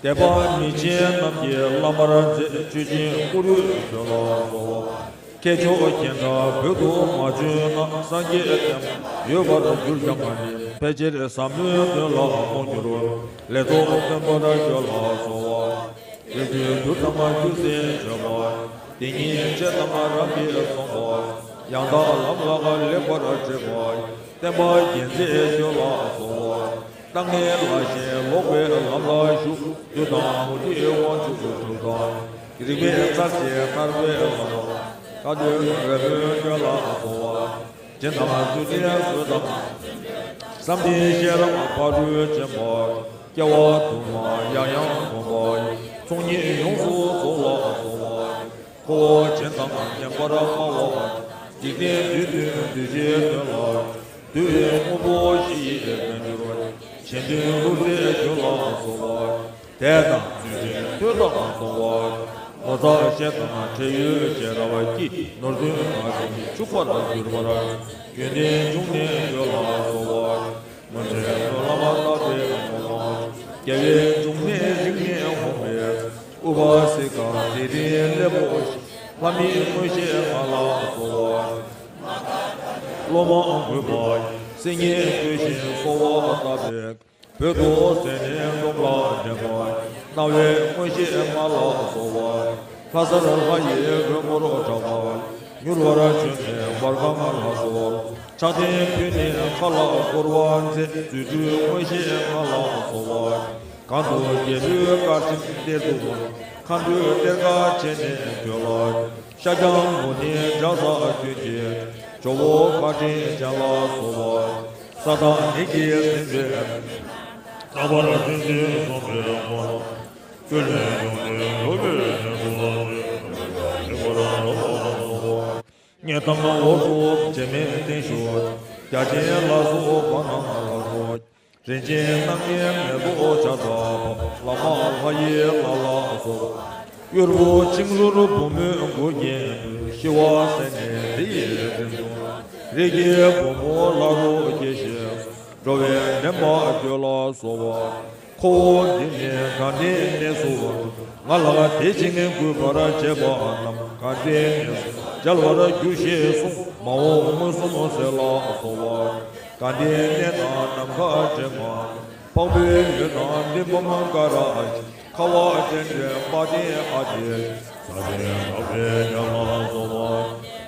ཏེ། དད་པ་མི་ཆེན་རྣམས་ཀྱིས་བླ་མར་མཛད། ཆོས་ཅན་ཀུ་རུའི་ཆོས་ལ་གསོལ་བ། མཁས་མཆོག་མཁྱེན་དྲགས་བོད་དུ་མ་བྱོན་ན། སངས་རྒྱས་བསྟན་པ་ཡོད་པར་གྱུར་ཀྱང་ཨ་ནི། ཕལ་ཆེར་ཟབ་མོའི་དོན་ལ་རྨོངས་འགྱུར་རོ། ལེགས་ཚོགས་བརྟན་པར་སྤྱོད་ལ་གསོལ་བ། རིགས་རུས་རྒྱུད་དང་རྒྱུ་སྲིད་བརྗོད་པ། དེ་ཉིད་ཆེད་དང་རང་གིས་བསྲུངས་པ། ཡང་དག་ལམ་ལ་ལེགས་པར་འབྲེལ་བ། བསྟན་པ་རྒྱས་མཛད་སྤྱོད་ལ་གསོལ་བ། ལྟ་ངན་ལ་ཞེན་ལོག་པའི་ལམ་ལ་ཞུགས། བདུད་དང་མུ་སྟེགས་དབང་ཕྱུག་གི་གྲུབ་མཐའ། རིགས་པས་གསལ་བྱེད་ཐར་པའི་ལམ། ཁ་ཏོན་རབ་འབྱམས་སྤྱོད་ལ་གསོལ་བ། སྦྱིན་དང་བརྩོན་འགྲུས་བསོད་དང་། བསམ་གཏན་ཤེས་རབ་ཕ་རོལ་ཕྱིན་པ། སྐྱེ་བ་དུ་མར་ཡང་ཡང་བསྒོམ་པ་ཡི། ཚོགས་གཉིས་ཡོངས་སུ་རྫོགས་ལ་གསོལ་བ། ཁོ་བོ་སྦྱིན་དང་ཉམས་པར་སྨྲ་བ། འཇིག་རྟེན་དུས་གསུམ་གདུལ་བྱའི་དོན་ལ། འདུལ་བའི་དངོས་པོ་བཞི་ཡིས་ཕན་གྱུར་པ། གཞན་དོན་ལུགས་མཛད་རྒྱུད་ལ་གསོལ་བ། དད་དང་བརྩོན་འགྲུས་ཐོས་དང་གཏོང་བ། ལོ་ཙཱ་བཤད་དང་འཕྲད་ཡུལ་ཤེས་རབ་ཀྱི། ནོར་བདུན་ལ་ཞིག་ཕྱུག་པར་གྱུར་པར། ཡོན་ཏན་འབྱུང་གནས་འདོད་ལ་གསོལ་བ། མུན་བྲལ་སྨོན་ལམ་བཏབ་པའི་ངོ་མ། རྒྱལ་བའི་འབྱུང་གནས་རིགས་ལྔའི་ཧོངས་པའི། ཨུ་པ་སི་ཀ་དེ་རིང་སླེ་པོ་ཞིག་ལྷ་མིའི་མངོན་ཤེས་ང་ལ་གསོལ་བ། སློབ་མ་རྒུད་པ་སེང་གེའི་ལྟོས་བཞིན་གསོལ་བ་བཏབ་པའི། བོད་དུ་ཟས་ནས་འཛོམས་ལ་འདྲེན་པ། རྣ་བའི་མངོན་ཤེས་ང་ལ་གསོལ་བ། ལྷ་སར་ལྷ་ཡི་རོལ་མོར་གྲགས་པ། མྱུར་བར་བྱོན་ནས་བར་གང་ལ་སོགས། ཕྲག་སྟེང་ཕུལ་ནས་མཁའ་ལ་བསྐོར་བ་མཛད། རྫུ་འཕྲུལ་མངོན་ཤེས་ང་ལ་གསོལ་བ། གང་དུ་རྒྱལ་པོའི་བཀའ་དྲིན་གཏེར་དུ། མཁའ་འགྲོའི་གཏེར་ཁ་ཕྱེ་ནས་འདོན་ལ། ཤཱཀྱ་མུ་ནེ་བཛྲ་ས་ཀྱུ་ཅེ། ཇོ་བོ་བཀའ་དྲིན་ཅན་ལ་གསོལ་བ། ས་དང་ནི་གི་སེམས་དཔའི། རྣམ་པར་ཐིམ་ཞིང་བསམ་པའི་ངོར། ཀུན་ནས་ཡོངས་ཏེ་འགྲོ་བའི་དོན་དུ་བྱེད་པར་འགྲོ་བ་སོགས། ངེས་དང་འོག་ཏུ་བྱེ་མའི་སྟེང་བཞུགས། བརྒྱ་བྱིན་ལ་སོགས་བར་སྣང་ལ་སོགས། རིན་ཆེན་སྣང་བརྙན་མེ་ཏོག་ཆར་ཕབ། བླ་མ་ལྷ་ཡི་ལྷ་ལ་སོགས། གཡུར་པོ་བྱིང་རུར་བུ་མོའི་མགུལ་རྒྱན། ཤི་བ་ཟད་ནས་དེ་ཡི་རིམ་བྱུང་། རིགས་ཀྱི་བུ་མོ་ལྷ་རུ་སྐྱེ་ཞིང་། འགྲོ་བའི་འདྲེན་པ་འདོད་ལ་གསོལ་བ། ཁོ་བོ་འདི་ནི་དགའ་ལྡན་གནས་སུ་འགྲོ། ང་ལ་དད་ཅིང་གུས་པར་བྱེད་པ་རྣམས། དགའ་ལྡན་གནས་སུ་མཇལ་བར་འགྱུར་ཞེས་གསུངས། མ་འོངས་མངོན་སུམ་གསལ་ལ་གསོལ་བ། དགའ་ལྡན་གནས་དང་ནམ་མཁའ་དྲན་མ། འཕགས་པའི་ཡུལ་དང་མཐུན་འབུམ་ཀ་ར། ཁ་བ་ཅན་དྲན་པ་ལྡན་ཨ་ཏི། ས་སྟེང་བདག་པོའི་ཉམས་ལ་གསོལ་བ།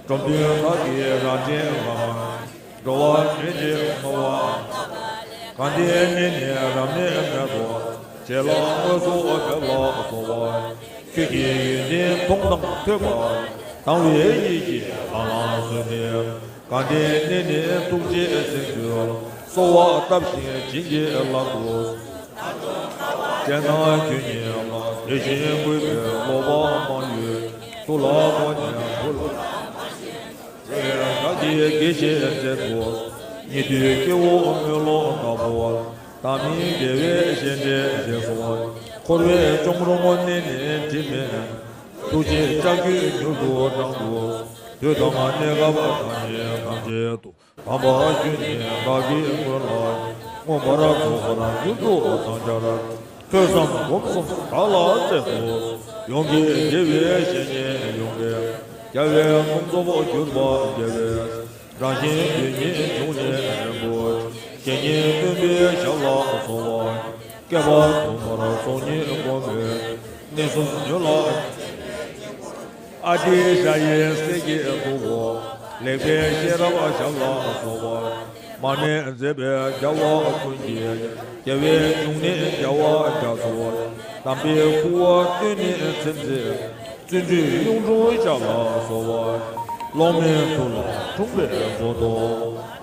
འབྲོམ་སྟོན་དག་གི་རང་འདྲེན་ལ། འགྲོ་བ་མེད་ཅེས་སྨྲ་བ། གང་དེ་ནི་ནི་རབ་གནས་མེད་པ། རྗེ་ལ་དངོས་སུ་ཕེབས་ལ་གསོལ་བ། ཁྱོད་ཀྱི་ཡོན་ཏན་མཐོང་དང་ཐོས་པ། དང་བའི་ཡིད་ཀྱིས་ལག་ལ་གསོལ་ནས། གང་དེ་ནི་ནི་ཐུགས་རྗེས་སེམས་ཚུལ། གསོལ་བ་བཏབ་ཞིང་བྱིན་གྱིས་བརླབ་ཏུ། དེ་ན་ཁྱོད་ཉིད་ལ་དེ་བཞིན་གུས་པས་སློབ་པ་མ་ཡོད། ཐུགས་ལ་བཀོད་ནས་བུ་ལ། བདག་གིས་དགེ་བཤེས་མཛད་དུ། ཉེ་དུའི་སྐྱེ་བོ་སྨོན་ལམ་བཏབ་པོ། བདག་མིང་དགེ་བའི་བཤེས་འབྲས་རྗེས་སུ། འཁོར་བའི་གཅོང་རོང་གནས་ནས་དྲི་མེད། ཐུགས་རྗེའི་ལྕགས་ཀྱུས་མྱུར་དུ་དྲངས་ཏུ། དུས་དང་གནས་སྐབས་དང་ཉིད་ཐམས་ཅད་དུ། དམ་པ་ཁྱོད་ཉིད་བདག་གི་མངོན་ལ། མངོན་པར་རྫོགས་པར་མྱུར་དུ་ཐམས་ཅད། ཐོས་བསམ་སྒོམ་གསུམ་བདག་ལ་སྩལ་དུ། ཡོངས་ཀྱི་དགེ་བའི་བཤེས་གཉེན་ཡོངས་ཀྱི། རྒྱལ་བའི་དཀོན་མཆོག་གྱུར་པ་རྒྱལ་བའི། རང་བཞིན་དུས་ཉིད་འབྱུང་གནས་རིན་པོ་ཆེ། དགེ་བསྙེན་སྟོན་པའི་ཞབས་ལ་གསོལ་བ། བསྐལ་པ་དུ་མར་ཚོགས་གཉིས་བསྐོར་བའི། གནས་གསུམ་མྱུར་ལ། ཨ་ཏི་ཤ་ཡི་གསེར་གྱི་ཐུབ་པ། ལེགས་པའི་ཤེས་རབ་ཞབས་ལ་གསོལ་བ། མར་མེ་མཛད་པའི་རྒྱལ་བ་ཀུན་གྱི། རྒྱལ་བའི་འབྱུང་གནས་རྒྱལ་བ་རྒྱ་མཚོ། དམ་པའི་སྐུ་བ་སྟོད་ནས་ཚིམ་མཛད། བརྩོན་འགྲུས་གཡུང་དྲུང་ཞབས་ལ་གསོལ་བ། སློབ་མའི་ཐུགས་ལ་འཁྲུངས་པའི་མཛོད་དུ།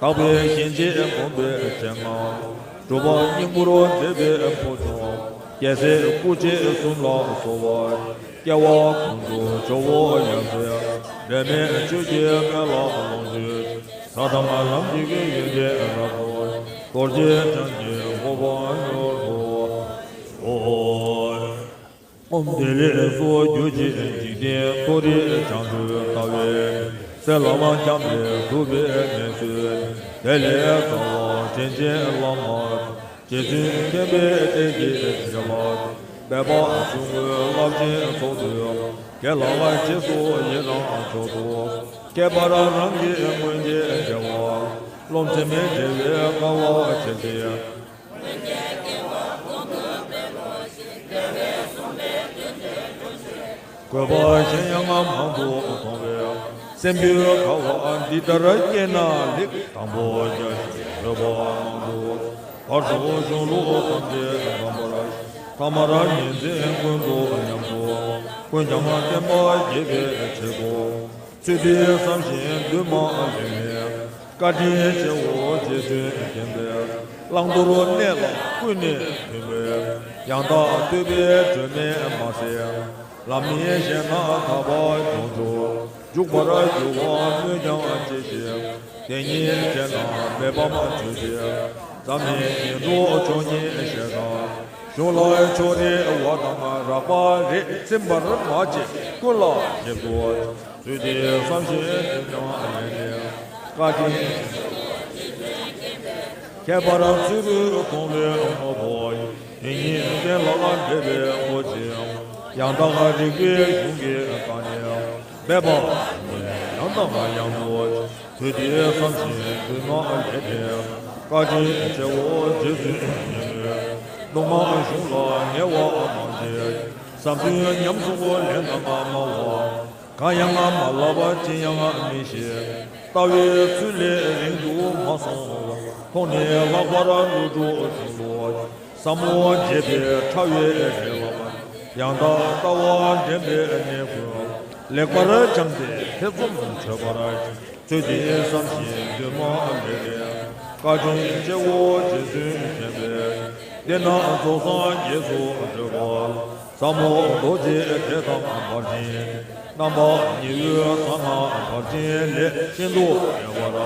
དག་པའི་ཞིང་བྱེད་སྒོམ་པའི་སྤྱན་སྔར། སྒྲུབ་པ་སྙིང་པོར་མཛད་པའི་ཕུལ་བྱུང་། རྒྱལ་སྲས་སྐུ་མཆེད་གསུམ་ལ་གསོལ་བ། སྐྱེ་བ་ཀུན་ཏུ་ཇོ་བོ་ཡབ་སྲས། འབྲལ་མེད་ཆོས་ཀྱི་དཔལ་ལ་ལོངས་སྤྱོད། ས་དང་ལམ་གྱི་ཡོན་ཏན་རབ་ཏུ། རྡོ་རྗེ་འཆང་གི་གོ་འཕང་མྱུར་དུ། ཨོ། ཨོཾ་ཏེ་ལེ་སོ་རྒྱུད་ཀྱི་འཇིག་རྟེན་མཐོ་རིས་བྱང་ཆུབ་ལྟ་བའི་ཟེར་ལམ་འཁྱམས་པས་གྲུབ་པའི་གནས་ཚུལ། དེ་ལས་རྩ་བ་དྲིན་ཅན་བླ་མ། རྗེ་བཙུན་མཁྱེན་པའི་གཏེར་གྱི་བྱིན་རླབས། སྦས་པ་ཆུང་ངུའི་རླབས་ཆེན་ཚོགས་འདུས། དགེ་ལགས་རྗེས་སུ་ཡི་རང་མཆོག་ཏུ། ཁྱད་པར་རང་གི་སྔོན་གྱི་དགེ་བ། རློམ་ཚེ་མེད་བྲལ་བའི་དགའ་བ་ཆེ་ཆེ། དགོས་པ་གཞན་ཡང་མང་དུ་མཐོང་བས། སེམས་རྒྱུད་དགའ་བ་འདི་ལྟར་སྐྱེས་ན་ལེགས། དང་པོ་བརྒྱ་བྱིན་བོད་པ་མང་དུ། བར་དུ་གཞུང་ལུགས་ཐམས་ཅད་གདམས་པར། ཐ་མར་ཉིན་མཚན་ཀུན་ཏུ་ཉམས་སུ། ཀུན་ཀྱང་བསྟན་པ་རྒྱས་པའི་ཆེད་དུ། ཚུལ་འདི་བསམ་བཞིན་འདུན་མ་ལྷོད་ནས། བཀའ་དྲིན་ཆེའོ་རྗེ་བཙུན་མཁྱེན་པས། བླང་དོར་གནས་ལ་ཀུན་ནས་མཐུན་པའི། ཡང་དག་ཐོས་པའི་སྒྲོན་མེ་མ་ཟད། ལམ་མི་ཤེས་ན་ཐར་པ་མྱོང་ཚུལ། འཇུག་པར་འགྱུར་བ་སྨོས་ཀྱང་ཅི་ཞིག་དེ་ཉིད་དྲན་ན་མེ་འབར་མ་ཆུ་ཞིག་འཛམ་གླིང་ཉིན་འགྲོ་ཆོས་ཉིད་ཞེས་དང་། གཞུང་ལ་ཕྱོགས་རིས་པ་དང་རགས་པ་རེ་ཚིམ་པར་མ་བྱེད། ཀུན་ལ་བྱེད་དོ། ཚུལ་འདི་བསམ་ཞིང་འདུན་མ་ལས་ནས་བཀའ་དྲིན་ཆེ། ཁྱད་པར་ཚུ་རུ་མཐོང་བའི་དངོས་པོ་ཡི། དེ་ཉིད་གཏན་ལ་འབེབས་པའི་དངོས་གཞི། ཡང་དག་རིག་པའི་གཞུང་གི་བཀའ་ནི། འབད་པ་ཡང་དག་ཡང་དུ། ཚུལ་འདི་བསམ་ཞིང་འདུན་མ་ལས་ནས། བཀའ་དྲིན་ཆེའོ་རྗེ་བཙུན་མཁྱེན་པས། སློབ་མ་གཞུང་ལ་ཉེ་བ་མ་བྱེད། བསམ་དོན་ཉམས་སུ་ལེན་དང་སྨྲ་བ། གང་ཡང་མ་བསླབས་ཅི་ཡང་མི་ཤེས། ལྟ་བའི་ཚུལ་ལས་རིང་དུ་མ་སོང་བར། མཐོང་ནས་ལྷག་པར་ཀླུ་སྒྲུབ་གཞུང་ལུགས། ཟབ་མོ་རྒྱས་པའི་ཕྲ་བའི་རིགས་ལ། ཡང་དག་ལྟ་བ་འདྲེན་པའི་གནས་ཀུན། ལེགས་པར་སྦྱངས་ཏེ་ཐེ་ཚོམ་ཆོད་པར་བྱེད། ཚུལ་འདི་བསམ་ཞིང་འདུན་མ་ལས་ནས། བཀའ་དྲིན་ཆེའོ་རྗེ་བཙུན་མཁྱེན་པས། འདི་ན་རྫོགས་སངས་རྒྱས་སུ་གྲུབ་པ། ཟབ་མོ་རྡོ་རྗེ་དེ་དང་ཕར་ཕྱིན། རྣམ་པ་ཉི་འོད་གསལ་ལྔ་ཕར་ཕྱིན་ལས་ཤིན་ཏུ་རྒྱས་པར།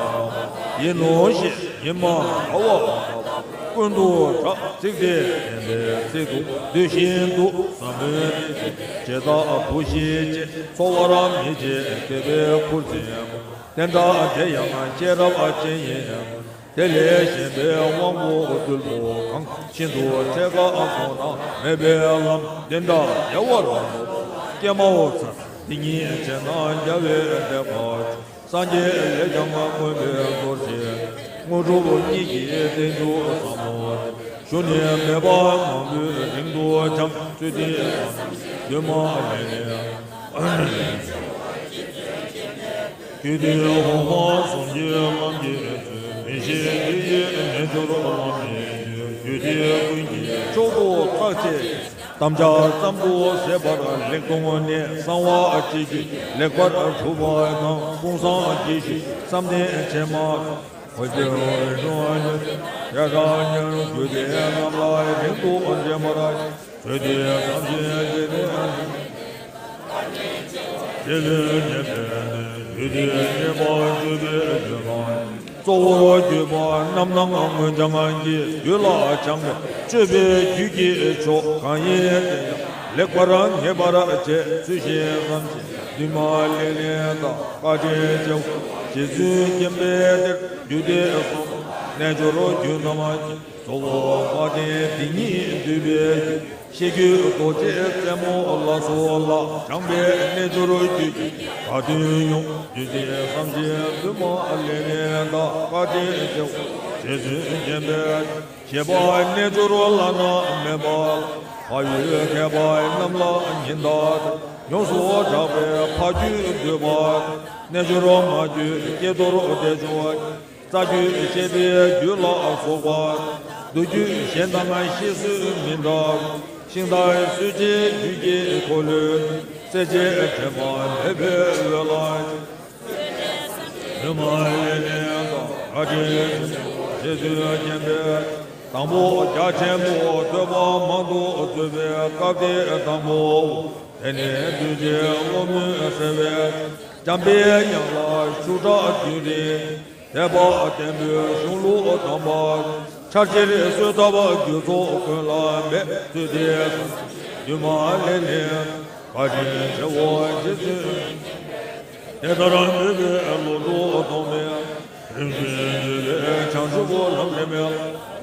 ཡིན་ནོ་ཞེས་ཉི་མ་ཟླ་བ་དག་ཀུན་ཏུ་གྲགས། ཚིག་དེ་བསྟན་པའི་ཚིག་ཏུ་འདོད་བཞིན་དུ། ཟབ་མོའི་ཏིང་འཛིན་ཇི་ལྟ་བུ་ཞིག་ཅེས། འཚོ་བར་མི་བྱེད་མཁས་པའི་ཁུར་འཛིན། དེ་འདྲ་དེ་ཡང་ཤེས་རབ་ཅན་ཡིན། དེ་ལས་གཞན་པའི་དབང་པོ་རྟུལ་པོ་གང་། ཤིན་ཏུ་ཕྲད་དཀའ་ཁོ་ན་མེད་པའི་ལམ། འདི་འདྲ་རྒྱལ་བར་ཀྱེ་མའོ་མཚར། འདི་ཉིད་བྱས་ན་རྒྱལ་བའི་བདེ་བ། སངས་རྒྱས་ལས་ཀྱང་མངོན་པའི་རྡོ་རྗེ། དངོས་གྲུབ་གཉིས་ཀྱི་རྟེན་གྱུར་ཟབ་མོ་སྟེ། ཞུ་ནས་མེད་པ་མང་པོས་རིང་དུ་འབྱམས། ཚུལ་འདི་བསམ་ཞིང་འདུན་མ་ལས་ནས། རྒྱུད་སྡེ་འོག་མ་གསུམ་གྱི་ལམ་གྱི་ཚུལ། མི་ཤེས་དེ་ཡི་རྣལ་འབྱོར་ལམ་མི་འགྱུར། རྒྱུད་སྡེ་ཀུན་གྱི་མཆོག་ཏུ་བརྟགས་བཅས། དམ་བཅའ་ཙམ་དུ་ཟད་པར་ལེགས་མཐོང་ནས། གསང་བ་སྤྱི་རྒྱུད་ལེགས་པར་གྲུབ་པ་དང་། དཔུང་བཟང་དགེ་བཤེས་བསམ་གཏན་ཆེན་མ། འོད་ཀྱི་རང་བཞིན་ཡ་ར་ཉར། རྒྱུད་སྡེ་རྣམས་ལ་རིང་དུ་འབྱམས་པར། ཚུལ་འདི་བསམ་ཞིང་འདུན་མ་ལས་ནས། རྗེ་བཙུན་མཁྱེན་པས་ནི། རྒྱུད་སྡེ་རྙེད་པ་སྤྱོད་པའི་རྒྱུད་ལ། གཙོ་བོར་གྱུར་པ་རྣམ་སྣང་མངོན་བྱང་གི། རྒྱུད་ལ་སྦྱངས་པས་སྤྱོད་པའི་རྒྱུད་ཀྱི་མཆོག་གང་ཡིན་དེ་ཡང་ལེགས་པར་ངེས་པར་བྱས། ཚུལ་བཞིན་བསམ་ཞིང་འདུན་མ་ལས་ནས་བདག་བཀའ་དྲིན་ཆེའོ་རྗེ་བཙུན་མཁྱེན་པས་དེར། རྒྱུད་སྡེ་གསུམ་རྣལ་འབྱོར་རྒྱུད་རྣམས་ཀྱི། གཙོ་བོ་དཔལ་ལྡན་དེ་ཉིད་འདུས་པའི་རྒྱུད། ཤེས་རྒྱུད་རྡོ་རྗེ་རྩེ་མོ་ལ་སོགས་ལ། སྦྱངས་པས་རྣལ་འབྱོར་རྒྱུད་ཀྱི་བར་དོ་ཡོངས། རྒྱུད་སྡེ་བསམ་ཞིང་འདུན་མ་ལས་ནས་བདག་བཀའ་དྲིན་ཆེའོ་རྗེ་བཙུན་མཁྱེན་པས། ཞེས་པ་རྣལ་འབྱོར་བླ་ན་མེད་པ་ལ། བག་ཡོད་མཁས་པ་རྣམས་ལ་ཉི་ཟླ་ལྟར། ཡོངས་སུ་གྲགས་པའི་ཕ་རྒྱུད་འདུས་པ་དང་། རྣལ་འབྱོར་མ་རྒྱུད་ཀྱི་ཀྱེ་རྡོར་བདེ་མཆོག་གི། རྩ་རྒྱུད་བཤད་པའི་རྒྱུད་ལ་སོགས་པ། མདོ་རྒྱུད་གཞན་དང་བཤད་སྲོལ་མི་འདྲ། ཤིང་རྟ་གསོད་བྱེད་རྒྱུད་ཀྱི་འཁོར་ལོའི། གསད་བྱེད་དྲེགས་པ་མེད་པའི་འོད་ལ། འདུན་མ་ལས་ནས་བདག་བཀའ་དྲིན་ཆེའོ་རྗེ་བཙུན་མཁྱེན་པས། དང་པོ་རྒྱ་ཆེན་པོ་ཐོས་པ་མང་དུ་བཙལ་བའི་སྐབས་དེ་དང་པོའོ། དེ་ནས་གདུལ་བྱའི་བློ་མུན་སེལ་བའི། འཇམ་པའི་དབྱངས་ལ་ཤུགས་དྲག་རྒྱུད་རིང་། དད་པ་བརྟན་པོས་གཞུང་ལུགས་དམ་པ། འཆར་ཕྱིར་གསོལ་བཏབ་རྒྱུད་ཚོགས་ཀུན་ལ་འབད། ཚུལ་དེ་བསམ་འདུན་མ་ལས་ནས། བཀའ་དྲིན་ཆེའོ་རྗེ་བཙུན། དེ་ལྟར་འདུན་པའི་བློ་གྲོས་ཐོགས་མེད། རིམ་བཞིན་འདུས་པའི་བྱང་ཆུབ་ལམ་རིམ་ལ།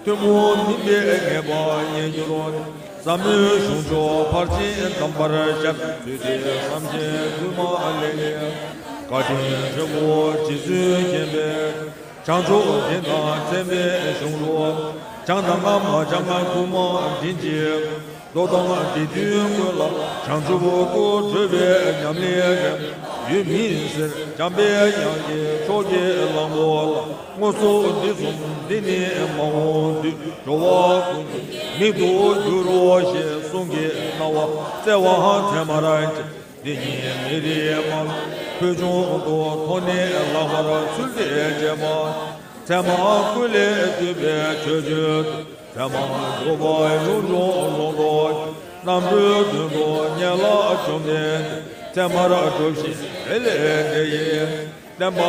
ཐུན་མོང་མིན་པའི་ངེས་པ་རྙེད་གྱུར་ནས། ཟབ་མོའི་གཞུང་ཕྱོགས་ཕར་ཕྱིན་དམ་པར་ཤར། ཚུལ་དེ་བསམ་ཞིང་འདུན་མ་ལས་ནས། བཀའ་དྲིན་ཆེའོ་རྗེ་བཙུན་མཁྱེན་པས། བྱང་ཕྱོགས་འཛིན་དང་ཚད་མའི་གཞུང་ལུགས། བྱང་དང་མ་བྱང་དགུ་མ་འདྲེན་བྱེད། མདོ་དང་སྡེ་བདུན་ཀུན་ལ་བྱང་ཆུབ་ཏུ་གྲོལ་བའི་ཉམས་ལེན་རེ། ཡུལ་མི་ཟེར་འཇམ་པའི་དབྱངས་ཀྱི་ཕྱོགས་ཀྱི་གླང་པོ་ལ། དངོས་སུ་འདི་གསུམ་འདི་ནི་མ་འོངས་དུས། འགྲོ་བ་ཀུན་གྱི་མིག་ཏུ་འགྱུར་རོ་ཞེས་གསུང་གི་རྣ་བ་བསྩལ་བའང་ཚད་མར་བཅད། འདི་ཉིད་མི་རིགས་མ་ལུས་ཕུལ་བྱུང་དུ། ཐོགས་ནས་ལག་པར་ཚུལ་དེ་བྱས་པ། ཚད་མ་ཀུན་ལས་བཏུས་པའི་ཆོས་བརྗོད་དུ། ཚད་མར་གྱུར་པ་ཡུལ་འབྱུང་ལུང་རྟོགས་ཀྱི། རྣམ་གྲོལ་དོན་དུ་གཉེར་ལ་བཅོམ་ལྡན་འདས། ཚད་མར་གྲུབ་ཞིང་དེ་ལས་འབྲས་ཡིན། བསྟན་པ་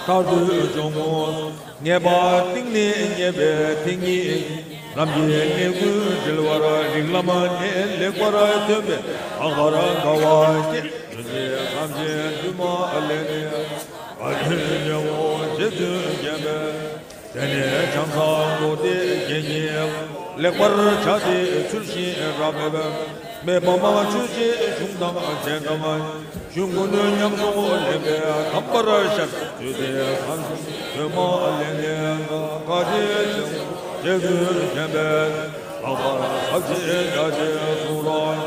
མཐར་ཐུག་འབྱུང་ངོ་། ངེས་པ་གཏིང་ནས་རྙེད་པའི་མཐིང་ཉིད་ཉིད། ལམ་གྱི་གནད་ཀུན་དྲིལ་བར་རིགས་ལམ་ནས་ལེགས་པར་ཐོན་པས་ལྷག་པར་དགའ་བ་སྐྱེས། ཐུགས་རྗེ་བསམ་བཞིན་འདུས་མ་ལས་ནས་བཀའ་དྲིན་ཆེའོ་རྗེ་བཙུན་མཁྱེན་པས། དེ་ནས་བྱང་ས་མདོ་སྡེ་དགེ་བསྙེན་ལེགས་པར་བྱ་སྟེ་ཚུལ་བཞིན་རབ་མེད་པ། མེད་པ་མ་ཆོས་ཅན་གཞུང་དང་མཇལ་འགྲམ། གཞུང་ཀུན་ཉམས་སུ་ལེན་པས་དམ་པར་ཤར། ཐུགས་རྗེ་བསམ་བཞིན་འདུས་མ་ལས་ནས་བཀའ་དྲིན་ཆེའོ་རྗེ་བཙུན་མཁྱེན་པས། ལྷག་པར་ཟབ་ཅིང་རྒྱ་ཆེའི་གསུང་རབ།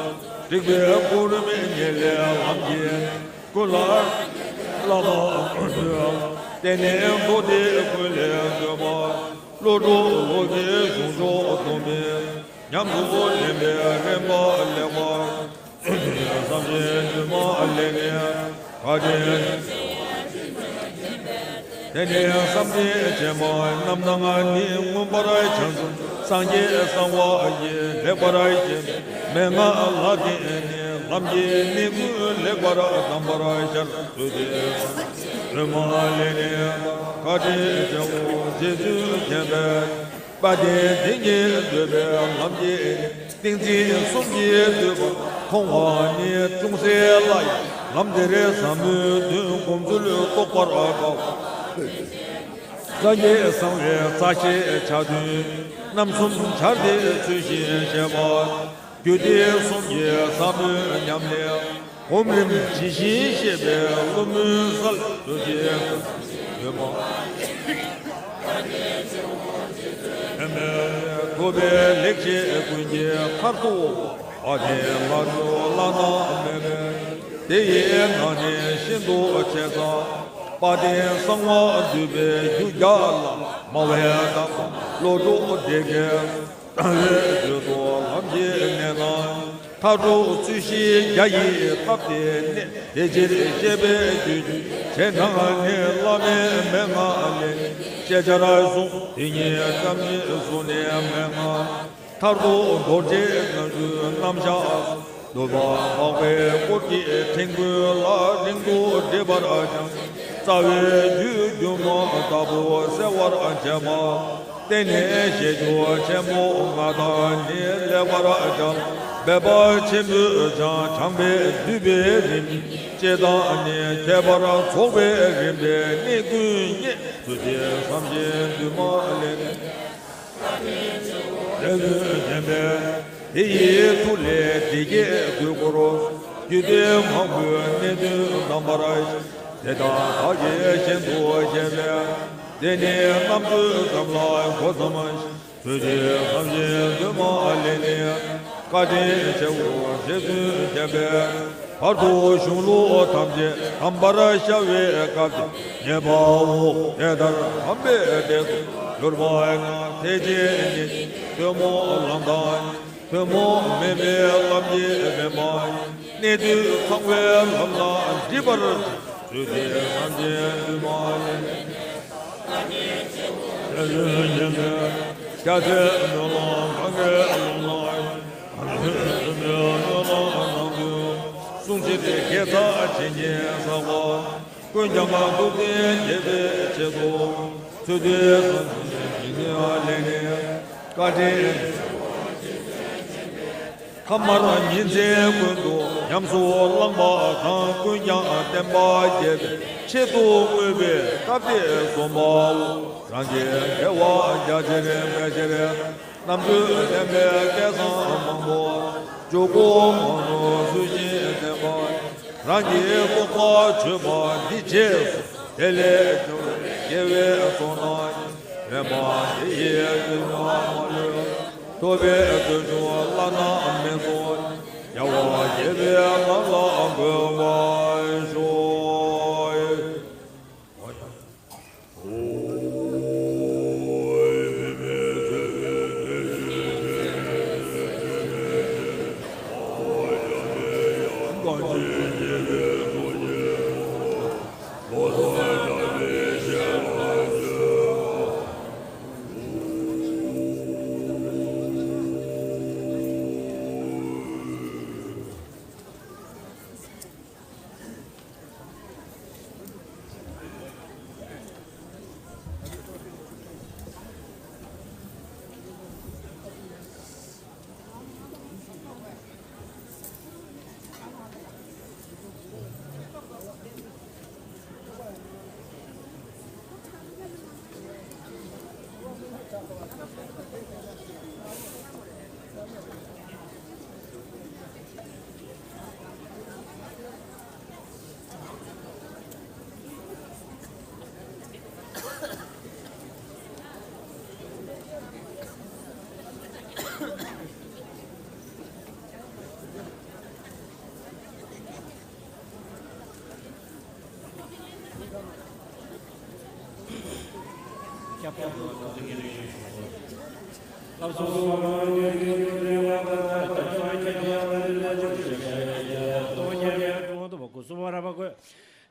རིག་པའི་གོ་རིམ་ཉེར་ལྔའི་ལམ་གྱི་ཀུན་ལ་བསླབ་པ་དང་། དེ་ནས་མདོ་སྡེ་ཀུན་ལས་བཏོན་པ། བློ་གྲོས་ལོ་ཀའི་གཞུང་ཕྱོགས་སྡོམ་པས། ཉམས་སུ་ལེན་པའི་རིམ་པ་ལེགས་པར། བསམ་བཞིན་འདུས་མ་ལས་ནས་བཀའ་དྲིན། དེ་ནས་བསམ་གཏན་བྱེ་མ་རྣམ་སྣང་ནི་མངོན་པར་བྱང་ཆུབ་སངས་རྒྱས་གསང་བ་ཡི་ལེགས་པར་བཤད་མན་ངག་ལ་བརྟེན་ནས་ལམ་གྱི་གནད་ཀུན་ལེགས་པར་དམ་པར་ཤར། ཐུགས་རྗེ་བསམ་འདུས་མ་ལས་ནས་བཀའ་དྲིན་ཆེའོ་རྗེ་བཙུན་མཁྱེན་པས། དཔལ་ལྡན་དེ་ཉིད་འདོད་པའི་ལམ་གྱི་ཏིང་འཛིན་གསུམ་གྱི་བསྟོད་པ་མཐོང་བ་ནི་ཅུང་ཟད་སླ་ཡང་ལམ་དེར་ཟབ་མོའི་དོན་སྒོམ་ཚུལ་རྟོགས་པར་དཀའ། སངས་རྒྱས་གསང་བའི་རྩ་ཤེས་བྱ་དོན་རྣམ་གསུམ་སྦྱར་ཏེ་ཚུལ་བཞིན་བཤད་པ། རྒྱུད་སྡེ་གསུམ་གྱི་ཟབ་མོའི་ཉམས་ལེན་གོམ་རིམ་ཇི་བཞིན་བཤད་པའི་བསླབ་མོས་གསལ། ཐུགས་རྗེ་བསམ་འདུས་མ་ལས་ནས་ཐོབ་པའི་ལེགས་བཤད་ཀུན་གྱི་མཐར་ཐུག་པ། དཔལ་ལྡན་ལྷ་མོའི་བླ་ན་མེད་པས། དེ་ཡི་ནང་ནས་ཤིན་ཏུ་ཆེ་ས་དཔལ་ལྡན་གསང་བ་འདུས་པའི་རྒྱུད་རྒྱ་ལ་སྨྲ་བའི་དམ་པ་བློ་གྲོས་སྡེ་དགེ། རྩ་བའི་རྒྱུད་དུ་ལམ་གྱི་གནད་ན། མཐར་ཐུག་ཚུལ་བཞིའི་རྒྱ་ཡི་ཐབས་དེ་ནི། དེ་ཕྱིར་བཤད་པའི་རྒྱུད་ཀྱི་ཆེ་ནང་ནས། བླ་མའི་མན་ངག་ལས་ཤེས་བྱར་གསུངས། དེ་ཉིད་ཙམ་ཉིད་གཟུགས་ནས་མན་ངག་མཐར་ཐུག་རྡོ་རྗེ་རྣམ་བཞི་སྣང་བཞག་བསྡུས་པ་འཕགས་པའི་སྐོར་གྱི་ཕྲེང་ཀུན་ལ། རིང་དུ་འགྲེལ་པར་བྱང་རྩ་བའི་རྒྱུད་སྒྱུ་མ་ལྟ་བུ་གསལ་བར་བྱེད་པ། བརྟེན་ནས་བཤད་རྒྱུད་ཆེན་པོ་ལྔ་དང་ནི། ལེགས་པར་སྦྱར་འབད་པ་ཆེན་པོས་བྱང་། བྱང་པས་བསྡུས་པའི་རིམ་གྱིས་དང་ནི། ཁྱད་པར་ཚོགས་པའི་རིམ་པས་གནད་ཀུན་རྙེད། ཐུགས་རྗེ་བསམ་བཞིན་འདུས་མ་ལས་ནས། རྗེ་བཙུན་མཁྱེན་པས། དེ་ཡི་ཐུགས་ལས་འདི་སྐད་དུས་འཁོར། རྒྱུད་སྡེ་མང་པོའི་གནད་དོན་རྣམ་པར་ཤེས། དེ་དག་བདག་གིས་ཤིན་ཏུ་ཤེས་པས། དེ་ནི་རྣམ་འཕྲུལ་ཙམ་ལ་གོ་ཙམ་ཤེས། ཐུགས་རྗེ་བསམ་བཞིན་འདུས་མ་ལས་ནས། བཀའ་དྲིན་ཆེའོ་རྗེ་བཙུན་མཁྱེན་པས། བར་དུ་གཞུང་ལུགས་ཐམས་ཅད་དམ་པར་ཤར་བའི་སྐབས་དེར། ཉན་པའོ། དེ་ལྟར་དམ་པའི་གྲལ་དུ་གྱུར་པ་ཡང་། ཐེག་ཆེན་ཉིད་ཀྱི་ཐུན་མོང་ལམ་དང་། ཐུན་མོང་མིན་པའི་ལམ་གྱི་རིམ་པ་ཡིན། གནད་དུ་ཚང་བའི་ལམ་ལ་འདྲིས་པར་བྱེད། ཐུགས་རྗེ་བསམ་བཞིན་འདུས་མ་ལས། རྒྱ་ཆེན་སྨོན་ལམ་གང་གི་ཀློང་ན། གསུང་ཕྱིར་དགེ་རྩ་ཇི་སྙེད་བསགས་པ། ཀུན་ཀྱང་ཐུབ་བསྟན་རྒྱས་པའི་ཆེད་དུ། ཚུལ་འདི་བསམ་བཞིན་ཉིད་ནས་ལས་ནས། བཀའ་དྲིན་ཁམས་དམར་ཉིན་མཚན་ཀུན་ཏུ་ཉམས་སུ་བླངས་པ་དང་། ཀུན་ཀྱང་བསྟན་པ་རྒྱས་པའི་ཆེད་དུ་བསྔོས་པའི་སྟབས་བདེ་སོང་པའོ། རང་གི་དགེ་བ་རྒྱ་ཆེར་འཕེལ་ཕྱིར། རྣམ་གྲོལ་བསྟན་པའི་སྐལ་བཟང་མང་པོ། འཇུག་སྒོ་མང་དུ་ཚུལ་བཞིན་བསྟན་པ། རང་གི་རྟོགས་པ་ཆོད་པ་འདི་རྗེས་སུ། དེ་ལས་བྱུང་བའི་དགེ་བའི་ཚོགས་རྣམས་ཀྱིས། མོས་པ་འདི་ཡིས་ཀུན་ཀྱང་མ་ལུས། ཐོབ་པའི་བརྟུལ་ཞུགས་བླ་ན་མེད་ཚོགས། རྒྱལ་བ་དགྱེས་པའི་ལམ་ལ་འགོད་པར་ཤོག།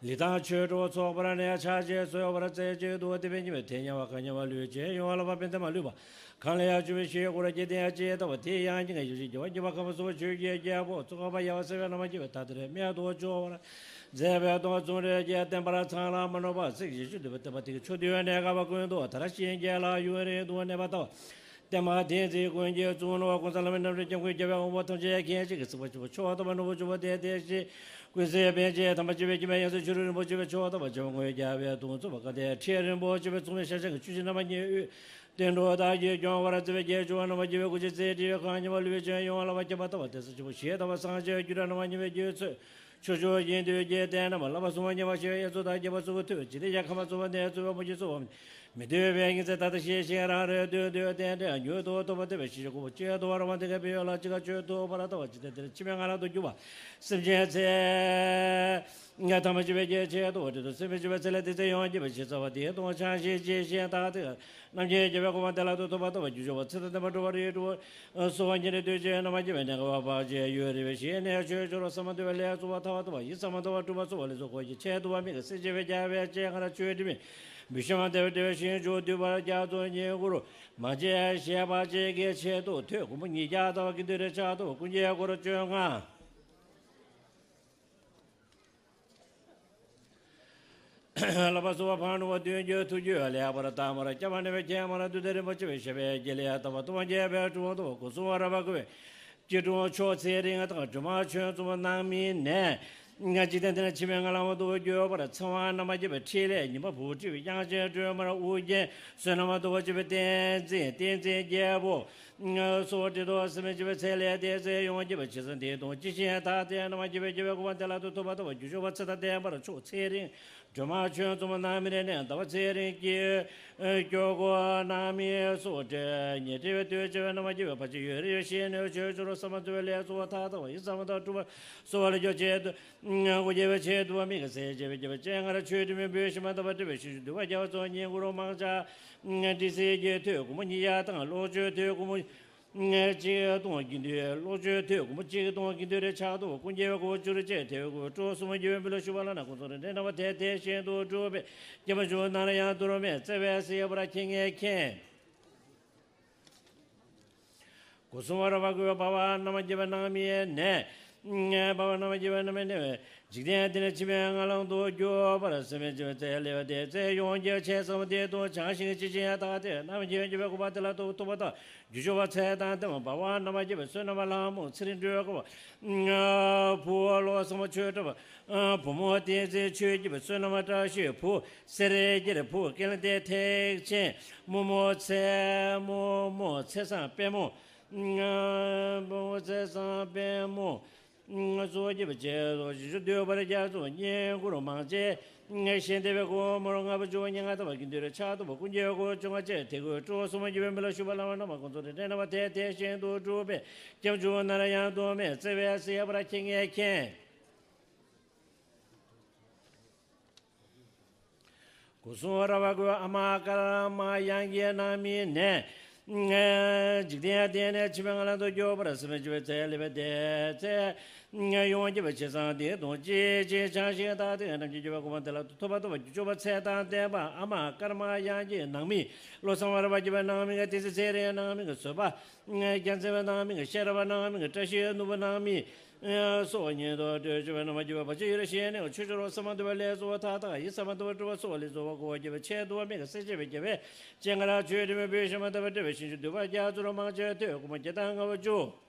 ལི་ཐང་ཆོས་གྲོགས་ཚོགས་པར་གནས་ཕྱག་རྗེས་གསོལ་བར་མཛད་ཅིག་འདུག་དེ་བས་ཉི་མའི་དེ་ཉ་བ་ག་ཉ་བ་ལུས་ཅན་ཡོང་བ་ལ་བ་པན་དེ་མ་ལུས་པ། གང་ལ་ཡང་བཅུ་པའི་ཞེས་སྐོར་གྱི་གདན་ཅེས་ལྟ་བ་དེ་ཡང་ཉིན་ངའི་ཡོ་བྱད་རྒྱལ་བ་ཉི་མ་ཁམས་གསུམ་ཆོས་ཀྱི་རྒྱལ་པོ་ཚོགས་པ་ཡ་བ་སེ་བའི་ནམ་མཁའ་བརྒྱད་པའི་མཐའ་དེར་རྨད་དུ་བྱུང་བར་མཛད་པའི་སྟོང་གསུང་རེ་རྒྱལ་བསྟན་པར་ཚང་ལ་མ་ནོར་བ་སྲིད་ཞི་བཅུ་བདུན་པ་བསྟན་པ་དེ་གི་ཆོས་འདུལ་བའི་གནས་སྐབས་ཀུན་ཏུ་དར་ཞིང་རྒྱས་ལ་ཡུན་རིང་དུ་གནས་པ་དང་། བསྟན་པ་བསྟན་འཛིན་ཀུན་གྱི་གཙུག་ནོར་ཀུན་བཟང་བླ་མའི་རྣམ་འདྲེན་སྐྱབས་མགོན་རྒྱལ་བའི་དབང་པོ་ཐམས་ཅད་མཁྱེན་ཅིང་གི་ཚིག་པ་ཆུ་བོ་ཆུ་བ་ལྟ་བུ་ནོར་བུ་ཆུ་བོ་དེ་དེ་བཞིན་ཀུན་གཟིགས་པཎ་ཆེན་དམ་པ་སྤྱི་བོའི་སྐྱེས་པའི་ཡང་སྲིད་ཆོས་དྲུག་རིན་པོ་ཆེ་བའི་ཆུ་བོ་ལྟ་བུ་ཆུ་བོ་ངོས་རྒྱལ་བའི་གདུང་འཚོབ་པ་བཀའ་གདན་ཁྲི་རིན་པོ་ཆེ་བའི་མཚུངས་མེད་ཤར་ཕྱིན་གྱི་ཆུ་བཞི་རྣམ་པ་གཉིས་དབུས། བསྟན་འགྲོ་བདག་གིས་སྐྱོང་བར་བརྩེ་བའི་རྒྱལ་མཆོག་རྣམ་པ་བརྒྱད་པའི་སྐུ་ཕྱྭ་རྩེ་སྤྲུལ་གང་ཉིད་མ་ལུས་ཅན་ཡོངས་ལ་བ་ཁྱབ་པ་ལྟ་བུ་དེ་ས་ཆེན་པོ་ཞེས་ལྟ་བུ་སངས་རྒྱས་རྒྱུད་གྲྭ་རྣམ་པ་གཉིས་པའི་རྒྱུད་ཚོད། ཆོས་མཆོག་ཡིན་དུས་རྒྱལ་བསྟན་རྣམས་བསླབ་པ་གསུམ་པ་ཉམས་པ་ཞེས་པའི་དབྱར་མཚོ་དང་རྒྱས་པ་གཙོ་བོ་ཐོད་ཅི་ལྟར་ཡང་ཁ་མ་གཙོ་བོ་ནས་གཙོ་བོ་མུ་ཁྱུད་གཙོ་བོ་མི་འདོད་པའི་ཉིན་མཚན་ད་ལྟ་ཤེས་ཤིང་རང་རེ་འདོད་འདོད་བསྟན་འདྲ་མྱུར་དུ་ཐོབ་པ་སྟེར་བའི་ཞི་བྱེད་སྐུ་བོ་ཅེས་དུ་བར་མ་དེ་ག་བེ་ཡོ་ལ་ཅི་ག་ཆོས་ཐོབ་པར་ལྟ་བ་ཇི་ལྟར་དེར་ཕྱི་མའི་ང་ལ་དུ་གྱུར་པ། སེམས་ཅན་ཚེ། ཐམས་ཅད་པའི་སྐྱེ་མཆེད་དུ་འདྲེ་དུ་སེམས་མི་ཆུད་པའི་ཚེ་ལས་དེ་ཚེ་ཡོང་སྐྱེ་བའི་ཕྱི་ཚ་བ་དེའི་སྟོང་ཆང་ཞིག་ཅེས་བཞིན་བཏགས་ཏེ། རྣམ་མཁྱེན་རྒྱལ་བའི་གོ་འཕང་དེ་ལ་དུ་ཐོབ་པར་ལྟ་བ་རྒྱུ་ཆོག་པ་ཚེ་དང་ལྡན་པ་འགྲོ་བ་རིགས་དྲུག་སོགས་ཉེ་རིང་དུས་ཅན་རྣམ་པར་འགྱུར་བའི་གནས་སྐབས་པ་བར་ཆད་ཡུན་རིང་བའི་ཞིང་ནས་ཆོས་སྤྱོད་རོགས་བསམ་པ་འདུན་པའི་ལས་གཙོ་བོ་ཐར་པ་ཐོབ་པ་ཡི་བསམ་པ་འདུན་པ་སྒྲུབ་པ་གཙོ་བོ་ལས་གཙོ་འཁོར་གྱི་ཆེད་དུ་བ་མིག་གི་སྲིད་ཞི་བའི་རྒྱལ་བའི་སྤྱན་སྔར་ཆོས་དྲི་མེད་བི་ཤྭ་མ་དེ་བའི་དེ་བའི་ཞིང་མཆོག་འདུས་པར་རྒྱ་མཚོ་ཉིད་གུ་རུ་མང་ཆེ་ཞེས་པ་ཅིག་གི་ཆེད་དུ་ཐོད་སྐུ་མོ་ཉིས་བརྒྱ་ལྟ་བ་ཀུན་འདུས་རེ་ཆགས་ཐོབ་ཀུན་གྱི་སྐོར་བཅོ་ལྔ། བསླབ་པ་གསུམ་པ་འཕགས་ནོར་བུ་བདུན་གྱི་ཐུགས་རྒྱུད་ལེགས་པར་དམ་པར་བརྒྱ་པ་ནས་བའི་ཁྱད་མར་དུ་དེ་རིན་པོ་ཆེ་བའི་ཞབས་པད་ཀྱི་ལས་ལྟ་བ་སྟོང་རྒྱས་པའི་དྲུང་དུ་སྐུ་གསུང་བ་རབ་པ་བསྐུལ་བའི་སྐྱིལ་ཀྲུང་ཕྱོགས་ཚེ་རིང་དང་སྒྲོལ་མ་ཆོས་མཚུངས་སྣང་མིན་ནས། འཇིག་རྟེན་འདི་ན་འཆི་མེད་ངང་ལམ་དུ་གྱུར་པར་ཚེ་དབང་རྣམ་པར་རྒྱལ་བའི་ཕྲིན་ལས་ཉི་མ་བུ་ཁྲི་བའི་དབྱངས་ཅན་སྒྲོལ་མར་ཨོ་རྒྱན་བསོད་ནམས་སྟོབས་ཆེ་བའི་བསྟན་འཛིན་བསྟན་འཛིན་རྒྱལ་པོ། སོགས་དྲི་དོ་སེམས་ཅན་པའི་ཚེ་ལས་འདས་ཚེ་ཡོང་སྐྱེ་བའི་ཕྱི་ས་འདི་དང་ཅི་ཞིག་ཐ་དད་རྣམ་པར་རྒྱལ་བའི་རྒྱལ་བའི་གོ་འཕང་དེ་ལ་དུ་ཐོབ་པ་ཐོབ་པ་རྒྱུ་ཆོག་པ་ཚེ་དང་ལྡན་པར་ཕྱོགས་ཚེ་རིང་སྒྲོལ་མ་ཆོས་མཚུངས་སྣང་མིན་ནས་ཟླ་བ་ཚེ་རིང་གི་སྐྱོ་གོ་སྣང་མིན་སོགས་བྲལ་ཉེ་བྲལ་བའི་དུས་བྱེ་བའི་རྣམ་པར་རྒྱལ་བའི་བར་ཆད་ཡུན་རིང་ཞིག་ནས་ཆོས་ཆོས་རོགས་བསམ་པ་འདུན་པའི་ལས་གཙོ་བོ་ཐ་དད་པ་ཡི་བསམ་པ་དང་སྒྲུབ་པ་གསོ་བ་ལ་སྐྱོ་ཆེད་དུ། སྐུ་རྒྱལ་བའི་ཆེད་དུ་མི་ག་སེ་བྱེད་པའི་རྒྱལ་བའི་སྤྱན་སྔར་ཆོས་དྲི་མེད་བོད་ཤིང་མ་ལྟ་བ་སྤྲུལ་པའི་ཞིང་བཅུ་འདུལ་བ་རྒྱལ་བ་ཚོགས་གཉིས་གུ་རུ་མང་ཆ་ཏི་སེ་གྱི་ཐོད་སྐུ་མོ་ཉིས་བརྒྱ་དང་ལོངས་སྤྱོད་ཐོད་སྐུ་མོ་གཅིག་སྟོང་དགུ་འདུས་ལོངས་སྤྱོད་ཐོད་སྐུ་མོ་གཅིག་སྟོང་དགུ་འདུས་རེ་ཆགས་ཐོག་ཀུན་རྒྱལ་བའི་གོ་བཅུ་རེ་བཅས་ཐོད་སྐུ་སྤྲོ་གསུམ་རྒྱལ་བའི་མི་ལ་ཞུ་བ་ལ་ན་ཀུན་རྫོབ་རེ་འདྲེན་རྣམ་པ་དེ་དེ་བཞིན་དུ་སྒྲུབ་པའི་སྐྱེ་བ་བཅུ་ནང་ལ་ཡང་དུར་མེད་བརྩེ་བས་གཟིགས་པར་མཁྱེན་ངེས་མཁྱེན། སྐུ་གསུང་བ་རབ་པ་བསྐུལ་བའི་འཕགས་པ་རྣམ་པར་རྒྱལ་བའི་རྣམ་སྨིན་ནས། འཕགས་པ་རྣམ་པར་རྒྱལ་བའི་རྣམ་སྨིན་ནས། འཇིག་རྟེན་འདི་ནས་འཆི་མེད་ངང་ལམ་དུ་གྱུར་པར་སེམས་ཅན་ཚེ་ལས་པ་དེ་ཚེ་ཡོངས་ཀྱི་ཆེད་བསམ་དེ་དང་བྱང་ཞིང་ཅི་ཞིག་ཡང་དག་དེ་རྣམ་རྒྱལ་རྒྱལ་བའི་གོ་འཕང་དེ་ལ་ཐོབ་ཐོབ་པ་དང་རྒྱུ་ཆོག་པ་ཚེ་དང་ལྡན་པ་འཕགས་པ་རྣམ་པར་རྒྱལ་བའི་བསོད་ནམས་ལྷ་མོ་ཚེ་རིང་སྒྲོལ་དཀར་བུ་བློ་བཟང་པོ་ཆོས་གྲགས་པ། བུ་མོ་བསྟན་འཛིན་ཆོས་སྐྱིད་པ་བསོད་ནམས་བཀྲ་ཤིས་བུ། སེར་སྐྱིད་བུ་སྐལ་ལྡན་ཐེག་ཆེན་རྨོ་མོ་ཚེ་རྨོ་མོ་ཚེ་བཟང་དཔལ་མོ། རྨོ་མོ་ཚེ་བཟང་དཔལ་མོ། སོགས་སྐྱིད་པ་བཅས་སོ་ཞིང་བཅུ་འདུས་པར་རྒྱ་མཚོ་སྙིང་ཁུར་མང་ཆེ། ཞིང་བདེ་བའི་སྒོ་མོར་ལྔ་པོ་བཅུ་པོ་ཉེར་ལྔ་ལྟ་བ་ཀུན་འདུས་རེ་ཆགས་ཐོབ་པ་ཀུན་གྱི་སྒོ་བཅོ་ལྔ་བཅས་དེ་ཀུན་སྤྲོ་གསུམ་རྒྱལ་བའི་མི་ལ་ཞུ་བ་ལ་བ་རྣམ་པ་ཀུན་རྫོབ་རེ་འདྲེན་རྣམ་པ་དེ་དེ་བཞིན་དུ་སྒྲུབ་པའི་སྐྱབས་འཇུག་ནར་ཡང་དོན་མེད་བརྩེ་བས་གཟིགས་པར་མཁྱེན་ངེས་མཁྱེན། སྐུ་གསུང་རབ་པ་ཀུན་ཨ་མ་ཀརྨ་དབྱངས་ཀྱི་རྣམ་སྨིན་ནས། འཇིག་རྟེན་འདི་ནས་འཆི་མེད་ངང་ལམ་དུ་གྱུར་པར་སེམས་ཅན་ཚེ་ལས་པའི་དེ་ཚེ་ཡོངས་སྐྱེ་བའི་ཕྱི་སང་དེ་དང་ཅི་ཕྱིར་བྱང་ཞིང་དག་དེ་རྣམས་ཀྱི་སྐྱེ་བ་ཀུན་དེ་ལ་ཐོབ་པ་ཐོབ་པ་རྒྱུ་ཆོག་པ་ཚེ་དང་ལྡན་པ་ཨ་མ་ཀརྨ་དབྱངས་ཀྱི་རྣམ་སྨིན། བློ་བཟང་བ་རབ་པ་སྐྱེ་བའི་རྣམ་སྨིན་གྱི་ཏི་སེ་ཚེ་རིང་རྣམ་སྨིན་གྱི་བཟོད་པ། རྒྱལ་མཚན་བའི་རྣམ་སྨིན་གྱི་ཤེས་རབ་པ་རྣམ་སྨིན་གྱི་བཀྲ་ཤིས་ནོར་བུ་རྣམ་སྨིན། སོགས་ཉིད་དུ་སྤྲོས་བཅུག་པའི་རྣམ་པར་གྱུར་པའི་བར་ཆད་ཡུན་རིང་ཞི་ནས་ཆོས་ཆོས་རོགས་བསམ་པ་འདུན་པའི་ལས་གཙོ་བོ་མཐའ་དག་ཡི་བསམ་པ་འདུན་པ་སྒྲུབ་པ་སོགས་ལས་གཙོ་བོ་གོ་བ་རྒྱལ་བའི་ཆེད་དུ་དམིགས་སེལ་བྱེད་པའི་རྒྱལ་བའི་སྤྱན་སྔར་ཆོས་དྲི་མེད་བོད་ཤིང་མ་ལྟ་བུ་སྤྲུལ་པའི་ཞིང་བཅུ་འདུལ་བ་རྒྱ་མཚོ་རུ་མང་ཆེ་ཐོད་སྐུ་མོ་བརྒྱ་དང་ལྔ་པོ་བཅུ།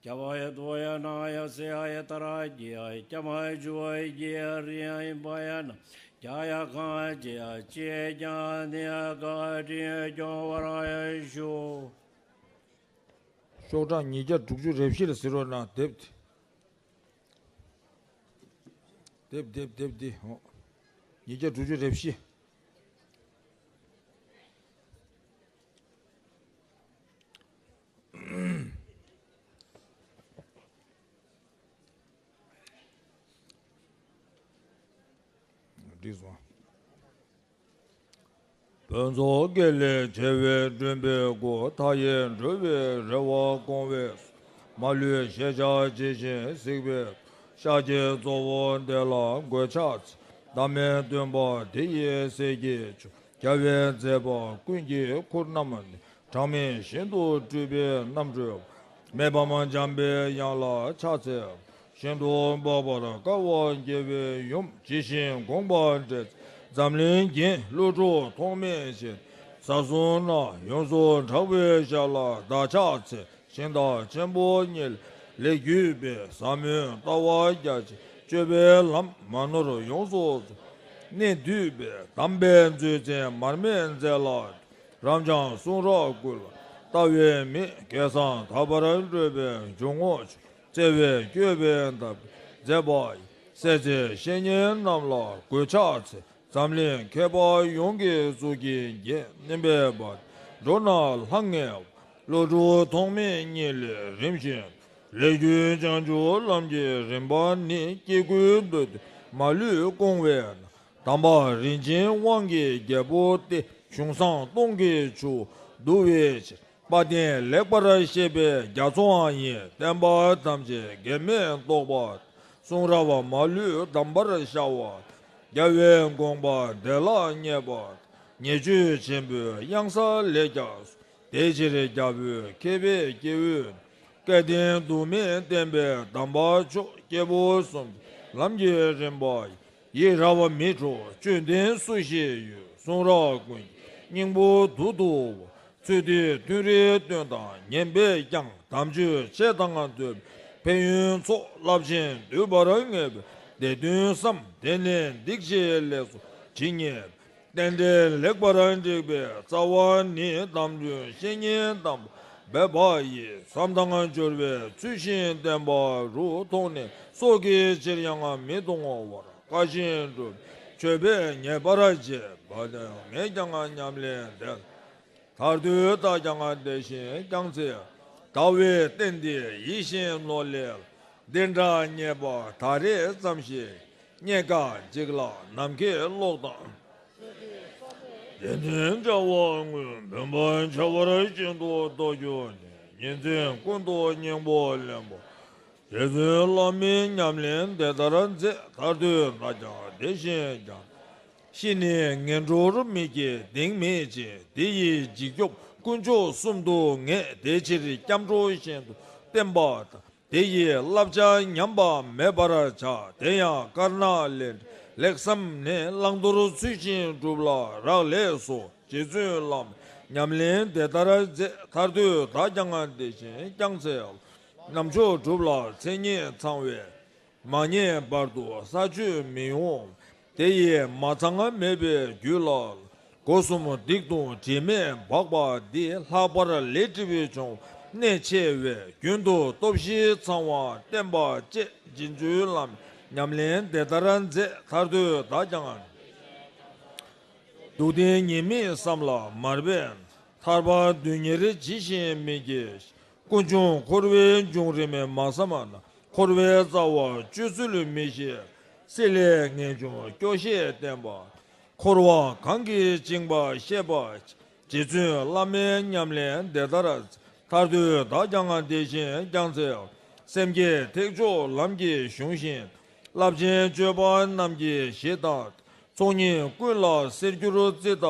རྒྱབ་ཡ་དོ་ཡ་ན་ཡ་སེ་ཡ་ཡ་ཏ་ར་གི་ཡ་རྒྱ་མ་ཇུ་ཡ་གི་ཡ་རི་ཡ་ཡིན་པ་ཡ་ན་རྒྱ་ཡ་གང་ཅི་ཡ་ཅེ་ཀྱང་ནི་ཡ་ག་དྲིན་སྐྱོང་བར་ཡ་ཞུ། ཤོག་གྲངས་ཉིས་བརྒྱ་དྲུག་ཅུ་རེ་བཞི་ལ་གཟིགས་རོགས་གནང་། དེབ་དེབ་དེབ་དེབ་འདི་ཉིས་བརྒྱ་དྲུག་ཅུ་རེ་བཞི། ཞིག་སོང་། བོད་མཚོ་དགེ་ལེགས་བྱེ་བས་བསྐྲུན་པའི་སྐུ། མཐའ་ཡས་འགྲོ་བའི་རེ་བ་སྐོང་བའི། མ་ལུས་ཤེས་བྱ་ཇི་བཞིན་གཟིགས་པའི། ཤཱཀྱའི་གཙོ་བོ་དེ་ལ་མགོས་ཕྱག་འཚལ། བདག་མེད་སྟོན་པ་དེ་ཡི་སྲས་ཀྱི་མཆོག་རྒྱལ་བའི་མཛད་པ་ཀུན་གྱི་མགུར་རྣམས་ནི། གྲངས་མེད་ཤིན་ཏུ་སྤྲུལ་པའི་རྣམ་འཕྲུལ། མེ་འབར་མ་འཇམ་པའི་དབྱངས་ལ་ཕྱག་འཚལ། ཤིན་ཏུ་འཕགས་པར་དཀའ་བ་དགེ་བའི་ཡུམ། ཇི་བཞིན་དགོངས་པ་འགྲེལ། འཛམ་གླིང་རྒྱན་ཀླུ་སྒྲུབ་ཐོགས་མེད་ཞལ། ས་གསུམ་ན་ཡོངས་སུ་གྲགས་པའི་ཞལ་ལ་བདག་ཕྱག་འཚལ། ཞིང་རྟ་ཆེན་པོ་ཉིད་ལས་བརྒྱུད་པའི། ཟབ་མོའི་ལྟ་བ་རྒྱ་ཆེན་སྤྱོད་པའི་ལམ། མ་ནོར་ཡོངས་སུ་རྫོགས། གནད་བསྡུས་པའི་དམ་པའི་མཛོད་འཛིན་མར་མེ་མཛད་ལ། རབ་འབྱམས་གསུང་རབ་ཀུན་ལ་ལྟ་བའི་མིག་སྐལ་བཟང་དག་པར་བགྲོད་པའི་འཇུག་ངོགས་ཆེན། བརྩེ་བས་བསྐྱོད་པའི་འདབ་མཛད་པ་ཡི། སྲས་བརྩེའི་བཤེས་གཉེན་རྣམས་ལ་མགོས་ཕྱག་འཚལ། འཛམ་གླིང་མཁས་པ་ཡོངས་ཀྱི་གཙུག་གི་རྒྱན། བསྟན་པའི་འབར་འགྲོ་ན་ལྷང་ངེ་བ། ཀླུ་སྒྲུབ་ཐོགས་མེད་ཉིད་ལས་རིམ་བཞིན། ལས་རྒྱུད་བྱང་ཆུབ་ལམ་གྱི་རིམ་པ་ནི། སྐྱེ་དགུའི་འདོད་དོན་མ་ལུས་སྐོང་བས་ན། དམ་པ་རིན་ཆེན་དབང་གི་རྒྱལ་པོ་སྟེ། གཞུང་བཟང་སྟོང་གི་ཆུ་བོ་བསྡུ་བའི་ཕྱིར། དཔལ་ལྡན་ལེགས་པར་བཤད་པའི་རྒྱ་མཚོའང་ཡིན། བསྟན་པ་ཐམས་ཅད་འགལ་མེད་རྟོགས་པ། གསུང་རབ་མ་ལུས་གདམས་པར་ཤར་བ། རྒྱལ་བའི་དགོངས་པ་བདེ་བླག་བརྙེས་པ། ཉེས་སྤྱོད་ཆེན་པོའི་གཡང་ས་ལས་ཀྱང་། དེ་ཕྱིར་རྒྱལ་པོའི་མཁས་པའི་སྐྱེ་བོས། སྐལ་ལྡན་དུ་མས་བསྟན་པའི་དམ་པ་མཆོག་སྐྱེས་བུ་གསུམ་གྱི་ལམ་གྱི་རིམ་པ། ཡི་རང་བ་མི་འཕྲོག་བཅོམ་ལྡན་སུ་ཞིག་ཡོད། གསུང་རབ་ཀུན་གྱི་སྙིང་པོ་རྡུལ་དུ་འོང་། ཚུལ་འདི་ཐུན་རེ་བཏོན་དང་ཉན་པས་ཀྱང་། དམ་ཆོས་འཆད་དང་སྡོམ་པའི་ཕན་ཡོན་ཚོགས། རླབས་ཆེན་བསྡུས་པར་ངེས་པའི་སྡེ་བདུན་བསམ། དེ་ནས་སྡིག་བྱས་ལས་སུ་ཇི་སྙེད་པའི། རྟེན་འབྲེལ་ལེགས་པར་འགྲིག་པའི་རྩ་བ་ནི། དམ་ཆོས་བཤེས་གཉེན་དམ་པ་འབད་པ་ཡིས། བསམ་དང་སྦྱོར་བའི་ཚུལ་བཞིན་བསྟེན་པ་རུ། མཐོང་ནས་སྲོག་གི་ཕྱིར་ཡང་མི་གཏོང་བར། དཀའ་ཞིང་སྒྲུབ་པའི་མཆོད་པས་མཉེས་པར་བྱེད་པ། ངས་ཀྱང་ཉམས་ལེན་དེ་ལ་མཐར་ཐུག་བདག་ཀྱང་དེ་བཞིན་ཀྱང་འཚལ། དགའ་བའི་རྟེན་འདི་ཡིད་བཞིན་ནོར་ལས། འདི་འདྲ་རྙེད་པ་ད་རེས་ཙམ་ཞིག་རྙེད་དཀའ་འཇིག་ལ་ནམ་མཁའི་གློག་དང་། དེ་འདྲའི་བྱ་བ་དངོས་བུམ་པ་ཁྱབ་པར་ཤིན་ཏུ་རྟོགས་གྱུར་ནས། ཉིན་མཚན་ཀུན་ཏུ་སྙིང་པོ་ལེན་པ། རྗེ་བཙུན་བླ་མའི་ཉམས་ལེན་དེ་ལྟར་མཛད། མཐར་ཐུག་བདག་ཀྱང་དེ་བཞིན་ཀྱང་། ཤི་ནས་ངན་འགྲོར་མི་སྐྱེ་གདེང་མེད་ཅིང་། དེ་ཡི་འཇིགས་སྐྱོབ་དཀོན་མཆོག་གསུམ་དུ་ངེས། དེ་ཕྱིར་སྐྱབས་འགྲོ་ཤིན་ཏུ་བསྟེན་པ་དང་། དེ་ཡི་བསླབ་བྱ་ཉམས་པ་མེད་པར་བྱ། དེ་ཡང་དཀར་ནག་ལས་ལེགས་བསམས་ནས། བླང་དོར་ཚུལ་བཞིན་སྒྲུབ་ལ་རག་ལས་སོ། རྗེ་བཙུན་བླ་མའི་ཉམས་ལེན་དེ་ལྟར་མཛད། མཐར་ཐུག་བདག་ཀྱང་དེ་བཞིན་ཀྱང་འཚལ། རྣམ་མཆོག་སྒྲུབ་ལ་མཚན་ཉིད་ཚང་བས། མ་རྙེད་བར་དུ་ས་ཆོད་མི་འོང་། དེ་ཡི་མ་ཚང་མེད་པའི་རྒྱུད་ལ། སྒོ་གསུམ་སྡིག་ལྟུང་དྲི་མས་སྦགས་པ་འདི། ལྷག་པར་ལས་སྒྲིབ་བྱུང་གནད་ཆེ་བས། རྒྱུན་དུ་སྟོབས་བཞི་ཚང་བ་བསྟེན་པ་གཅེས། རྗེ་བཙུན་བླ་མའི་ཉམས་ལེན་དེ་ལྟར་མཛད། མཐར་ཐུག་བདག་ཀྱང་། སྡུག་བདེན་ཉེས་དམིགས་བསམ་ལ་མ་རྦད། ཐར་པ་དོན་གཉེར་ཇི་བཞིན་མི་སྐྱེ། ཀུན་འབྱུང་འཁོར་བའི་འབྱུང་རིམ་མ་བསམ་ན། འཁོར་བའི་རྩ་བ་གཅོད་ཚུལ་མི་ཤེས། སྲིད་ལས་ངེས་འབྱུང་སྐྱོ་ཤས་བསྟེན་པ། འཁོར་བ་གང་གིས་བཅིངས་པ་ཤེས་པ། རྗེ་བཙུན་བླ་མའི་ཉམས་ལེན་དེ་ལྟར། མཐར་ཐུག་བདག་ཀྱང་དེ་བཞིན་ཀྱང་འཚལ། སེམས་བསྐྱེད་ཐེག་མཆོག་ལམ་གྱི་གཞུང་བཞིན། རླབས་ཆེན་སྤྱོད་པ་རྣམས་ཀྱི་གཞི་དང་། ཚོགས་གཉིས་ཀུན་ལ་གསེར་འགྱུར་རྩི་ལྟ་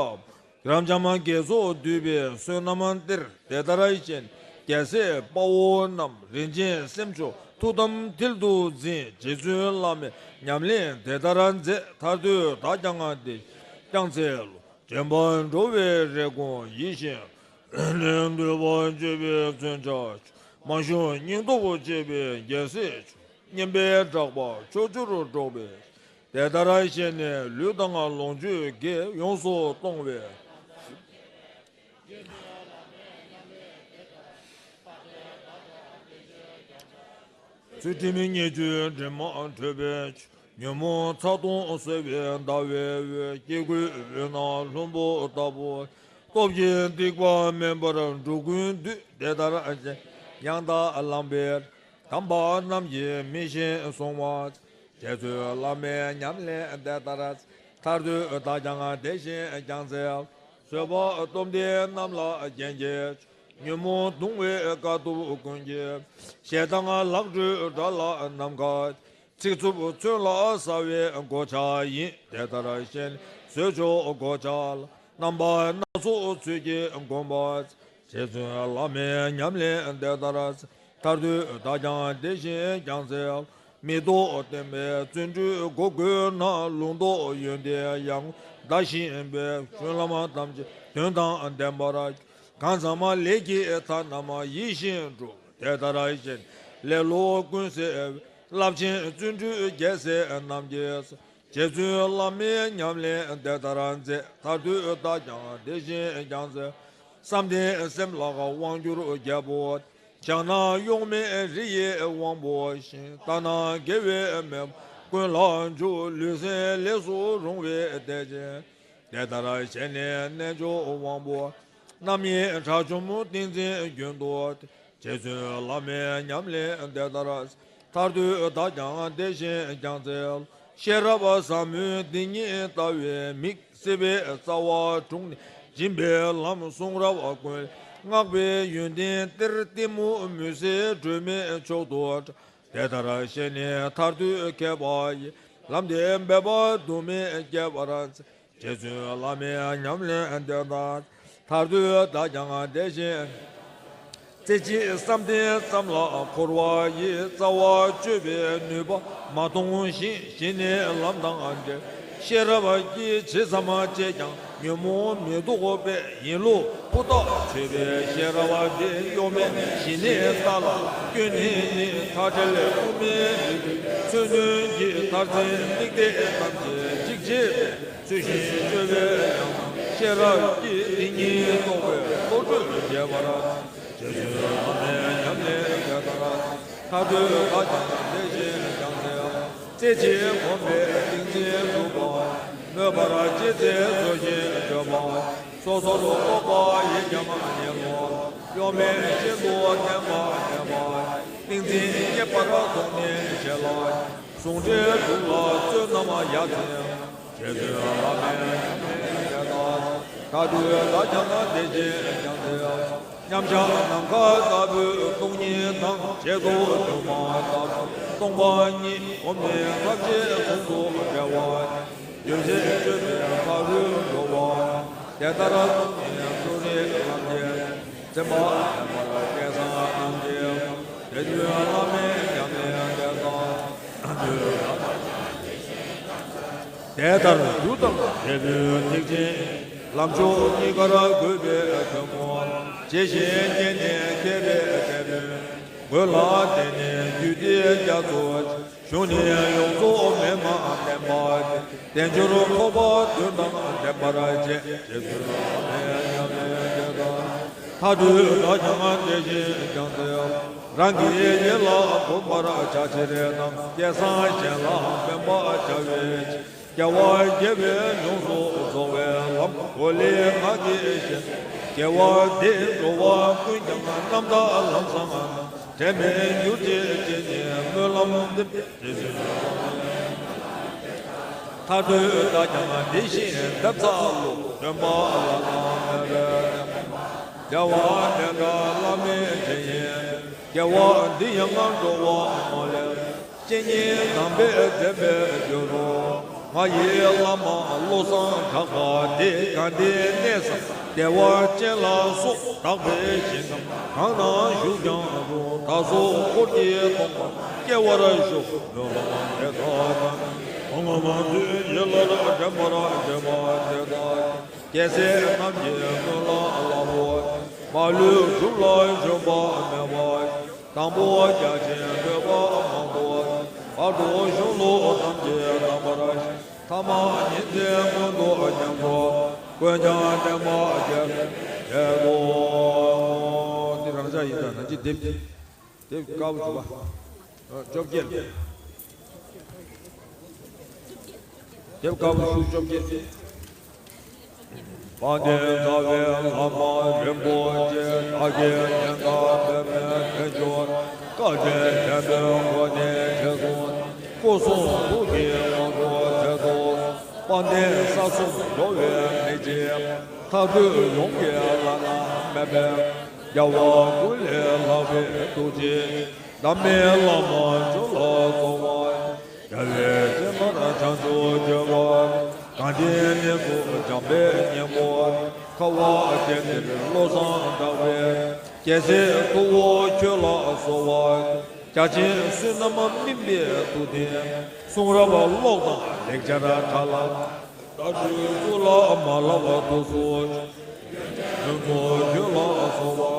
བུ། རབ་འབྱམས་དགེ་ཚོགས་འདུས་པའི་བསོད་ནམས་གཏེར། དེ་ལྟར་བཤད་ནས་རྒྱལ་སྲས་དཔའ་བོ་རྣམས། རིན་ཆེན་སེམས་མཆོག་ཐུགས་དམ་མཐིལ་དུ་འཛིན། རྗེ་བཙུན་བླ་མའི་ཉམས་ལེན་དེ་ལྟར་མཛད། མཐར་ཐུག་བདག་ཀྱང་དེ་བཞིན་ཀྱང་འཚལ་ལོ། འདྲེན་པར་འགྲོ་བའི་རེ་སྐོང་ཡིད་བཞིན། ལས་འདུལ་བ་སྤྱོད་པའི་མཚོན་ཆ་མཆོག་མ་ཞུམ་སྙིང་སྟོབས་བསྐྱེད་པའི་རྒྱལ་སྲས་མཆོག་སྙན་པའི་གྲགས་པ་ཕྱོགས་བཅུར་སྒྲོག་པའི། དེ་ལྟར་བཤད་ནས་ལུས་དང་ལོངས་སྤྱོད་དགེ་ཡོངས་སུ་གཏོང་བའི། ཚུལ་ཁྲིམས་ཉེས་སྤྱོད་དྲི་མ་གྲོལ་བའི་ཆོས། ཉོན་མོངས་ཚ་གདུང་སེལ་བའི་ཟླ་བའི་འོད། སྐྱེ་དགུའི་འོད་སྣང་ལྷུན་པོ་ལྟ་བུ། སྟོབས་ཀྱིས་སྡིག་པ་མེད་པར་འགྲོ་ཀུན་འདུལ། དེ་ལྟར་ཡང་དག་བླངས་པའི་དམ་པ་རྣམས་ཀྱིས་མི་ཤེས་གསུང་བ། རྗེ་བཙུན་བླ་མའི་ཉམས་ལེན་དེ་ལྟར། ཐར་འདོད་བདག་ཀྱང་དེ་བཞིན་ཀྱང་འཚལ། བཟོད་པ་སྟོབས་ལྡན་རྣམས་ལ་རྒྱན་གྱིས། ཉོན་མོངས་གདུང་བའི་དཀའ་ཐུབ་ཀུན་གྱི། ཞེ་སྡང་ལག་འགྲོའི་དགྲ་ལ་ནམ་མཁའ། ཚིག་རྩུབ་མཚོན་ལ་ཟ་བའི་མགོ་ཆག་ཡིན། དེ་ལྟར་ཞེན་ནས་བཟོད་མཆོག་མགོ་ཆག་ལ། རྣམ་པ་སྣ་ཚོགས་ཚུལ་གྱིས་བསྒོམ་པ། རྗེ་བཙུན་བླ་མའི་ཉམས་ལེན་དེ་ལྟར། ཐར་འདོད་བདག་ཀྱང་དེ་བཞིན་ཀྱང་འཚལ། མི་ལྡོག་བསྟན་པའི་བརྩོན་འགྲུས་སྒོ་བརྐོས་ན། ལུང་རྟོགས་ཡོན་ཏན་ཡར་ངོ་ཟླ་བཞིན་པས། གཞུང་ལམ་ཐམས་ཅད་དོན་དང་ལྡན་པར། གང་བསམ་ལས་ཀྱི་མཐའ་རྣམས་ཡིད་བཞིན་འགྲུབ། དེ་ལྟར་ཞེན་ནས་ལེ་ལོ་ཀུན་ཟད་པའི། རླབས་ཆེན་བརྩོན་འགྲུས་རྒྱལ་སྲས་རྣམས་ཀྱིས། རྗེ་བཙུན་བླ་མའི་ཉམས་ལེན་དེ་ལྟར་མཛད། ཐར་འདོད་བདག་ཀྱང་དེ་བཞིན་ཀྱང་འཚལ། བསམ་གཏན་སེམས་ལ་དབང་བསྒྱུར་རྒྱལ་པོ། ཕྱག་ན་གཡོག་མེད་རི་ཡི་དབང་པོ་བཞིན། ལྟ་ན་དགེ་བའི་མེ་མོ་ཀུན་ལ་འཇུག་ལུས་སེམས་ལས་སུ་རུང་བའི་དད་ཅན། དེ་ལྟར་ཞེན་ནས་རྣལ་འབྱོར་དབང་པོ། རྣམ་གཡེང་དགྲ་བཅོམ་ཏིང་འཛིན་རྒྱུན་དུ། རྗེ་བཙུན་བླ་མའི་ཉམས་ལེན་དེ་ལྟར། ཐར་འདོད་བདག་ཀྱང་དེ་བཞིན་ཀྱང་འཚལ། ཤེས་རབ་ཟབ་མོའི་སྡེ་ཉིད་ལྟ་བའི་མིག་སྲིད་པའི་རྩ་བ་དྲུངས་ནས་འབྱིན་པའི་ལམ་གསུང་རབ་ཀུན་ལས་བསྔགས་པའི་ཡོན་ཏན་གཏེར་གཏི་མུག་མུན་སེལ་སྒྲོན་མེའི་མཆོག་ཏུ་གྲགས། དེ་ལྟར་ཞེན་ནས་ཐར་འདོད་མཁས་པ་ཡིས། ལམ་འདི་འབད་པ་དུ་མས་བསྐྱེད་པར་འཚལ། རྗེ་བཙུན་བླ་མའི་ཉམས་ལེན་དེ་ལྟར། ཐར་འདོད་བདག་ཀྱང་དེ་བཞིན། རྩེ་གཅིག་བསམ་གཏན་ཙམ་ལ་འཁོར་བ་ཡི། རྩ་བ་གཅོད་པའི་ནུས་པ་མ་མཐོང་ཞིང་། གཞི་ནས་ལམ་དང་འབྲེལ་ཤེས་རབ་ཀྱིས། ཇི་ཙམ་བསྐྱེད་ཀྱང་ཉོན་མོངས་མི་ལྡོག་པས། ཡིན་ལུགས་ཕུ་ཐག་ཆོད་པའི་ཤེས་རབ་འདི། གཡོ་མེད་ཞི་གནས་ལྟ་ལ་བསྐྱོད་ནི་ནི། མཐའ་བྲལ་དབུ་མའི་རིགས་མཚོན་དོན་གྱི། མཐར་འཛིན་དམིགས་གཏད་ཐམས་ཅད་འཇིག་བྱེད་པའི། ཚུལ་བཞིན་སྤྱོད་པའི་ཡང་དག་ཤེས་རབ་ཀྱིས། དེ་ཉིད་རྟོགས་པའི་བློ་གྲོས་རྒྱས་པར། རྗེ་བཙུན་བླ་མའི་ཉམས་ལེན་དེ་ལྟར། ཐར་འདོད་བདག་ཀྱང་དེ་བཞིན་ཀྱང་འཚལ། རྩེ་གཅིག་གོམས་པས་ཏིང་འཛིན་གྲུབ་པ། མོས་པར་ཅི་མཛད་མཛོད་བཞིན་བྱོན་པ། སོ་སོར་རྟོག་པ་ཡིས་ཀྱང་ཉེན་ལོག་གཡོ་མེད་ཤིན་ཏུ་བརྟན་པ་ལྡན་པ། ཏིང་འཛིན་རྙེད་པར་དོགས་ནས་ཞེན་ལ། ཟུང་འབྲེལ་དྲུག་ལ་བརྩོན་རྣམས་ཡར་འཛིན། རྗེ་བཙུན་བླ་མའི་ཉམས་ལེན་དེ་ལྟར། ཐར་འདོད་བདག་ཀྱང་དེ་བཞིན་ཀྱང་འཚལ། མཉམ་གཞག་ནམ་མཁའ་ལྟ་བུའི་སྟོང་ཉིད་དང་། བྱེད་རྫོགས་སྒྱུ་མ་ལྟ་བུའི་སྟོང་པ་ཉིད། གོམས་ནས་ཐམས་ཅད་ཟུང་དུ་འབྲེལ་བ། རྒྱུན་ཆད་གཅོད་པའི་ཕ་རོལ་འགྲོ་བ། དེ་ལྟར་གསུངས་ནས་གསུང་རིགས་ཐམས་ཅད་འཛིན་པ་མེད་པར་སྐལ་བཟང་རྣམས་ཀྱིས། རྗེ་བཙུན་བླ་མའི་ཉམས་ལེན་དེ་ལྟར། དེ་ལྟར་རྒྱུ་དང་འབྲས་བུའི་ཐེག་ཆེན་ལམ་མཆོག་གཉིས་ཀར་བཀོད་པའི་ཐུན་མོང་། ཇི་བཞིན་སྐྱེས་ནས་མཁས་པའི་འབྲས་བུ། མགོན་ལ་བརྟེན་ནས་རྒྱུད་སྡེ་རྒྱ་མཚོ་ཆེ། གཞུང་ནི་ཡོངས་རྫོགས་མེད་མ་བསྟན་པ་སྟེ། དལ་འབྱོར་འཁོར་བ་དོན་དང་ལྡན་པར་བྱེད། རྗེ་བཙུན་བླ་མའི་ཉམས་ལེན་དེ་ལྟར། ཐར་འདོད་བདག་ཀྱང་དེ་བཞིན་ཀྱང་འཚལ། རང་གི་ཡིད་ལ་གོམས་པར་བྱ་ཕྱིར་ན། སྐལ་བཟང་གཞན་ལ་སྨོན་པ་བྱ་བའི་ཕྱིར། རྒྱལ་བ་དགྱེས་པའི་ལྗོངས་སུ་རྫོགས་པའི་ལམ། གོ་ལའི་ངག་གིས་བཤད། དགེ་བ་འདིས་འགྲོ་བ་ཀུན་ཀྱང་རྣམ་དག་ལམ་བཟང་ན། འབྲལ་མེད་གྱུར་ཅིག་ཅེས་ནི་སྨོན་ལམ་འདེབས། རྗེ་བཙུན་ཐར་འདོད་བདག་ཀྱང་དེ་བཞིན་འདེབས་འཚལ་ལོ། སྟོན་པ་བླ་ན་མེད་པའི་རྒྱལ་བ་དེ་འདྲ་བླ་མའི་རྗེས་ཡི། དགེ་བ་འདི་ཡང་འགྲོ་བ་མ་ལུས། སྤྱན་གཉིས་དམ་པས་མཛད་པའི་རྒྱུ་རུ། ང་ཡི་བླ་མ་བློ་བཟང་གྲགས་པ་དེ། གང་དེའི་གནས་སམ་བདེ་བ་ཅན་ལ་སོགས། དག་པའི་ཞིང་ཁམས་གང་ན་བཞུགས་ཀྱང་རུང་། དག་སོགས་འཁོར་གྱིས་སྟོང་པར་སྐྱེ་བར་ཤོག། སྨོན་ལམ་འདི་དག་གང་གིས་བསྔོ་བ་དུས་ཡུན་རིང་ལ་འདྲེན་པར་འདོད་པ་དེ་དག་གིས། རྒྱལ་སྲས་རྣམས་ཀྱི་སྨོན་ལམ་ལ་བོར། མ་ལུས་སྒྲུབ་ལ་གཞོམ་པ་མེད་པ། དང་པོ་རྒྱ་ཆེན་བསྟོད་པ་མང་པོ། བར་དུ་གཞུང་ལུགས་ཐམས་ཅད་དམ་པར་ཤེས། ཐ་མ་ཉིན་མཚན་སྔོན་དུ་ཉམས་སུ་བཀོད་ཀྱང་བསྟན་པ་རྒྱས་པར་བྱེད་དོ། འདི་རང་ཅག་ཡིན་ད་ན་ཅི་འདེབས། དེབ་དཀར་པོ་བཅུ་པ། བཅོ་བརྒྱད། དེབ་དཀར་པོ་ཤོག་བཅོ་བརྒྱད། དཔལ་ལྡན་རྩ་བའི་བླ་མ་རིན་པོ་ཆེ། བདག་གི་ཉེན་ཁ་འབད་མེད་དལ་འབྱོར་དཀའ་སྤྱད་བསྟན་པའི་སྒོ་ནས་ཆེད་དུ། སྐུ་གསུང་ཐུགས་ཀྱི་དབང་དུ་མཛད་དུ། དཔལ་ལྡན་ས་གསུམ་འགྲོ་བའི་མི་རྗེ། མཐའ་འཁོབ་ཡོངས་ཀྱི་བླ་ན་མེད་པའི། རྒྱལ་བ་ཀུན་ལས་ལྷག་པའི་ཐུགས་རྗེ་ཅན། འདབ་མའི་བླ་མ་མཆོག་ལ་གསོལ་བ། རྒྱལ་བའི་སྤྱན་སྔར་བྱང་ཆུབ་སྤྱོད་པ། གངས་ཅན་གནས་སུ་འཇམ་དཔལ་སྙིང་པོ། ཁ་བ་ཅན་འདིར་བློ་བཟང་གྲགས་པའི། རྒྱལ་སྲས་ཐུ་བོ་ཁྱོད་ལ་གསོལ་བ། རྒྱ་ཆེན་བསོད་ནམས་སྨིན་པའི་ཐུགས་ལྡན། གསུང་རབ་ཀློག་དང་ལེགས་སྦྱར་གྲྭ་ལ། ད་ཞུ་གཙུག་ལག་མ་ལགས་ཐུགས་སུ་ཆུད། ཡོན་མོ་ཁྱོད་ལ་གསོལ་བ།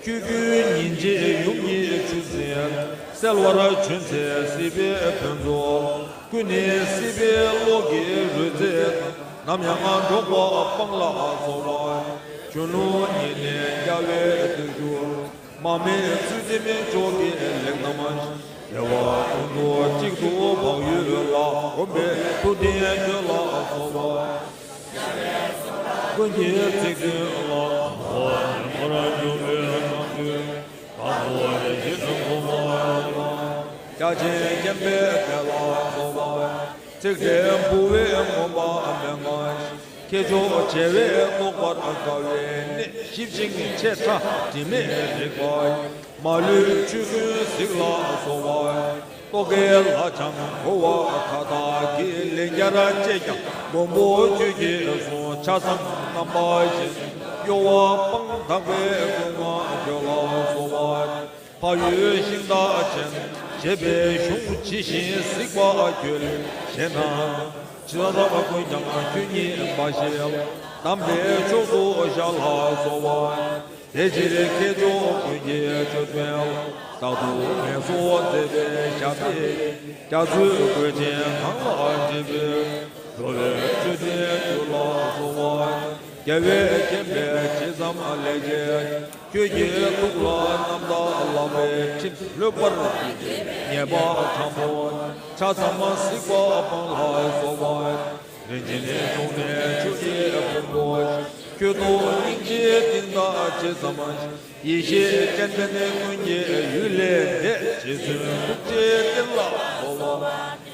ཆོས་ཀུན་ཉིན་བྱེད་ཡུམ་གྱི་ཆུ་འཛིན། གསལ་བར་བྱོན་ཚེ་སྲིད་པའི་ཕུན་ཚོགས། ཀུན་ནས་སྲིད་པའི་གློག་གི་རོལ་རྩེད་དང་། ནམ་ཡང་འགྲོགས་པ་སྤངས་ལ་གསོལ་བ། གཞོན་ནུ་ཉིད་ནས་རྒྱལ་བའི་གདུང་བརྒྱུད། མ་སྨད་ཚུལ་ཁྲིམས་ཕྱོགས་ཀྱི་ལེགས་རྣམ། བདེ་བ་ཀུན་ཏུ་གཅིག་ཏུ་འབར་འོད་ལ། གོམས་པའི་ཐུགས་ལྡན་ཁྱོད་ལ་གསོལ་བ། ཀུན་གྱི་ཚིག་དོན་ལ། འོ་ཉན་པར་འགྱུར་བའི་ནམ་དུས། དང་པོ་རེ་ཞིག་གོང་མ་ལ། རྒྱ་ཆེན་མཁྱེན་པའི་དེ་ལ་གསོལ་བ། ཚིག་ཕྲད་འབུལ་བའི་མངོན་པ་མན་ངག་ཁྱེད་ཕྱོགས་བྱེ་བས་རྟོགས་པར་དཀའ་བའི་གནད། ཞིབ་ཅིང་ཆེ་ཕྲ་དྲི་མེད་རིག་པ་ཡིས། མ་ལུས་ཆོས་ཀུན་གཟིགས་ལ་གསོལ་བ། རྟོག་གེའི་ལྷ་ལྕམ་འཁོར་བ་མཐའ་དག་གི། ལན་བརྒྱར་བཅད་ཀྱང་མགོན་པོ་ཁྱོད་ཀྱིས་གསུངས། ཆ་ཚང་རྣམ་པ་བཞི། གཡོ་བ་སྤངས་དག་པའི་ཀུན་དགའ་ཁྱོད་ལ་གསོལ་བ། འཕགས་ཡུལ་ཤིང་རྟ་ཅན། བཞད་པའི་གཞུང་ཇི་བཞིན་གཟིགས་པ་ཁྱོད་ལས་གཞན་དང་། ཇི་ལྟ་བ་ཀུན་ཀྱང་ཁྱོད་ཉིད་འབའ་ཞིག་ལ། གདམས་པའི་མཆོག་ཏུ་ཞལ་ལ་གསོལ་བ། དེ་ཕྱིར་མཁས་མཆོག་ཀུན་གྱི་མཆོད་དཔོན་ལ། རྟག་ཏུ་ངལ་གསོ་མཛད་པའི་ཞབས་པད་ཀྱིས། རྒྱ་མཚོའི་གོས་ཆེན་གང་ལ་འགྲིབ་པའི། འགྲོ་བའི་མཆོད་སྤྲིན་ཁྱོད་ལ་གསོལ་བ། རྒྱལ་བས་མཁྱེན་པའི་ཇི་ཙམ་ལེགས་བྱས། ཁྱོད་ཀྱི་ཐུགས་ལ་རྣམ་དག་ལགས་པའི་ཁྲིམས། ལྷོད་པར་བགྱིད་པའི་ཉེས་པ་དྲང་པོ། ཆ་ཚང་མ་གཟིགས་པ་སྤངས་ལ་གསོལ་བ། རིན་ཆེན་འབྱུང་གནས་ཆོས་ཀྱི་ཕུང་པོ། ཁྱོད་ཐུགས་སྙིང་རྗེའི་གཏིང་དག་ཇི་ཙམ། ཡེ་ཤེས་སྤྱན་ལྡན་ཀུན་གྱི་ཡུལ་ལས་འདས། རྗེ་བཙུན་ཐུགས་རྗེའི་གཏེར་ལ་གསོལ་བ།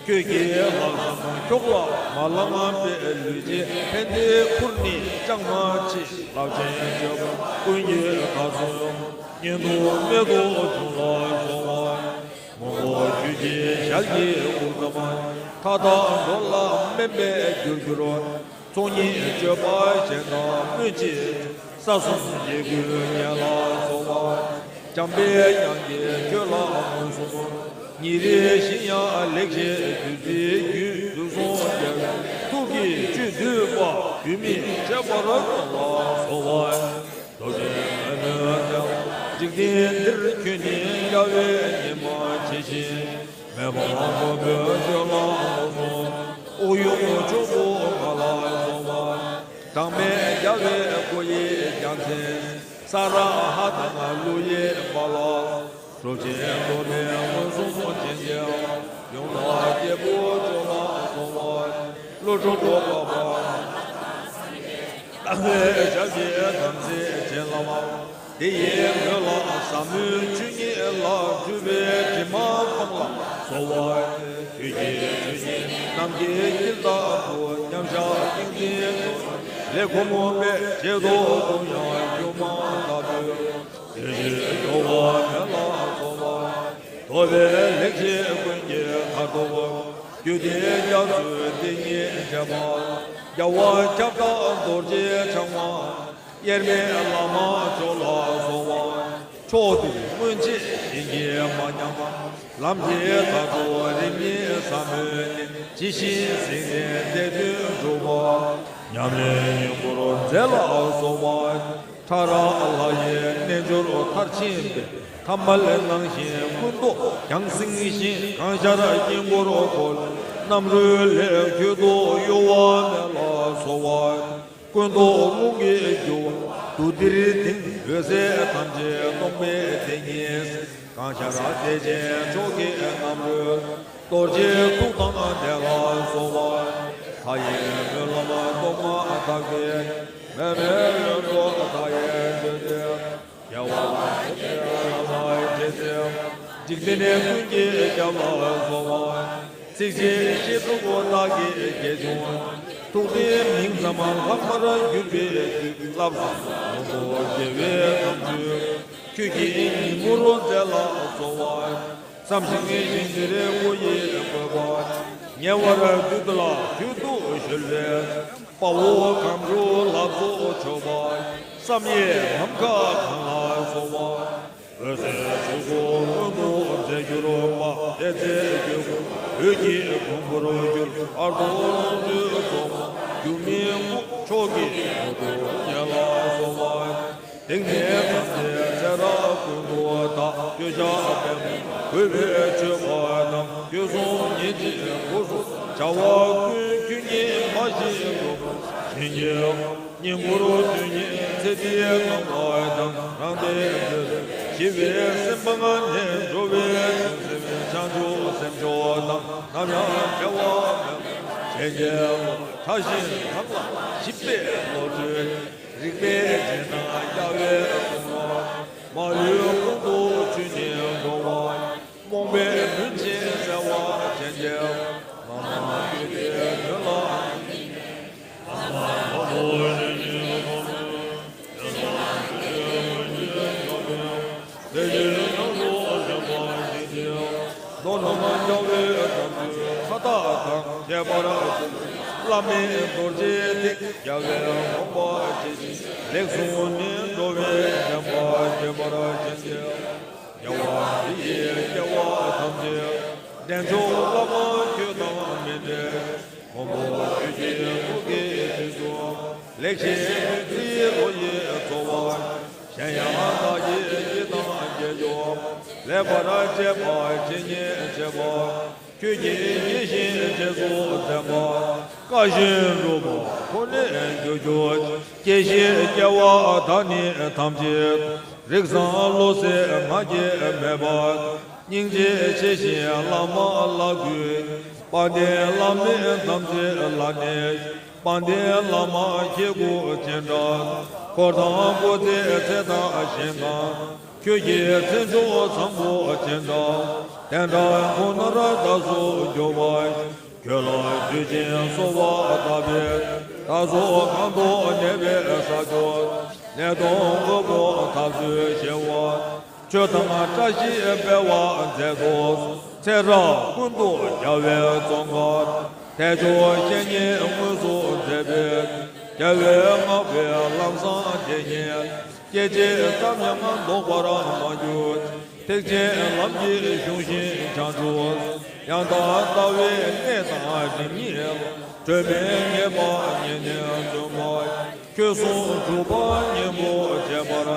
ཁྱོད་ཀྱི་ལྷག་བསམ་ཁྱོགས་ལ་མ་ལངས་པའི། ལུས་ཅན་ཕན་བདེའི་ཁུར་ནི་ཅང་མ་མཆིས། རླབས་ཆེན་སྤྱོད་པ་ཀུན་གྱི་མཐར་སོན། བསྙེན་དུ་རྨད་དུ་བྱུང་ལ་གསོལ་བ། མགོན་པོ་ཁྱོད་ཀྱི་ཞལ་གྱི་དབུ་ཙམ། མཐའ་དག་འགྲོ་ལ་སྨན་པའི་རྒྱུར་གྱུར། ཚོགས་གཉིས་སྤྱོད་པ་གཞན་དག་སྨོས་ཅི། ས་གསུམ་འཇིགས་ཀུན་ཉེ་ལ་གསོལ་བ། འཇམ་དཔལ་དབྱངས་ཀྱིས་ཁྱོད་ལ་མངོན་སུམ། ཉིན་རེ་བཞིན་ཡང་ལེགས་བཤད་བདུད་རྩིའི་རྒྱུན། དུས་གསུམ་རྒྱལ་བའི་ཐུགས་ཀྱི་བཅུད་བསྡུས་པ། རྒྱུན་མི་འཆད་པར་གསོལ་བ། རྡོ་རྗེ་མོས་མོས་ལྟ་བ། འཇིག་རྟེན་འདིར་ཁྱོད་ནི་རྒྱལ་བའི་ཉི་མ་ཇི་བཞིན། མེ་འབར་མགོན་པོས་ཁྱོད་ལ་མངོན་སུམ། དབུགས་དབྱུང་མཆོག་ཏུ་ང་ལ་གསོལ་བ། གྲངས་མེད་རྒྱལ་བའི་སྐུ་ཡི་རྒྱལ་མཚན། ས་ར་ཧ་དང་ཀླུ་ཡི་རྦ་རླབས། གྲུབ་ཆེན་སྟོབས་ལྡན་མངོན་སུམ་ཅན་གྱི། ཡུམ་ལ་སྐྱེས་བུ་ཁྱོད་ལ་གསོལ་བ། ཀླུ་སྒྲུབ་པ་པ། བདག་ལས་ཞབས་ཀྱི་དམ་ཚིག་བྱིན་བརླབས་པ། དེ་ཡི་མོད་ལ་ཟབ་མོའི་ཆོས་ཉིད་ལ། འཁྲུལ་པའི་དྲི་མ་སྤངས་ལ་གསོལ་བ། ཆོས་ཀྱི་ཆུ་ཆེན་ནམ་མཁའི་དཀྱིལ་ལྟ་བུ། མཉམ་བཞག་ཏིང་འཛིན་ལས་ཁོ་བོ་པས། བྱེད་དོ་གསུང་ཡང་སྒྱུ་མ་ལྟ་བུའི། དེ་ཕྱིར་གཡོ་བ་མེད་ལ་གསོལ་བ། རྟོགས་པའི་ལེགས་བཤད་ཀུན་གྱི་མཐར་ཐུག་པ། རྒྱུད་སྡེ་རྒྱ་མཚོའི་སྡེ་གཉིས་འདྲེས་པ། རྒྱལ་བ་ཁྱབ་བདག་རྡོ་རྗེ་འཆང་དབང་། དབྱེར་མེད་བླ་མ་མཆོག་ལ་གསོལ་བ། ཕྱོགས་འདིར་སྔོན་ཆད་བྱིན་གྱིས་མ་ཉམས་པ། ལམ་གྱི་མཐར་ཐུག་རིམ་གཉིས་ཟབ་མོའི་གནད། ཇི་བཞིན་གཟིགས་ནས་དེ་དོན་འགྲུབ་པ། ཉམས་ལེན་སྙིང་པོར་མཛད་ལ་གསོལ་བ། ཕྲ་རགས་ལྷ་ཡི་རྣལ་འབྱོར་མཐར་ཕྱིན་པའི། ཐ་མལ་ནང་བཞིན་ཀུན་རྟོག་ཀྱང་བསྲིང་ཞིང་། གང་ཤར་དཀྱིལ་འཁོར་འཁོར་ལོའི། རྣམ་རོལ་ལས་ཁྱོད་དུ་གཡོ་བ་མེད་ལ་གསོལ་བ། ཀུན་རྟོག་རླུང་གི་རྒྱུ་བ་དུ་ལྡིར་ལྡིར། འོད་གསལ་ཐམས་ཅད་སྟོང་པའི་དེ་ཉིད། གང་ཤར་བདེ་ཆེན་མཆོག་གི་རྣམ་རོལ། རྡོ་རྗེའི་ཐུགས་དང་དེ་ལ་གསོལ་བ། མཐའ་ཡས་སྨོན་ལམ་སྟོབས་མ་དག་པའི། མེ་མེ་ལྷུན་གྲུབ་མཐའ་ཡས་སྤྱོད་པའི། རྒྱལ་བ་རིན་པོ་ཆེ་བླ་མའི་རྗེས་འཇིག་རྟེན་ཀུན་གྱི་ཁྱབ་པ་གསོལ་བ། ཚིག་རྗེ་བཤད་སྒྲུབ་བདག་གིས་དགེ་སྦྱོང་། ཐུགས་བརྟན་མིང་ཙམ་ལྷག་མར་གྱུར་པའི་མཐུས། བསླབ་བཟང་ལོངས་སུ་སྤྱོད་པའི་དམ་ཆོས། ཁྱོད་ཀྱི་ཉིན་མོར་མཛད་ལ་གསོལ་བ། བསམ་ཤིང་བཞིན་འདིར་སྒོ་ཡི་བཀོད་པ། ཉེ་བར་འདུད་ལ་ཤུལ་དུ་གཞོལ་བའི། དཔའ་བོ་གངས་ཕྲུག་ལ་སོགས་མཆོད་པ། བསམ་ཡས་ནམ་མཁའ་གང་ལ་གསོལ་བ། འོད་ཟེར་ཆོས་འཁོར་མངོན་དུ་མཛད་གྱུར་པ། དེ་ཚེ་དཀྱིལ་འཁོར་འོད་ཀྱི་ཕུང་པོར་གྱུར། ཨ་རོག་ལོངས་སྤྱོད་རྫོགས། སྒྱུ་མའི་སྐུ་མཆོག་གི་ངོ་བོ་ཉིད་ལ་གསོལ་བ། དེང་ནས་བརྩམས་ཏེ་ཚེ་རབས་ཀུན་ཏུ་བདག། བསྐྱོད་བྱ་པདྨོ་འོད་པའི་མཆོད་པ་དང་། ཁྱོད་གསུང་ཉན་ཅིང་གུས་སུ་བྱ་བ་ཀུན། ཁྱོད་ཉིད་མ་ཞིག་འགྲོ་བ་གཞན་གྱི་བསྙེན་བཀུར་དོན་གཉིས་ཚེ་འདིའི་གནང་བ་དང་། རང་བདེ་མཛོད་ཞི་བའི་སེམས་དཔའ་ངང་ནས་འགྲོ་བའི་སེམས་བྱང་ཆུབ་སེམས་མཆོག་དང་། ནམ་ཡང་འབྲལ་བ་མེད་པར་བྱེད་ཉེས་པ། ཕྲ་ཞིང་དག་ལ་ཞིབ་པའི་བློ་གྲོས། རིག་པའི་རྗེས་གནང་དབྱེ་བའི་གསུང་ངག་མ་ལུས་ཀུན་ཏུ་ཆོས་ཉིད་འགྲོ་བ། རྨོངས་པའི་མུན་ཆེན་སེལ་བར་བྱེད་ཉེས་པ། བླ་མ་ཁྱོད་ཀྱི་དོན་ལ་ཡིད་ཆེས་ནས། བླ་མ་དམ་པ་ཉིད་ཀྱི་ཐོག་ནས། དེ་ཡི་ནང་དུ་སེམས་པ་ཞིག་ཅིང་། མདོ་རྣམས་རྒྱལ་བའི་དམ་ཆོས་མཐའ་དག་དང་ཁྱད་པར་ཅན། བླ་མེད་རྡོ་རྗེ་ཐེག་རྒྱལ་བའི་དགོངས་པ་ཇི་བཞིན་ལེགས་གསུངས་ནས། འགྲོ་བའི་འདྲེན་པ་ཁྱད་པར་ཅན་གྱི། དགེ་བ་འདི་ཡིས་སྐྱེ་བ་ཐམས་ཅད་འདྲེན་མཆོག་བླ་མ་ཁྱོད་དང་མི་འབྲལ། མགོན་པོ་ཁྱོད་ཀྱི་ཐུགས་ཀྱི་རྗེས་སུ། ལེགས་བཤད་བདུད་རྩིའི་བློ་ཡིས་རྫོགས་པ། གཞན་ཡང་བདག་གིས་ཅི་བཏང་དགེ་སྦྱོར། ལེགས་པར་སྤྱད་པ་ཇི་སྙེད་བྱེད་པ། ཁྱོད་ཀྱིས་དགྱེས་ཤིང་རྗེས་སུ་མཛད་པ། བཀའ་བཞིན་སྒྲུབ་པ་ཁོ་ནས་རྒྱུར་གྱུར་ཅིང་། སྐྱེ་ཤི་སྐྱེ་བ་དག་ནི་ཐམས་ཅད་དུ། རིགས་བཟང་བློ་གསལ་ང་རྒྱལ་མེད་པ། སྙིང་རྗེ་ཆེ་ཞིང་བླ་མ་ལ་གུས། དཔལ་ལྡན་བླ་མའི་དམ་ཚིག་ལ་གནས། དཔལ་ལྡན་བླ་མ་ཁྱེད་སྐུ་ཅི་འདྲ། འཁོར་དང་སྐུ་ཚེ་ཚད་དང་ཞིང་ཁམས། ཁྱོད་ཀྱི་མཚན་མཆོག་ཚངས་པོ་ཅི་འདྲ། དེ་འདྲ་ཁོ་ནར་བདག་སོགས་འགྱུར་བ་ཞིག་ཁྱོད་ལ་གུས་ཤིང་གསོལ་བ་བཏབ་པས། བདག་སོགས་གང་དུ་གནས་པའི་ས་ཕྱོགས། ནད་གདོན་འཁོར་དགུ་འཐབ་རྩོད་ཞི་བ། ཆོས་དང་བཀྲ་ཤིས་སྤེལ་བར་མཛད་དུ་གསོལ། ཚེ་རབས་ཀུན་ཏུ་རྒྱལ་བའི་གཙོ་འགག་དལ་འབྱོར་བཤེས་གཉེན་དངོས་སུ་མཛད་པའི། རྒྱལ་བའི་བསྔགས་པའི་ལམ་བཟང་དེ་ཉིད། སྐད་ཅིག་ཙམ་ཡང་ལྡོག་པར་མ་གྱུར། ཐེག་ཆེན་ལམ་གྱི་གཞུང་བཞིན་བྱང་ཆུབ། ཡང་དག་ལྟ་བའི་གནས་དང་སྒྲིབ་གཉིས་ལ། སྤྲོས་པས་ངེས་པ་ཉིད་ནི་བརྫུན་པ། ཁྱོད་གསུང་སྒྲུབ་པ་གཉེན་པོ་བྱེད་པར།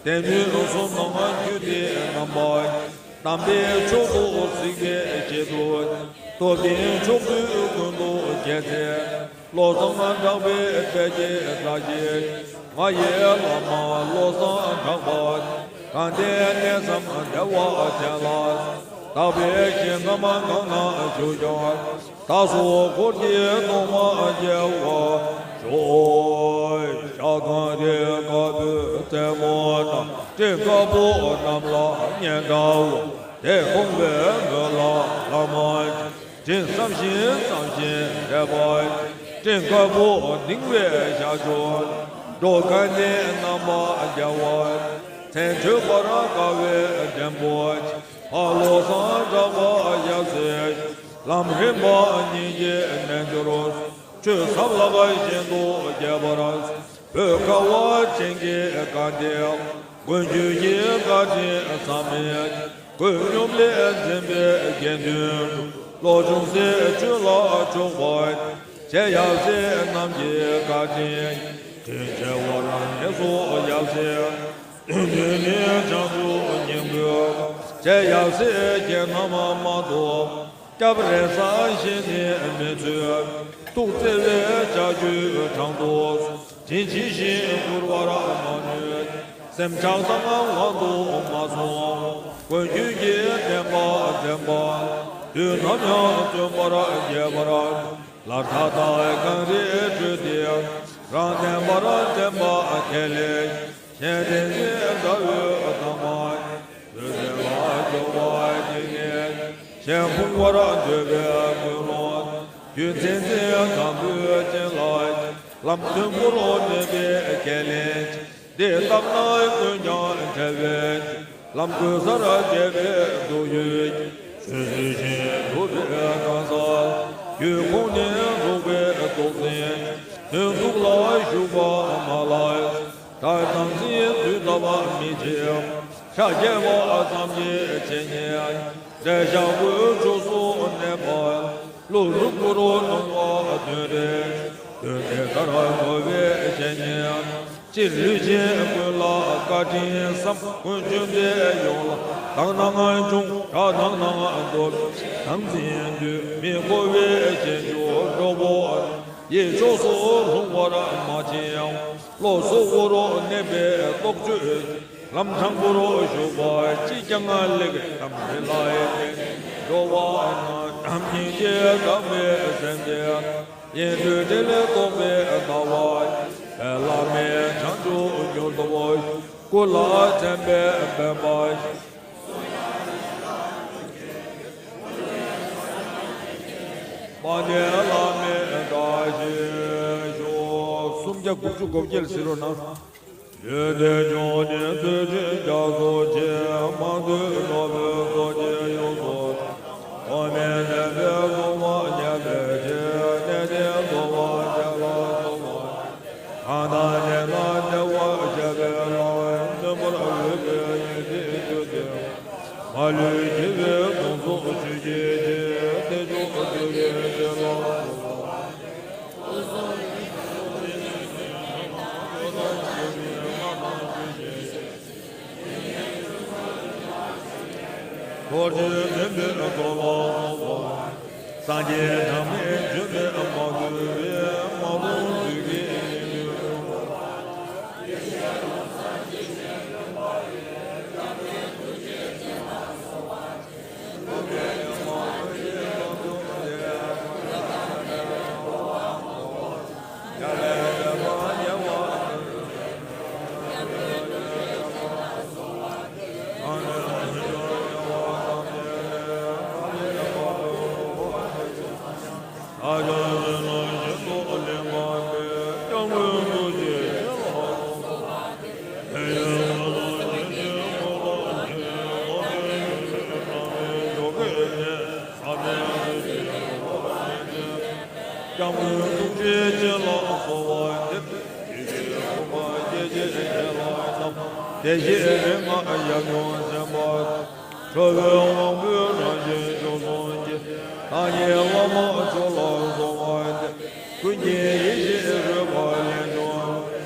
དེ་ནི་གསུམ་སྣང་རྒྱུད་སྡེ་རྣམ་པ། དམ་པའི་མཆོག་ཏུ་གཟིགས་པའི་ཆེད་དུ། སྟོབས་ལྡན་ཕྱོགས་བཅུ་ཀུན་ཏུ་རྒྱལ་མཚན། བློ་བཟང་གྲགས་པའི་དཔལ་གྱི་བཀྲ་ཤིས། ང་ཡི་བླ་མ་བློ་བཟང་གྲགས་པ། གང་དེ་གནས་སམ་བདེ་བ་ཅན་ལ། དག་པའི་ཞིང་ཁམས་གང་ན་བཞུགས་ཀྱང་། བདག་སོགས་འཁོར་གྱིས་སྟོང་པར་སྐྱེ་བར་ཤོག །ཞག་གང་དེ་དཀར་པོའི་རྩེ་མོ་ན། སྤྲིན་དཀར་པོ་རྣམས་ལ་སྙན་གྲགས་པ། དེ་མཐོང་བའི་མོད་ལ་བླ་མ་ཅིག །སྦྱིན་བསམ་བཞིན་བསམ་བཞིན་འདས་པ་ཅིག །སྤྲིན་དཀར་པོ་ལྡིང་བའི་ཞག་བཅུ། འགྲོ་ཀུན་ནི་རྣམ་པར་རྒྱལ་བ་ཅིག །མཚན་བརྗོད་པར་དཀའ་བའི་འགྲེང་བུ་ཅིག །ཕ་བློ་བཟང་གྲགས་པ་ཡབ་སྲས་ཅིག །ལམ་རིམ་པ་གཉིས་ཀྱི་རྣལ་འབྱོར། ཆོས་ཟབ་ལ་བ་བཞིན་དུ་རྒྱས་པར། བོད་ཁ་བ་ཅན་གྱི་དགའ་ལྡན། མགོན་ཁྱོད་ཀྱི་བཀའ་དྲིན་བསམ་མེད། ཀུན་སྙོམས་ལས་འཛིན་པའི་དགེ་འདུན། བློ་ཆུང་སྲིད་ཆོས་ལ་ཕྱོགས་པ། ཁྱེད་ཡབ་སྲས་རྣམས་ཀྱི་བཀའ་དྲིན། དྲིན་ཆེ་བར་ངེས་སོ་ཡབ་སྲས། དོན་དུ་ནི་བྱང་ཆུབ་སྙིང་པོའི། ཁྱེད་ཡབ་སྲས་ཁྱེད་རྣམས་མ་གཏོགས། སྐྱབས་རེ་ས་གཞན་ནི་མི་འཚོལ། ཐུགས་བརྩེ་བས་བྱ་རྒྱུད་དྲང་དུ། དྲིན་ཆེ་ཞིང་བསྐུར་བར་མ་ནུས། སེམས་ཆགས་སྡང་དབང་དུ་མ་སོང་། མགོན་ཁྱོད་ཀྱི་བསྟན་པ་འཛིན་པ། དུས་ནམ་ཡང་བརྩོན་པར་རྒྱས་པར། སླར་མཐའ་དག་གངས་རིའི་ཁྲོད་འདི། རང་བསྟན་པར་བསྟན་པ་དེ་ལས། གཞན་བསྟན་འཛིན་དགྲ་བོའི་དམག་མ། བོད་དོན་ལ་སྐྱོ་བ་གཅིག་ནི། གཞན་ཕུང་བར་འདོད་པའི་ཀུན་སློང་། རྒྱུ་མཚན་ཅན་དང་པོའི་རྐྱེན་ལ། ལམ་མཐུན་པོར་གནས་པའི་ཁས་ལེན། འདི་ལྟར་ན་ཀུན་ཀྱང་བྲལ་བའི། ལམ་ཀུན་སར་བཅད་པའི་སྡུག་ཡུས། ཆོས་སྲིད་ཞིང་སྒྲུབ་པའི་གང་ཟག་རྒྱུད་ཁོང་ནས་འགྲོ་བའི་རྟོགས་ལྡན། དོན་ཟུག་ལ་ཞུགས་པ་མ་ལགས། དགྲ་དང་ཚིག་འཛུད་ལྟ་བ་མི་བྱེད། ཕྱག་རྒྱ་བ་ཙམ་གྱིས་ཆེ་ཉེ། འབྲེལ་བཞག་པོའི་ཕྱོགས་སུ་གནས་པ། བློ་ལུགས་ཀུན་རུ་སྣང་བ་དོན་རེ། དོན་དེ་ལྟར་གོ་བའི་བཤེས་གཉེན། སྤྱིར་ལུས་ཅན་ཀུན་ལ་བཀའ་དྲིན་བསམ། ཀུན་སྤྱོད་འདི་ཡོངས་ལ་དག་སྣང་འབྱུང་། དགྲ་དག་སྣང་འདོར། དམ་འཛིན་དུས་མི་གོ་བའི་རྗེས་འཇུག་གྲོགས་པོ། ཡིད་ཕྱོགས་སུ་ལྷུང་བར་མ་བྱེད་ཡང་། བློ་གཟུ་བོར་གནས་པའི་རྟོག་དཔྱོད། ལམ་དྲང་པོར་ཞུགས་པ་ཅིས་ཀྱང་ལེགས། དམ་པའི་ལྷའི་བསྟན་འགྲོ་བ་རྣམས། ཉམས་སྙིང་རྗེ་དག་པའི་སེམས་དེ། ཡིད་འགྲོས་འབྲེལ་རྟོགས་པའི་ལྟ་བ། བླ་མེད་བྱང་ཆུབ་མྱུར་ཐོབ། སྐུ་ལ་དྲན་པས་འབད་པ། མ་ནས་བླ་མེད་བཀྲ་ཤིས་ཤོག་སུམ་བརྒྱ་དགུ་བཅུ་གོ་བརྒྱད་གཟིགས་རོགས་གནང་། ཡོན་ཏན་འབྱུང་གནས་ཚུལ་ཁྲིམས་རྒྱ་མཚོ་ཆེ། མང་ཐོས་ནོར་བུའི་མཚོ་རྒྱལ་ཡུལ་སོགས། འོག་མིན་ནས་པའི་སྲུང་མ་ཉེར་སྦས་ཆེ། གནས་བརྟན་རྫོགས་པ་བྱེ་བ་གསུམ། གང་དང་ནས་ན་བདེ་བར་གཤེགས་པའི་ལྷ། བསྙེན་པར་འོས་པའི་ཡོན་ཏན་རྒྱུ་དེ། མ་ལུས་སྐྱེ་བོའི་གདུང་འཚོབ་ཆོས་ཀྱི་རྗེ། བདེ་མཆོག་འདུལ་བའི་རྗེ་ལ། རྡོ་རྗེ་འཛིན་པའི་ཐོག་ལ་སོགས་པ། སངས་རྒྱས་གྲངས་མེད་བྱོན་པས་མ་གོས་པའི། མ་གོས་དུས་ཀྱི་ཉི་འོད། སྐྱབས་མགོན་ཐུགས་རྗེ་ཅན་ལ་གསོལ་བ་འདེབས། དེ་ཡི་དབུ་མ་སྐྱེ་མཆེད་ཁྱེད་ལ་གནང་། བདེ་གཤེགས་རིགས་ལྔ་ཡབ་ཡུམ་སེམས་དཔའ། ཁྲོ་བོའི་དབང་པོས་རང་བཞིན་སྐྱོབ་གསུམ་གྱི། བདག་ཉིད་བླ་མ་མཆོག་ལ་གསོལ་བ་འདེབས། ཀུན་མཁྱེན་ཡེ་ཤེས་རོལ་པ་ལས་བྱུང་།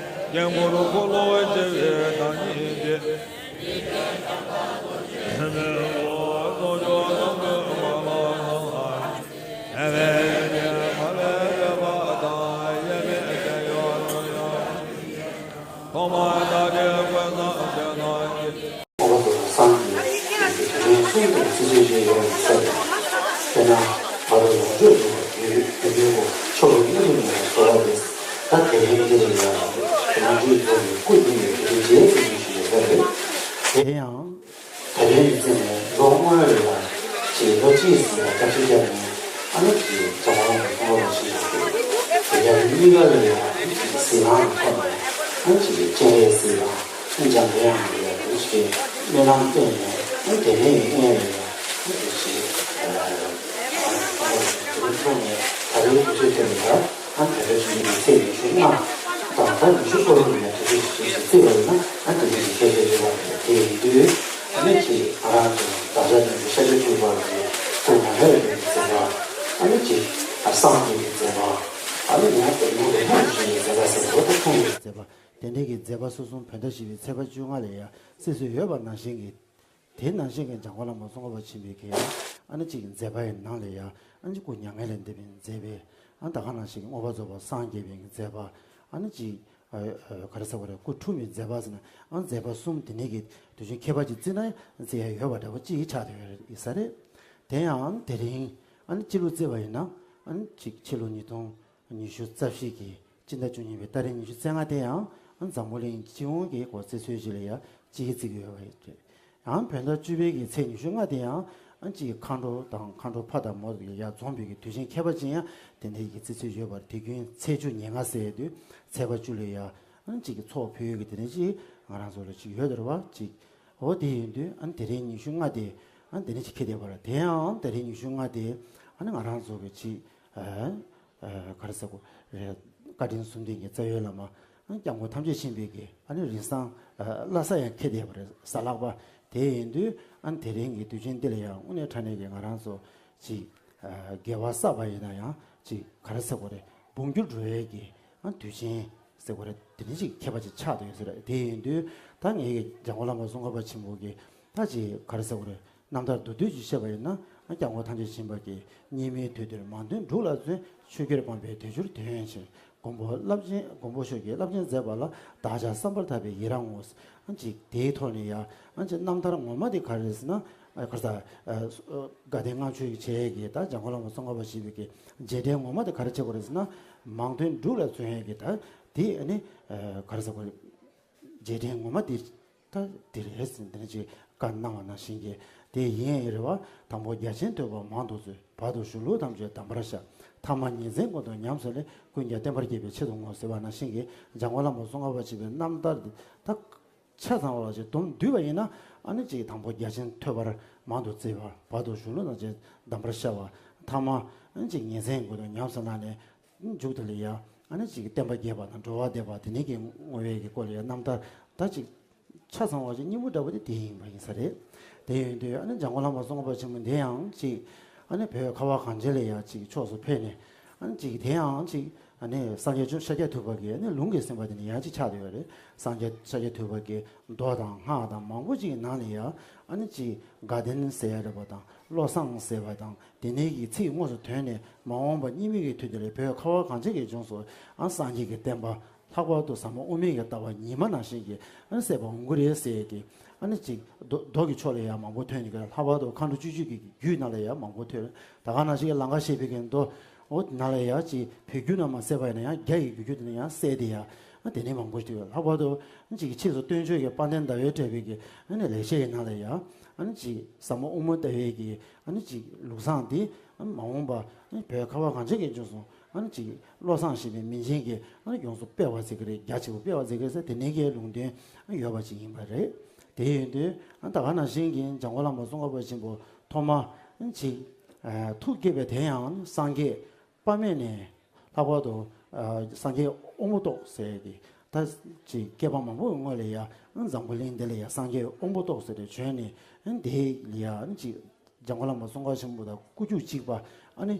དཀྱིལ་འཁོར་འཁོར་ལོ་བྱེ་བའི་བདག་ཉིད་དེ། ཐོག་མར་བདག་འདྲའི་ཀུན་བཟང་ཆེ་ཐང་གི། ཁོང་ཚོ་སངས་རྒྱས་ཀྱི་དུས་ཆེན་གསུམ་དུ་བརྩི་སྲོལ་ཞིག་ཡོད་པའི་ས་རེད། དཔེར་ན་ང་ཚོ་ལོངས་སྤྱོད་ཀྱི་ཡུལ་ཡུལ་ཡུལ་ཆོས་ཀྱི་གནས་ལུགས་ནས་གསོལ་བ་རེད། ད་དེ་རིང་འདི་རུ་ཡང་ལོངས་སྤྱོད་ཀྱི་སྐུ་ཉིད་ནས་དུས་ཆེན་རྗེས་སུ་ཞུ་ཞུ་ཡོད་པ་རེད། དེ་ཡང་། ད་ལན་ཡིན་ཙམ་ནས་ལོ་སྔོན་ལ་ཡང་ཅིག་ལོ་གཅིག་ཟིན་ལ་བཀའ་ཁྲིད་བརྒྱབ་ནས་ཨ་ནི་ཅིག་རྒྱ་གར་ལ་ཐོན་པ་ཞིག་ཡོད་དེ། རྒྱ་གར་གཉིས་ཀ་ལ་ཡང་ཅིག་ཟིན་ལང་ཐོག་ནས་ཨ་ནི་ཅིག་སྤྱན་རས་གཟིགས་དང་ཨ་ནི་འཇམ་དཔལ་དབྱངས་ལ་ཡང་དེ་ཅིག་སྨོན་ལམ་བཏོན་ནས་ཨ་ནི་དེ་ནས་ཡིན་ཨེ་ལ་ཡང་ཨ་ནི་དེ་ཅིག་ཐོག་ནས་ད་རེས་དུས་ཚོད་ཐོན་ནས་ཡང་། ཨ་ནི་ད་ལྟ་བྱུང་བའི་ཚེས་ཉི་ཤུ་ལྔ་དང་ད་ཉི་ཤུ་སྐོར་ལ་ཡང་དུས་ཚོད་ཞིག་ཅིག་བརྩིས་པ་ཡིན་ན་ཨ་ནི་དེ་འདྲ་ཞིག་ཁྱད་ཆོས་ཡོད་པ་རེད། དེ་ཡིན་དུས་ཨ་ནི་ཅིག་ང་རང་ཚོ་བདག་ཅག་ནང་གི་ཤཱཀྱ་ཐུབ་པ་གི་སྐུ་ངོ་ལྷ་ཡི་མཛད་པ། ཨ་ནི་ཅིག་ཨ་སངས་རྒྱས་ཀྱི་མཛད་པ། ཨ་ནི་ཡང་དེ་ནང་དུ་ལྷ་ཡི་མཛད་པ་ཟེར་བ་ད་ཐུང་བའི་མཛད་པ་དེ་འདྲ་གི་མཛད་པ་སོ་གསུམ་བོད་ཟླ་བཞི་པའི་ཚེས་པ་བཅོ་ལྔ་ལ་ཡང་གསལ་སྲོལ་ཡོད་པ་ནང་བཞིན་གྱི། དེ་ནང་བཞིན་གྱི་འཇམ་མགོན་བླ་མ་ཙོང་ཁ་པ་ཆེན་པོའི་གི་ཨ་ནི་གཅིག་གི་མཛད་པ་ཡི་ནང་ལ་ཡང་ཨ་ནི་སྐུ་མྱ་ངན་ལས་འདས་པའི་མཛད་པའི་ཨ་ནི་ད་ག་ནང་བཞིན་གྱི་མངོན་པར་རྫོགས་པར་སངས་རྒྱས་པའི་གི་མཛད་པ། ཨ་ནི་གཅིག་ཨ་ཨ་ག་རེ་ཟེར་བ་རེད། སྐུ་འཁྲུངས་པའི་མཛད་པ་ཟེར་ན་ཨ་ནི་མཛད་པ་གསུམ་དེ་ནས་ཀྱི་དུས་ཆེན་ཁྱད་པར་ཅིག་བརྩིས་ན་བརྩི་ཡ་ཡོད་པ་འདྲ་བོ་གཅིག་ཆགས་བསྡད་ཡོད་རེད་ས་རེད། དེ་ཡང་དེ་རིང་ཨ་ནི་སྤྱི་ལོ་བརྩིས་པ་ཡིན་ན་ཨ་ནི་གཅིག་ཕྱི་ལོ་ཉིས་སྟོང་ཉི་ཤུ་རྩ་བཞི་གི་སྤྱི་ཟླ་བཅུ་གཉིས་པའི་ཏ་རིག་ཉི་ཤུ་རྩ་ལྔ་དེ་ཡང་ཨ་འཛམ་བུ་གླིང་སྤྱི་ཡོངས་ཀྱི་སྐོར་བརྩི་སྲོལ་ཞིག་ལ་ཡང་གཅིག་བརྩི་གི་ཡོད་པ་རེད། ཡང་བོད་ཟླ་བཅུ་པའི་གི་ཚེས་ཉི་ཤུ་ལྔ་དེ་ཡང་ ཨ་ཅིག་མཁའ་འགྲོ་དང་མཁའ་འགྲོ་ཕ་དང་མོ་ཡ་འཛོམས་པའི་གི་དུས་ཆེན་ཁྱད་པར་ཅན་ཡང་དེ་འདྲའི་གི་བརྩི་སྲོལ་ཡོད་པ་རེད། དུས་རྒྱུན་ཚེས་བཅུ་ཉེར་ལྔ་ཟེར་དུས་ཚེས་པ་བཅུ་ལ་ཡ་ཨ་ཅིག་གི་ཚོགས་ཕུལ་ཡོད་གི་དེ་འདྲ་ཅིག་ང་རང་ཚོ་ལ་ཅིག་ཡོད་རེད་བ་ཅིག་འོ་དེ་ཡིན་དུས་ཨ་ནི་དེ་རིང་ཉི་ཤུ་ལྔ་དེ་ཨ་ནི་དེ་འདྲ་ཅིག་འཁེལ་བསྡད་པ་རེད། དེ་ཡང་དེ་རིང་ཉི་ཤུ་ལྔ་དེ་ཨ་ནི་ང་རང་ཚོ་གི་ཅིག་ཨ་ཨ་ག་རེ་ཟེར་དགོས་རེད། བཀའ་དྲིན་གསུམ་ལྡན་གྱི་རྩ་བའི་བླ་མ་ཨ་ནི་སྐྱབས་མགོན་ཐམས་ཅད་མཁྱེན་པའི་གི་ཨ་ནི་རིན་བཟང་ཨ་བླ་གཟའ་ཡང་འཁེལ་བསྡད་པ་རེད། གཟའ་ལྷག་པ་དེ་ཡིན་དུས་ཨ་ནི་དེ་རིང་གི་དུས་ཆེན་འདི་ལ་ཡང་དངོས་གནས་དྲང་གནས་ཀྱི་ང་རང་ཚོ་ཅིག་ཨ་དགེ་བ་བསགས་པ་ཡིན་ན་ཡང་ཅིག་ག་རེ་ཟེར་དགོས་རེད། འབུམ་འགྱུར་འགྲོ་ཡས་ཀྱི་ཨ་དུས་ཆེན་ཟེར་དགོས་རེད། དེ་འདྲ་ཅིག་ཁྱད་པར་ཅིག་ཆགས་བསྡད་ཡོད་ས་རེད། དེ་ཡིན་དུས་ད་ངེད་ཀྱི་འཇམ་མགོན་བླ་མ་ཙོང་ཁ་པ་ཆེན་པོ་གི་ད་ཅིག་ག་རེ་ཟེར་དགོས་རེད། རྣམ་ཐར་མདོར་བསྡུས་ཅིག་བཤད་པ་ཡིན་ན་སྐྱབས་མགོན་ཐམས་ཅད་མཁྱེན་པ་གིས་སྙིགས་མའི་དུས་འདིར་མང་ཐོས་སྒྲུབ་ལ་བརྩོན། ཆོས་རྒྱལ་དབང་པོའི་དལ་འབྱོར་དོན་ཡོད་ཕྱིར། མགོན་པོ་རླབས་ཆེན་མགོན་པོ་མཆོག་གིས་རླབས་ཆེན་མཛད་པ་ལ། བདག་ཅག་བསམ་པ་ཐག་པས་ཡི་རང་ངོ་། ཨ་ཅིག་དེའི་ཐོག་ནས་ཡ་ཨ་ཅིག་རྣམ་ཐར་ངོ་མ་དེ་ག་རེ་རེད་ཟེར་ན་ཨ་ག་རེ་ཟེར་དགའ་ལྡན་ལྔ་མཆོད་ཀྱི་བྱེད་ཡས་ཀྱི་ད་འཇམ་མགོན་བླ་མ་ཙོང་ཁ་པ་ཆེན་པོའི་གི་རྗེས་དྲན་ངོ་མ་དེ་ག་རེ་བྱེད་དགོས་རེད་ཟེར་ན་མང་ཐོས་སྒྲུབ་ལ་བརྩོན་ཡས་ཀྱི་ད་དེ་ཨ་ནི་ག་རེ་ཟེར་དགོས་རེད། རྗེས་དྲན་ངོ་མ་དེ་ད་དེ་རེད་ཟེར་འདི་འདྲ་ཅིག་བཀའ་གནང་བ་ནང་བཞིན་གྱི་དེ་ཡིན་རེད་བ། དང་པོ་རྒྱ་ཆེན་ཐོས་པ་མང་དུ་བཙལ། བར་དུ་གཞུང་ལུགས་ཐམས་ཅད་གདམས་པར་ཤར། ཐ་མ་ཉིན་མཚན་ཀུན་ཏུ་ཉམས་སུ་ལེན། ཀུན་ཀྱང་བསྟན་པ་རྒྱས་པའི་ཆེད་དུ་བསྔོ་ཟེར་བ་ནང་བཞིན་གྱི་འཇམ་མགོན་བླ་མ་ཙོང་ཁ་པ་ཆེན་པོའི་རྣམ་ཐར་འདི་ད་ཆ་ཚང་བ་ཅིག་སྡོམ་བསྡུས་པ་ཡིན་ན་ཨ་ནི་ཅིག་དང་པོ་རྒྱ་ཆེན་ཐོས་པ་མང་དུ་བཙལ་བ། བར་དུ་གཞུང་ལུགས་ཐམས་ཅད་གདམས་པར་ཤར་བ། ཐ་མ་ཨ་ནི་ཅིག་ཉིན་མཚན་ཀུན་ཏུ་ཉམས་སུ་བླངས་ནས་མཇུག་དེ་ལ་ཡ་ཨ་ནི་ཅིག་བསྟན་པ་རྒྱས་པ་དང་འགྲོ་བ་བདེ་བ་དེ་ནས་ཀྱི་བསྔོ་བའི་གི་སྐོར་ལ་ཡ་རྣམ་ཐར་ད་ཅིག་ཆ་ཚང་བ་ཅིག་སྙིང་པོ་འདྲ་པོ་དེ་དེ་ཡིན་པ་ཡིན་ས་རེད། དེ་ཡིན་དུས་ཨ་ནི་འཇམ་མགོན་བླ་མ་ཙོང་ཁ་པ་ཆེན་པོ་འདི་ཡང་ཅིག་ཨ་ནི་བོད་ཁ་བ་གངས་ཅན་ལ་ཡ་ཅིག་ཕྱོགས་སུ་ཕེབས་ནས་ཨ་ནི་ཅིག་དེ་ཡང་ཅིག་ཨ་ནི་སངས་རྒྱས་བཅོམ་ཤཱཀྱ་ཐུབ་པ་གི་ཨ་ནི་ལུང་གིས་ཟིན་པ་དེ་ནི་ཡང་ཅིག་ཆགས་བསྡད་ཡོད་རེད། སངས་རྒྱས་ཤཱཀྱ་ཐུབ་པ་གི་མདོ་དང་སྔགས་དང་མང་པོ་ཅིག་གི་ནང་ལ་ཡ་ཨ་ནི་ཅིག་དགའ་ལྡན་ཟེར་ཡ་རེད་པ་དང་བློ་བཟང་ཟེར་བ་དང་དེ་ནས་ཀྱི་ཚིག་དངོས་སུ་ཐོན་ནས་མ་འོངས་པ་སྙིགས་མའི་གི་དུས་འདི་ལ་བོད་ཁ་བ་གངས་ཅན་གྱི་ལྗོངས་སུ་ཨ་སངས་རྒྱས་ཀྱི་བསྟན་པ་ལྷག་པར་དུ་ཟབ་མོ་དབུ་མའི་གི་ལྟ་བ་ཉི་མ་ནང་བཞིན་གྱི་ཨ་ནི་གསལ་བ་འོང་གི་རེད་ཟེར་གྱི་ཨ་ནི་ཅིག་མདོ་མདོ་གི་ཕྱོགས་ལ་ཡང་མང་པོ་ཐོན་ནས་ཀྱི་ལྷག་པར་དུ་མཁའ་འགྲོ་སྤྱོད་བརྒྱུད་ཀྱི་རྒྱུད་ནང་ལ་ཡང་མང་པོ་ཐོན། ད་ག་ནང་བཞིན་གྱི་ལང་ཀ་གཤེགས་པའི་གི་མདོ་འོ་དེ་ནང་ལ་ཡང་ཅིག་བོད་བརྒྱུད་ནང་མ་གསལ་བ་ཡིན་ན་ཡང་རྒྱ་ཡི་བརྒྱུད་རྒྱུད་དེ་ནས་ཡང་གསལ་ཏེ་ཡང་ཨ་དེ་ནས་མང་པོ་ཞིག་ལྷག་པར་དུ་ཅིག་ཕྱིས་སུ་སྟོན་ཆོས་ཀྱི་དཔལ་ལྡན་ཟླ་བས་སྤྲད་པའི་གི་ཨ་ནི་ལེགས་བཤད་ཀྱི་ནང་ལ་ཡང་ཨ་ནི་ཅིག་ཟབ་མོ་དབུ་མ་ལྟ་བའི་གི་ཨ་ནི་ཅིག་ལུགས་བཟང་དེ་ཨ་ནི་མ་འོངས་པ་ཨ་ནི་བོད་ཁ་བ་གངས་ཅན་གྱི་ལྗོངས་སུ་ཨ་ནི་ཅིག་བློ་བཟང་ཞེས་པའི་མིང་ཅན་གྱིས་ཨ་ནི་ཡོངས་སུ་སྤེལ་བར་མཛད་ཀྱི་རེད། རྒྱ་ཆེ་བོ་སྤེལ་བར་མཛད་ཀྱི་རེད་ཟེར་དེ་ནས་ཀྱི་ལུང་བསྟན་ཡོད་པ་ཅིག་ཡིན་པ་རེད། དེ་ཡིན་དུས་ཨ་ད་ག་ནང་བཞིན་གྱི་འཇམ་མགོན་བླ་མ་ཙོང་ཁ་པ་ཆེན་པོ་ཐོག་མ་ཨ་ནི་ཅིག་ཨ་ཐུགས་བསྐྱེད་པའི་དེ་ཡང་སངས་རྒྱས་དཔག་མེད་ནས་ལྷག་པར་དུ་ཨ་སངས་རྒྱས་དབང་པོ་ཏོག་ཟེར་གྱི་ད་ཅིག་བསྐལ་པ་མང་པོའི་སྔོན་ལ་ཡ་འཛམ་བུ་གླིང་འདི་ལ་ཡ་སངས་རྒྱས་དབང་པོ་ཏོག་ཟེར་ཏེ་བྱོན་ནས་འདི་ལ་ཡ་ཅིག་འཇམ་མགོན་བླ་མ་ཙོང་ཁ་ཆེན་པོ་དང་སྐུ་རྒྱུད་གཅིག་པ་ཨ་ནི་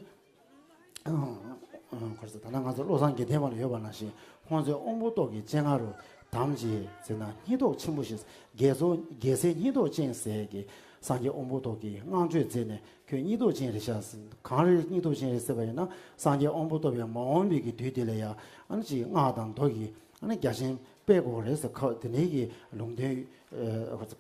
ཁོ་ཚོ་ད་ནང་ང་ཚོ་བློ་བཟང་དགེ་ལྡན་པ་ལ་ཡོད་པ་ནང་བཞིན་ཁོང་ཚོས་དབང་པོ་ཏོག་གི་སྤྱན་སྔ་རུ་དམ་བཅས་ཟེར་ན་སྙིང་སྟོབས་ཆེན་པོ་ཞིག་རྒྱལ་སྲས་རྒྱལ་སྲས་སྙིང་སྟོབས་ཅན་ཟེར་གྱི་སངས་རྒྱས་དབང་པོ་ཏོག་གི་བསྔགས་བརྗོད་མཛད་ནས། ཁྱོད་སྙིང་སྟོབས་ཅན་རེད་ཤག་གང་རེད་སྙིང་སྟོབས་ཅན་རེད་ཟེར་བ་ཡིན་ན་སངས་རྒྱས་དབང་པོ་ཏོག་པའི་མ་འོངས་པའི་གི་དུས་དེ་ལ་ཡང་ཨ་ནི་ཅིག་སྔགས་དང་མདོ་གི་ཨ་ནི་རྒྱ་ཆེན་སྤེལ་དགོས་རེད་ཟེར་ཁ་དེ་ནས་ཀྱི་ལུང་བསྟན་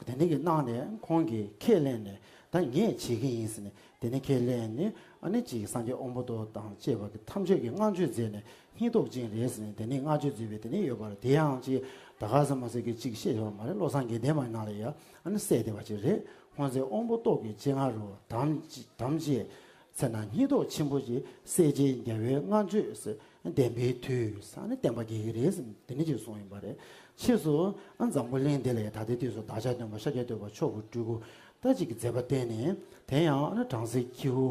དེ་ནས་ཀྱི་གནང་ནས་ཁོང་གིས་ཁས་ལེན་ནས་ད་ངས་བྱེད་ཀྱི་ཡིན་ཟེར་ནས་དེ་ནས་ཁས་ལེན་ནས་ཨ་ནི་ཅིག་སངས་རྒྱས་དབང་པོ་ཏོག་དང་བཅས་པ་གི་ཐམས་ཅད་ཀྱི་བསྔགས་བརྗོད་མཛད་ནས་སྙིང་སྟོབས་ཅན་རེད་ཟེར་ནས་དེ་ནས་བསྔགས་བརྗོད་མཛད་པའི་དེ་ནས་ཡོད་པ་རེད། དེ་ཡང་ཅིག་ད་ག་ཟེར་མ་ཟེར་གི་ཅིག་བཤད་ཡོད་མ་རེད། བློ་བཟང་དགེ་ལྡན་མའི་ནང་ལ་ཡང་ཨ་ནི་གསལ་བསྡད་པ་ཅིག་རེད། ཁོང་ཚོས་དབང་པོ་ཏོག་གི་སྤྱན་སྔ་རུ་དམ་དམ་བཅས་ཚེ་ན་སྙིང་སྟོབས་ཆེན་པོ་ཅིག་སྲས་བཅས་རྒྱལ་བའི་བསྔགས་བརྗོད་ཟེར་བདེན་པའི་མཐུས་ས་ནས་བསྟན་པ་རྒྱས་ཀྱི་རེད་ཟེར་དེ་ནས་ཅིག་གསུངས་ཡིན་པ་རེད། ཕྱིས་སུ་ཨ་འཛམ་བུ་གླིང་འདི་ལ་ད་ལྟའི་དུས་སུ་བདག་ཅག་སྟོན་པ་ཤཱཀྱ་ཐུབ་པ་མཆོག་གི་སྤྲུལ་སྐུ་ད་ཅིག་གི་མཛད་པ་བསྟན་ནས་དེ་ཡང་ཨ་ནི་བྲམ་ཟེ་ཁྱེའུ་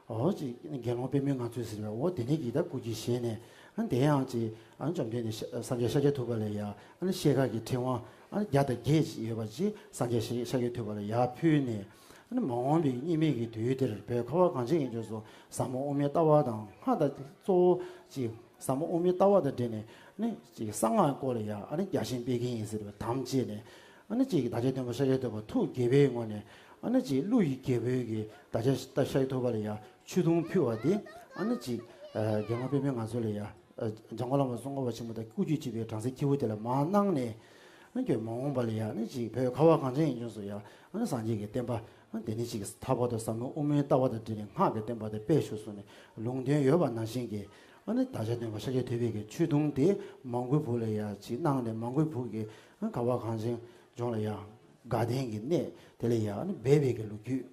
འོ་ཅིག་དགེ་སློང་པདྨའི་ངང་ཚུལ་ཟེར་བའི་འོ་དེ་ནས་ཀྱི་ད་སྐུ་སྐྱེ་བཞེས་ནས་ཨ་དེ་ཡང་ཅིག་ཨ་བཅོམ་ལྡན་འདས་སངས་རྒྱས་ཤཱཀྱ་ཐུབ་པ་ལ་ཡ་ཨ་ནི་ཤེལ་དཀར་གྱི་ཕྲེང་བ་ཨ་ནི་བརྒྱ་དང་བརྒྱད་ཅིག་ཡོད་པ་ཅིག་སངས་རྒྱས་ཤཱཀྱ་ཐུབ་པ་ལ་ཡར་ཕུལ་ནས། ཨ་ནི་མ་འོངས་པའི་སྙིགས་མའི་གི་དུས་དེར་བོད་ཁ་བ་གངས་ཅན་གྱི་ལྗོངས་སུ་ཟབ་མོ་དབུ་མའི་ལྟ་བ་དང་སྔགས་དང་གཙོ་བོ་ཅིག་ཟབ་མོ་དབུ་མའི་ལྟ་བ་དང་འབྲེལ་ནས་ཨ་ནི་ཅིག་གསང་སྔགས་སྐོར་ལ་ཡང་ཨ་ནི་རྒྱ་ཆེན་སྤེལ་གྱི་ཡིན་ཟེར་བའི་དམ་བཅས་ནས་ཨ་ནི་ཅིག་བདག་ཅག་སྟོན་པ་ཤཱཀྱ་ཐུབ་པ་ཐུགས་དགྱེས་པའི་ངང་ནས་ཨ་ནི་ཅིག་ཀླུ་ཡི་རྒྱལ་པོའི་གི་བདག་ཅག་ཤཱཀྱ་ཐུབ་པ་ལ་ཡང་ཆོས་དུང་ཕུལ་བ་དེ་ཨ་ནི་ཅིག་དགེ་སློང་པདྨའི་ངང་ཚུལ་ལ་ཡང་འཇམ་མགོན་བླ་མ་ཙོང་ཁ་པ་ཆེན་པོ་དང་སྐུ་རྒྱུད་གཅིག་པའི་བྲམ་ཟེ་ཁྱེའུ་དེ་ལ་མར་གནང་ནས། ཨ་ནི་མ་འོངས་པ་ལ་ཡང་ཨ་ནི་ཅིག་བོད་ཁ་བ་གངས་ཅན་གྱི་ལྗོངས་སུ་ཡང་ཨ་ནི་སངས་རྒྱས་ཀྱི་བསྟན་པ་ཨ་ནི་དེ་ནི་ཅིག་ལྷག་པར་དུ་ཟབ་མོ་དབུ་མའི་ལྟ་བ་དང་འབྲེལ་ནས་སྔགས་ཀྱི་བསྟན་པ་དེ་སྤེལ་ཤོག་གསུངས་ནས་ལུང་བསྟན་ཡོད་པ་ནང་བཞིན་གྱི་ཨ་ནི་བདག་ཅག་སྟོན་པ་ཤཱཀྱ་ཐུབ་པའི་གི་ཆོས་དུང་དེ་མོའུ་འགལ་བུ་ལ་ཡང་ཅིག་གནང་ནས་མོའུ་འགལ་བུ་གི་ཨ་ནི་ཁ་བ་གངས་ཅན་ལྗོངས་ལ་ཡང་དགའ་ལྡན་གྱི་གནས་དེ་ལ་ཡང་ཨ་ནི་སྦས་པའི་གི་ལོ་རྒྱུས།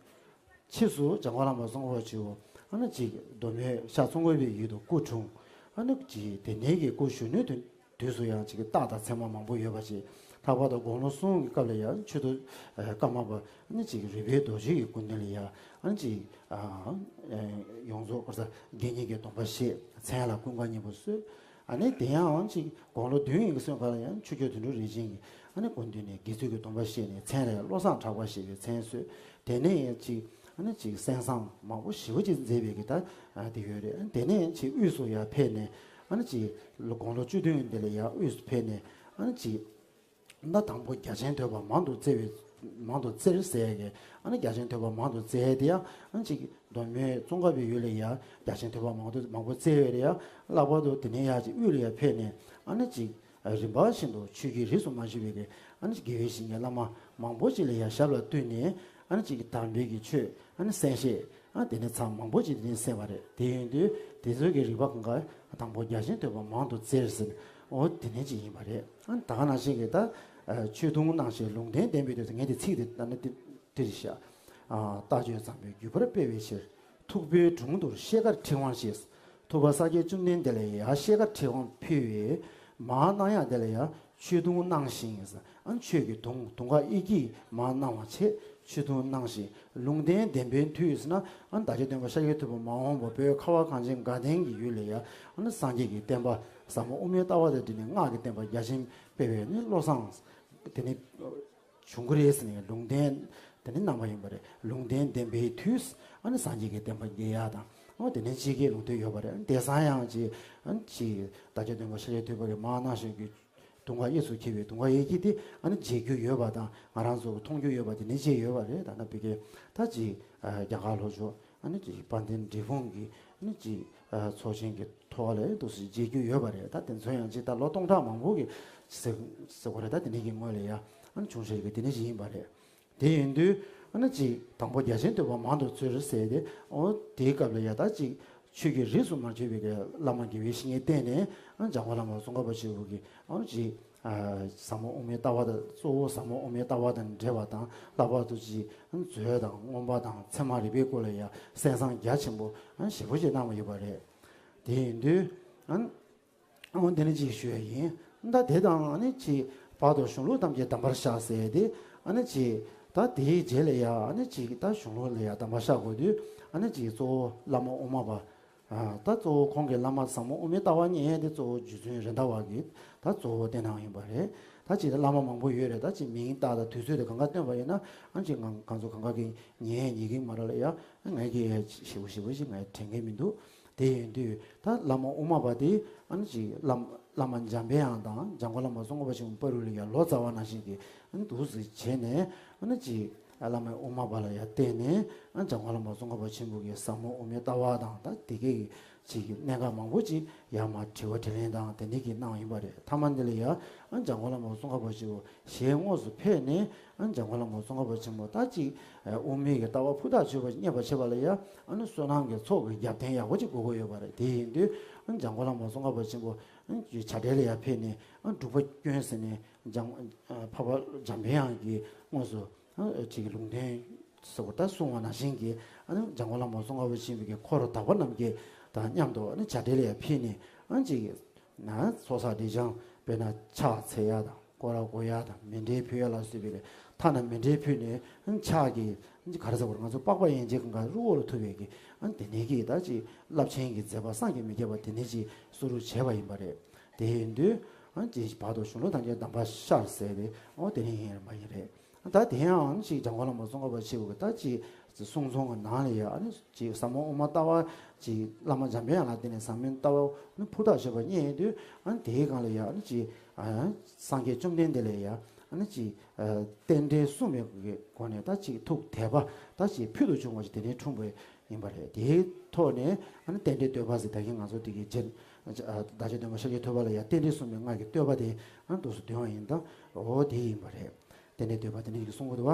ཕྱིས་སུ་འཇམ་མགོན་བླ་མ་ཙོང་ཁ་པ་ཆེན་པོ་ཨ་ནི་ཅིག་མདོ་སྨད་ཤར་ཙོང་ཁ་པའི་ཡུལ་དུ་སྐུ་འཁྲུངས། ཨ་ནི་ཅིག་དེ་ནས་ཀྱི་སྐུ་གཞོན་ནུའི་དུས་དུས་སུ་ཡང་ཅིག་རྟགས་དང་མཚན་མ་མང་པོ་ཡོད་པ་ཞིག། ལྷག་པར་དུ་དགུང་ལོ་གསུམ་གྱི་སྐབས་ལ་ཡང་མཆོད་དོ་ཀརྨ་པ་ཨ་ནི་ཅིག་རོལ་པའི་རྡོ་རྗེ་གི་སྐུ་མདུན་ལ་ཡང་ཨ་ནི་ཅིག་ཡོངས་རྫོགས་དགེ་བསྙེན་གྱི་སྡོམ་པ་བཞེས། མཚན་ལ་ཀུན་དགའ་སྙིང་པོ་གསོལ། ཨ་ནི་དེ་ཡང་ཅིག་དགུང་ལོ་བདུན་ཡིན་གྱི་སོན་ཁ་ལ་ཡང་ཆུ་སྐྱོར་དོན་གྲུབ་རིན་ཆེན་གྱིས་ཨ་ནི་སྐུ་མདུན་ནས་དགེ་ཚུལ་གྱི་སྡོམ་པ་བཞེས་ནས་མཚན་ལ་ཡང་བློ་བཟང་གྲགས་པ་ཞེས་པའི་མཚན་གསོལ། དེ་ནས་ཡང་ཅིག་ཨ་ནི་ཅིག་གསན་བསམ་མང་པོ་ཞེ་པོ་ཅིག་མཛད་པའི་གི་ད་དེ་ཡོད་རེད། ཨ་ནི་དེ་ནས་ཡང་ཅིག་དབུས་སུ་ཡང་ཕེབས་ནས་ཨ་ནི་ཅིག་དགུང་ལོ་བཅུ་བདུན་འདི་ལ་ཡང་དབུས་སུ་ཕེབས་ནས་ཨ་ནི་ཅིག་ད་དང་པོ་རྒྱ་ཆེན་ཐོས་པ་མང་དུ་བཙལ་བའི་མང་དུ་བཙལ་ཟེར་ཡ་གི་ཨ་ནི་རྒྱ་ཆེན་ཐོས་པ་མང་དུ་བཙལ་ཡ་དེ་ཡང་ཨ་ནི་ཅིག་མདོ་སྨད་ཙོང་ཁ་པའི་ཡུལ་ལ་ཡང་རྒྱ་ཆེན་ཐོས་པ་མང་དུ་མང་པོ་བཙལ་ཡོད་རེད། ཡང་ལྷག་པར་དུ་དེ་ནས་ཡང་ཅིག་དབུས་ལ་ཡང་ཕེབས་ནས་ཨ་ནི་ཅིག་རིམ་པ་བཞིན་དུ་ཆོས་ཀྱི་རིས་སུ་མ་ཆད་པའི་གི་ཨ་ནི་ཅིག་དགེ་བའི་བཤེས་གཉེན་བླ་མ་མང་པོ་ཅིག་ལ་ཡང་ཞབས་ལ་གཏུགས་ནས་ཨ་ནི་ཅིག་དམ་པའི་གི་ཆོས་ཨ་ནི་གསན་བཤད། ཨ་དེ་ནས་མཚམས་མང་པོ་ཅིག་དེ་ནས་གསན་པ་རེད། དེ་ཡིན་དུས་དེ་ཚོའི་གི་རིག་པ་གང་ག་དང་པོ་རྒྱ་ཆེན་ཐོས་པ་མང་དུ་བཙལ་ཟེར་ནས་འོ་དེ་ནས་ཅིག་ཡིན་པ་རེད། ཨ་ད་ག་ནང་བཞིན་གི་ད་ཆོས་དུང་གནང་ཞིང་ལུང་བསྟན་བསྟན་པའི་དུས་སུ་ངས་དེ་ཚིག་དེ་ད་ནི་དེ་དེ་རེད་ཤག། ཨ་ལྟ་སྤྱོད་བཟང་པོས་བརྒྱུད་པར་སྤེལ་བའི་ཕྱིར། ཐུབ་པའི་དྲུང་དུ་ཤེལ་དཀར་ཕྲེང་བ་ཞེས། ཐུབ་པ་ཤཱཀྱའི་བཅོམ་ལྡན་འདས་ལ་ཡང་ཤེལ་དཀར་ཕྲེང་བ་ཕུལ་བས་མར་གནང་ཡག་དེ་ལ་ཡང་ཆོས་དུང་གནང་ཞིང་། ཨ་ཆོས་ཀྱི་དུང་དུང་དཀར་གཡས་འཁྱིལ་མར་གནང་བ་བྱས་ཆོས་དུང་གནང་ཞིང་ལུང་བསྟན་བདེན་པའི་མཐུས་ཟེར་ན་ཨ་བདག་ཅག་སྟོན་པ་ཤཱཀྱ་ཐུབ་པ་མ་འོངས་པ་བོད་ཁ་བ་གངས་ཅན་དགའ་ལྡན་གྱི་ཡུལ་ལ་ཡང་ཨ་ནི་སངས་རྒྱས་ཀྱི་བསྟན་པ་ཟབ་མོ་དབུ་མའི་ལྟ་བ་དང་འབྲེལ་ནས་སྔགས་ཀྱི་བསྟན་པ་རྒྱ་ཆེན་སྤེལ་བའི་ནི་བློ་བཟང་དེ་ནི། བྱུང་གི་རེད་ཟེར་ནས་ལུང་བསྟན་དེ་ནི་གནང་བ་ཡིན་པ་རེད། ལུང་བསྟན་བདེན་པའི་མཐུས་ཨ་ནི་སངས་རྒྱས་ཀྱི་བསྟན་པ་རྒྱས་ཡག་དང་ཨོ་དེ་ནས་ཅིག་གི་ལུང་བསྟན་ཡོད་པ་རེད། དེང་སང་ཡང་ཅིག་ཨ་ནི་ཅིག་བདག་ཅག་སྟོན་པ་ཤཱཀྱ་ཐུབ་པ་གིས་མར་གནང་བཞིན་གྱི་དུང་དཀར་གཡས་སུ་འཁྱིལ་བའི་དུང་དཀར་གཡས་འཁྱིལ་དེ་ཨ་ནི་མཇལ་རྒྱུ་ཡོད་པ་དང་ང་རང་ཚོ་གི་མཐོང་རྒྱུ་ཡོད་པ་དེ་ནས་ཅིག་ཡོད་པ་རེད། ད་ནི་བི་ཀའི་ད་ཅིག་རྒྱ་གར་ལྷོ་ཕྱོགས་ཨ་ནི་ཅིག་དཔལ་ལྡན་འབྲས་སྤུངས་ཀྱི་ཨ་ནི་ཅིག་ཚོགས་ཆེན་གྱི་ཐོག་ལ་འདུག་སེ་མཇལ་རྒྱུ་ཡོད་པ་རེད། ད་དེ་ཚོ་ཡང་ཅིག་ད་ལོ་སྟོང་ཕྲག་མང་པོ་གི་ཟེར་ཟེར་བ་རེད། ད་དེ་ནས་ཀྱི་སྔོན་ལ་ཡ་ཨ་ནི་བྱུང་ཤེས་ཀྱི་དེ་ནས་ཅིག་ཡིན་པ་རེད། དེ་ཡིན་དུས་ཨ་ནི་ཅིག་དང་པོ་རྒྱ་ཆེན་ཐོས་པ་མང་དུ་བཙལ་ཟེར་ཏེ་ཨོ་དེའི་སྐབས་ལ་ཡ་ད་ཅིག་ཆོས་ཀྱི་རིས་སུ་མ་ཆད་པའི་གི་བླ་མ་དགེ་བའི་བཤེས་གཉེན་བསྟེན་ནས་ཨ་ནི་འཇམ་མགོན་བླ་མ་ཙོང་ཁ་པ་ཆེན་པོ་གིས་ཨ་ནི་ཅིག་ཟབ་མོ་དབུ་མའི་ལྟ་བ་དང་གཙོ་བོ་ཟབ་མོ་དབུ་མའི་ལྟ་བ་དང་འབྲེལ་བ་དང་ལྷག་པར་དུ་ཅིག་མཛོད་དང་མངོན་པ་དང་ཚད་མ་རིག་པའི་སྐོར་ལ་ཡང་གསན་བསམ་རྒྱ་ཆེན་པོ་ཞེ་པོ་ཅིག་གནང་བ་ཡོད་པ་རེད། དེ་ཡིན་དུས་འོ་དེ་ནི་ཅིག་ཞུ་ཡ་ཡིན། ད་དེ་དང་ནི་ཅིག་བར་དུ་གཞུང་ལུགས་ཐམས་ཅད་གདམས་པར་བཞག་ཟེར་ཏེ་ཨ་ནི་ཅིག་ད་དེའི་རྗེས་ལ་ཡང་ཨ་ནི་ཅིག་ད་གཞུང་ལུགས་ལ་ཡང་གདམས་པར་བཞག་དགོས་དུས་ཨ་ནི་ཅིག་གཙོ་བོ་བླ་མ་དབུ་མ་པ། ད་གཙོ་བོ་ཁོང་གི་བླ་མ་ཟབ་མོ་དབུ་མའི་ལྟ་བ་གཉེར་དེ་གཙོ་བོ་རྗེ་བཙུན་རེད་མདའ་བ་གིས་ད་གཙོ་བོ་བསྟེན་གནང་ཡིན་པ་རེད། ད་ཅིག་ད་བླ་མ་མང་པོ་ཡོད་རེད། ད་ཅིག་མིང་བཏགས་དང་དུས་ཚོད་དེ་གང་ག་བཏོན་པ་ཡིན་ན་ཨ་ཅིག་ང་ང་ཚོ་གང་ག་གི་ཉན་ཉན་གི་མ་རེད་ལ་ཡ་ངས་ཀྱི་ཞིབ་པོ་ཞིབ་པོ་ཞིག་ངས་དྲན་གི་མི་འདུག་དེ་ཡིན་དུས་ད་བླ་མ་དབུ་མ་པ་དེ་ཨ་ནི་ཅིག་བླ་མ་བླ་མ་འཇམ་པའི་དབྱངས་དང་འཇམ་མགོན་བླ་མ་ཙོང་ཁ་པ་ཆེན་པོ་བར་ལ་ཡ་ལོ་ཙཱ་བ་ནང་བཞིན་གྱི་ཨ་ནི་འདུག་སེ་བྱས་ནས་ཨ་ནི་ཅིག་བླ་མ་དབུ་མ་པ་ལ་ཡ་བརྟེན་ནས་ཨ་འཇམ་མགོན་བླ་མ་ཙོང་ཁ་པ་ཆེན་པོ་གི་ཟབ་མོ་དབུ་མའི་ལྟ་བ་དང་ད་དེ་གའི་ཅིག་གི་གནད་འགག་མང་པོ་ཅིག་ཡར་མར་དྲི་བ་དྲིས་ལན་དང་དེ་འདྲ་གི་གནང་ཡིན་པ་རེད། མཐའ་མ་འདི་ལ་ཡ་ཨ་འཇམ་མགོན་བླ་མ་ཙོང་ཁ་པ་ཆེན་པོ་ཞལ་དངོས་སུ་ཕེབས་ནས་ཨ་འཇམ་མགོན་བླ་མ་ཙོང་ཁ་པ་ཆེན་པོ་ད་ཅིག་དབུ་མའི་གི་ལྟ་བ་ཕུ་ཐག་ཆོད་པ་རྙེད་པར་བྱེད་པ་ལ་ཡ་ཨ་ནི་བསོད་ནམས་ཀྱི་ཚོགས་ཀྱི་རྒྱབ་རྟེན་ཡག་པོ་ཅིག་དགོས་ཀྱི་ཡོད་པ་རེད། དེ་ཡིན་དུས་ཨ་འཇམ་མགོན་བླ་མ་ཙོང་ཁ་པ་ཆེན་པོ་ཨ་བྱ་བྲལ་ལ་ཡ་ཕེབས་ནས་ཨ་འབྲུག་པ་སྐྱོན་ཟེར་ནས་འཇམ་འཕགས་པ་འཇམ་པའི་དབྱངས་ཀྱིས་དངོས་སུ་ཨ་ཅིག་ལུང་བསྟན་སོགས་ད་གསུང་བ་ནང་བཞིན་གྱི་ཨ་ནི་འཇམ་མགོན་བླ་མ་ཙོང་ཁ་པ་ཆེན་པོའི་གི་འཁོར་དག་པ་རྣམས་ཀྱི་དང་མཉམ་དུ་ཨ་ནི་བྱ་བྲལ་ལ་ཡ་ཕེབས་ནས་ཨ་ཅིག་ན་ཚོགས་བསགས་སྒྲིབ་སྦྱང་དཔེར་ན་ཕྱག་འཚལ་ཡ་དང་སྐོར་ར་བགོ་ཡ་དང་མཎྜལ་ཕུལ་ཡ་ལ་སོགས་པའི་ཐ་ན་མཎྜལ་ཕུལ་ནས་ཨ་ནི་ཕྱག་གི་ག་རེ་ཟེར་དགོས་རེད། ང་ཚོ་པགས་པ་ཡན་ཆད་གང་ག་རུ་འོ་ལ་ཐུག་པའི་གི་ཨ་ནི་དེ་ནས་ཀྱི་ད་ཅིག་རླབས་ཆེན་གྱི་མཛད་པ་བསམ་གྱིས་མི་ཁྱབ་པ་དེ་ནས་ཅིག་སུ་རུ་བྱས་པ་ཡིན་པ་རེད། དེ་ཡིན་དུས་ཨ་ནི་ཅིག་བར་དུ་གཞུང་ལུགས་ཐམས་ཅད་གདམས་པར་ཤར་ཟེར་ཏེ་ཨོ་དེ་ནས་ཡིན་རེད་མ་ཡིན་རེད། ད་དེ་ཡང་ཅིག་འཇམ་མགོན་བླ་མ་ཙོང་ཁ་པ་ཆེན་པོ་གི་ད་ཅིག་གསུང་རྩོམ་གྱི་ནང་ལ་ཡང་ཨ་ནི་ཅིག་ཟབ་མོ་དབུ་མ་ལྟ་བ་ཅིག་བླ་མ་འཇམ་པའི་དབྱངས་ལ་བརྟེན་ནས་ཟབ་མོའི་ལྟ་བ་ནི་ཕུ་ཐག་ཆོད་པ་རྙེད་དུས་ཨ་ནི་དེའི་སྒང་ལ་ཡང་ཨ་ནི་ཅིག་ཨ་སངས་རྒྱས་བཅོམ་ལྡན་འདས་ལ་ཡང་ཨ་ནི་ཅིག་ཨ་རྟེན་འབྲེལ་གསུམ་པའི་སྒོ་ནས་ད་ཅིག་ཐུགས་དད་པ་ད་ཅིག་ཕུལ་དུ་བྱུང་བ་ཞིག་དེ་ནས་འཁྲུངས་པའི་ཡིན་པ་རེད། དེའི་ཐོག་ནས་ཨ་ནི་རྟེན་འབྲེལ་བསྟོད་པ་ཟེར་ད་གིན་ང་ཚོ་དེ་གའི་རྗེ་བདག་ཅག་སྟོན་པ་ཤཱཀྱ་ཐུབ་པ་ལ་ཡང་རྟེན་འབྲེལ་གསུམ་པའི་སྔགས་ཀྱི་བསྟོད་པ་དེ་ཨ་ནི་འདུག་སེ་འདོན་པ་ཡིན་ད་འོ་དེ་ཡིན་པ་རེད། རྟེན་འབྲེལ་བསྟོད་པ་དེ་ནས་ཀྱི་གསུང་གི་འདུག་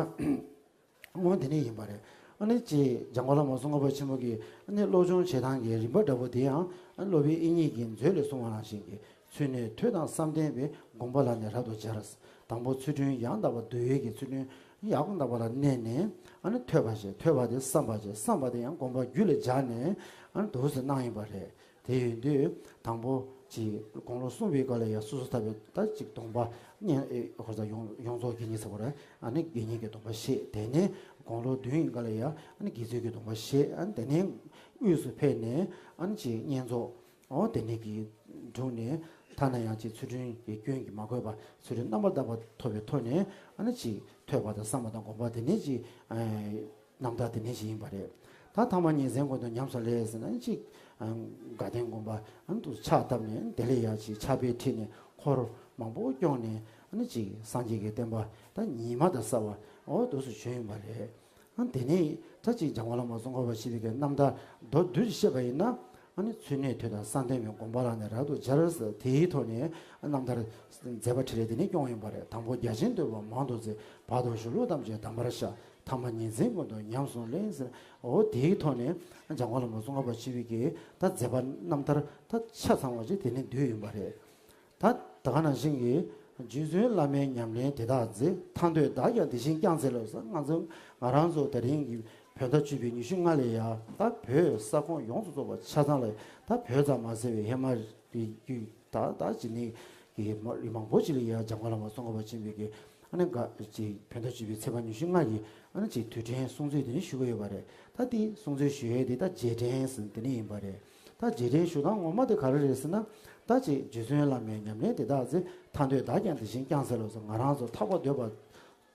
བ། འོ་དེ་ནས་ཡིན་པ་རེད། ཨ་ནི་ཅེས་འཇམ་མགོན་བླ་མ་ཙོང་ཁ་པ་ཆེན་པོ་གིས་ཨ་ནི་བློ་སྦྱོང་བྱེད་སྟངས་ཀྱི་རིམ་པ་འདྲ་པོ་དེ་ཡང་ཨ་ནི་སློབ་དཔོན་དབྱིག་གཉེན་གྱི་མཛོད་ལས་གསུངས་པ་ནང་བཞིན་གྱི་ཚུལ་གནས་ཐོས་དང་བསམ་ལྡན་པས་སྒོམ་པ་ལ་ནི་རབ་ཏུ་སྦྱར། དང་པོ་ཚུལ་ཁྲིམས་ཡང་དག་པ་འདུལ་བའི་གི་ཚུལ་ཁྲིམས་ ཡག་པོ་འདྲ་པོ་ལ་གནས་ནས། ཨ་ནི་ཐོས་པ་བྱས། ཐོས་པ་དེ་བསམ་པ་བྱས། བསམ་པ་དེ་ཡང་སྒོམ་པ་རྒྱུད་ལ་སྦྱར་ནས། ཨ་ནི་འདུག་སེ་གནང་ཡིན་པ་རེད། དེ་ཡིན་དུས་དང་པོ་ཅིག་དགུང་ལོ་གསུམ་པའི་སྐབས་ལ་ཡང་སོ་སོ་ཐར་པའི་ད་ཅིག་སྡོམ་པ་ནི། ཨེ་ཧོར་ས་ཡོངས་ཡོངས་རྫོགས་དགེ་བསྙེན་ཟེར་བ་རེད། ཨ་ནི་དགེ་བསྙེན་གྱི་སྡོམ་པ་བཞེས། དེ་ནས་དགུང་ལོ་བདུན་ཡིན་སྐབས་ལ་ཡང་ཨ་ནི་དགེ་ཚུལ་གྱི་སྡོམ་པ་བཞེས། ཨ་ནི་དེ་ནས་དབུས་སུ་ཕེབས་ནས། ཨ་ནི་ཅིག་བསྙེན་རྫོགས། འོ་དེ་ནས་ཀྱི་དྲུང་ནས། ཐ་ན་ཡང་ཅིག་ཚུལ་ཁྲིམས་ཀྱི་སྐྱོན་གྱིས་མ་གོས་པ། ཚུལ་ཁྲིམས་རྣམ་པར་དག་པ་ཐོབ་པའི་ཐོག་ནས། ཨ་ནི་ཅིག་ཐོས་པ་དང་བསམ་པ་དང་སྒོམ་པ་དེ་ནས་ཅིག་ཨ་རྣམ་ཐར་དེ་ནས་ཅིག་ཡིན་པ་རེད། ད་ཐ་མ་ཉིན་མཚན་ཀུན་ཏུ་ཉམས་སུ་ལེན་ཟེར་ན། ཅིག་ཨ་དགའ་ལྡན་དགོན་པ་ཨ་ནི་འདུག་ཕྱག་བཏབ་ནས། དེ་ལས་ཡར་ཅིག་ཕྱག་དཔེ་ཁྲིད་ནས། འཁོར་མང་པོ་སྐྱོང་ནས། ཨ་ནི་ཅིག་སངས་རྒྱས་ཀྱི་བསྟན་པ་ད་ཉི་མ་དང་གསལ་བ་འོ་འདུག་སེ་བྱོན་ཡིན་པ་རེད། ཨ་དེ་ནས་ད་ཅིག་འཇམ་མགོན་བླ་མ་ཙོང་ཁ་པ་ཆེན་པོའི་གི་རྣམ་ཐར་མདོར་བསྡུས་ཤིག་བཤད་པ་ཡིན་ན། ཨ་ནི་ཚུལ་གནས་ཐོས་དང་བསམ་གཏན་པའི། སྒོམ་པ་ལ་ནི་རབ་ཏུ་སྦྱར་ཟེར། དེའི་ཐོག་ནས་རྣམ་ཐར་མཛད་པ་འཕྲིན་ལས་དེ་ནས་སྐྱོང་ཡིན་པ་རེད། དང་པོ་རྒྱ་ཆེན་ཐོས་པ་མང་དུ་བཙལ། བར་དུ་གཞུང་ལུགས་ཐམས་ཅད་གདམས་པར་ཤར། ཐ་མ་ཉིན་མཚན་ཀུན་ཏུ་ཉམས་སུ་ལེན་ཟེར། འོ་དེའི་ཐོག་ནས་འཇམ་མགོན་བླ་མ་ཙོང་ཁ་པ་ཆེན་པོའི་གི་ད་མཛད་པ་རྣམ་ཐར་ད་ཆ་ཚང་བ་ཅིག་དེ་ནས་བསྡུས་ཡིན་པ་རེད། ད་ད་ག་ནང་བཞིན་གྱི། རྗེ་བཙུན་བླ་མའི་ཉམས་ལེན་དེ་དག་མཛད། ཐར་འདོད་བདག་ཀྱང་དེ་བཞིན་བསྐྱང་འཚལ་ལོ་ཟེར། ང་ཚོ་ང་རང་ཚོ་དེ་རིང་གི་བོད་ཟླ་བཅུ་པའི་ཉི་ཤུ་ལྔ་ལ་ཡ། ད་བོད་ས་ཁོངས་ཡོངས་སུ་རྫོགས་པ་ཆ་ཚང་ལ། ད་བོད་ཙམ་མ་ཟད་པའི་ཧི་མ་ལ་ཡའི་རྒྱུད་ད་ད་ཅི་ནས་ཀྱི་མ་རི་མང་པོ་ཅིག་ལ་ཡ་འཇམ་མགོན་བླ་མ་ཙོང་ཁ་པ་ཆེན་པོའི་གི་ཨ་ནི་ག་ཅིག་བོད་ཟླ་བཅུ་པའི་ཚེས་པ་ཉི་ཤུ་ལྔ་གི་ཨ་ནི་ཅིག་དུས་དྲན་སྲུང་བརྩི་དེ་ནས་ཞུ་གི་ཡོད་པ་རེད། ད་དེ་སྲུང་བརྩི་ཞུ་ཡས་དེ་ད་རྗེས་དྲན་ཟེར་དེ་ནས་ཡིན་པ་རེད། ད་རྗེས་དྲན་ཞུ་སྟངས་ངོ་མ་དེ་ག་རེ་རེད་ཟེར་ན། ད་ཅིག་རྗེ་བཙུན་བླ་མའི་ཉམས་ལེན་དེ་དག་མཛད། ཐར་འདོད་བདག་ཀྱང་དེ་བཞིན་བསྐྱང་འཚལ་ལོ་ཟེར། ང་རང་ཚོ་ཐར་པ་འདོད་པ་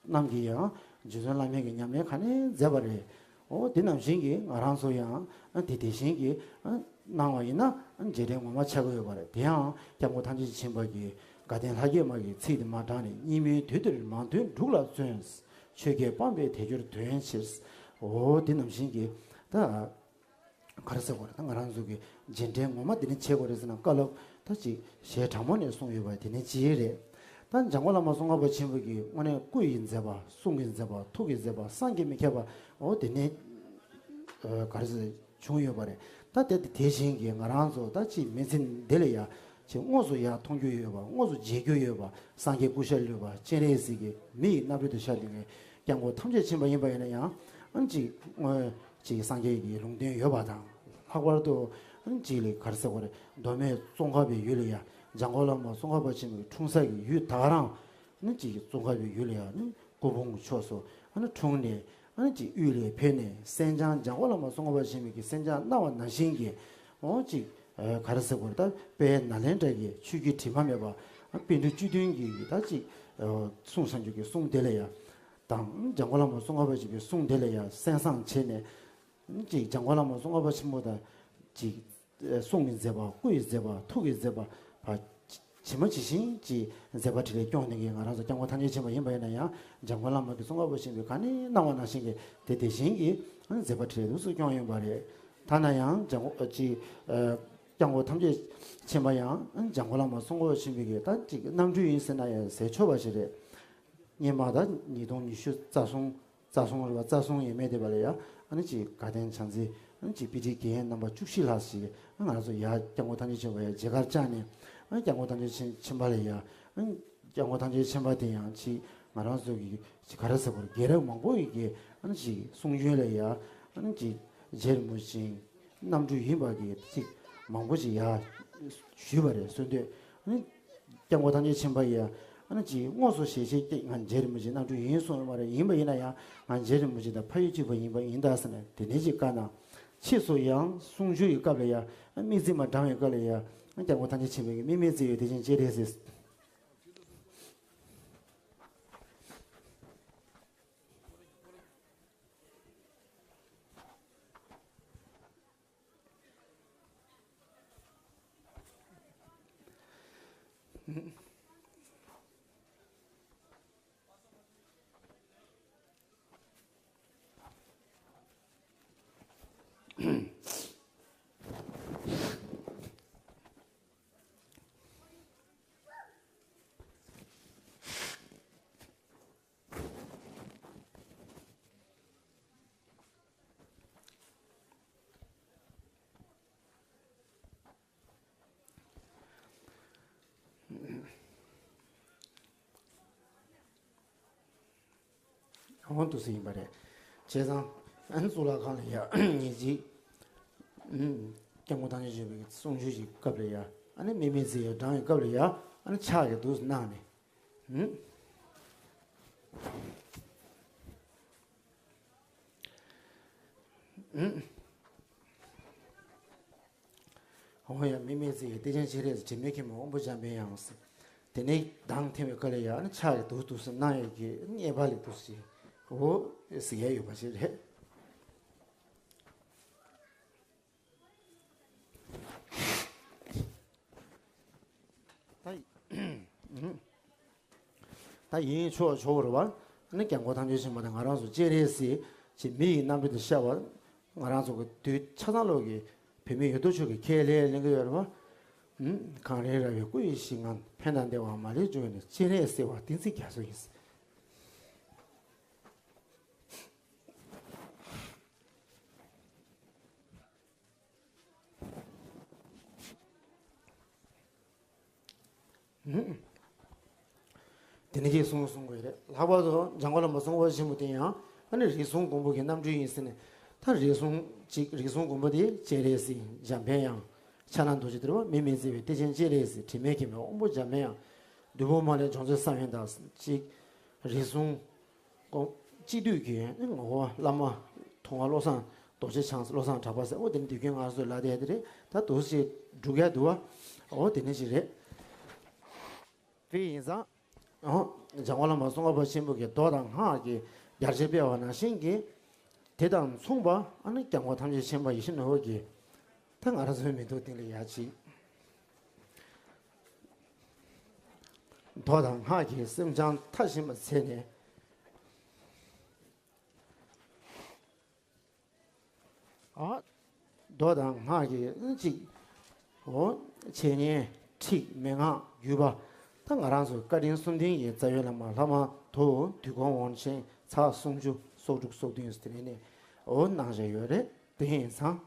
རྣམས་ཀྱིས་ཡང་རྗེ་བཙུན་བླ་མའི་གི་ཉམས་ལེན་ག་ནས་མཛད་པ་རེད། འོ་དེ་ནང་བཞིན་གྱི་ང་རང་ཚོ་ཡང་ཨ་དེ་དེ་བཞིན་གྱི་ཨ་གནང་བ་ཡིན་ན། ཨ་རྗེས་དྲན་ངོ་མ་ཆགས་ཀྱི་ཡོད་པ་རེད། དེ་ཡང་སྐྱབས་མགོན་ཐམས་ཅད་མཁྱེན་པ་གི་དགའ་ལྡན་ལྷ་བརྒྱ་མ་གི་ཚིག་དེ་མ་དྲངས་ནས། སྙིགས་མའི་དུས་འདིར་མང་ཐོས་སྒྲུབ་ལ་བརྩོན། ཆོས་བརྒྱད་སྤངས་པས་དལ་འབྱོར་དོན་ཕྱིར། འོ་དེ་ནང་བཞིན་གྱི་ད། ག་རེ་ཟེར་དགོས་རེད། ད་ང་རང་ཚོ་གི་རྗེས་དྲན་ངོ་མ་འདི་ནི་བྱེད་དགོས་རེད་ཟེར་ན། བཀའ་སློབ་ད་ཅིག་ཞལ་དྲང་མོ་ནས་གསུངས་ཡོད་པ་དེ་ནི་ཅི་རེད། ད་འཇམ་མགོན་བླ་མ་ཙོང་ཁ་པ་ཆེན་པོ་གི་དངོས་གནས་སྐུ་ཡི་མཛད་པ། གསུང་གི་མཛད་པ། ཐུགས་ཀྱི་མཛད་པ། བསམ་གྱིས་མི་ཁྱབ་པ་འོ་དེ་ནི་ཨ་ག་རེ་ཟེར་བྱུང་ཡོད་པ་རེད། ད་དེ་དེ་བཞིན་གྱི་ང་རང་ཚོ་ད་ཅིག་མི་ཚེ་འདི་ལ་ཡ་ཅིག་དངོས་སུ་ཡ་མཐོང་རྒྱུ་ཡོད་པ། དངོས་སུ་མཇལ་རྒྱུ་ཡོད་པ། སངས་རྒྱས་སྐུ་ཤ་བླུགས་པ། སྤྱན་རས་གཟིགས་ཀྱི་མི་ཡི་རྣམ་རོལ་དུ་ཤར་ཏེ་ངས། སྐྱབས་མགོན་ཐམས་ཅད་མཁྱེན་པ་ཡིན་པ་ཡིན་ན་ཡང་། ཨ་ཅིག་དངོས་ཅིག་སངས་རྒྱས་ཀྱི་ལུང་བསྟན་ཡོད་པ་དང་། ལྷག་པར་དུ་ཨ་ཅིག་ལ་ག་རེ་ཟེར་དགོས་རེད། མདོ་སྨད་ཙོང་ཁ་པའི་ཡུལ་ལ་ཡ་འཇམ་མགོན་བླ་མ་ཙོང་ཁ་པ་ཆེན་པོའི་འཁྲུངས་ས་ཀྱི་ཡུལ་ད་ག་རང་། ཨ་ཅིག་ཙོང་ཁ་པའི་ཡུལ་ལ་ཡ་ནི་སྐུ་ཕུང་མཆོག་སོགས་ཨ་ནི་འཁྲུངས་ནས། ཨ་ཅིག་དབུས་ལ་ཕེབས་ནས་གསན་སྦྱོང་། འཇམ་མགོན་བླ་མ་ཙོང་ཁ་པ་ཆེན་པོའི་གི་གསན་སྦྱོང་གནང་བ་ནང་བཞིན་གྱི། འོ་ཅིག་ཨ་ག་རེ་ཟེར་དགོས་རེད། ད་དཔལ་ནཱ་ལེནྡྲ་གི་ཆོས་བརྒྱུད་དྲི་མ་མེད་པ། ཨ་པཎ་གྲུབ་བཅུ་བདུན་གྱི་ད་ཅིག་ཨ་གསུང་བྱང་ཆུབ་ཀྱི་གསུང་དེ་ལ་ཡ་དང་། འཇམ་མགོན་བླ་མ་ཙོང་ཁ་པ་ཆེན་པོའི་གསུང་དེ་ལ་ཡ་གསན་བསམ་བྱས་ནས། ཅིག་འཇམ་མགོན་བླ་མ་ཙོང་ཁ་པ་ཆེན་པོ་དང་ཅིག་ཨ་གསུང་གི་མཛད་པ། སྐུ་ཡི་མཛད་པ། ཐུགས་ཀྱི་མཛད་པ་བ། ཇི་མ་ཇི་བཞིན་གྱི་མཛད་པ་འཕྲིན་ལས་སྐྱོང་གནང་མཁན་ང་རང་ཚོ་སྐྱབས་མགོན་ཐམས་ཅད་མཁྱེན་པ་ཡིན་པ་ཡིན་ན་ཡང་། འཇམ་མགོན་བླ་མ་གི་ཙོང་ཁ་པ་ཆེན་པོས་ག་ནས་གནང་བ་ནང་བཞིན་གྱི་དེ་དེ་བཞིན་གྱི་མཛད་པ་འཕྲིན་ལས་ལོགས་སུ་སྐྱོང་ཡོང་བ་རེད། ཐ་ན་ཡང་འཇམ་མགོན་ཨ་ཅིག་ཨ་སྐྱབས་མགོན་ཐམས་ཅད་མཁྱེན་པ་ཡང་འཇམ་མགོན་བླ་མ་ཙོང་ཁ་པ་ཆེན་པོའི་གི་ད་ཅིག་རྣམ་སྤྲུལ་ཡིན་ཟེར་ན་ཡང་ཟེར་ཆོག་པ་ཞིག་རེད། སྔོན་མ་ད་ཉིས་སྟོང་ཉི་ཤུ་རྩ་གསུམ། རྩ་གསུམ་རེད་པ། རྩ་གསུམ་ཡས་མས་དེ་བ་ལ་ཡ་ཨ་ནི་ཅིག་དགའ་ལྡན་བྱང་རྩེ་ཨ་ནི་ཅིག་དཔེ་ཁྲིད་དགེ་རྒན་རྣམ་པ་བཅུ་བཞི་ལྷག་ཞིག་ང་རང་ཚོ་ཡ་སྐྱབས་མགོན་ཐམས་ཅད་མཁྱེན་པ་ཡ་མཇལ་ཁར་བཅར་ནས། ཨ་ནི་སྐྱབས་མགོན་ཐམས་ཅད་མཁྱེན་པ་ལ་ཡ། ཨ་ནི་སྐྱབས་མགོན་ཐམས་ཅད་མཁྱེན་པ་དེ་ཡང་ཅིག་ང་རང་ཚོ་གི་ཅིག་ག་རེ་ཟེར་དགོས་རེད། རྒན་རབས་མང་པོ་ཡི་གི་ཨ་ནི་ཅིག་གསུང་ཆོས་ལ་ཡ་ཨ་ནི་ཅིག་རྗེ་རིན་པོ་ཆེ་རྣམ་སྤྲུལ་ཡིན་པ་གི་ཅིག་མང་པོ་ཞིག་ཡ་ཞུས་པ་རེད། གསོལ་འདེབས། ཨ་ནི་སྐྱབས་མགོན་ཐམས་ཅད་མཁྱེན་པ་ཡིས་ཨ་ནི་ཅིག་དངོས་སུ་ཞལ་བཞེས་ཀྱིས་ང་རྗེ་རིན་པོ་ཆེ་རྣམ་སྤྲུལ་ཡིན་གསུངས་ཡོད་པ་རེད། ཡིན་པ་ཡིན་ན་ཡང་ང་རྗེ་རིན་པོ་ཆེ་དང་ཕ་ཡུལ་གཅིག་པ་ཡིན་པ་ཡིན་ད་ཟེར་ནས་དེ་ནས་ཅིག་བཀའ་གནང་། ཕྱིས་སུ་ཡང་གསུང་ཆོས་ཀྱི་སྐབས་ལ་ཡང་དམིགས་བརྩེ་མ་བགྲང་བའི་སྐབས་ལ་ཡང་སྐྱབས་མགོན་ཐམས་ཅད་མཁྱེན་པའི་དམིགས་མེད་བརྩེ་བའི་དེ་བཞིན་ཅི་རེད་ཟེར། གོང་དུ་ཟིན་ཡིན་པ་རེད། བྱས་ཙང་ཨ་ནི་གཙུག་ལག་ཁང་ལ་ཡ་ཉིན་གཅིག་སྐྱབས་མགོན་ཐམས་ཅད་མཁྱེན་པའི་གསུང་ཆོས་ཀྱི་སྐབས་ལ་ཡ། ཨ་ནི་དམིགས་མེད་རྩེ་ཡི་བགྲང་བའི་སྐབས་ལ་ཡ། ཨ་ནི་ཕྱག་གི་འདུག་གནང་ནས། འོ་ཡ། དམིགས་མེད་རྩེ་ཡི་གཏེར་ཆེན་སྤྱན་རས་གཟིགས། དྲི་མེད་མཁྱེན་པའི་དབང་པོ་འཇམ་པའི་དབྱངས། དེ་ནས་གདངས་ཐིམ་པའི་སྐབས་ལ་ཡ། ཨ་ནི་ཕྱག་གི་འདུག་འདུག་སེ་གནང་ཡས་ཀྱི་ཨ་ནི་གཉེར་པ་ལས་འདུག་སེ། འོ་ཟེར་ཡས་ཡོད་པ་ཞིག་རེད། ད་ད་ཡིན་ཆོག་ཆོག་རེད་བ། ཨ་ནི་སྐྱབས་མགོན་ཐམས་ཅད་མཁྱེན་པ་དང་ང་རང་ཚོ་སྤྱན་རས་གཟིགས་ཀྱི་མིག་གི་རྣམ་པ་དེ་ཤར་བ། ང་རང་ཚོ་གི་དུས་ཆ་ཚང་ལོག་གི་བོད་མི་ཡོད་དོ་ཅོག་གི་ཁས་ལེན་ལེན་གི་ཡོད་རེད་བ། གངས་རི་ར་བས་སྐུ་ཡི་ཞིང་ཁམས། ཕན་དང་བདེ་བ་མ་ལུས་འབྱུང་བའི་གནས། སྤྱན་རས་གཟིགས་དབང་བསྟན་འཛིན་རྒྱ་མཚོ་ཡིན། དེ་ནས་ཅིག་གསུང་གསུང་དགོས་རེད། ལྷག་པར་དུ་འཇམ་མགོན་བླ་མ་ཙོང་ཁ་པ་ཆེན་པོ་དེ་ཡང་ཨ་ནི་རིགས་གསུམ་མགོན་པོ་གི་རྣམ་སྤྲུལ་ཡིན་ཟེར་ནས། ད་རིགས་གསུམ་ཅིག་རིགས་གསུམ་མགོན་པོ་དེ་སྤྱན་རས་གཟིགས། འཇམ་དཔལ་དབྱངས། ཕྱག་ན་རྡོ་རྗེ་དེ་རེད་བ། དམིགས་མེད་རྩེ་བའི་གཏེར་ཆེན་སྤྱན་རས་གཟིགས། དྲི་མེད་མཁྱེན་པའི་དབང་པོ་འཇམ་དཔལ་དབྱངས། བདུད་དཔུང་མ་ལུས་འཇོམས་མཛད་ས་བོན་དང་ཅིག་རིགས་གསུམ་ཀོ་སྤྱི་འཐུས་ཀྱི་ངོ་བོ་བླ་མ་ཐུབ་དབང་བློ་བཟང་རྡོ་རྗེ་འཆང་། བློ་བཟང་གྲགས་པ་ཟེར། འོ་དེ་ནི་དུས་རྒྱུན་ང་ཚོས་ལབ་བསྡད་དེ་རེད། ད་འདུག་སེ་འབྲུག་རྒྱལ་འདུག་བ། འོ་དེ་ནི་ཞིག་རེད། དེ་ཡིན་ཙང་འོ་འཇམ་མགོན་བླ་མ་ཙོང་ཁ་པ་ཆེན་པོ་གིས་མདོ་དང་སྔགས་ཀྱི་རྒྱ་ཆེར་སྤེལ་བ་ནང་བཞིན་གྱི་དེ་དང་མཚུངས་པ་ཨ་ནི་སྐྱབས་མགོན་ཐམས་ཅད་མཁྱེན་པ་ཡིད་བཞིན་ནོར་བུ་གིས་ད་ང་རང་ཚོའི་མི་འདུག་སྟེང་ལ་ཡ་ཅིག་མདོ་དང་སྔགས་ཀྱི་སེམས་ཅན་ཐར་བཞིན་པ་མཛད་ནས། ཨ། མདོ་དང་སྔགས་ཀྱི་གཅིག་འོ། འཆད་ཉན། ཁྲིད། མན་ངག་བརྒྱུད་པ། ད་ང་རང་ཚོ་བཀའ་དྲིན་གསུམ་ལྡན་གྱི་རྩ་བའི་བླ་མ་ལྷ་མ་དོ་དུས་འཁོར་དབང་ཆེན་ཚར་སུམ་ཅུ་སོ་དྲུག་སོ་བདུན་ཟེར་ནས་འོ་གནང་བཞག་ཡོད་རེད། དེ་ཡིན་ཙང་།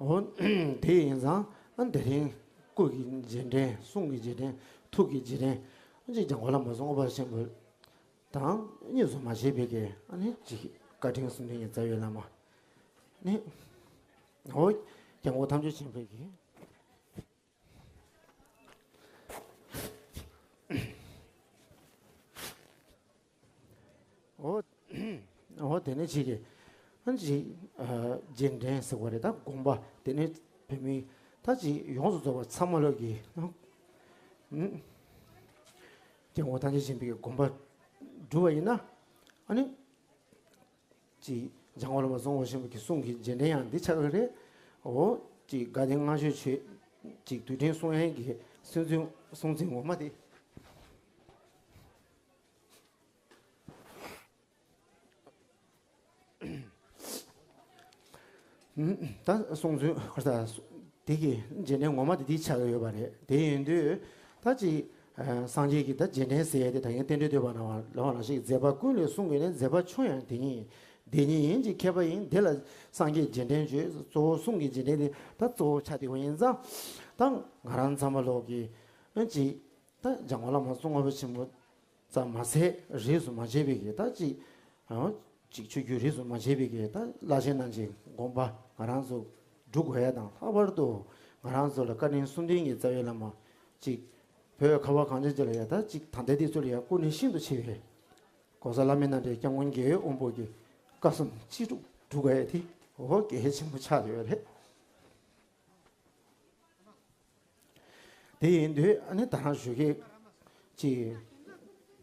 འོ། དེ་ཡིན་ཙང་དེ་རིང་སྐུ་གི་རྗེས་དྲན། གསུང་གི་རྗེས་དྲན། ཐུགས་ཀྱི་རྗེས་དྲན། ཅིག་འཇམ་མགོན་བླ་མ་ཙོང་ཁ་པ་ཆེན་པོ་དང་གཉིས་སུ་མ་ཕྱེ་བའི་གི་ཨ་ནི་ཅིག་བཀའ་དྲིན་གསུམ་ལྡན་གྱི་རྩ་བའི་བླ་མ་ནི། འོ། སྐྱབས་མགོན་ཐམས་ཅད་མཁྱེན་པའི་གི། འོ། འོ་དེ་ནས་ཅིག་གི་ཨ་ཅིག་རྗེས་དྲན་ཟེར་བ་རེད། ད་དགོངས་པ་དེ་ནས་བོད་མི་ད་ཅིག་ཡོངས་སུ་རྫོགས་པ་ཚང་མ་ལོག་གི་སྐྱབས་མགོན་ཐམས་ཅད་མཁྱེན་པའི་དགོངས་པ་སྒྲུབ་པ་ཡིན་ན་ཨ་ནི། ཅིག་འཇམ་མགོན་བླ་མ་ཙོང་ཁ་པ་ཆེན་པོ་གི་གསུང་གི་རྗེས་དྲན་ཡང་འདི་ཆགས་ཀྱི་རེད། འོ། ཅིག་དགའ་ལྡན་ལྔ་མཆོད་ཆོས་ཅིག་དུས་དྲན་གསུང་ཡན་གྱི་གསུང་ཚིག་གསུང་ཚིག་ངོ་མ་དེ། ད་གསུང་ཚུལ་ཁ་ས་དེ་གི་རྗེས་དྲན་ངོ་མ་དེ་དེ་ཆགས་ཀྱི་ཡོད་པ་རེད། དེ་ཡིན་དུས་ད་ཅིག་སངས་རྒྱས་ཀྱི་ད་རྗེས་དྲན་ཟེར་ཡས་དེ་ད་ཡིན་རྟེན་འབྲེལ་བསྟོད་པ་ནང་ལ་བ་ནང་བཞིན་མཛད་པ་ཀུན་ལས་གསུང་གི་ནི། མཛད་པ་ཆུང་ཡང་དེ་ཉིད་ཡིན། དེ་ཉིད་ཡིན་གྱི་མཁས་པ་ཡིན། དེ་ལ་སངས་རྒྱས་རྗེས་དྲན་བརྗོད། གཙོ་བོ་གསུང་གི་རྗེས་དྲན་དེ་ད་གཙོ་བོ་ཆགས་བསྡད་པ་ཡིན་ཙང་། ད་ང་རང་ཚང་མ་ལོག་གི་ཅིག་ད་འཇམ་མགོན་བླ་མ་ཙོང་ཁ་པ་ཆེན་པོ་ཙམ་མ་ཟད་རིས་སུ་མ་ཆད་པའི་གི་ད་ཅིག་ཨ་ཅིག་ཆོས་བརྒྱུད་རིས་སུ་མ་ཆད་པའི་གི་ད་བླ་ཆེན་རྣམས་ཀྱི་དགོངས་པ་ང་རང་ཚོ་སྒྲུབ་དགོས་ཡ་དང་། ལྷག་པར་དུ་ང་རང་ཚོ་ལ་བཀའ་དྲིན་གསུམ་ལྡན་གྱི་རྩ་བའི་བླ་མ་ཅིག་བོད་ཁ་བ་གངས་ཅན་ཅིག་ལ་ཡ་ད་ཅིག་ད་ལྟའི་དུས་ཚོད་ལ་ཡ་སྐུ་ནི་ཤིན་ཏུ་ཆེ་བའི་༸གོང་ས་བླ་མེད་རྣམ་འདྲེན་སྐྱབས་མགོན་རྒྱལ་བའི་དབང་པོ་གི་བཀའ་གསུང་ཅི་སྒྲུབ་སྒྲུབ་དགོས་ཡ་དེ་འོ་གལ་ཆེན་པོ་ཆགས་ཡོད་རེད། དེ་ཡིན་དུས་ཨ་ནི་ད་རང་ཞོགས་ཀས་ཅིག་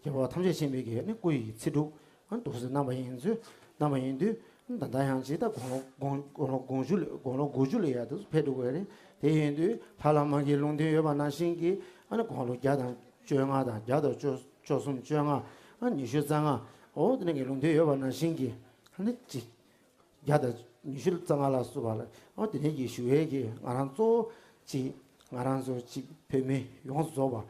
རྒྱལ་བ་ཐམས་ཅད་མཁྱེན་པའི་གི་ཨ་ནི་སྐུ་ཡི་ཚེ་སྒྲུབ་ཨ་ནི་འདུག་སེ་གནང་བ་ཡིན་ཚུལ་གནང་བ་ཡིན་དུས། ད་ལྟ་ཡང་ཅིག་ད་དགུང་ལོ་དགུང་དགུང་ལོ་དགུང་ལོ་དགུ་བཅུ་ལ་ཡར་དུ་ཕེབས་འགྲོ་གི་རེད། དེ་ཡིན་དུས་ལྷ་བླ་མ་གི་ལུང་བསྟན་ཡོད་པ་ནང་བཞིན་གྱི་ཨ་ནི་དགུང་ལོ་བརྒྱ་དང་བཅོ་ལྔ་དང་བརྒྱ་དང་བཅུ་བཅུ་གསུམ་བཅོ་ལྔ་ཨ་ཉི་ཤུ་རྩ་ལྔ་འོ་དེ་འདྲ་གི་ལུང་བསྟན་ཡོད་པ་ནང་བཞིན་གྱི་ཨ་ནི་ཅིག་བརྒྱ་དང་ཉི་ཤུ་རྩ་ལྔ་ལ་སོགས་པ་ལ་འོ་དེ་ནས་ཀྱི་ཞུ་བའི་གི་ང་རང་གཙོ་བོ་ཅིག་ ང་རང་ཚོ་གཅིག་བོད་མི་ཡོངས་སུ་རྫོགས་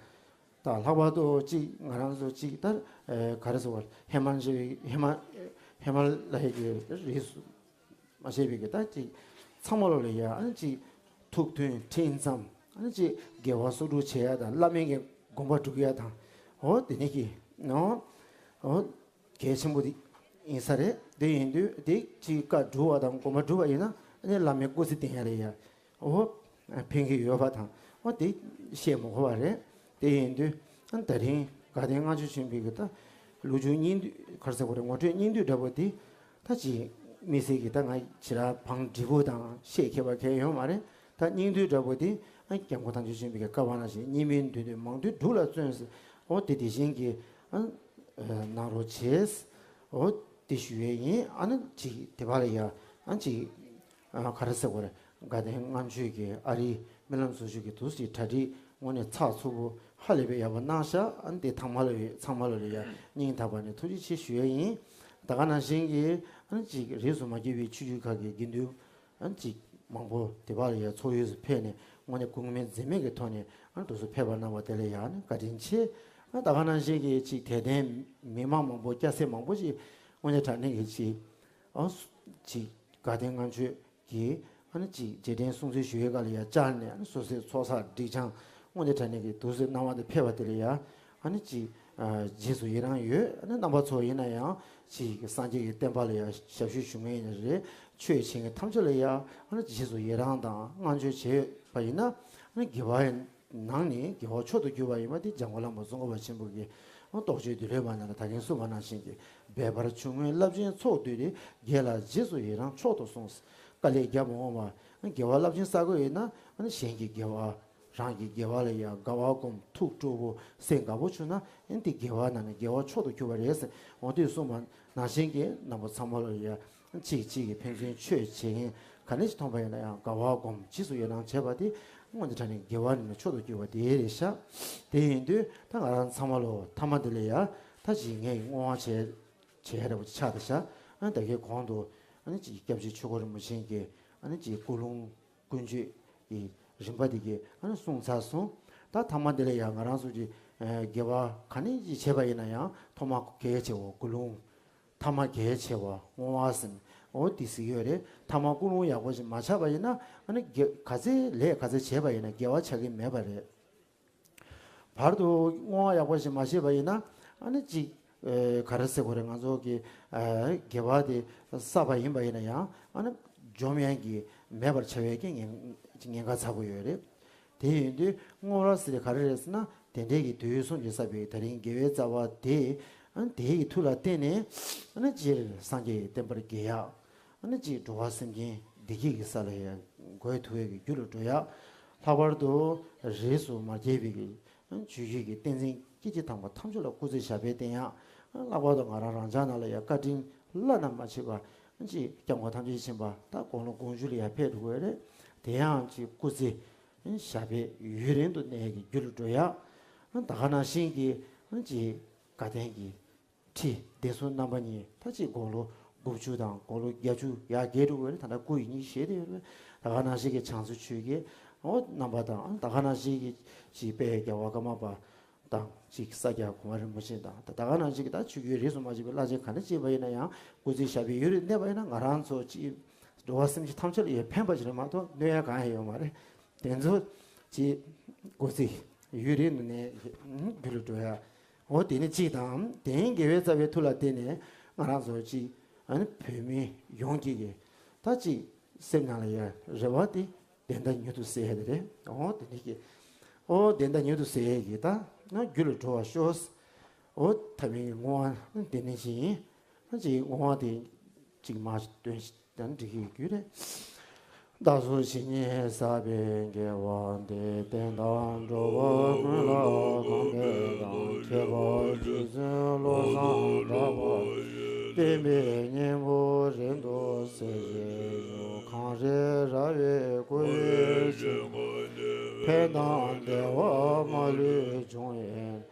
པ་དང་། ལྷག་པར་དུ་གཅིག་ང་རང་ཚོ་གཅིག་ད་ཨེ་ག་རེ་ཟེར་བ། ཧི་མ་ལ་ཡའི་ཧི་མ་ཧི་མ་ལ་ཡའི་གི་རིགས་སུ་མ་ཆད་པའི་གི་ད་གཅིག་ཚང་མ་ལོ་ལ་ཡ་ཨ་ནི་གཅིག་ཐུགས་མཐུན་ཁྲིམས་གཙང་ཨ་ནི་གཅིག་དགེ་བ་གསོག་སྒྲུབ་བྱེད་ཡ་དང་། བླ་མའི་གི་དགོངས་པ་སྒྲུབ་ཡ་དང་། འོ་དེ་ནས་ཀྱི་ནོ་འོ་གལ་ཆེན་པོ་དེ་ཡིན་ས་རེད། དེ་ཡིན་དུས་དེ་གཅིག་བཀའ་སྒྲུབ་པ་དང་དགོངས་པ་སྒྲུབ་པ་ཡིན་ན་ཨ་ནི་བླ་མའི་སྐུ་ཚེ་བརྟན་ཡ་རེད་ཡ། འོ་ཕན་གྱི་ཡོད་པ་དང་། འོ་དེ་བཤད་མི་དགོས་པ་རེད། དེ་ཡིན་དུས་ཨ་ནི་ད་རིང་དགའ་ལྡན་ལྔ་མཆོད་ཆེན་པོའི་གི་ད་ལོ་རྒྱུས་སྙིང་བསྡུས་ག་རེ་ཟེར་དགོས་རེད། ངོ་སྤྲོད་སྙིང་བསྡུས་འདྲ་པོ་དེ་ད་ཅིག་དམིགས་བསལ་གྱི་ད་ང་ཕྱི་ར་བང་སྒྲིག་པོ་དང་བཤད་མཁས་པ་གང་ཡོད་མ་རེད། ད་སྙིང་བསྡུས་འདྲ་པོ་དེ་ཨ་སྐྱབས་མགོན་དམ་ཆོས་ཆེན་པོའི་གི་བཀའ་པ་ནང་བཞིན། སྙིགས་མའི་དུས་འདིར་མང་ཐོས་སྒྲུབ་ལ་བརྩོན་ཟེར། འོ་དེ་དེ་བཞིན་གྱི་ཨ་གནང་རོགས་བྱེད། འོ་དེ་ཞུ་ཡས་ཡིན། ཨ་ནི་ཅིག་དེ་བ་ལ་ཡ་ཨ་ཅིག་ཨ་ག་རེ་ཟེར་དགོས་རེད། དགའ་ལྡན་ལྔ་མཆོད་ཀྱི་ཨ་རིའི་རྨི་ལམ་བཟོ་བཅོས་ཀྱི་དུས་ཀྱི་གྲ་སྒྲིག་དངོས་གནས་ཚགས་ཚུད་པོ་ཧ་ལས་པའི་ཡག་པོ་གནང་ཤག་ཨ་ནི་དེ་ཚང་མ་ལ་ཡོད། ཚང་མ་ལ་ལ་ཡ་སྙིང་ཐག་པ་ནས་ཐུགས་རྗེ་ཆེ་ཞུ་ཡས་ཡིན། ད་ག་ནང་བཞིན་གྱི་ཨ་ནི་ཅིག་རིས་སུ་མ་གྱུར་པའི་ཆོས་བརྒྱུད་ཁག་གི་དགེ་འདུན་ཨ་ནི་ཅིག་མང་པོ་དེ་བ་ལ་ཡ་ཚོགས་ཡུལ་སུ་ཕེབས་ནས་དངོས་གནས་སྐུ་ངལ་འཛེམས་མེད་ཀྱི་ཐོག་ནས་ཨ་ནི་དུས་སུ་ཕེབས་པ་གནང་བ་དེ་ལ་ཡ་ཨ་ནི་བཀའ་དྲིན་ཆེ། ཨ་ད་ག་ནང་བཞིན་གྱི་ཅིག་དད་ལྡན་མི་མང་མང་པོ་སྐྱ་སེར་མང་པོ་ཞིག་དངོས་གནས་དྲང་གནས་ཀྱི་ཅིག་ཨ་ཅིག་དགའ་ལྡན་ལྔ་མཆོད་ཀྱི་ཨ་ནི་ཅིག་རྗེས་དྲན་སྲུང་བརྩི་ཞུ་ཡས་སྒང་ལ་ཡ་བཅར་ནས། ཨ་ནི་སོ་སོའི་ཚོགས་བསགས་སྒྲིབ་སྦྱང་དངོས་གནས་དྲང་གནས་ཀྱི་དུས་སུ་གནང་བ་དེ་ཕེབས་པ་དེ་ལ་ཡ་ཨ་ནི་ཅིག་ཨ་རྗེས་སུ་ཡི་རང་ཡོད། ཨ་ནི་རྣམ་པ་ཚོ་ཡིན་ན་ཡང་ཅིག་སངས་རྒྱས་ཀྱི་བསྟན་པ་ལ་ཡ་ཞབས་ཞུ་ཞུ་མཁན་ཡིན་ན་རེད། ཆོས་བྱེད་མཁན་ཐམས་ཅད་ལ་ཡ་ཨ་ནི་རྗེས་སུ་ཡི་རང་དང་བསྔགས་བརྗོད་བྱས་པ་ཡིན་ན། ཨ་ནི་དགེ་བ་ནང་ནས་དགེ་བ་མཆོག་ཏུ་གྱུར་པ་ཡིན་པ་དེ་འཇམ་མགོན་བླ་མ་ཙོང་ཁ་པ་ཆེན་པོ་གི་རྟོགས་བརྗོད་བདུད་ལས་མ་ནང་ལ་ད་གིན་གསུངས་པ་ནང་བཞིན་གྱི། འབད་པར་ཆུང་ངུའི་རླབས་ཆེན་ཚོགས་བསྡུས་ཏེ། དགེ་ལ་རྗེས་སུ་ཡི་རང་མཆོག་ཏུ་གསུངས། དཀའ་ལས་རྒྱབ་མ་འོངས་པ། དགེ་བ་རླབས་ཆེན་བསགས་དགོས་ཡོད་ན་ཨ་ནི་གཞན་གྱི་དགེ་བ། རང་གི་དགེ་བ་ལ་ཡང་དགའ་བ་སྒོམ། ཐུགས་སྤྲོ་བོ་སེམས་དགའ་པོ་བྱུང་ན་ཨ་ནི་དེ་དགེ་བ་ནང་ནས་དགེ་བ་མཆོག་ཏུ་གྱུར་པ་རེད་ཟེར། འོ་དེ་གསུངས་པ་ནང་བཞིན་གྱི་རྣམ་པ་ཚང་མ་ལ་ཡང་གཅིག་གཅིག་གིས་ཕན་ཚུན་ཆོས་བྱེད་མཁན་ག་ནས་ཅིག་མཐོང་པ་ཡིན་ན་ཡང་དགའ་བ་སྒོམ། རྗེས་སུ་ཡི་རང་བྱས་པ་དེ་དངོས་གནས་དྲང་གནས་དགེ་བ་ནི་མཆོག་ཏུ་གྱུར་པ་དེ་རེད་ཤག་དེ་ཡིན་དུས་ད་ང་རང་ཚང་མ་ལོ་ཐ་མ་དེ་ལ་ཡ་ད་ཅིག་ངས་བསྔོ་བ་བྱས་བྱས་རེ་བ་ཆགས་ཏེ་ཤག་ཨ་ནི་ད་གའི་གོང་དུ་ཨ་ནི་ཅིག་སྐྱབས་རྗེ་ཆོས་འཁོར་རིན་པོ་ཆེ་གིས་ཨ་ནི་ཅིག་ཀུན་སློང་ཀུན་སྤྱོད་ཀྱི་རིམ་པ་དེ་གའི་ཨ་ནི་གསུངས་ཚར་སོང་། ད་ཐ་མ་དེ་ལ་ཡང་ང་རང་ཚོ་གི་དགེ་བ་ག་ནས་ཅིག་བྱས་པ་ཡིན་ན་ཡང་ཐོག་མ་གལ་ཆེ་བ་ཀུན་སློང་། ཐ་མ་གལ་ཆེ་བ་བསྔོ་བ་ཟེར། འོ་དེ་ཟེར་གྱི་ཡོད་རེད། ཐ་མ་ཀུན་སློང་ཡག་པོ་ཞིག་མ་ཆགས་པ་ཡིན་ན་ཨ་ནི་དགེ་ག་ཚད་ལས་ག་ཚད་བྱས་པ་ཡིན་ན་དགེ་བ་ཆགས་ཀྱི་མེད་པ་རེད། བར་དུ་བསྔོ་བ་ཡག་པོ་ཞིག་མ་བྱས་པ་ཡིན་ན་ཨ་ནི་ཅིག་ཨེ་ག་རེ་ཟེར་དགོས་རེད། ང་ཚོ་གི་ཨེ་དགེ་བ་དེ་བསགས་པ་ཡིན་པ་ཡིན་ན་ཡང་ཨ་ནི་འཇོམས་ཡག་གི་མེད་པར་བྱ་བའི་གི་ཉེན་ཉེན་ཁ་ཚ་པོ་ཡོད་རེད། དེ་ཡིན་དུས་བསྔོ་བ་ཟེར་ག་རེ་རེད་ཟེར་ན། དེ་འདྲའི་གི་དུས་གསུམ་གྱི་བསགས་པའི་ད་རིང་དགེ་བའི་རྩ་བ་དེ་ཨ་ནི་དེའི་གི་མཐུ་ལ་བརྟེན་ནས་ཨ་ནི་སྤྱིར་སངས་རྒྱས་ཀྱི་བསྟན་པར་དགེ་ཡག་ཨ་ནི་ཅིག་འགྲོ་བ་སེམས་ཅན་བདེ་སྐྱིད་ཀྱི་ས་ལ་ཡང་འགོད་ཐུབ་པའི་གི་རྒྱུ་ལ་འགྲོ་ཡག་ལྷག་པར་དུ་རིས་སུ་མ་གྱེས་པའི་གི་ཆོས་བརྒྱུད་ཀྱི་བསྟན་འཛིན་སྐྱེས་ཆེན་དམ་པ་ཐམས་ཅད་ལ་སྐུ་ཚེ་ཞབས་པད་བརྟན་ཡག་ལྷག་པར་དུ་ང་རང་རང་ཅག་ནང་ལ་ཡང་བཀའ་དྲིན་བླ་ན་མ་མཆིས་པ་ཅིག་སྐྱབས་མགོན་ཐམས་ཅད་མཁྱེན་པ་ད་དགུང་ལོ་དགུ་བཅུ་ལ་ཡང་ཕེབས་འགྲོ་གི་ཡོད་རེད། དེ་ཡང་ཅིག་སྐུ་ཚེ་ཞབས་པད་ཡུན་རིང་དུ་གནས་ཀྱི་རྒྱུ་ལ་འགྲོ་ཡག་ད་ག་ནང་བཞིན་གྱི་ཅིག་དགའ་ལྡན་གྱི་ཁྲི་བདེ་སྲུང་རྣམ་པ་གཉིས་ད་ཅིག་དགུང་ལོ་དགུ་བཅུ་དང་དགུང་ལོ་བརྒྱད་ཅུ་ཡར་རྒལ་འགྲོ་གི་ཡོད་རེད། ད་ལྟ་སྐུ་ཡི་གཉིས་བཞེས་བསྡད་ཡོད་རེད། ད་ག་ནང་བཞིན་གྱི་བྱང་རྩེ་ཆོས་རྒྱལ་འོ་རྣམ་པ་དང་ད་ག་ནང་བཞིན་གྱི་ཅིག་དཔལ་རྒྱལ་བ་ཀརྨ་པ་དང་ཅིག་ས་སྐྱ་གོང་མ་རིན་པོ་ཆེ་དང་ད་ད་ག་ནང་བཞིན་གྱི་ད་ཆོས་བརྒྱུད་རིས་སུ་མ་ཆད་པའི་བླ་ཆེན་ག་འདྲ་ཅིག་ཡིན་པ་ཡིན་ན་ཡང་སྐུ་ཚེ་ཞབས་པད་ཡུན་རིང་གནས་པ་ཡིན་ན་ང་རང་ཚོ་ཅིག་འགྲོ་བ་སེམས་ཅན་ཐམས་ཅད་ལ་ཡང་ཕན་པ་ཞིག་རེད་མ་གཏོགས་གནོད་ཡག་གང་ཡང་ཡོད་མ་རེད། དེ་ཚོ་ཅིག་སྐུ་ཚེ་ཡུན་རིང་དུ་གནས་རྒྱུ་ལ་འགྲོ་ཡག་འོ་དེ་ནི་གཅིག་དང་། དེ་ཡང་དགེ་བའི་རྩ་བའི་མཐུ་ལ་བརྟེན་ནས་ང་རང་ཚོ་གཅིག་ཨ་ནི་བོད་མི་ཡོངས་ཀྱི་གི་ད་གཅིག་སེམས་ནང་ལ་ཡ་རེ་བ་དེ་བདེན་མཐའ་མྱུར་དུ་གསལ་ཡ་དེ་རེད། འོ་དེ་ནི་གི་འོ་བདེན་མཐའ་མྱུར་དུ་གསལ་ཡ་གི་ད་ང་རྒྱུ་ལ་འགྲོ་བར་ཤོག་འོ་ཐ་མའི་བསྔོ་བ་དེ་ནི་བཞིན་ཨ་གཅིག་བསྔོ་བ་དེ་གཅིག་མ་འདོན་ཞིག་ད་འགྲིག་གི་རྒྱུ་རེད། བདག་སོགས་ཇི་སྙེད་བསགས་པའི་དགེ་བ་འདིས། བསྟན་དང་འགྲོ་བ་ཀུན་ལ་གང་ཕན་དང་། ཁྱད་པར་རྗེ་བཙུན་བློ་བཟང་གྲགས་པ་ཡི། བསྟན་པའི་སྙིང་པོ་རིང་དུ་གསལ་བྱེད་ཤོག་གངས་རི་ར་བས་བསྐོར་བའི་ཞིང་ཁམས་འདིར། ཕན་དང་བདེ་བ་མ་ལུས་འབྱུང་བའི།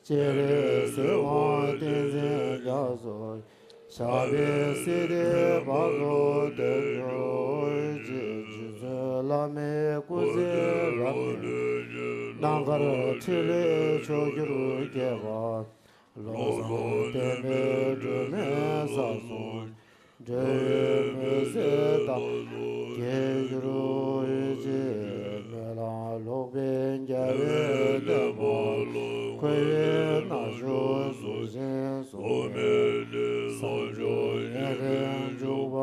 སྤྱན་རས་གཟིགས་དབང་བསྟན་འཛིན་རྒྱ་མཚོ། ཞབས་པད་སྲིད་མཐའི་བར་དུ་བརྟན་གྱུར་ཅིག་རྗེ་བཙུན། བླ་མའི་སྐུ་ཚེ་རབ་བརྟན། རྣམ་དཀར་ཕྲིན་ལས་མཆོག་གྱུར་རྒྱས་པ། བློ་བཟང་བསྟན་པའི་སྒྲོན་མེ་ས་སོང་། འབྲེལ་བའི་མུན་སེལ་དང་རྒྱས་གྱུར་འོད་ཀྱི་སྨོན་ལམ། ལོག་པའི་རྒྱལ་བའི་བསྟན་པ་ལ། འཁོར་བའི་རྣམ་ཤོག་གཟུགས་ཅན་གཟུགས་མེད་ལས། བསམ་བརྗོད་ཡུན་རིང་འཇུག་པ་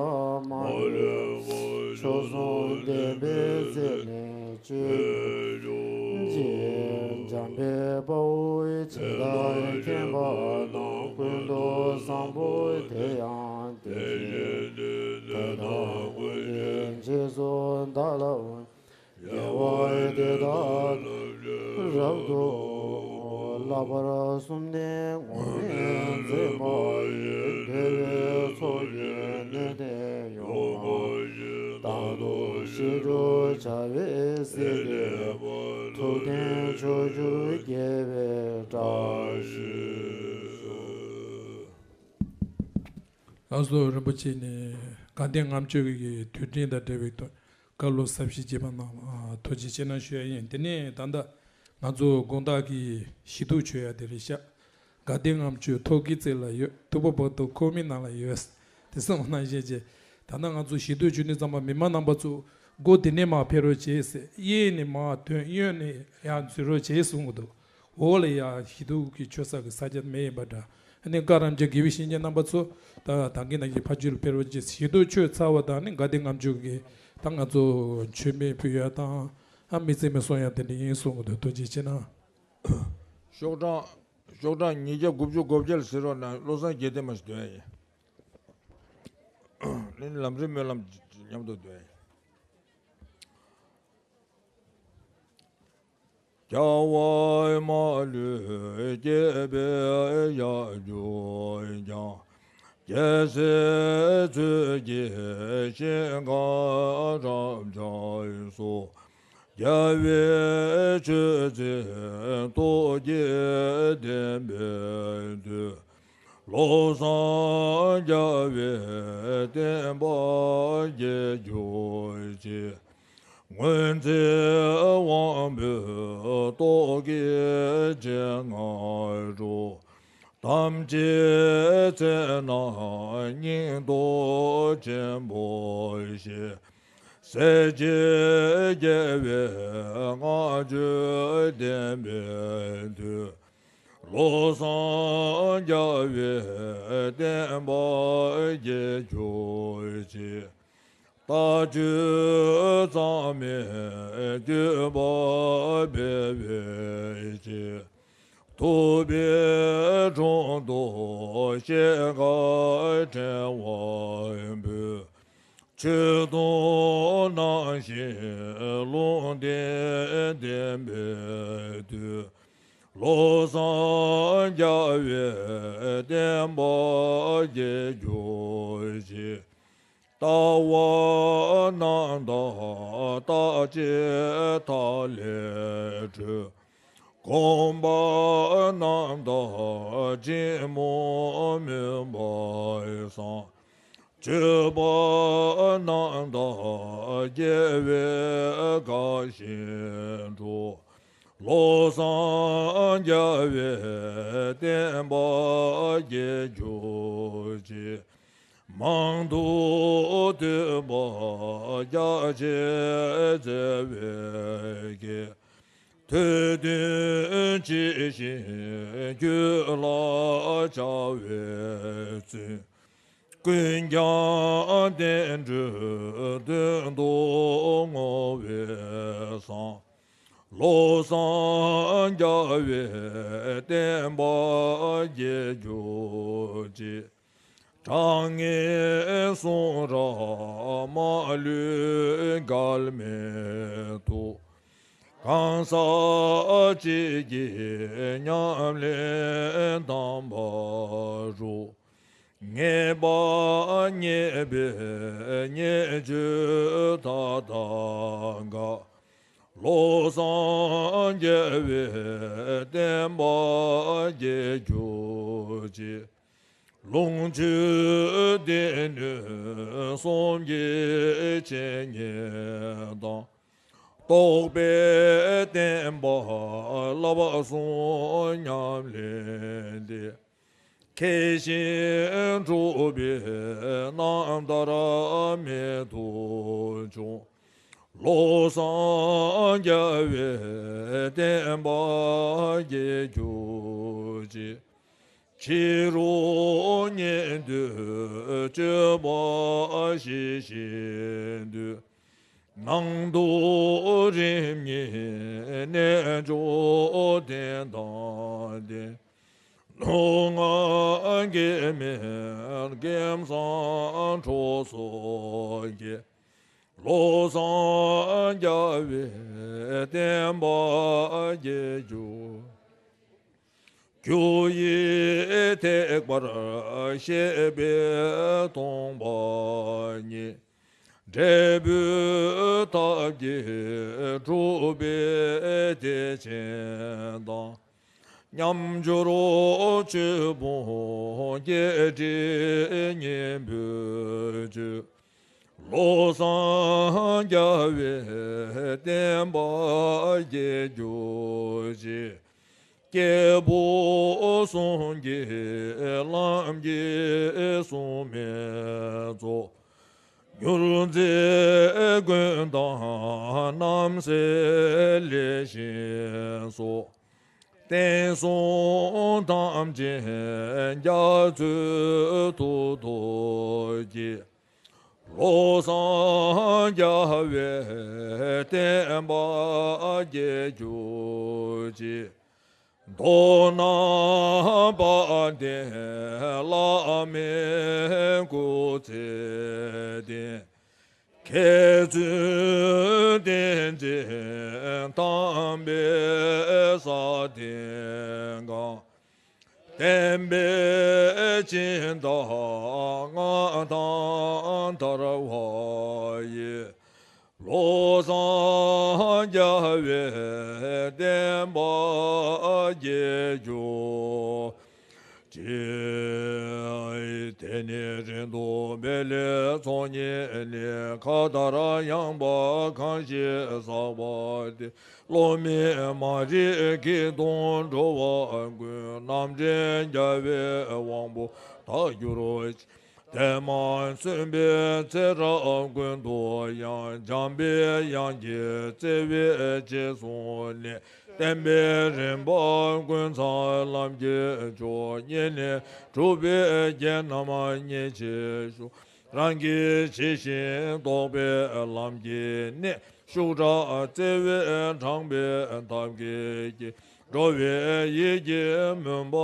མ་ལུས་པ། མཆོག་ཟུང་ལྡན་པའི་རྩེ་ནས་སྤྱོད་ཅིང་། འཇམ་དཔལ་དཔའ་བོས་ཇི་ལྟར་མཁྱེན་པ་དང་། ཀུན་ཏུ་བཟང་པོ་དེ་ཡང་དེ་བཞིན་ཏེ། དེ་དག་ཀུན་གྱི་རྗེས་སུ་བདག་སློབ་ཅིང་། དགེ་བ་འདི་དག་རབ་ཏུ་བསྔོ། བསླབ་པ་གསུམ་ནི་ངུར་སྨྲིག་འཛིན་པ་ཡི། འདོད་པའི་ཚོགས་ཀྱིས་ནན་ཏན་ཡོངས་བསྔགས་ཤིང་། རྟག་ཏུ་ཞི་ཁྲོ་བྱ་བའི་སྲིད་པའི་བར། ཐུབ་བསྟན་ཕྱོགས་བཅུར་རྒྱས་པའི་བཀྲ་ཤིས་ཤོག། ལགས་སོ། རིན་པོ་ཆེ་ནས་དགའ་ལྡན་ལྔ་མཆོད་ཀྱི་དུས་དྲན་དང་འབྲེལ་བའི་ཐོག་བཀའ་སློབ་ཟབ་ཞིང་རྒྱས་པ་གནང་བ་ཐུགས་རྗེ་ཆེ་གནང་ཞུ་ཡ་ཡིན། དེ་ནས་ད་ལྟ་ང་ཚོ་དགོང་དག་གི་ཞི་གཏུག་མཆོད་ཡ་དེ་རེད་ཤག་དགའ་ལྡན་ལྔ་མཆོད་ཐོག་གི་རྩེ་ལ་ཡོད། ཐུབ་པ་བར་དུ་འཁོར་མི་ནང་ལ་ཡོད། དེ་གསུངས་པ་ནང་བཞིན་བྱས། ད་ལྟ་ང་ཚོ་ཞི་གཏུག་མཆོད་དུས་ཙམ་པ་མི་མང་རྣམ་པ་ཚོ་སྒོ་དེ་ནས་མར་ཕེབས་རོགས་བྱེད་ཟེར། གཡས་ནས་མར་ཐོན། གཡོན་ནས་ཡར་འཛུལ་རོགས་བྱེད་གསུང་གི་འདུག་འོག་ལ་ཡ་ཞི་གཏུག་གི་མཆོད་ས་གི་ས་ཆ་མེད་ཡིན་པ་འདྲ། ཨ་ནི་བཀའ་རམས་ཅན་དགེ་བའི་བཤེས་གཉེན་རྣམ་པ་ཚོ་ད་ད་གིན་ནང་བཞིན་ཕ་ཆོས་ལ་ཕེབས་རོགས་བྱེད། ཞི་གཏུག་མཆོད་ཚར་བ་དང་ནི་དགའ་ལྡན་ལྔ་མཆོད་ཀྱི་ད་ང་ཚོ་མཆོད་མེ་ཕུལ་ཡ་དང་། ཨ་མི་ཚེ་མི་སོང་ཡ་དེ་འདྲ་ཡིན་གསུང་གི་འདུག་ཐུགས་རྗེ་ཆེ་གནང་། ཤོག་གྲངས་ཤོག་གྲངས་ཉིས་བརྒྱ་དགུ་བཅུ་གོ་བརྒྱད་ལ་གཟིགས་རོགས་གནང་། བློ་བཟང་དགེ་ལྡན་མ་ཞིག་འདོན་ཡ་ཡིན། ཨ་ནི་ལམ་རིམ་སྨོན་ལམ་མཉམ་དུ་འདོན་ཡ་ཡིན། རྒྱལ་བ་མ་ལུས་རྒྱས་པའི་ཡར་རྒྱས་ཀྱང་། རྒྱལ་སྲས་ཚུལ་གྱིས་ཞིང་ཁམས་རབ་འབྱམས་སུ། རྒྱལ་བའི་ཆོས་འཛིན་ཏོག་གེ་ལྡན་པའི་མཐུས། བློ་བཟང་རྒྱལ་བའི་བསྟན་པ་རྒྱས་གྱུར་ཅིག་སྔོན་ཚེ་དབང་པོའི་ཏོག་གེ་སྤྱན་སྔར་འགྲོ། ཐམས་ཅད་ཚེ་ན་སྙིང་སྟོབས་ཆེན་པོ་ཞིག་སྲས་བཅས་རྒྱལ་བའི་བསྔགས་བརྗོད་ལྡན་པའི་མཐུས། བློ་བཟང་རྒྱལ་བའི་བསྟན་པ་རྒྱས་གྱུར་ཅིག་ལྟ་སྤྱོད་གཙང་མའི་བཀོད་པ་འཕེལ་བའི་ཕྱིར། ཐུབ་པའི་དྲུང་དུ་ཤེལ་དཀར་ཕྲེང་བ་འབུལ། ཆོས་དུང་རྣམ་བཞིས་ལུང་བསྟན་ལྡན་པའི་མཐུས། བློ་བཟང་རྒྱལ་བའི་བསྟན་པ་རྒྱས་གྱུར་ཅིག་ལྟ་བ་རྣམ་དག་རྟག་ཆད་མཐའ་ལས་གྲོལ། གོམས་པ་རྣམ་དག་འཆི་མེད་མུན་པ་སངས། སྤྱོད་པ་རྣམ་དག་རྒྱལ་བའི་དགའ་བཞིན་འགྲོ། བློ་བཟང་རྒྱལ་བའི་བསྟན་པ་རྒྱས་གྱུར་ཅིག་མང་དུ་ཐོས་པ་རྒྱ་ཆེར་བཙལ་བའི་དགེ། ཐོས་དོན་ཇི་བཞིན་ཁྱོད་ལ་བྱ་བའི་བརྩོན། ཀུན་ཀྱང་བསྟན་འགྲོའི་དོན་དུ་བསྔོ་བས་བསངས། བློ་བཟང་རྒྱལ་བའི་བསྟན་པ་རྒྱས་གྱུར་ཅིག་དྲང་ངེས་གསུང་རབ་མ་ལུས་འགལ་མེད་དུ། གང་ཟག་གཅིག་གི་ཉམས་ལེན་དམ་པ་རུ། ངེས་པ་རྙེད་པའི་ཉེས་སྤྱོད་མཐའ་དག་འགག་བློ་བཟང་རྒྱལ་བའི་བསྟན་པ་རྒྱས་གྱུར་ཅིག་ལོངས་སྤྱོད་སྡེ་སྣོད་གསུམ་གྱི་འཆད་ཉན་དང་། རྟོགས་པའི་བསྟན་པ་བསླབ་གསུམ་ཉམས་ལེན་ཏེ། མཁས་ཤིང་གྲུབ་པའི་རྣམ་ཐར་མེད་དུ་བྱུང་། བློ་བཟང་རྒྱལ་བའི་བསྟན་པ་རྒྱས་གྱུར་ཅིག། ཕྱི་རུ་ཉན་ཐོས་སྤྱོད་པ་ཞི་ཞིང་དུལ། ནང་དུ་རིམ་གཉིས་རྣལ་འབྱོར་གདན་དང་ལྡན། ལུས་ངག་གི་མི་དགེ་བསམ་གྲོགས་སོགས་ཀྱིས། བློ་བཟང་རྒྱལ་བའི་བསྟན་པ་རྒྱས་གྱུར། རྒྱུ་ཡི་ཐེག་པར་བཤད་པའི་སྟོང་པ་ཉིད། འབྲས་བུའི་ཐབས་ཀྱིས་གྲུབ་པའི་བདེ་ཆེན་དང་། མཉམ་སྦྱོར་ཆོས་ཕུང་བརྒྱད་ཁྲི་སྙིང་པོའི་ཆོས། བློ་བཟང་རྒྱལ་བའི་བསྟན་པ་རྒྱས་གྱུར་ཅིག། སྐྱེས་བུ་གསུམ་གྱི་ལམ་གྱི་སྲུང་མའི་གཙོ། མྱུར་མཛད་ཀུན་བདག་རྣམ་སྲས་ལེགས་བཤད་སོགས། བསྟན་སྲུང་དམ་ཅན་རྒྱ་མཚོའི་ཐུགས་རྡོ་རྗེ། བློ་བཟང་རྒྱལ་བའི་བསྟན་པ་རྒྱས་གྱུར་ཅིག། མདོར་ན་དཔལ་ལྡན་བླ་མའི་སྐུ་ཚེ་བརྟན། མཁས་བཙུན་བསྟན་འཛིན་དམ་པའི་ས་སྟེང་གང་། བསྟན་པའི་སྦྱིན་བདག་མངའ་ཐང་དར་བ་ཡི། བློ་བཟང་རྒྱལ་བའི་བསྟན་པ་རྒྱས་གྱུར་ཅིག། དེ་ནས་རིང་དུ་འབད་ལེགས་ཚོགས་གཉིས་ལས། མཁའ་ལྟར་ཡངས་པ་གང་ཞིག་བསགས་པ་དེ། སློབ་མའི་མ་རིག་གི་དུང་འགྲོ་བ་ཀུན། རྣམ་འདྲེན་རྒྱལ་བའི་དབང་པོ་དག་གྱུར་ཅིག། དེ་མ་ཚུན་པའི་ཚེ་རབས་ཀུན་ཏུ་ཡང་། འཇམ་པའི་དབྱངས་ཀྱི་བརྩེ་བས་རྗེས་བཟུང་ནས། བསྟན་པའི་རིམ་པ་ཀུན་ཚང་ལམ་གྱི་མཆོག། ཉེ་གནས་གྲུབ་པའི་རྒྱན་རྣམས་མཉེས་པའི་ཤུགས། རང་གིས་ཇི་བཞིན་རྟོགས་པའི་ལམ་གྱི་གནད། ཤུགས་དྲག་བརྩེ་བས་དྲངས་པའི་ཐབས་མཁས་ཀྱིས། འགྲོ་བའི་ཡིད་ཀྱི་མུན་པ་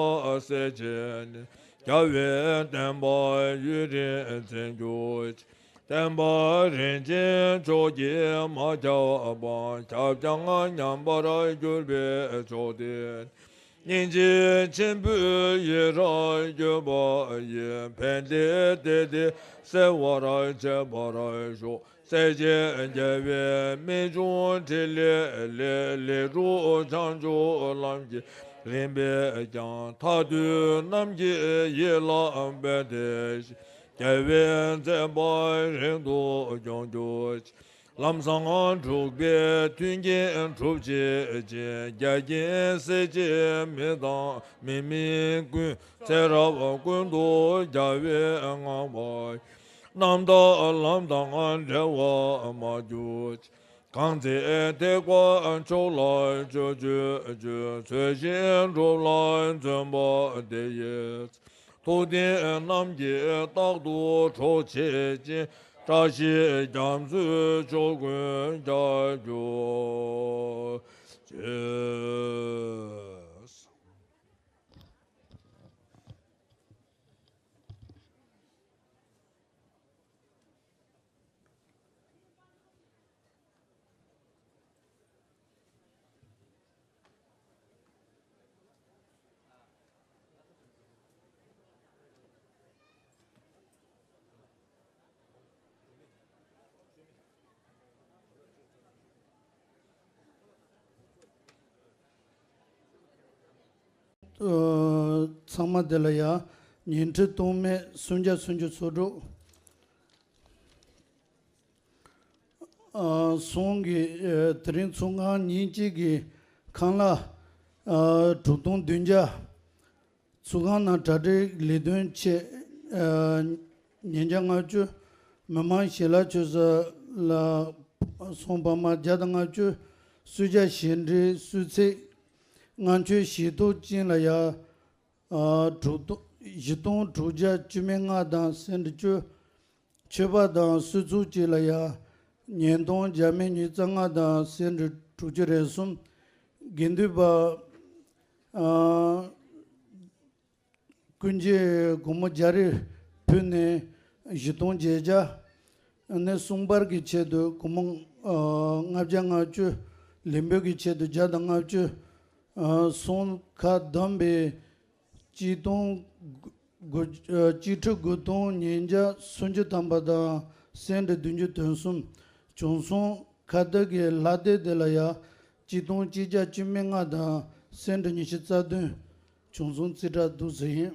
སེལ་བྱས་ནས། རྒྱལ་བའི་བསྟན་པ་ཡུན་རིང་བརྟན་གྱུར་ཅིག། བསྟན་པ་རིན་ཆེན་མཆོག་གིས་མ་ཁྱབ་པ། ཁྱབ་ཀྱང་ཉམས་པར་གྱུར་པའི་མཆོག་དེ། སྙིང་རྗེ་ཆེན་པོས་ཡི་རང་བསྐྱོད་པ་ཡིས། ཕན་བདེའི་བདེ་སྟེར་གསལ་བར་བྱེད་པར་ཤོག། སྲས་བཅས་རྒྱལ་བའི་རྨད་བྱུང་ཕྲིན་ལས་ལས། ལས་དྲུག་བྱང་ཆུབ་ལམ་གྱི་རིམ་པས་ཀྱང་། ཐར་འདོད་རྣམས་ཀྱི་ཡིད་ལ་འབད་དེ་ཞིག། རྒྱལ་བའི་མཛད་པ་རིང་དུ་སྐྱོང་གྱུར་ཅིག། ལམ་བཟང་འགྲུབ་པའི་མཐུན་རྐྱེན་སྒྲུབ་བྱེད་ཅིང་། རྒྱ་ཆེན་སྲས་བཅས་མི་དང་མི་མིན་ཀུན། ཚེ་རབས་ཀུན་ཏུ་རྒྱལ་བའི་བསྔགས་པ་ཡི། རྣམ་དག་ལམ་དང་བྲལ་བར་མ་གྱུར་ཅིག། གང་ཚེ་ཐེག་པ་མཆོག་ལ་སྤྱོད་བཅུག་ཅིང་། ཚུལ་བཞིན་སྒྲུབ་ལ་བརྩོན་པ་དེ་ཡི་ཚེ། ཐུབ་བསྟན་རྣམས་ཀྱིས་རྟག་ཏུ་གྲོགས་བྱེད་ཅིང་། བཀྲ་ཤིས་རྒྱ་མཚོའི་ཕྱོགས་ཀུན་ཁྱབ་གྱུར་ཅིག། ཨ། ཚང་མ་དེ་ལ་ཡ། ཉིང་ཁྲི་སྟོང་མེད་སུམ་བརྒྱ་སུམ་ཅུ་སོ་དྲུག། ཨ་སོང་གི་ཨ་དེ་རིང་ཚོགས་ཁང་ཉིན་གཅིག་གི་ཁང་གླ་ཨ་དྲུག་སྟོང་བདུན་བརྒྱ། ཚོགས་ཁང་ནང་གྲ་སྒྲིག་ལས་དོན་ཆེད་ཨ་ཉིས་བརྒྱ་ལྔ་བཅུ། མི་མང་ཞལ་ལག་མཆོད་ས་ལ་སོང་བར་མ་བརྒྱ་དང་ལྔ་བཅུ། གསོལ་ཇ་བཞེས་འབྲས་གསོལ་ཚིགས། ལྔ་མཆོད་བཞེས་ཐོག་ཅན་ལ་ཡ་ཨ་དྲུག་སྟོང་བཞི་སྟོང་དྲུག་བརྒྱ་བཅུ་མེད་ལྔ་དང་སེན་ཊི་བཅུ། མཆོད་པ་དང་གསོལ་ཚོགས་བཅས་ལ་ཡ་ཉིས་སྟོང་བརྒྱ་མེད་ཉི་ཤུ་རྩ་ལྔ་དང་སེན་ཊི་དྲུག་ཅུ་རེ་གསུམ། དགེ་འདུན་པ་ཨ་ཀུན་གྱིས་སྒོར་མོ་བརྒྱ་རེ་ཕུལ་ནས་བཞི་སྟོང་བརྒྱད་བརྒྱ། ཨ་ནི་གསུང་པར་གྱི་ཆེད་དུ་སྒོར་མོ་ཨ་ལྔ་བརྒྱ་ལྔ་བཅུ། ལས་འབུལ་གྱི་ཆེད་དུ་བརྒྱ་དང་ལྔ་བཅུ། ཨ་སོང་ཁ་བསྡོམས་པས་གཅིག་སྟོང་དགུ་ཨ་གཅིག་ཁྲི་དགུ་སྟོང་ཉིས་བརྒྱ་སུམ་ཅུ་ཐམ་པ་དང་སེན་ཊི་བདུན་ཅུ་དོན་གསུམ། བྱུང་སོང་ཁ་བརྡ་གི་ལྷ་སྡེ་དེ་ལ་ཡ་གཅིག་སྟོང་གཅིག་བརྒྱ་བཅུ་མེད་ལྔ་དང་སེན་ཊི་ཉི་ཤུ་རྩ་བདུན། བྱུང་སོང་རྩིས་ཁྲ་འདུག་ཟེར་ཡིན།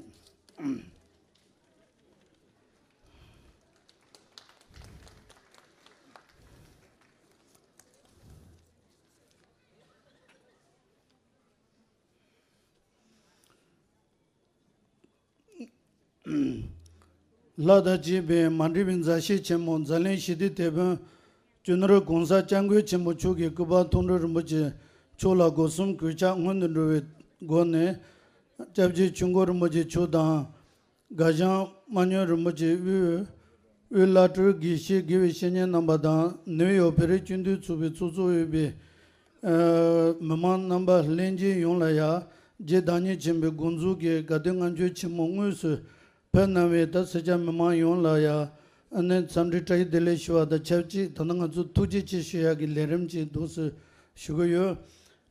ལྷ་དང་བཅས་པའི་མ་འདྲིས་པའི་མཛའ་བཤེས་ཆེན་མོ་མཛད་གླིང་ཞི་བདེའི་དེད་དཔོན་སྤྱི་ནོར་༸གོང་ས་༸སྐྱབས་མགོན་ཆེན་པོ་མཆོག་གི་སྐུ་པར་མཐོང་གྲོལ་རིན་པོ་ཆེ་མཆོག་ལ་སྒོ་གསུམ་གུས་ཕྱག་སྔོན་དུ་འགྲོ་བའི་སྒོ་ནས། སྐྱབས་རྗེ་ཆོས་འཁོར་རིན་པོ་ཆེ་མཆོག་དང་། དགའ་ལྗང་མ་སྨྱོན་རིན་པོ་ཆེ་དབུས་དབུས་བླ་སྤྲུལ་དགེ་བཤེས་དགེ་བའི་བཤེས་གཉེན་རྣམ་པ་དང་ནིའུ་ཡོག་བོད་རིགས་སྤྱི་མཐུན་ཚོགས་པའི་ཚོགས་གཙོ་དབུས་པའི་ཨ་མི་མང་རྣམ་པ་ལྷན་རྒྱས་ཡོངས་ལ་ཡ་རྗེ་བདག་ཉིད་ཆེན་པོའི་དགོངས་རྫོགས་ཀྱི་དགའ་ལྡན་ལྔ་མཆོད་ཆེན་མོ་དངོས་སུ་ཕེབས་གནང་བའི་ད་སེར་སྐྱ་མི་མང་ཡོངས་ལ་ཡ་ཨ་ནི་འཚམས་འདྲི་བཀྲ་ཤིས་བདེ་ལེགས་ཞུ་བ་དང་ཆབས་ཅིག་ད་ལྟ་ང་ཚོ་ཐུགས་རྗེ་ཆེ་ཞུ་ཡག་གི་ལས་རིམ་ཅིག་འདུག་སེ་ཞུ་གི་ཡོད།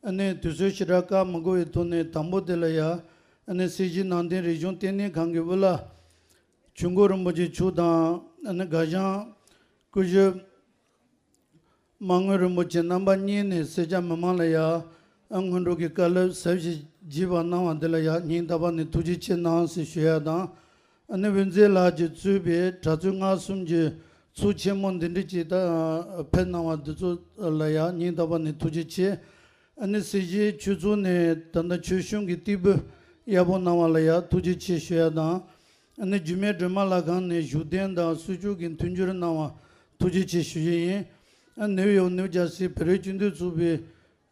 ཨ་ནི་དུས་ཚོད་ཞེ་དྲག་བཀག་མི་དགོས་པའི་ཐོག་ནས་དང་པོ་དེ་ལ་ཡ་ཨ་ནི་སྲིད་ཞིའི་ནང་བསྟན་རིག་གཞུང་ལྟེ་གནས་ཁང་གི་དབུ་བླ་ཆོས་འཁོར་རིན་པོ་ཆེ་མཆོག་དང་། ཨ་ནི་དགའ་ལྗང་སྐུ་ཞབས་མ་དངུལ་རིན་པོ་ཆེ་རྣམ་པ་གཉིས་ནས་སེར་སྐྱ་མི་མང་ལ་ཡ་ཨ་སྔོན་འགྲོ་གི་བཀའ་སློབ་ཟབ་ཞིང་རྒྱས་པ་གནང་བ་འདི་ལ་ཡ་སྙིང་ཐག་པ་ནས་ཐུགས་རྗེ་ཆེ་གནང་ཟེར་ཞུ་ཡ་དང་། ཨ་ནི་དབུ་མཛད་ལགས་ཀྱིས་གཙོས་པའི་གྲྭ་བཙུན་ལྔ་གསུམ་གྱི་ཚོགས་ཆེན་མོ་འདི་འདྲ་ཅིག་ད་ཕེབས་གནང་བ་འདི་ཚོ་ལ་ཡ་སྙིང་ཐག་པ་ནས་ཐུགས་རྗེ་ཆེ། ཨ་ནི་སྲིད་ཞིའི་ཆོས་ཚོགས་ནས་ད་ལྟ་ཆོས་གཞུང་གི་སྟེགས་བུ་ཡག་པོ་གནང་བ་ལ་ཡ་ཐུགས་རྗེ་ཆེ་ཞུ་ཡ་དང་། ཨ་ནི་རྒྱུད་སྨད་སྒྲོལ་མ་ལྷ་ཁང་ནས་བཞུགས་གདན་དང་གསོལ་ཇུས་ཀྱི་མཐུན་འགྱུར་གནང་བ་ཐུགས་རྗེ་ཆེ་ཞུ་རྒྱུ་ཡིན། ཨ་ནིའུ་ཡོག་ནིའུ་ཇར་སི་བོད་རིགས་སྤྱི་མཐུན་ཚོགས་པའི་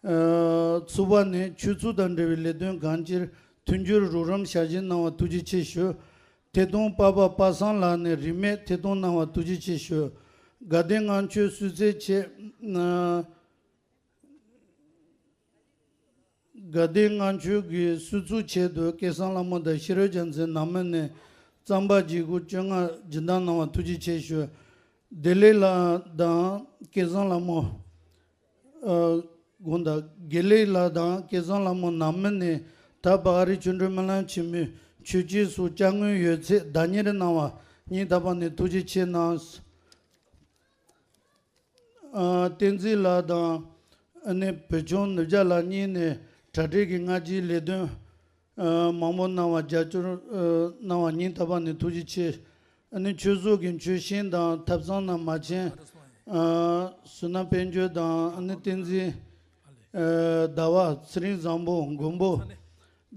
ཨ་ཚོགས་པ་ནས་ཆོས་ཚོགས་དང་འབྲེལ་བའི་ལས་དོན་གང་ཅིར་མཐུན་འགྱུར་རོགས་རམ་ཞལ་བཞེས་གནང་བ་ཐུགས་རྗེ་ཆེ་ཞུ། ཐད་གཏོང་པ་པ་པ་སངས་ལགས་ནས་རིན་མེད་ཐད་གཏོང་གནང་བ་ཐུགས་རྗེ་ཆེ་ཞུ། དགའ་ལྡན་ལྔ་མཆོད་གསོལ་ཚིགས་ཆེད། ཨ་དགའ་ལྡན་ལྔ་མཆོད་ཀྱི་གསོལ་ཚོགས་ཆེད་དུ་སྐལ་བཟང་ལྷ་མོ་དང་ཤེས་རབ་རྒྱལ་མཚན་ནང་མི་ནས་རྩམ་པ་བརྒྱད་དགུ་བཅོ་ལྔ་སྦྱིན་བདག་གནང་བ་ཐུགས་རྗེ་ཆེ་ཞུ། བདེ་ལེགས་ལགས་དང་སྐལ་བཟང་ལྷ་མོ། ཨ་དགོངས་དག་དགེ་ལེགས་ལགས་དང་སྐལ་བཟང་ལྷ་མོ་ནང་མི་ནས་ད་བར་ཨ་རིའི་ཆོ་འཕྲུལ་སྨོན་ལམ་ཆེན་མོའི་མཆོད་ཅེས་སོགས་དཔྱ་དངུལ་ཡོད་ཚད་བདག་གཉེར་གནང་བ་སྙིང་ཐག་པ་ནས་ཐུགས་རྗེ་ཆེ་གནང་། ཨ་བསྟན་འཛིན་ལགས་དང་ཨ་ནི་བུ་ཆུང་ནུབ་བྱ་ལགས་གཉིས་ནས་གྲ་སྒྲིག་གི་སྔ་རྗེས་ལས་དོན་ཨ་མང་པོ་གནང་བ་རྒྱབ་སྐྱོར་ཨ་གནང་བ་སྙིང་ཐག་པ་ནས་ཐུགས་རྗེ་ཆེ། ཨ་ནི་ཆོས་ཚོགས་ཀྱི་མཆོད་བཤམས་དང་ཐབ་ཚང་ནང་མ་ཆེན་ཨ་བསོད་ནམས་དཔལ་འབྱོར་དང་ཨ་ནི་བསྟན་འཛིན་ཨ་ཟླ་བ་ཚེ་རིང་བཟང་པོ་མགོན་པོ།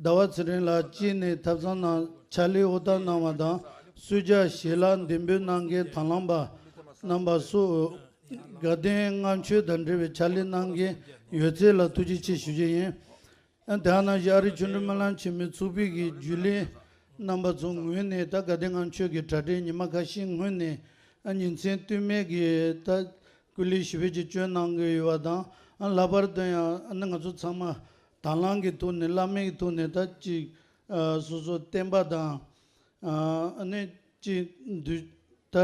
ཟླ་བ་ཚེ་རིང་ལགས་གཅིག་ནས་ཐབ་ཚང་ནང་ཕྱག་ལས་ཨོ་ཐར་གནང་བ་དང་གསོལ་ཇ་ཞལ་ལག་འདེགས་འབུལ་གནང་མཁན་དང་བླངས་པ་རྣམ་པ་སོགས་དགའ་ལྡན་ལྔ་མཆོད་དང་འབྲེལ་བའི་ཕྱག་ལས་གནང་མཁན་ཡོད་ཚད་ལ་ཐུགས་རྗེ་ཆེ་ཞུ་རྒྱུ་ཡིན། ཨ་དེ་ནང་བཞིན་ཨ་རིའི་ཆོ་འཕྲུལ་སྨོན་ལམ་ཆེན་མོའི་ཚོགས་པའི་གི་རྒྱུན་ལས་རྣམ་པ་ཚོ་ངོས་ནས་ད་དགའ་ལྡན་ལྔ་མཆོད་ཀྱི་གྲ་སྒྲིག་ཉི་མ་ཁ་ཤས་སྔོན་ནས་ཨ་ཉིན་མཚན་ལྟོས་མེད་ཀྱི་ད་སྐུ་ལས་ཞེ་པོ་ཅིག་བསྐྱོན་གནང་གི་ཡོད་པ་དང་། ཨ་ལྷག་པར་དུ་ཡང་ཨ་ནི་ང་ཚོ་ཚང་མ་དང་བླངས་ཀྱི་ཐོག་ནས་བླ་མེད་ཀྱི་ཐོག་ནས་ད་ཅིག་ཨ་སོ་སོ་བསྟན་པ་དང་ཨ་ཨ་ནི་ཅིག་འདུས་ད་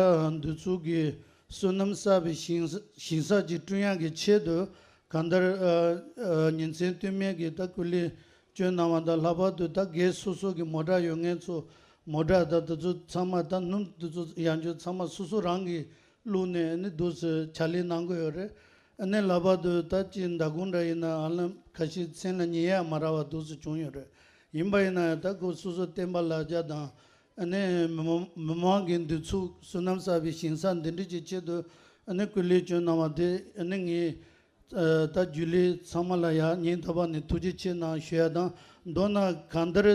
འདུས་ཚོགས་ཀྱི་བསོད་ནམས་བསགས་པའི་ཞིང་ས་ཞིང་ས་ཅིག་བསྐྲུན་ཡག་གི་ཆེད་དུ་གང་ལྟར་ཨ་ཨ་ཉིན་མཚན་ལྟོས་མེད་ཀྱི་ད་སྐུ་ལས་བསྐྱོན་གནང་བ་དང་། ལྷག་པར་དུ་ད་སྒེར་སོ་སོ་གི་མོ་ཊ་ཡོད་མཁན་ཚོ་མོ་ཊ་ད་དེ་ཚོ་ཚང་མ་ད་སྣུམ་དེ་ཚོ་ཡང་བསྐྱར་ཚང་མ་སོ་སོ་རང་གིས་བླུགས་ནས་ཨ་ནི་འདུག་སེ་ཕྱག་ལས་གནང་གི་ཡོད་རེད། ཨ་ནི་ལྷག་པར་དུ་ད་ཅིག་མདང་དགོང་འདྲ་ཡིན་ན་ཨ་ལམ་ཁ་ཤས་མཚན་ལ་ཉན་ཡག་མ་རག་པ་འདུག་སེ་བྱུང་ཡོད་རེད། ཡིན་པ་ཡིན་ན་ཡང་ད་ཁོ་སོ་སོ་བསྟན་པ་ལ་རྒྱ་དང་ ཨ་ནི་མི་མང་མི་མང་གི་འདུ་ཚོགས་བསོད་ནམས་བསགས་པའི་ཞིང་ས་འདི་འདྲ་ཅིག་ཆེད་དུ་ཨ་ནི་སྐུ་ལས་བསྐྱོན་གནང་བ་དེ་ཨ་ནི་ངས་ཨ་ད་རྒྱུན་ལས་ཚང་མ་ལ་ཡང་སྙིང་ཐག་པ་ནས་ཐུགས་རྗེ་ཆེ་གནང་ཞུ་ཡ་དང་། མདོར་ན་གང་ལྟར་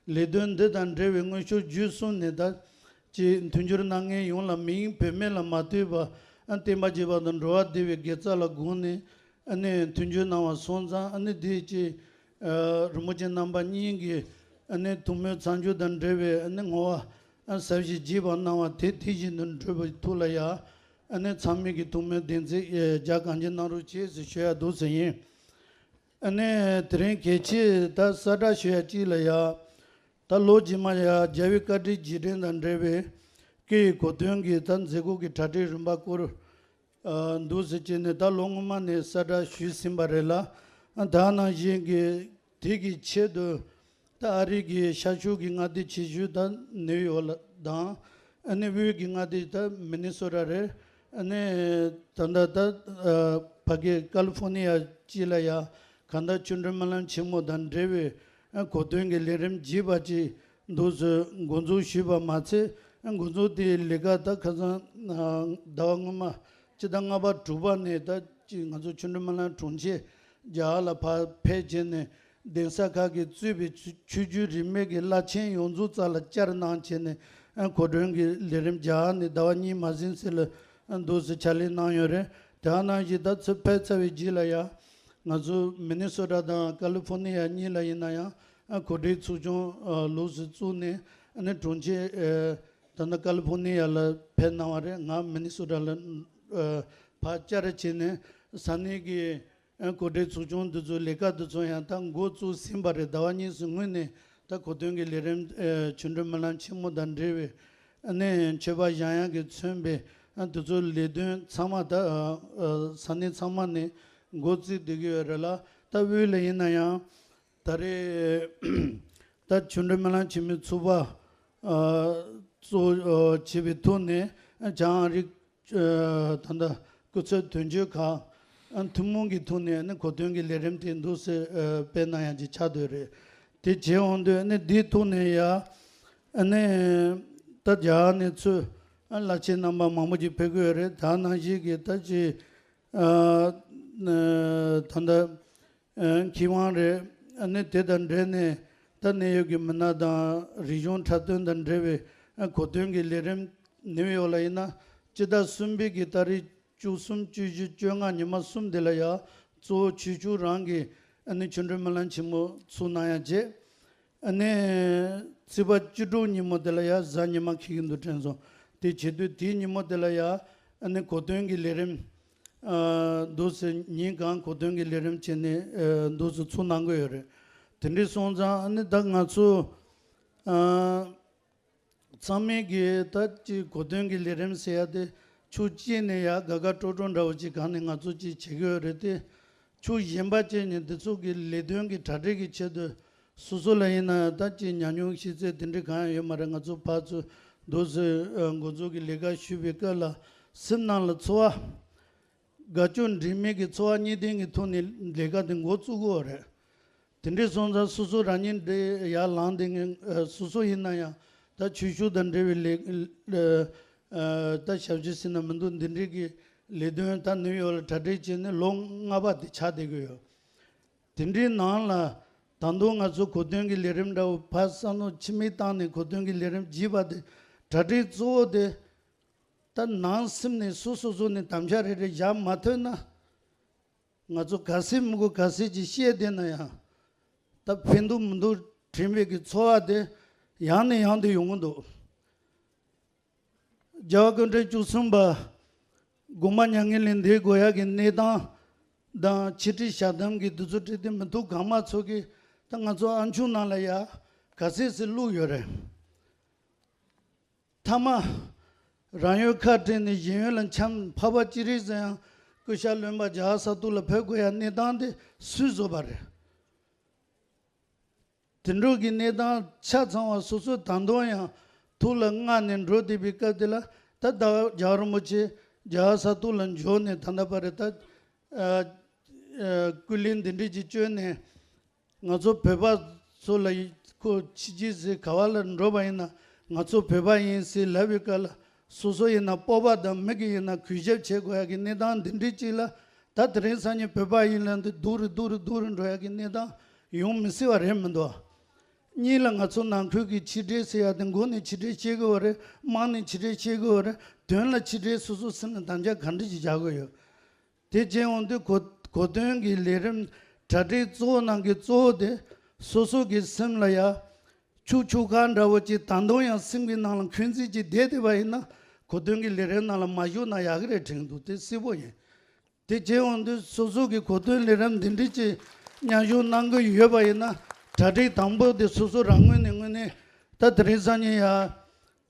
ལས་དོན་འདི་དང་འབྲེལ་བའི་དངོས་ཤུགས་བརྒྱུད་གསུམ་ནས་ད་ཅིག་མཐུན་འགྱུར་གནང་མཁན་ཡོངས་ལ་མིང་བོད་མིང་ལ་མ་ལྟོས་པ་ཨ་བསྟན་པ་རྒྱས་པ་དང་འགྲོ་བ་བདེ་བའི་དགེ་རྩ་ལ་དགོངས་ནས། ཨ་ནི་མཐུན་འགྱུར་གནང་བ་སོང་ཙང་ཨ་ནི་དེ་ཅི་ཨ་རིན་པོ་ཆེ་རྣམ་པ་གཉིས་ཀྱི་ཨ་ནི་ཐུགས་སྨོན་མཚམས་སྦྱོར་དང་འབྲེལ་བའི་ཨ་ནི་བསྔོ་བ་ཨ་ཟབ་ཞིང་རྒྱས་པ་གནང་བ་དེ་དེ་བཞིན་དུ་འགྲུབ་པའི་ཐུགས་ལ་ཡ། ཨ་ནི་ཚང་མས་ཀྱི་ཐུགས་སྨོན་བདེན་ཚིག་ཨེ་རྒྱ་གང་ཆེ་གནང་རོགས་བྱེད་ཟེར་ཞུ་ཡ་འདུག་ཟེར་ཡིན། ཨ་ནི་དེ་རིང་གལ་ཆེ་ད་གསལ་བསྒྲགས་ཞུ་ཡ་གཅིག་ལ་ཡ། ད་ལོ་རྗེས་མ་ཡ་རྒྱལ་བའི་བཀའ་དྲིན་རྗེས་དྲན་དང་འབྲེལ་བའི་སྐུའི་གོ་སྟོན་གྱི་ད་མཛད་སྒོ་གི་གྲ་སྒྲིག་རིམ་པ་སྐོར། ཨ་འདུག་ཟེར་བྱས་ནས་ད་ལོ་སྔོན་མ་ནས་གསལ་བསྒྲགས་ཞུས་ཟིན་པ་རེད་ལ། ཨ་ད་ནང་བཞིན་གྱི་དེ་གི་ཆེད་དུ་ད་ཨ་རི་གི་ཤར་ཕྱོགས་ཀྱི་མངའ་སྡེ་ཆེ་ཤོས་ད་ནིའུ་ཡོག་ལ་དང་། ཨ་ནི་དབུས་ཀྱི་མངའ་སྡེ་ད་མི་ནི་སོ་ཊ་རེད། ཨ་ནི་ད་ལྟ་ད་ཨ་ཕ་གི་ཀ་ལི་ཧྥོ་ནི་ཡ་སྤྱི་ལ་ཡ་གང་ལྟར་ཆུ་འགྲུལ་སྨོན་ལམ་ཆེན་མོ་དང་འབྲེལ་བའི་ཨ་གོ་སྟོན་གྱི་ལས་རིམ་རྒྱས་པ་ཅིག་འདུག་ཟེར་འགོ་འཛུགས་ཞུས་པ་མ་ཚད། འགོ་འཛུགས་དེའི་ལས་ཀ་ད་ཁ་སང་ཟླ་བ་སྔོན་མ་སྤྱི་ཟླ་ལྔ་པ་དྲུག་པ་ནས་ད་ཅིག་ང་ཚོ་ཆུ་འགྲུལ་སྨོན་ལམ་དྲུང་ཆེ་རྒྱ་གར་ལ་ཕར་ཕེབས་བྱས་ནས་གདན་ས་ཁག་གིས་གཙོས་པའི་ཆོས་བརྒྱུད་རིས་མེད་ཀྱི་བླ་ཆེན་ཡོངས་རྫོགས་རྩ་ལ་བཅར་གནང་བྱས་ནས་གོ་སྒྲོན་གྱི་ལས་རིམ་རྒྱ་གར་ནས་ཟླ་བ་གཉིས་མ་ཟིན་ཙམ་ལ་འདུག་སེ་ཕྱག་ལས་གནང་ཡོད་རེད། དེ་ནང་བཞིན་ད་ཚུར་ཕེབས་ཚར་བའི་རྗེས་ལ་ཡང་ང་ཚོ་མི་ནི་སོ་ཊ་དང་ཀ་ལི་ཧྥོ་ནི་ཡ་གཉིས་ལ་ཡིན་ན་ཡང་གོ་སྒྲིག་ཚོགས་ཆུང་ལོགས་སུ་བཙུགས་ནས་ཨ་ནི་དྲུང་ཆེ་ད་ནི་ཀ་ལི་ཧྥོ་ནི་ཡ་ལ་ཕེབས་གནང་བ་རེད། ང་མི་ནི་སོ་ཊ་ལ་ཕར་བཅར་བྱས་ནས་ས་གནས་ཀྱི་གོ་སྒྲིག་ཚོགས་ཆུང་འདི་ཚོའི་ལས་ཀ་འདི་ཚོ་ཡང་ད་འགོ་བཙུགས་ཟིན་པ་རེད། ཟླ་བ་གཉིས་སུ་སྔོན་ནས་ད་གོ་སྟོན་གྱི་ལས་རིམ་ཆུ་འགྲུལ་སྨོན་ལམ་ཆེན་མོ་དང་འབྲེལ་བའི་ཨ་ནི་མཆོད་པ་བཞེངས་ཡག་གིས་མཚོན་པའི་ཨ་དེ་ཚོའི་ལས་དོན་ཚང་མ་ད་ཨ་ཨ་ས་གནས་ཚང་མ་ནས་འགོ་བཙུགས་བསྡད་ཀྱི་ཡོད་རེད་ལ། ད་དབུས་ལ་ཡིན་ན་ཡང་ད་རེས་ད་ཆུ་འགྲུལ་སྨོན་ལམ་ཆེན་མོའི་ཚོགས་པ་ཨ་གཙོ་ཨ་བྱས་པའི་ཐོག་ནས་ཨ་བྱང་ཨ་རི་ཨ་ད་ལྟ་སྐུ་ཚབ་དོན་གཅོད་ཁང་ཨ་ཐུན་མོང་གི་ཐོག་ནས་ཨ་ནི་གོ་སྟོན་གྱི་ལས་རིམ་དེ་འདུག་སེ་ཨ་སྤེལ་གནང་ཡག་ཅིག་ཆགས་བསྡད་རེད། དེ་བྱས་འོང་དུས་ཨ་ནི་འདིའི་ཐོག་ནས་ཡ་ཨ་ནི་ད་རྒྱ་གར་ནས་ཚུར་ཨ་བླ་ཆེན་རྣམ་པ་མང་པོ་ཅིག་ཕེབས་ཀྱི་ཡོད་རེད། ད་ནང་བཞིན་གྱི་ད་ཅིག་ཨ་ད་ལྟ་ཨ་མཁས་དབང་རེད། ཨ་ནི་དེ་དང་འབྲེལ་ནས་ད་གནད་ཡོད་ཀྱི་མི་སྣ་དང་རིག་གཞུང་འཁྲབ་སྟོན་དང་འབྲེལ་བའི་ཨ་གོ་སྟོན་གྱི་ལས་རིམ་ནིའུ་ཡོག་ལ་ཡིན་ན་སྤྱི་ཟླ་གསུམ་པའི་གི་ཏ་རིག་བཅུ་གསུམ་བཅུ་བཞི་བཅོ་ལྔ་ཉི་མ་གསུམ་དེ་ལ་ཡ་གཙོ་བོ་ཆོས་བརྒྱུད་རང་གི་ཨ་ནི་ཆུ་འགྲུལ་སྨོན་ལམ་ཆེན་མོ་ཚུགས་གནང་ཡག་བྱས། ཨ་ནི་ཚེས་པ་བཅུ་དྲུག་ཉིན་མོ་དེ་ལ་ཡ་གཟའ་ཉི་མ་འཁེལ་གྱི་འདུག་དྲན་སོང་། དེ་བྱེད་དུས་དེའི་ཉིན་མོ་དེ་ལ་ཡ་ཨ་ནི་གོ་སྟོན་གྱི་ལས་རིམ་ཨ་འདུག་སེ་ཉིན་གང་གོ་སྟོན་གྱི་ལས་རིམ་བྱས་ནས་ཨ་འདུག་སེ་ཚུགས་གནང་གི་ཡོད་རེད། དེ་འདྲ་སོང་ཙང་ཨ་ནི་ད་ང་ཚོ་ཨ་ཚང་མས་ཀྱི་ད་ཅིག་གོ་སྟོན་གྱི་ལས་རིམ་ཟེར་ཡ་དེ་ཕྱོགས་གཅིག་ནས་ཡ་དགའ་དགའ་སྤྲོ་སྤྲོ་འདྲ་བོ་ཅིག་གང་ནས་ང་ཚོ་ཅིག་བྱེད་ཀྱི་ཡོད་རེད་དེ། ཕྱོགས་གཞན་པ་ཅིག་ནས་འདི་ཚོ་གི་ལས་དོན་གྱི་གྲ་སྒྲིག་གི་ཆེད་དུ་སོ་སོ་ལ་ཡིན་ན་ཡང་ད་ཅིག་ཉམས་མྱོང་ཤེས་ཚད་དེ་འདྲ་གང་ཡང་ཡོད་མ་རེད། ང་ཚོ་ཕར་ཚུར་འདུག་སེ་འགོ་འཛུགས་ཀྱི་ལས་ཀ་ཞུས་པའི་སྐབས་ལ་སེམས་ནང་ལ་ཚོར་བ་དགའ་སྐྱོ་འདྲེས་མའི་གི་ཚོར་བ་གཉིས་ལྡན་གྱི་ཐོག་ནས་ལས་ཀ་དེ་འགོ་བཙུགས་དགོས་རེད། དེ་འདྲའི་སོང་ཙང་སོ་སོ་རང་ཉིད་འདྲའི་ཡར་ལངས་བསྡད་མཁན་སོ་སོ་ཡིན་ན་ཡང་ད་ཆོས་ཕྱོགས་དང་འབྲེལ་བའི་ལས་ད་ཞབས་ཕྱི་ཟེར་ན་མི་འདུག་འདི་འདྲའི་གི་ལས་དོན་ད་ནིའུ་ཡོག་ལ་གྲ་སྒྲིག་བྱས་ནས་ལོ་ལྔ་པ་དེ་ཆགས་བསྡད་ཀྱི་ཡོད། དེ་འདྲའི་ནང་ལ་ད་དུང་ང་ཚོ་གོ་སྟོན་གྱི་ལས་རིམ་འདྲ་བོ་ཕར་བསམ་བློ་ཕྱི་མིག་བཏང་ནས་གོ་སྟོན་གྱི་ལས་རིམ་བགྱིས་པ་དེ་གྲ་སྒྲིག་གཙོ་བོ་དེ་ད་ནང་སེམས་ནས་སོ་སོ་སོ་ནས་དམ་བཅའ་རེ་རེ་བཞག་མ་ཐུབ་ན། ང་ཚོ་ག་ཚད་མི་དགོས་ག་ཚད་ཅིག་བཤད་བསྡད་ན་ཡང་ད་ཕན་ཐོགས་མི་འདུག་དྲན་པའི་གི་ཚོར་བ་དེ་ཡང་ནས་ཡང་དུ་ཡོང་གི་འདུག་རྒྱལ་བ་སྐུ་ཕྲེང་བཅུ་གསུམ་པ་དགོངས་པ་མྱ་ངན་ལས་འདས་དགོས་ཡག་གི་གནས་སྟངས་དང་ཆེད་ཁྲིད་ཞལ་གདམས་ཀྱི་དུས་ཚོད་ཁྲིད་དེ་མི་ཐུག་གང་མང་ཚོ་གིས་ད་ང་ཚོ་ཨ་མཆོག་ནང་ལ་ཡ་ག་ཚད་ཟིག་བླུགས་ཡོད་རེད། མཐའ་མ་རང་ཡུལ་ཁ་བྲལ་ནས་གཞན་ཡུལ་ལ་འཁྱམས་འཕགས་པ་ཅི་རིགས་ཟེར་ཡང་སྐུ་ཤ་རློན་པ་རྒྱ་གར་ས་ཐོག་ལ་ཕེབས་དགོས་ཡ་གནས་སྟངས་དེ་སུས་བཟོས་པ་རེད། དེ་འདྲ་གི་གནས་སྟངས་ཆ་ཚང་བ་སོ་སོ་ད་དུང་ཡང་ཐུགས་ལ་མངའ་ནས་འགྲོ་བསྡད་པའི་སྐབས་དེ་ལ་ད་ལྟ་རྒྱལ་བ་རིན་པོ་ཆེ་རྒྱ་གར་ས་ཐོག་ལ་འབྱོར་ནས་ད་ལྟ་བར་ད་ཨ་ཨ་སྐུ་ལས་འདི་འདྲ་ཅིག་བསྐྱོན་ནས། ང་ཚོ་བོད་པ་ཚོ་ལ་ཁོ་ཕྱི་རྒྱལ་ཟེར་ག་བ་ལ་འགྲོ་བ་ཡིན་ན་ ང་ཚོ་བོད་པ་ཡིན་ཟེར་ལབ་པའི་སྐབས་ལ་སོ་སོ་ཡིན་ན་སྤོབས་པ་དང་མི་གི་ཡིན་ན་གུས་ཞབས་བྱེད་དགོས་ཡ་གི་གནས་སྟངས་འདི་འདྲའི་ཅིག་ལ། ད་དེ་རིང་སང་ཉིན་བོད་པ་ཡིན་ལབ་འདི་སྡུག་རུ་སྡུག་རུ་སྡུག་རུ་འགྲོ་ཡ་གི་གནས་སྟངས་ཡོང་མི་སྲིད་པ་རེད་མི་འདུག་གཉིས་ལ་ང་ཚོ་ནང་ཁུལ་གྱི་ཕྱི་འབྲེལ་ཟེར་ཡ་དེ་མགོ་ནས་ཕྱི་འབྲེལ་བྱེད་དགོས་པ་རེད། དམངས་ནས་ཕྱི་འབྲེལ་བྱེད་དགོས་པ་རེད། དོན་ལ་ཕྱི་འབྲེལ་སོ་སོ་སེམས་ལ་དམ་བཅའ་ག་འདྲ་ཞིག་བཞག་དགོས་ཡོད། དེ་བྱས་འོང་དུས་གོ་གོ་སྟོན་གྱི་ལས་རིམ་གྲ་སྒྲིག་གཙོ་བོ་ནང་གི་གཙོ་བོ་དེ་སོ་སོ་གི་སེམས་ལ་ཡ་ཆུ་ཆུ་ཁ་འདྲ་བོ་ཅིག་ད་དུང་ཡང་སེམས་ཀྱི་ནང་ལ་འཁོན་འཛིན་ཅིག་བསྡད་བསྡད་པ་ཡིན་ན་གོ་སྟོན་གྱི་ལས་རིམ་ནང་ལ་མ་ཞུགས་ན་ཡག་གི་རེད་དྲན་འདུག་དེ་གསལ་པོ་ཡིན། དེ་བྱས་འོང་དུས་སོ་སོ་གི་གོ་སྟོན་ལས་རིམ་འདི་འདྲ་ཅིག་མཉམ་ཞུགས་གནང་གི་ཡོད་པ་ཡིན་ན་གྲ་སྒྲིག་དང་པོ་དེ་སོ་སོ་རང་ངོས་ནས་དངོས་གནས་ད་དེ་རིང་སང་ཉིན་ཡ།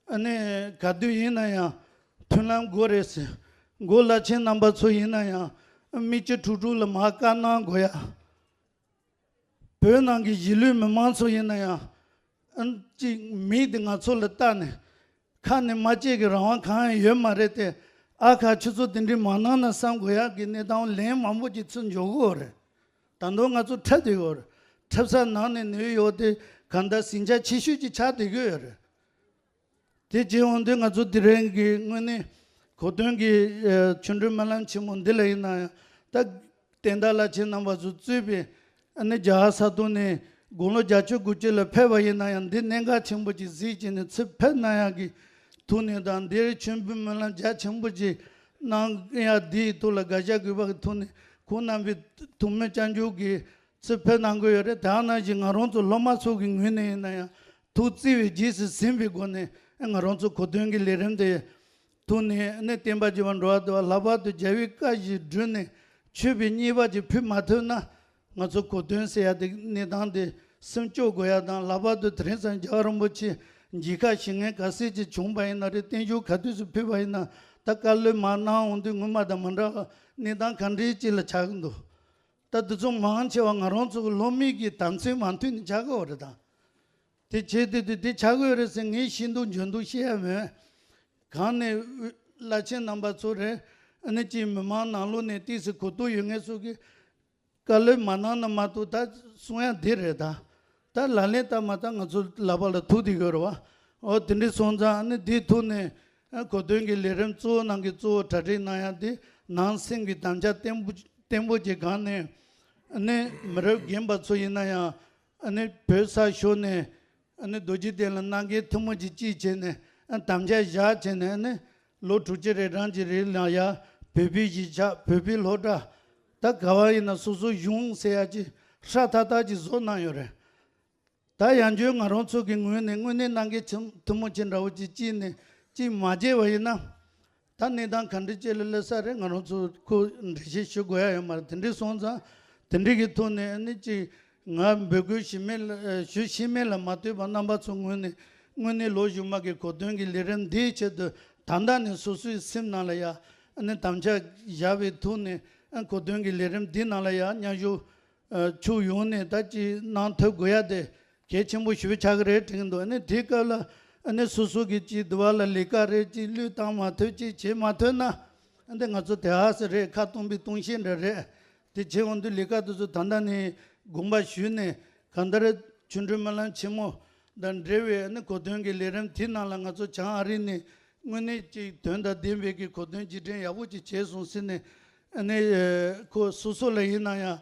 ཨ་ནི་ག་དུས་ཡིན་ན་ཡང་མཐུན་ལམ་དགོས་རེད་ཟེར། མགོ་བླ་ཆེན་རྣམ་པ་ཚོ་ཡིན་ན་ཡང་མིག་ཆུ་ཁྲུག་ཁྲུག་ལ་མར་བཀའ་གནང་དགོས་ཡ། བོད་ནང་གི་གཞིས་ལུས་མི་མང་ཚོ་ཡིན་ན་ཡང་ཨ་ཅིག་མིག་དེ་ང་ཚོ་ལ་བལྟས་ནས་ཁ་ནས་མ་བཅད་ཀྱི་རང་དབང་གང་ཡང་ཡོད་མ་རེད་དེ། ཨ་ཁ་ཁྱོད་ཚོ་དེ་འདྲའི་མ་གནང་ན་བསམ་དགོས་ཡ་གི་གནས་སྟངས་ལན་མང་པོ་ཅིག་ཚུར་འབྱོར་གི་ཡོད་རེད། ད་དུང་ང་ཚོ་འཁྲབ་བསྡད་ཡོད་རེད། འཁྲབ་ས་ནང་ནས་ནུས་ཡོད་དེ་གང་ལྟར་ཟིང་ཆ་ཆེ་ཤོས་ཅིག་ཆགས་བསྡད་ཀྱི་ཡོད་རེད། དེ་བྱས་འོང་དུས་ང་ཚོ་དེ་རིང་གི་དངོས་གནས་གོ་སྟོན་གྱི་ཨ་ཆོ་འཕྲུལ་སྨོན་ལམ་ཆེན་མོ་འདི་ལ་ཡིན་ན་ཡང་ད་བསྟན་དར་བླ་ཆེན་རྣམ་པ་ཚོ་གཙོས་པའི་ཨ་ནི་རྒྱ་གར་ས་ཐོག་ནས་དགུང་ལོ་བརྒྱད་ཅུ་དགུ་བཅུ་ལ་ཕེབས་པ་ཡིན་ན་ཡང་འདི་གནད་འགག་ཆེན་པོ་ཅིག་གཟིགས་བྱས་ནས་ཚུར་ཕེབས་གནང་ཡག་གི་ཐོག་ནས་དང་འདིར་ཆོ་འཕྲུལ་སྨོན་ལམ་རྒྱ་ཆེན་པོ་ཅིག་གནང་ཡག་འདིའི་ཐོག་ལ་དགའ་ཞག་གུས་པ་གི་ཐོག་ནས་ཁོང་རྣམ་པའི་ཐུགས་སྨོན་སྐྱབས་འཇུག་གི་ཚུར་ཕེབས་གནང་གི་ཡོད་རེད། དེ་ནང་བཞིན་ང་རང་ཚོ་སློབ་མ་ཚོ་གི་ངོས་ནས་ཡིན་ན་ཡང་ཐུགས་བརྩེ་བའི་རྗེས་སུ་ཟིན་པའི་སྒོ་ནས་ང་རང་ཚོ་གོ་སྟོན་གྱི་ལས་རིམ་དེ་ཐོག་ནས་ནི་བསྟན་པ་རྒྱས་པར་འགྲོ་བ་དེ་བ་ལྷག་པར་དུ་རྒྱལ་བའི་བཀའ་བཞིན་བསྒྲུབས་ནས་མཆོད་པའི་མཉེས་པ་ཅིག་ཕུལ་མ་ཐུབ་ན་ང་ཚོ་གོ་སྟོན་ཟེར་ཡ་དེ་གནས་སྟངས་དེ་སེམས་སྐྱོ་དགོས་ཡ་དང་། ལྷག་པར་དུ་དེ་རིང་སང་རྒྱལ་བ་རིན་པོ་ཆེ་མཇལ་ཁ་ཞུ་མཁན་ག་ཚད་ཅིག་བྱུང་པ་ཡིན་ན་རེད། བརྟན་བཞུགས་ག་དུས་སུ་ཕུལ་བ་ཡིན་ན་ད་བཀའ་སློབ་མར་གནང་འོང་དུས་སྔོན་མ་དང་མ་འདྲ་བ་གནས་སྟངས་ག་འདྲའི་ཅིག་ལ་ཆགས་ཀྱི་འདུག་ད་དེ་ཚོ་མང་ཆེ་བ་ང་རང་ཚོ་གི་སློབ་མའི་གི་དམ་ཚིག་མ་མཐུན་ནས་ཆགས་ཀྱི་ཡོད་རེད་ད། དེ་བྱས་ཏེ་དེ་དེ་ཆགས་ཀྱི་ཡོད་རེད་ཟེར་ངས་ཤེས་འདུག་འཇོན་འདུག་བཤད་ཡ་མེད། གང་ནས་བླ་ཆེན་རྣམ་པ་ཚོ་རེད། ཨ་ནི་ཅིག་མི་མང་ནང་ལོགས་ནས་ཏོག་ཙམ་གོ་རྟོགས་ཡོད་མཁན་ཚོ་གིས་བཀའ་སློབ་མ་གནང་ན་མ་གཏོགས་ད་གསུང་ཡ་འདི་རེད་ད། ད་ལག་ལེན་བསྟར་མ་བསྟར་ང་ཚོ་ལག་པ་ལ་ཐུག་བསྡད་ཡོད་རེད་བ། འོ་དེ་འདྲ་སོང་ཙང་ཨ་ནི་དེའི་ཐོག་ནས་ཨ་གོ་སྟོན་གྱི་ལས་རིམ་གཙོ་བོ་ནང་གི་གཙོ་བོ་གྲ་སྒྲིག་གནང་ཡ་དེ་ནང་སེམས་ཀྱི་དམ་བཅའ་བརྟན་པོ་བརྟན་པོ་ཅིག་གང་ནས་ཨ་ནི་མི་རབས་རྒན་པ་ཚོ་ཡིན་ན་ཡང་ཨ་ནི་བོད་ས་ཤོར་ནས་ཨ་ནི་རྡོ་རྗེ་གདན་ལ་གནང་མཁན་ཐུན་མོང་གཅིག་གཅིག་བྱས་ནས་ཨ་དམ་བཅའ་བཞག་བྱས་ནས་ཨ་ནི་ལོ་དྲུག་ཅུ་རེ་གྲངས་ཀྱི་རིང་ལ་ཡ་བོད་པའི་གཞིས་ཆགས་བོད་པའི་སློབ་གྲྭ་ད་ག་བ་ཡིན་ན་སོ་སོ་གཞུང་ཟེར་ཡ་ཅིག་ཧྲ་ཐག་ཐག་ཅིག་བཟོ་གནང་ཡོད་རེད། ད་ཡང་བསྐྱར་ང་རང་ཚོ་གི་ངོས་ནས་དངོས་གནས་གནང་མཁན་ཆེན་ཐུན་མོང་ཆེན་འདྲ་བོ་ཅིག་གཅིག་ནས་གཅིག་མ་བརྗེ་བ་ཡིན་ན། ད་གནས་སྟངས་ག་འདྲ་ཅིག་ལ་སླེབས་ས་རེད། ང་རང་ཚོ་ཁོ་འགྲེལ་བཤད་ཞུ་དགོས་ཡ་ཡོད་མ་རེད། དེ་འདྲ་སོང་ཙང་དེ་འདྲ་གི་ཐོག་ནས་ཨ་ནི་ཅིག་ང་འབོད་སྐུལ་ཞུ་མེད་ལ་ཞུ་ཤེས་མེད་ལ་མ་ལྟོས་པར་རྣམ་པ་ཚོ་ངོས་ནས་དངོས་གནས་ལོ་གཞུག་མ་གི་གོ་སྟོན་གྱི་ལས་རིམ་འདིའི་ཆེད་དུ་ད་ལྟ་ནས་སོ་སོའི་སེམས་ནང་ལ་ཡ་ཨ་ནི་དམ་བཅའ་བཞག་པའི་ཐོག་ནས་ཨ་གོ་སྟོན་གྱི་ལས་རིམ་འདི་ནང་ལ་ཡ་མཉམ་ཞུགས་ཨ་ཕྱོགས་ཡོངས་ནས་ད་ཅིག་གནང་ཐུབ་དགོས་ཡ་དེ་གལ་ཆེན་པོ་ཞེ་པོ་ཆགས་ཀྱི་རེད་དྲན་གྱི་འདུག་ཨ་ནི་དེའི་སྐབས་ལ་ཨ་ནི་སོ་སོ་གི་ཅིག་འདི་བ་ལ་ལས་ཀ་རེད་ཅིག་བློས་བཏང་མ་ཐུབ་ཅིག་བྱེད་མ་ཐུབ་ན་ཨ་འདི་ང་ཚོ་དེ་ཧ་སི་རེད། ཁ་སྟོང་པའི་སྟོང་བཤད་འདྲ་རེད། དེ་བྱེད་འོང་དུས་ལས་ཀ་དེ་ཚོ་ད་ལྟ་ནས་དགོངས་པ་ཞུས་ནས་གང་ལྟར་ཆོ་འཕྲུལ་སྨོན་ལམ་ཆེན་མོ་དང་འབྲེལ་བའི་ཨ་ནི་གོ་སྟོན་གྱི་ལས་རིམ་དེ་ནང་ལ་ང་ཚོ་བྱང་ཨ་རི་ནས་དངོས་གནས་ཅིག་དོན་དང་ལྡན་པའི་གི་གོ་སྟོན་རྗེས་དྲན་ཡག་པོ་ཅིག་བྱས་སོང་ཟེར་ནས། ཨ་ནི་ཁོ་སོ་སོ་ལ་ཡིན་ན་ཡང་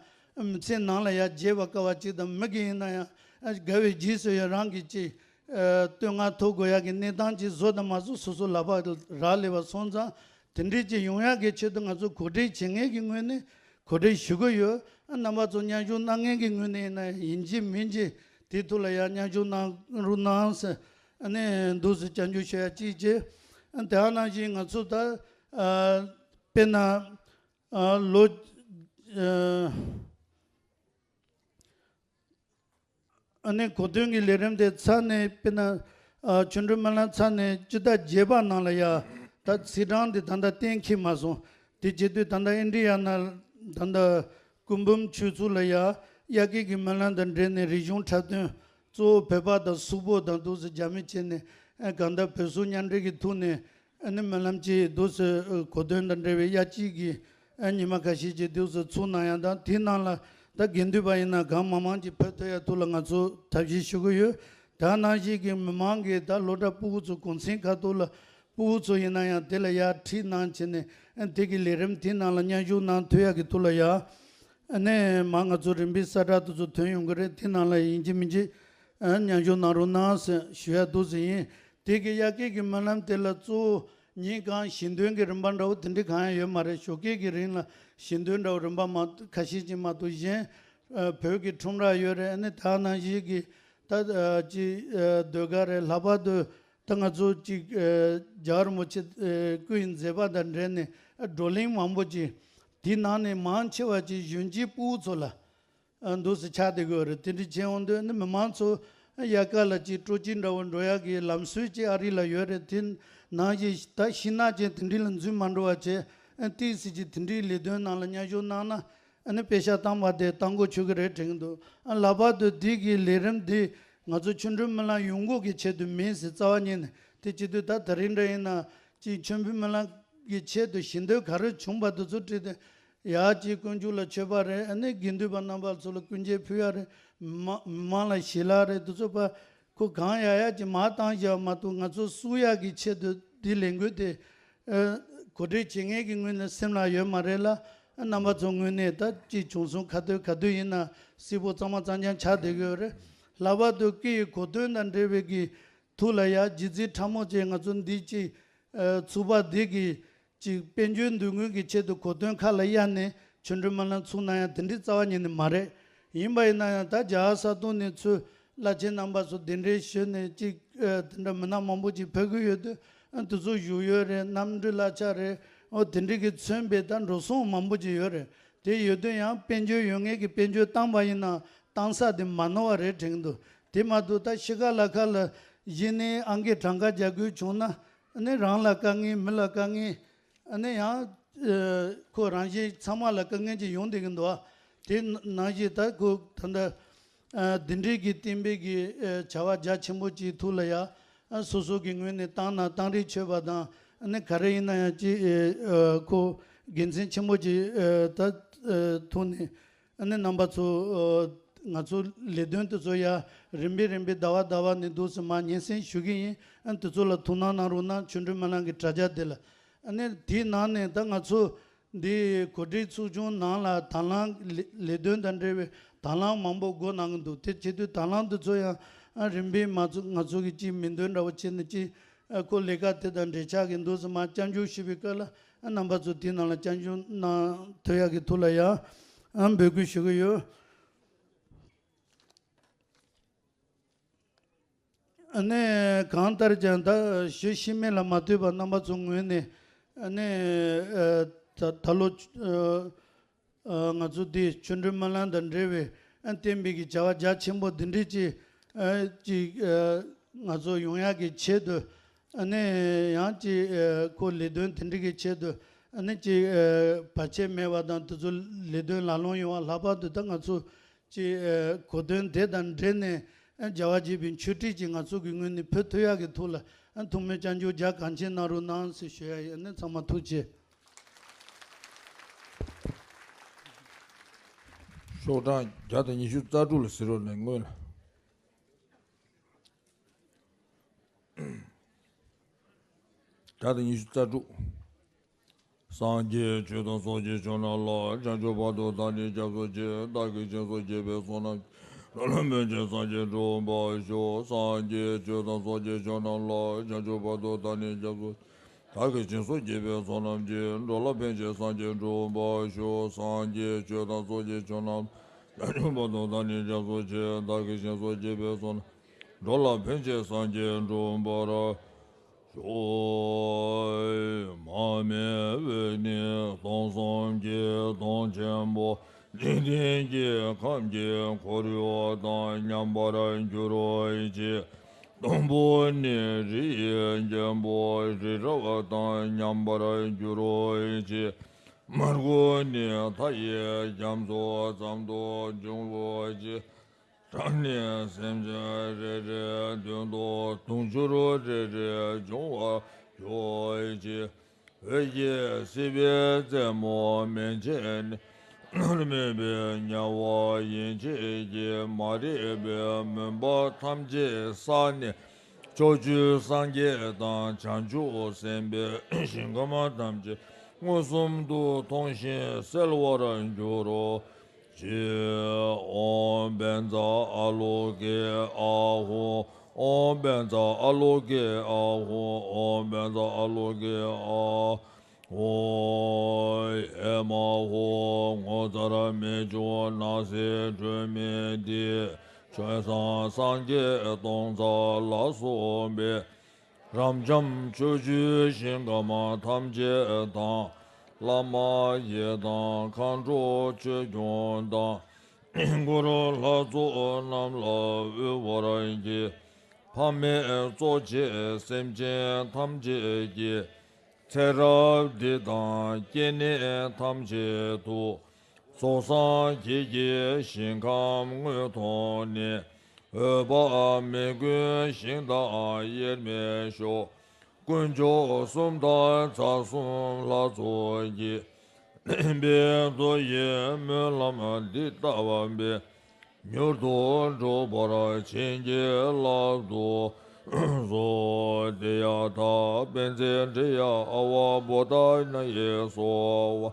མི་ཚེ་ནང་ལ་ཡང་བརྗེད་པར་དཀའ་བ་ཅིག་དང་། མི་གི་ཡིན་ན་ཡང་དགའ་བའི་རྗེས་སུ་ཡི་རང་གི་ཅིག་བསྟོད་བསྔགས་ཐོབ་དགོས་ཡག་གི་གནས་སྟངས་ཅིག་བཟོ་དང་མ་བཟོ་སོ་སོ་ལག་པ་རག་ལས་པ་སོང་ཙང་། དེ་འདྲའི་ཅིག་ཡོང་ཡག་གི་ཆེད་དུ་ང་ཚོ་གོ་སྒྲིག་བྱེད་མཁན་གྱི་ངོས་ནས་གོ་སྒྲིག་ཞུ་གི་ཡོད། ཨ་རྣམ་པ་ཚོ་མཉམ་ཞུགས་གནང་མཁན་གྱི་ངོས་ནས་ཡིན་ན་ཡིན་གཅིག་མིན་གཅིག་དེའི་ཐོག་ལ་ཡང་མཉམ་ཞུགས་གནང་རོགས་གནང་ཟེར། ཨ་ནི་འདུག་སེ་སྐྱབས་འཇུག་ཞུ་ཡ་གཅིག་བྱས། ཨ་དེ་ནང་བཞིན་ང་ཚོ་ད་ཨ་དཔེར་ན་ཨ་ལོ་ཨ་ཨ་ནི་གོ་སྟོན་གྱི་ལས་རིམ་དེ་ཚར་ནས་དཔེར་ན་ཨ་ཆོ་འཕྲུལ་སྨོན་ལམ་ཚར་ནས་སྤྱི་ཟླ་བརྒྱད་པ་ནང་ལ་ཡ་ད་ཚེས་གྲངས་དེ་ད་ལྟ་གཏན་འཁེལ་མ་སོང་། དེ་བྱེད་དུས་ད་ལྟ་ཨིན་ཌི་ཡ་ན་ད་ལྟ་སྐུ་འབུམ་ཆོས་ཚོགས་ལ་ཡ་དབྱར་སྐྱིད་ཀྱི་སྨོན་ལམ་དང་འབྲེལ་ནས་རིག་གཞུང་འཁྲབ་སྟོན་གཙོ་བོ་བོད་པ་དང་སུག་པོ་དང་འདུག་སེ་རྒྱ་མི་བྱས་ནས་ཨ་གང་ལྟར་བོད་སུག་མཉམ་འབྲེལ་གྱི་ཐོག་ནས་ཨ་ནི་སྨོན་ལམ་གྱི་འདུག་སེ་གོ་སྟོན་དང་འབྲེལ་བའི་དབྱར་སྐྱིད་ཀྱི་ཨ་ཉི་མ་ཁ་ཤས་ཀྱི་འདུག་སེ་ཚོགས་གནང་ཡ་དང་། དེའི་ནང་ལ་ད་དགེ་འདུན་པ་ཡིན་ན་གང་མང་མང་ཅིག་ཕེབས་ཐུབ་ཡ་ཐོག་ལ་ང་ཚོ་ཐབས་ཤེས་ཞུ་གི་ཡོད། ད་ནང་བཞིན་གྱི་མི་མང་གི་ད་སློབ་གྲྭ་ཕྲུ་གུ་ཚོ་གུང་སེང་ཁ་ཐུག་ལ་ཕྲུ་གུ་ཚོ་ཡིན་ན་ཡང་དེ་ལ་ཡར་ཁྲིད་གནང་བྱས་ནས་དེ་གི་ལས་རིམ་དེ་ནང་ལ་མཉམ་ཞུགས་གནང་ཐུབ་ཡག་གི་ཐོག་ལ་ཡ། ཨ་ནས་མ་ང་ཚོ་རིམ་པས་གསལ་བསྒྲགས་དེ་ཚོ་ཐོན་ཡོང་གི་རེད། དེ་ནང་ལ་ཡིན་གཅིག་མིན་གཅིག་ཨ་མཉམ་ཞུགས་གནང་རོགས་གནང་ཟེར་ཞུ་ཡ་འདུག་ཟེར་ཡིན། དེ་གི་དབྱར་ཁའི་གི་སྨོན་ལམ་དེ་ལ་གཙོ་བོ་ཉིན་གང་ཞལ་འདོན་གི་རིམ་པ་འདྲ་བོ་དེ་འདྲ་གང་ཡང་ཡོད་མ་རེད། ཞོགས་ཀས་གི་རིང་ལ་ཞལ་འདོན་འདྲ་བོ་རིམ་པ་མ་ཁ་ཤས་ཅིག་མ་གཏོགས་གཞན་ཨ་བོད་ཀྱི་ཁྲོམ་ར་ཡོད་རེད། ཨ་ནི་ད་ནང་བཞིན་གི་ད་ཨ་ཅིག་ཨ་ཟློས་གར་རེད། ལྷག་པར་དུ་ད་ང་ཚོ་ཅིག་ཨ་རྒྱལ་བ་རིན་པོ་ཆེ་ཨ་སྐུ་ཡི་མཛད་པ་དང་འབྲེལ་ནས་ཨ་བགྲོ་གླེང་མང་པོ་ཅིག་དེའི་ནང་ནས་མང་ཆེ་བ་ཅིག་གཞོན་སྐྱེས་ཕྲུ་གུ་ཚོ་ལ་ཨ་འདུག་སེ་ཆགས་བསྡད་ཀྱི་ཡོད་རེད། དེ་འདྲ་བྱས་ཡོང་དུས་ནི་མི་མང་ཚོ་དབྱར་ཁ་ལ་ཅིག་སྤྲོ་སྐྱིད་འདྲ་བོ་འགྲོ་ཡག་གི་ལམ་སྲོལ་ཅིག་ཨ་རི་ལ་ཡོད་རེད། དེ་ནང་བཞིན་ད་ཤིང་ནགས་ཅན་དེ་འདྲ་ལ་འཛུལ་མ་འགྲོ་བ་བྱས། ཨ་ཏོག་ཙམ་ཅིག་དེ་འདྲའི་ལས་དོན་ནང་ལ་མཉམ་ཞུགས་གནང་ན་ཨ་ནི་པེ་ཤག་བཏང་བ་དེ་བཏང་གོ་ཆོད་ཀྱི་རེད་དྲན་གྱི་འདུག་ཨ་ལྷག་པར་དུ་འདི་གི་ལས་རིམ་འདི་ང་ཚོ་ཆོ་འཕྲུལ་སྨོན་ལམ་ཡོང་སྒོ་གི་ཆེད་དུ་མིན་ཟེར་རྩ་བ་ཉིད་ནས། དེ་བྱེད་དུས་ད་ད་རིང་འདྲ་ཡིན་ན་ཅིག་ཆོ་འཕྲུལ་སྨོན་ལམ་གི་ཆེད་དུ་ཞལ་འདོན་ག་རེ་བྱུང་པ་དེ་ཚོ་བྲིས་ཏེ། ཡར་ཅིག་དཀོན་མཆོག་ལ་མཆོད་པ་རེད། ཨ་ནི་དགེ་འདུན་པ་རྣམ་པ་ཚོ་ལ་སྐུ་འགྱེད་ཕུལ་ཡ་རེད། མ་མི་མང་ལ་ཞལ་ལག་རེད། དེ་ཚོ་ཕར་ཁོ་གང་ཡག་ཡག་ཅིག་མར་བཏང་བཞག་མ་གཏོགས། ང་ཚོ་བསུ་ཡག་གི་ཆེད་དུ་འདི་ལས་འགུལ་དེ་ཨ་གོ་སྒྲིག་བྱེད་མཁན་གྱི་ངོས་ནས་སེམས་ལ་ཡོད་མ་རེད་ལ། ཨ་རྣམ་པ་ཚོ་ངོས་ནས་ད་ཅིག་བྱུང་སོང་། ག་དུས་ག་དུས་ཡིན་ན་སིལ་པོ་གཙང་མ་གཙང་རྐྱང་ཆགས་བསྡད་ཀྱི་ཡོད་རེད། ལྷག་པར་དུ་སྐུ་ཡི་གོ་སྟོན་དང་འབྲེལ་བའི་གི་ཐུགས་ལ་ཡ་རྗེས་བརྩེ་ཕྲ་མོ་བཅས་ང་ཚོ་འདི་ཅིག་ཨ་ཚོགས་པ་འདི་གི་ཅིག་དཔལ་འབྱོར་འདུ་འགོད་ཀྱི་ཆེད་དུ་གོ་སྟོན་ཁག་ལ་གཡར་ནས་ཆོ་འཕྲུལ་སྨོན་ལམ་ཚུགས་གནང་ཡ་དེ་འདྲའི་རྩ་བ་ཉིད་ནས་མ་རེད། ཡིན་པ་ཡིན་ན་ཡང་ད་རྒྱ་གར་ས་སྟོང་ནས་ཚུར་བླ་ཆེན་རྣམ་པ་ཚོ་གདན་འདྲེན་ཞུས་ནས་ཅིག་ཨ་དེ་འདྲ་མི་སྣ་མང་པོ་ཅིག་ཕེབས་ཀྱི་ཡོད་དུས། ཨ་དེ་ཚོ་བཞུགས་ཡོད་རེད། གནམ་གྲུ་གླ་ཆ་རེད། འོ་དེ་འདྲ་གི་མཚོན་པའི་ད་འགྲོ་སོང་མང་པོ་ཅིག་ཡོད་རེད། དེ་ཡོད་དུས་ཡང་དཔལ་འབྱོར་ཡོད་མཁན་གྱིས་དཔལ་འབྱོར་བཏང་བ་ཡིན་ན་བཏང་ས་དེ་མ་ནོར་བ་རེད་དྲན་གྱི་འདུག་དེ་མ་གཏོགས་ད་ཕྱི་ཁ་ལ་ཁ་ལ་གཞི་ནས་ཨང་ཀི་གྲངས་ཀ་རྒྱག་དགོས་བྱུང་ན་ཨ་ནི་རང་ལ་དཀའ་ངལ། མི་ལ་དཀའ་ངལ། ཨ་ནི་ཡང་ཨ་ཁོ་རང་གཞན་ཚང་མ་ལ་དཀའ་ངལ་ཅིག་ཡོང་བསྡད་ཀྱི་འདུག་དེ་ནང་བཞིན་ད་ཁོ་ད་ལྟ་ཨ་འདི་འདྲའི་གི་བསྟན་པའི་གི་ཨ་བྱ་བ་རྒྱ་ཆེན་པོ་ཅིག་ཐུགས་ལ་ཡ། ཨ་སོ་སོ་གི་ངོས་ནས་བཏང་ན་བཏང་རིགས་ཆོད་པ་དང་། ཨ་ནི་ག་རེ་ཡིན་ན་ཡང་ཅིག་ཨ་ཁོ་དགེ་མཚན་ཆེན་པོ་ཅིག་ཨ་ད་ཨ་ཐུགས་ནས། ཨ་ནི་རྣམ་པ་ཚོ་ཨ་ང་ཚོ་ལས་དོན་དེ་ཚོ་ཡ་རིམ་པས་རིམ་པས་ཟླ་བ་ཟླ་བ་ནས་འདུག་སེ་མར་སྙན་སེང་ཞུ་གི་ཡིན། ཨ་དེ་ཚོ་ལ་ཐུགས་སྣང་གནང་རོགས་གནང་། ཆོ་འཕྲུལ་སྨོན་ལམ་གྱི་དྲ་རྒྱ་དེ་ལ། ཨ་ནི་དེའི་ནང་ནས་ད་ང་ཚོ་འདི་གོ་སྒྲིག་ཚོགས་ཆུང་ནང་ལ་དང་བླངས་ལས་ལས་དོན་དང་འབྲེལ་བའི་དང་བླངས་མང་པོ་དགོས་གནང་གི་འདུག་དེ་བྱེད་དུས་དང་བླངས་དེ་ཚོ་ཡང་ཨ་རིམ་པས་མ་ཚོ་ང་ཚོ་གི་ཅིག་མིང་འདོན་འདྲ་བོ་བྱས་ནས་ཅིག་ཨ་ཁོ་ལས་ཀ་དེ་དང་འབྲེལ་ཆགས་ཀྱི་འདུག་སེ་མར་སྐྱབས་འཇུག་ཞུས་པའི་སྐབས་ལ། ཨ་རྣམ་པ་ཚོ་དེའི་ནང་ལ་སྐྱབས་འཇུག་གནང་ཐུབ་ཡག་གི་ཐུགས་ལ་ཡ་ཨ་འབོད་སྐུལ་ཞུ་གི་ཡོད། ཨ་ནི་གང་ལྟར་ཀྱང་ད་ཞུ་ཤེས་མེད་ལ་མ་ལྟོས་པར་རྣམ་པ་ཚོ་ངོས་ནས་ཨ་ནི་ཨ་ད་ད་ལོ་ཨ་ཨ་ང་ཚོ་འདི་ཆོ་འཕྲུལ་སྨོན་ལམ་དང་འབྲེལ་བའི་ཨ་བསྟན་པའི་གི་བྱ་བ་རྒྱ་ཆེན་པོ་འདི་འདྲའི་ཅིག་ཨ་ཅིག་ཨ་ང་ཚོ་ཡོང་ཡག་གི་ཆེད་དུ། ཨ་ནི་ཡང་ཅིག་ཨ་ཁོ་ལས་དོན་དེ་འདྲ་གི་ཆེད་དུ། ཨ་ནི་ཅིག་ཨ་བར་ཆད་མེད་པ་དང་དེ་ཚོ་ལས་དོན་ལག་ལེན་ཡོང་བ། ལྷག་པར་དུ་ད་ང་ཚོ་ཅིག་ཨ་གོ་སྟོན་དེ་དང་འབྲེལ་ནས་ཨ་རྒྱལ་བ་དགྱེས་པའི་མཆོད་ཁྲི་ཅིག་ང་ཚོ་གི་ངོས་ནས་ཕུལ་ཐུབ་ཡག་གི་ཐོག་ལ་ཨ་ཐུགས་སྨོན་སྐྱབས་འཇུག་རྒྱ་གང་ཆེ་གནང་རོགས་གནང་ཟེར་ཞུ་ཡ་ཡིན། ཨ་ནི་ཚང་མ་ཐུགས་རྗེ་ཆེ། ཤོག་གྲངས་བརྒྱ་དང་ཉི་ཤུ་རྩ་དྲུག་ལ་གཟིགས་རོགས་གནང་། སྔོན་ལ། བརྒྱ་དང་ཉི་ཤུ་རྩ་དྲུག་སངས་རྒྱས་ཆོས་དང་ཚོགས་ཀྱི་མཆོག་རྣམས་ལ། བྱང་ཆུབ་བར་དུ་བདག་ནི་སྐྱབས་སུ་མཆི། བདག་གིས་སྦྱིན་སོགས་བགྱིས་པའི་བསོད་ནམས་ཀྱིས། འགྲོ་ལ་ཕན་ཕྱིར་སངས་རྒྱས་འགྲུབ་པར་ཤོག་སངས་རྒྱས་ཆོས་དང་ཚོགས་ཀྱི་མཆོག་རྣམས་ལ། བྱང་ཆུབ་བར་དུ་བདག་ནི་སྐྱབས་སུ། བདག་གིས་སྦྱིན་སོགས་བགྱིས་པའི་བསོད་ནམས་ཀྱིས། འགྲོ་ལ་ཕན་ཕྱིར་སངས་རྒྱས་འགྲུབ་པར་ཤོག་སངས་རྒྱས་ཆོས་དང་ཚོགས་ཀྱི་མཆོག་རྣམས་ལ། བྱང་ཆུབ་བར་དུ་བདག་ནི་སྐྱབས་སུ་མཆི། བདག་གིས་སྦྱིན་སོགས་བགྱིས་པའི་བསོད་ནམས། འགྲོ་ལ་ཕན་ཕྱིར་སངས་རྒྱས་འགྲུབ་པར་ཤོག་མར་མེ་འོད་ནི་སྟོང་གསུམ་གྱི་སྟོང་ཆེན་པོ། འཇིག་རྟེན་གྱི་ཁམས་ཀྱི་འཁོར་ཡུག་དང་མཉམ་པར་གྱུར་ཅིག་སྡོང་པོ་ནི་རི་ཡི་རྒྱལ་པོ་རི་རབ་དང་མཉམ་པར་གྱུར་ཅིག་མར་ཁུ་ནི་མཐའ་ཡས་རྒྱ་མཚོ་ཙམ་དུ་འབྱུང་བ་ཅིག་གྲངས་ནི་སེམས་ཅན་རེ་རེའི་མདུན་དུ་དུང་ཕྱུར་རེ་རེ་འབྱུང་བར་གྱུར་ཅིག་འོད་ཀྱི་སྲིད་པའི་རྩེ་མོ་མན་ཆད་ནས། མོས་པའི་དམྱལ་བ་ཡན་ཆད་ཀྱི་མ་རིག་པའི་མུན་པ་ཐམས་ཅད་བསལ་ནས། ཕྱོགས་བཅུའི་སངས་རྒྱས་དང་བྱང་ཆུབ་སེམས་དཔའི་ཞིང་ཁམས་ཐམས་ཅད་མངོན་སུམ་དུ་མཐོང་ཞིང་གསལ་བར་འགྱུར་རོ། ཅེས། ཨོཾ་བཛྲ་ཨ་ལོ་ཀེ་ཨཱཿཧཱུྃ། ཨོཾ་བཛྲ་ཨ་ལོ་ཀེ་ཨཱཿཧཱུྃ། ཨོཾ་བཛྲ་ཨ་ལོ་ཀེ་ཨཱཿཧཱུྃ། ཨེ་མ་ཧོ། ངོ་མཚར་རྨད་བྱུང་སྣང་སྲིད་སྒྲོན་མེ་འདི། ཆོས་བཟང་སངས་རྒྱས་སྟོང་རྩ་ལ་སོགས་པའི། རབ་འབྱམས་ཕྱོགས་བཅུའི་ཞིང་ཁམས་ཐམས་ཅད་དང་། བླ་མ་ཡི་དམ་མཁའ་འགྲོ་ཆོས་སྐྱོང་དང་། གུ་རུ་ལྷ་ཚོགས་རྣམས་ལ་དབུལ་བར་བགྱི། ཕ་མས་གཙོ་བྱས་སེམས་ཅན་ཐམས་ཅད་ཀྱི། ཚེ་རབས་འདི་དང་སྐྱེ་གནས་ཐམས་ཅད་དུ། རྫོགས་སངས་རྒྱས་ཀྱི་ཞིང་ཁམས་མངོན་མཐོང་ནས། འོད་དཔག་མེད་ཀུན་ཞིང་དང་དབྱེར་མེད་ཤོག། དཀོན་མཆོག་གསུམ་དང་རྩ་གསུམ་ལྷ་ཚོགས་ཀྱིས། བདེན་པའི་མཐུ་ཡིས་སྨོན་ལམ་འདི་བཏབ་པས། མྱུར་དུ་འགྲུབ་པར་བྱིན་གྱིས་བརླབ་ཏུ་གསོལ། ཏདྱ་ཐཱ། པཉྩེནྡྲི་ཡ་ཨ་ཝ་བོ་དྷ་ན་ཡེ་སྭཱ་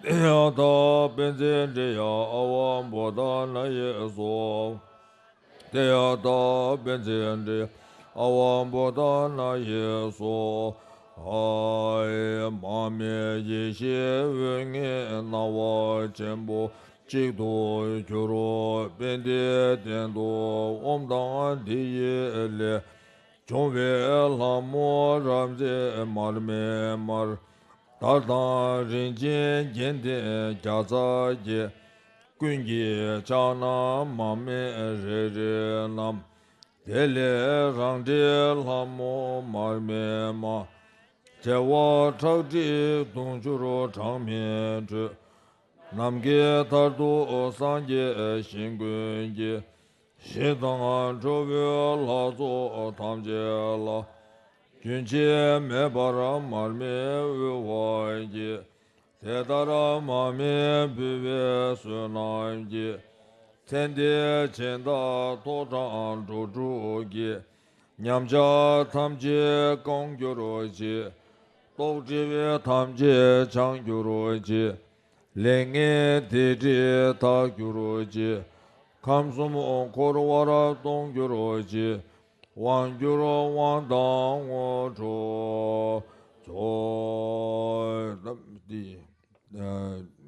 ཧཱ། ཏདྱ་ཐཱ། པཉྩེནྡྲི་ཡ་ཨ་ཝ་བོ་དྷ་ན་ཡེ་སྭཱ་ཧཱ། ཏདྱ་ཐཱ། པཉྩེནྡྲི་ཡ་ཨ་ཝ་བོ་དྷ་ན་ཡེ་སྭཱ་ཧཱ། མར་མེ་ཡེ་ཤེས་འོད་ལྔའི་སྣང་བ་ཆེན་པོ་གཅིག་ཏུ་གྱུར། པད་ཟླའི་སྟེང་དུ་ཨོཾ་དང་དྷཱིཿཡེ་ལས་བྱུང་བའི་ལྷ་མོ་རབ་མཛེས་མར་མེ་དམར། དར་དང་རིན་ཆེན་རྒྱན་ལྡན་བརྒྱ་རྩ་བརྒྱད། ཀུན་གྱི་ཕྱག་ན་མར་མེ་རེ་རེ་བསྣམས། དེ་ལས་རང་འདྲའི་ལྷ་མོ་མར་མེ་མ། བྱེ་བ་ཁྲག་ཁྲིག་དུང་ཕྱུར་གྲངས་མེད་འཕྲོས། ནམ་མཁའི་མཐར་ཐུག་སངས་རྒྱས་ཞིང་ཀུན་གྱི། ཞིང་དང་འགྲོ་བའི་ལྷ་ཚོགས་ཐམས་ཅད་ལ། རྒྱུན་ཆད་མེད་པར་མར་མེ་དབུལ་བར་བགྱི། དེ་ལྟར་མར་མེ་ཕུལ་བའི་བསོད་ནམས་ཀྱིས། ཚེ་འདིའི་སྦྱིན་བདག་ཐོག་དྲངས་འགྲོ་དྲུག་གི། ཉམས་ཆག་ཐམས་ཅད་སྐོང་གྱུར་ཅིག། རྟོག་བྲལ་བའི་ཐམས་ཅད་བྱང་གྱུར་ཅིག། ལས་ངན་སྡིག་སྒྲིབ་དག་གྱུར་ཅིག། ཁམས་གསུམ་འཁོར་བར་གཏོང་གྱུར་ཅིག། དབང་གྱུར་དབང་དང་དངོས་གྲུབ་སྩོལ། འདི་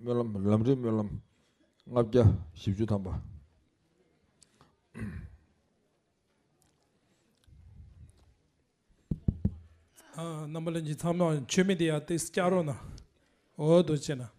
སྨོན་ལམ། ལམ་རིམ་སྨོན་ལམ་ལྔ་བརྒྱ་བཞི་བཅུ་ཐམ་པ། ཨ། རྣམ་པ་ལྷན་རྒྱས་ཚང་མ་མཆོད་མེ་དེ་ཡར་ཏོག་ཙམ་བཀྱག་རོགས་གནང་། འོ་དོ་ཅེ་ན།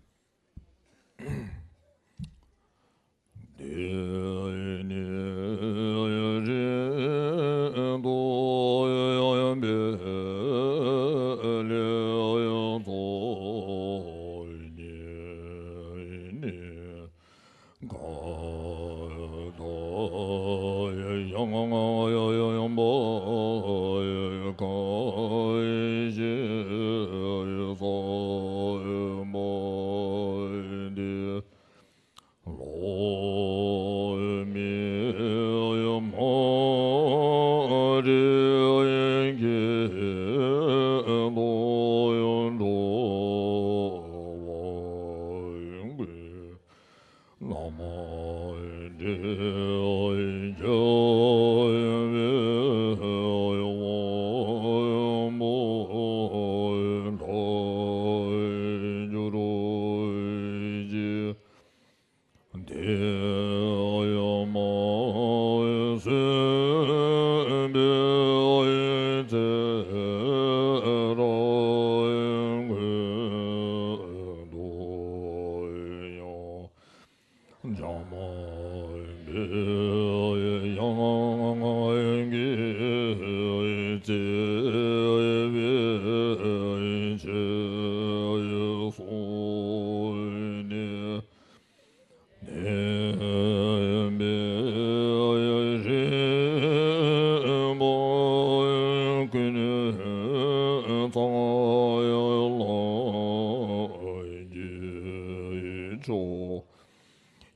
ཆོས་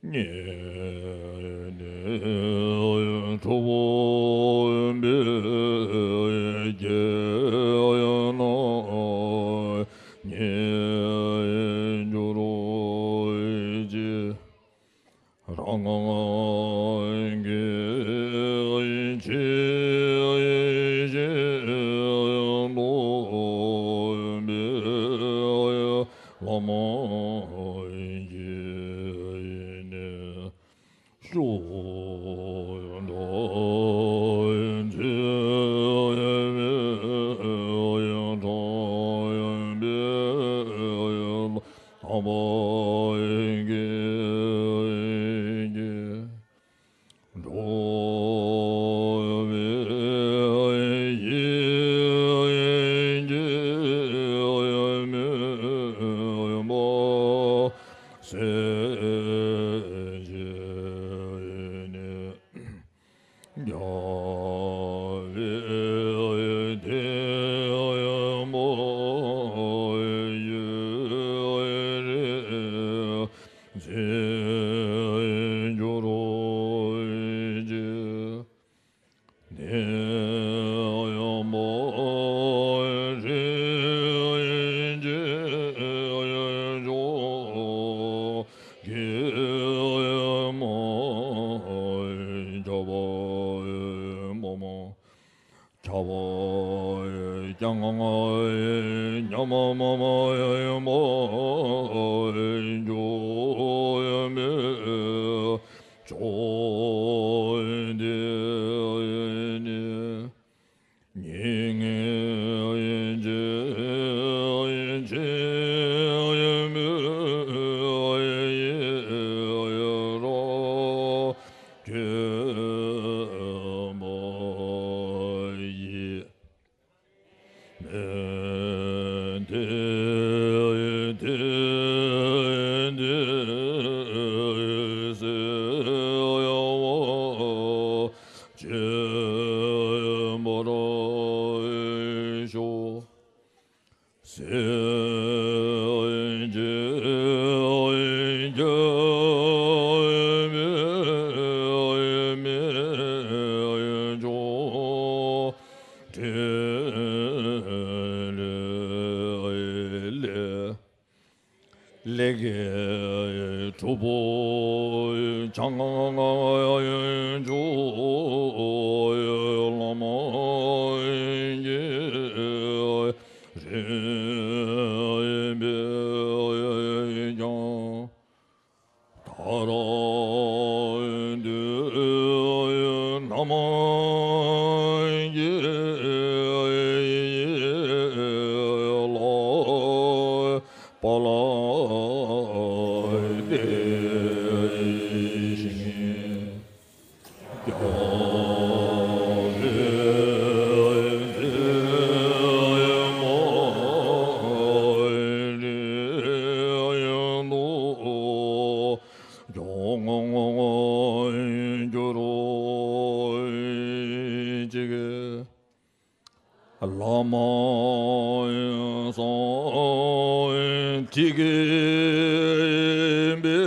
ཉིད་ནི་གྲུབ་པའི་རྒྱལ་ལ་ཉིད་གྱུར་ཅིག། རང་གི་ཆོས་བཞིན་སྟོན་པའི་བླ་མ་ཡི་ནི། ཤུགས་དང་མཛད་པའི་དྲངས་པའི་དམ་པ་ཡི་གེ་ཀྱེ། འགྲོ་བའི་ཡིད་ཀྱི་མུན་པ་སེལ་བྱེད་ནི། རྒྱལ་བའི་དེད་དཔོན་ཡུན་རིང་འཛིན་གྱུར་ཅིག། ནད་ཡམས་རིམས་ཀྱིས་བཅོམ་གྱིས་མ་ཁྱབ་པ་མ་མ། ཁྱབ་པ་ཀྱང་ཉམས་མ་མ་མ་འགྱུར་མེད་ཕྱོགས་འདི་ནི། སྙིང་རྗེ་ཆེན་པོས་ཡི་རང་བྱོན་པ་ཡི། མི་འདི་དེ་འདི་སེལ་བ་ཆེན་པོར་ཤོག། སེམས་ཅན་སྐྱབས་མེད་མི་ཆོག་ཕྲིན་ལས་ལས་ཀྱི་གྲུབ་པ་བྱང་ཆུབ་བླ་མ་ཡི་རིམ་པས་ཀྱང་། མཐར་ཐུག་ནམ་མཁའི་ལ་དཔལ་ལྡན་ཞིང་། རྒྱལ་བའི་དེད་དཔོན་ཡུན་རིང་འཛིན་གྱུར་ཅིག། བླ་མ་སངས་རྒྱས་པའི་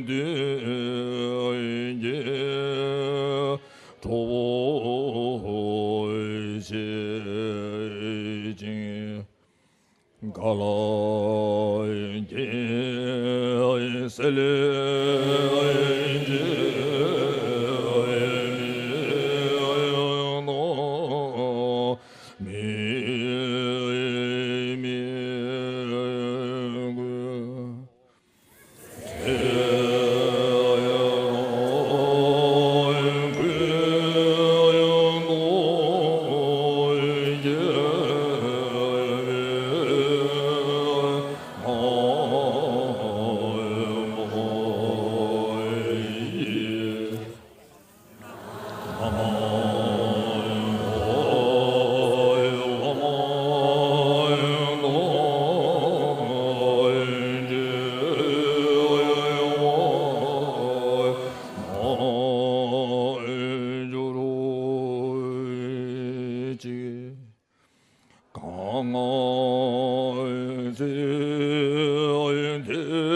མདུན་གྱི་གྲོགས་པོ་བྱེད་ཅིང་། ག་ལ་གྱི་སེལ་གྱི་མི་ནོ་མི་མི་དགོས། གང་ཚེ་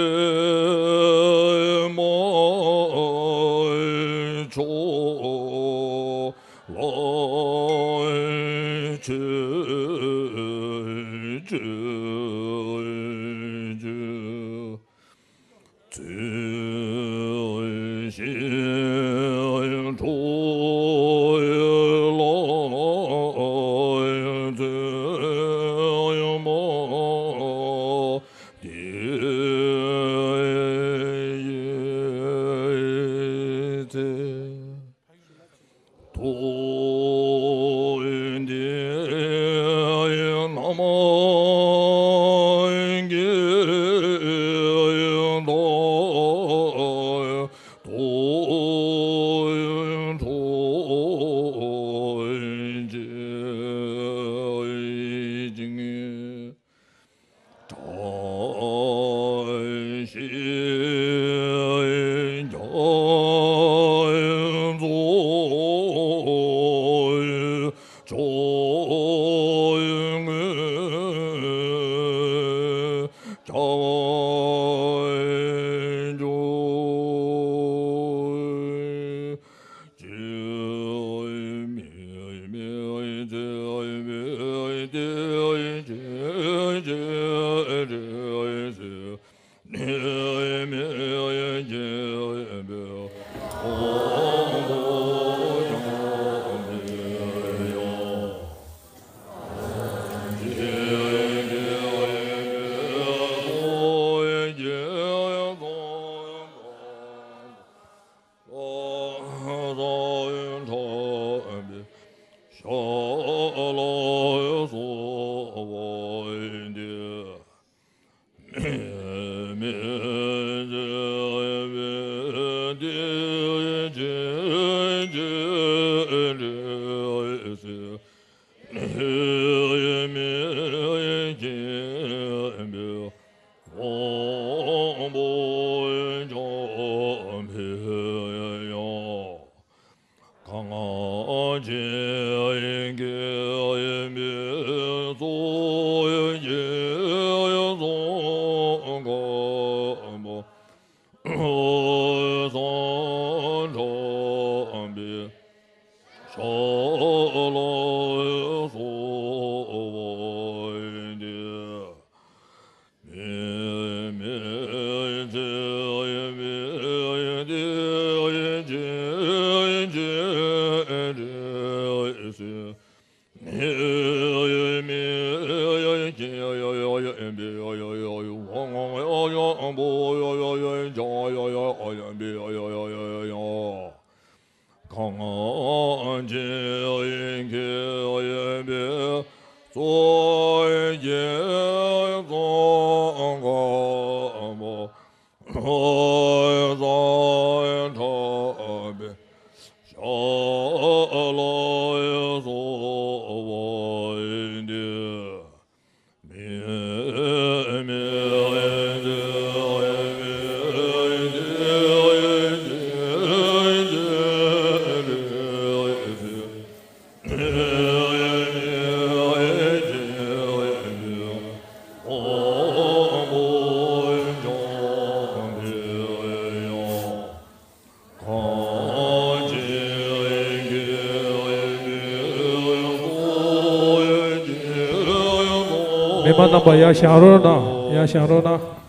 མི་མང་རྣམ་པ་ཡར་བཞེངས་རོགས་གནང་། ཡར་བཞེངས་རོགས་གནང་།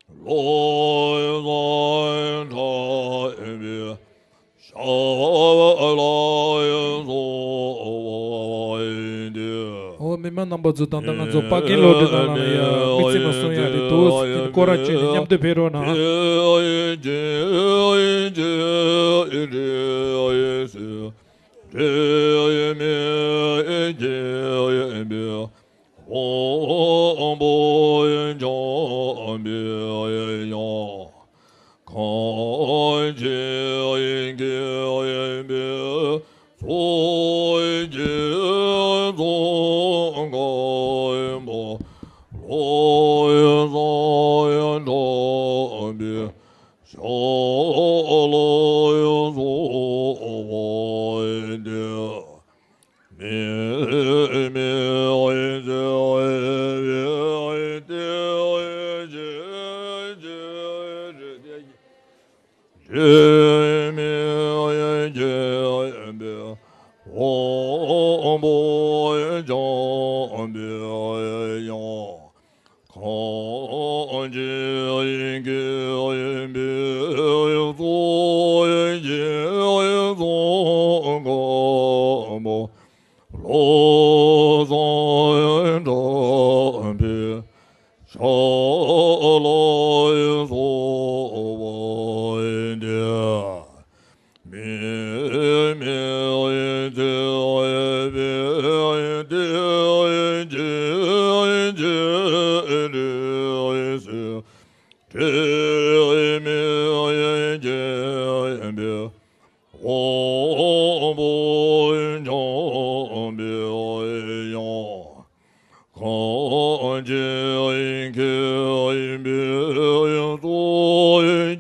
ལོ་ཙཱ་གྲགས་པའི་ཞབས་ལ་གསོལ་བ་འདེབས། འོ། མི་མང་རྣམ་པ་ཚོ། ད་ལྟ་ང་ཚོ་ཕ་རྒན་ལོ་ཌི་ནང་ལ་ཡ་མི་ཚེ་མ་སོང་ཡ་རེད་འདུག་དེ་སྐོར་ར་བཅོས་ནས་མཉམ་དུ་ཕེབས་རོགས་གནང་། དྲི་མེད་དཔལ་བོ་འཇམ་པའི་དབྱངས། གང་ཕྱིར་མཁྱེན་པའི་ཚོགས་ཀྱིས་ཚོགས་བསྐོར་བ། ལོ་ཙཱ་གྲགས་པའི་ཞབས་ལ་གསོལ་བ་འདེབས། མི་མེད་རྩེ་བའི་གཏེར་ཆོས་ཀྱི། དྲི་མེད་མཁྱེན་པའི་དབང་པོ་འཇམ་པའི་དབྱངས། གང་ཕྱིར་མཁྱེན་པའི་ཚོགས་ཀྱིས་ཚོགས་བསྐོར་བ། ལོ་ཙཱ་གྲགས་པའི་ཞབས་ལ་གསོལ་བ་འདེབས། མི་མེད་རྩེ་བའི་གཏེར་ཆོས་ཀྱི། དྲི་མེད་མཁྱེན་པའི་དབང་པོ་འཇམ་པའི་དབྱངས། གང་ཕྱིར་མཁྱེན་པའི་ཚོགས་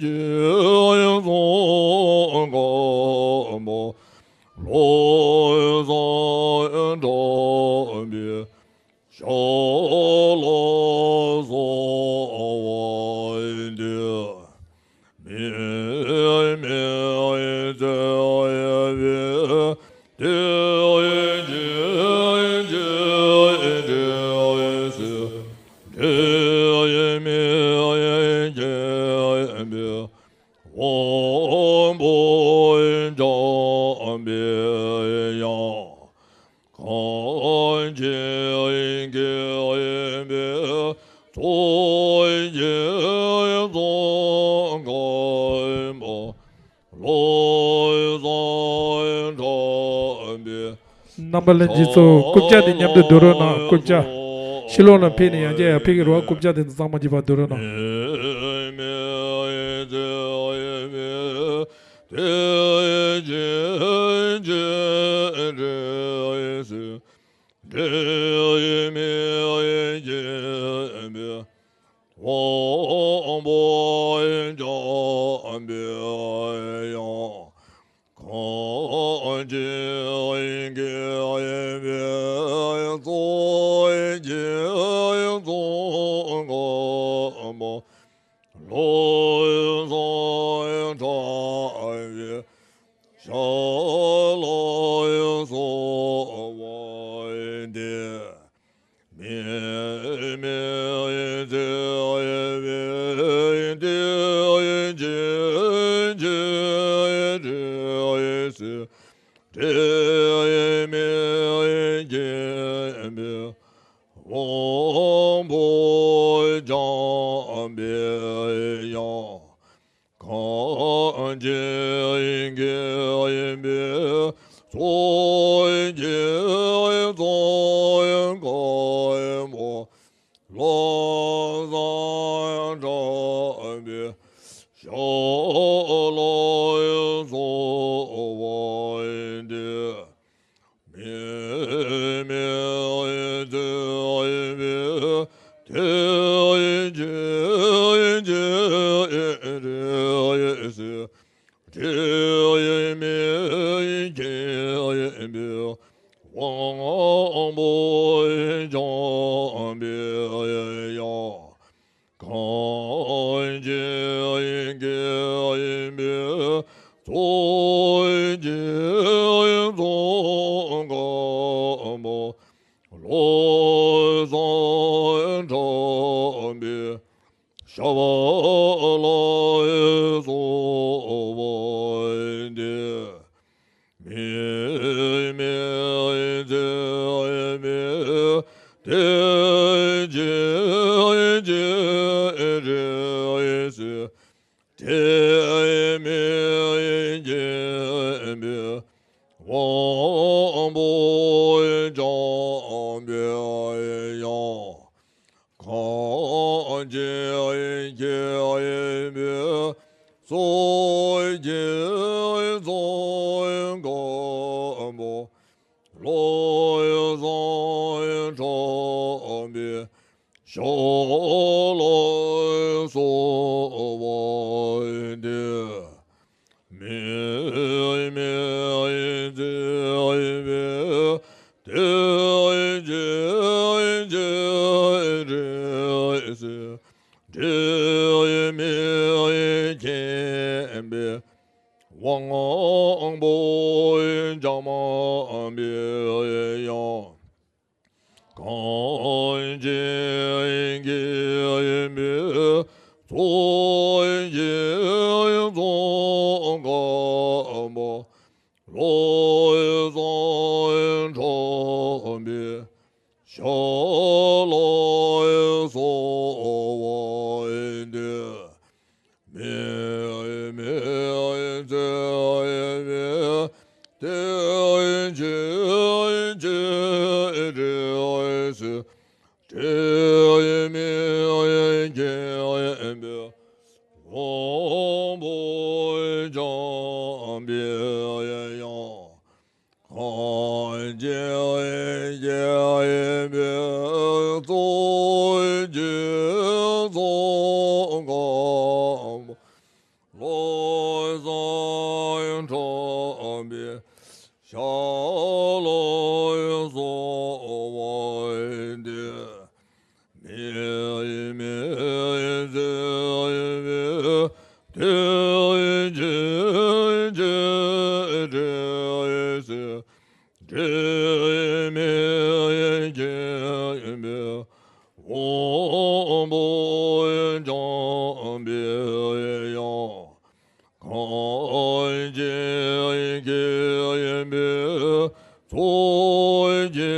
ཀྱིས་ཚོགས་བསྐོར་བ། ལོ་ཙཱ་གྲགས་པའི་ཞབས་ལ་གསོལ་བ་འདེབས། མི་མེད་རྩེ་བའི་གཏེར་ཆོས་ཀྱི། དྲི་མེད་མཁྱེན་པའི་དབང་པོ་འཇམ་པའི་དབྱངས། གང་ཕྱིར་མཁྱེན་པའི་ཚོགས་ཀྱིས་ཚོགས་བསྐོར་བ། ལོ་ཙཱ་གྲགས་པའི། རྣམ་པ་ལྷན་རྒྱས་ཚོ། རྐུབ་བཀྱག་དེ་མཉམ་དུ་བསྡུ་རོགས་གནང་། རྐུབ་བཀྱག་ཕྱི་ལོགས་ལ་ཕེབས་ནས་ཡང་བསྐྱར་ཡར་ཕེབས་ཀྱི་རེད་བ། རྐུབ་བཀྱག་དེ་ཚང་མ་གཅིག་པ་བསྡུ་རོགས་གནང་། དྲི་མེད་རྩེ་བའི་གཏེར་ཆོས་ཀྱི། དྲི་མེད་དྲི་མེད་མཁྱེན་པའི་དབང་པོ་འཇམ་པའི་དབྱངས། གང་ཕྱིར་མཁྱེན་པའི་ཚོགས་ཀྱིས་ཚོགས་བསྐོར་བ། ལོ་ཙཱ་གྲགས་པའི་ཞབས་ལ་གསོལ་བ་འདེབས། མི་མེད་རྩེ་བའི་གཏེར་ཆོས་ཀྱི། དྲི་མེད་མཁྱེན་པའི་དབང་པོ་འཇམ་པའི་དབྱངས། གང་ཕྱིར་མཁྱེན་པའི་ཚོགས་ཀྱིས་ཚོགས་བསྐོར་བ། ལོ་ཙཱ་གྲགས་པའི་ཞབས་ལ་གསོལ་བ་འདེབས། མི་མེད་རྩེ་བའི་གཏེར་ཆོས་ཀྱི། དྲི་མེད་མཁྱེན་པའི་དབང་པོ་འཇམ་པའི་དབྱངས། གང་ཕྱིར་མཁྱེན་པའི་ཚོགས་ཀྱིས་ཚོགས་བསྐོར་བ། ལོ་ཙཱ་གྲགས་པའི་ཞབས་ བ་ལ་སོགས་པ་སྟེ། མིག་མིག་རྩེ་མིག་དེ་ཅི་ཅི་རེད་ཟེར། དྲི་མེད་སྐྱེམས་པའི་དབང་པོ་འཇམ་པའི་དབྱངས། གང་ཞིག་མཁྱེན་པའི་སངས་རྒྱས་ཚོགས་བསྐལ་པ་བློ་བཟང་གྲགས་པའི་ཞལ་ལ་སོགས་པ་སྟེ། མིག་མིག་རྩེ་བའི་དེ་ཅི་ཅི་རེད་ཟེར། དྲི་མེད་སྐྱེམས་པའི་དབང་པོ་འཇམ་པའི་དབྱངས། གང་ཞིག་མཁྱེན་པའི་སངས་རྒྱས་ཚོགས་བསྐལ་པ་བློ་བཟང་གྲགས་པའི་ཞལ་ལ་སོགས་པ་སྟེ། མིག་མིག་རྩེ་བའི་དེ་ཅི་ཅི་རེད་ཟེར། དྲི་མེད་སྐྱེམས་པའི་དབང་པོ་འཇམ་པའི་དབྱངས། གང་ཞིག་མཁྱེན་པའི་སངས་རྒྱས་ཚོགས་བསྐལ་པ་བློ་བཟང་གྲགས་པའི་ཞལ་ལ་སོགས་པ་སྟེ། མིག་མིག་རྩེ་བའི་དེ་ཅི་ཅི་རེད་ཟེར། དྲི་མེད་སྐྱེམས་པའི་དབང་པོ་འཇམ་པའི་དབྱངས། གང་ཞིག་མཁྱེན་པའི་སངས་རྒྱས་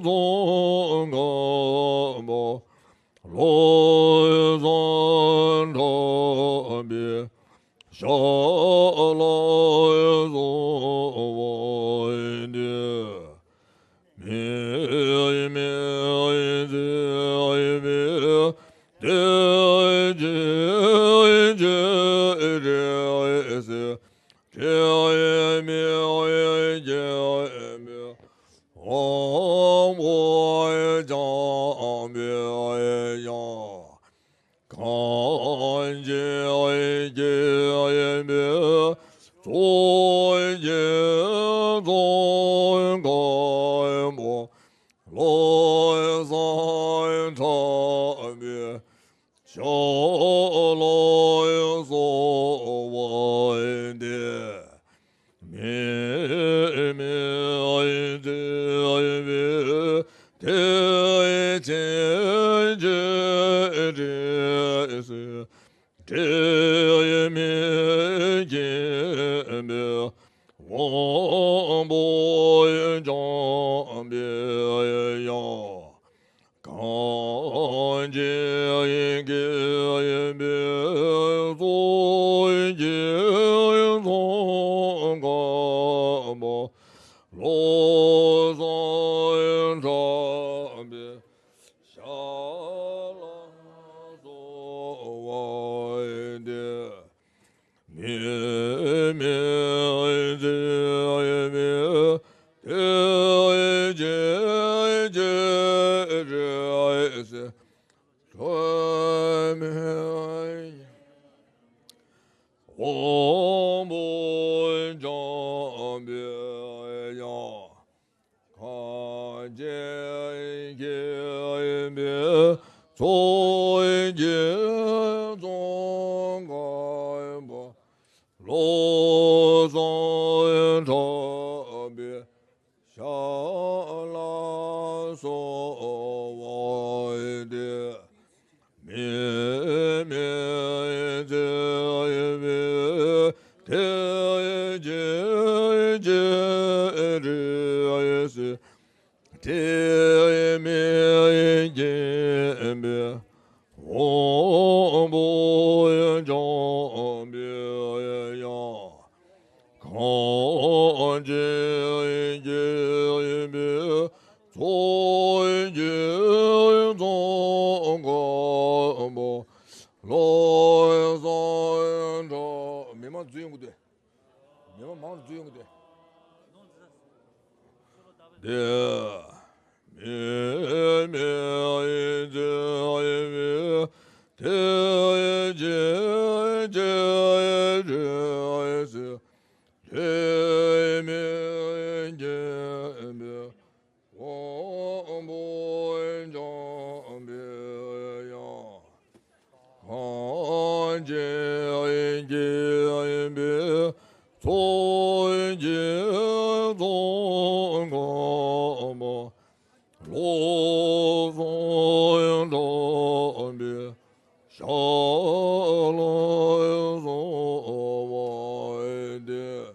ཚོགས་བསྐལ་པ་བློ་བཟང་གྲགས་པའི་ཞལ་ལ་སོགས་པ་སྟེ། མིག་མིག་རྩེ་བའི་དེ་ཅི་ཅི་རེད་ཟེར། དྲི་མེད་སྐྱེམས་པའི་དབང་པོ་འཇམ་པའི་དབྱངས། གང་ཞིག་མཁྱེན་པའི་སངས་རྒྱས་ཚོགས་བསྐལ་པ་བློ་བཟང་གྲགས་པའི་ཞལ་ལ་སོགས་པ་སྟེ། མིག་མིག་རྩེ་བའི་དེ་ཅི་ཅི་རེད་ཟེར། དྲི་མེད་སྐྱེམས་པའི་དབང་པོ་འཇམ་པའི་དབྱངས། གང་ཞིག་མཁྱེན་པའི་སངས་རྒྱས་ཚོགས་བསྐལ་པ་བློ་བཟང་གྲགས་པའི་ཞལ་ལ་སོགས་པ་སྟེ། མིག་མིག་རྩེ་བའི་དེ་ཅི་ཅི་རེད་ཟེར། དྲི་མེད་དབང་པོ་འཇམ་པའི་དབྱངས། གང་ཞིག་མཁྱེན་པའི་སངས་རྒྱས་ཚོགས་བསྐལ་པ་བློ་བཟང་གྲགས་པའི་ཞལ་ལ་སོགས་པ་སྟེ། མིག་ལོ་འཇམ་པའི་དབྱངས། གངས་ཅན་རྒྱལ་པོའི་ཚོགས་ཀྱིས་བརྩོན་དགའ་བོ། བློ་བཟང་གྲགས། མི་མང་འཛུལ་ཡོང་གི་འདུག་མི་མང་མང་རུ་འཛུལ་ཡོང་གི་འདུག་དེ། མི་མེད་མཛད་པའི་དེ་རྗེས་ཅི་རིགས་སུ། དྲི་མེད་མཁྱེན་པའི་དབང་པོ་འཇམ་པའི་དབྱངས། གངས་ཅན་རྒྱལ་པོའི་ཚོགས་ཀྱིས་བརྩོན་དགའ་བོ། བློ་བཟང་གྲགས་པའི་ཞབས་ལ་གསོལ་བ་འདེབས།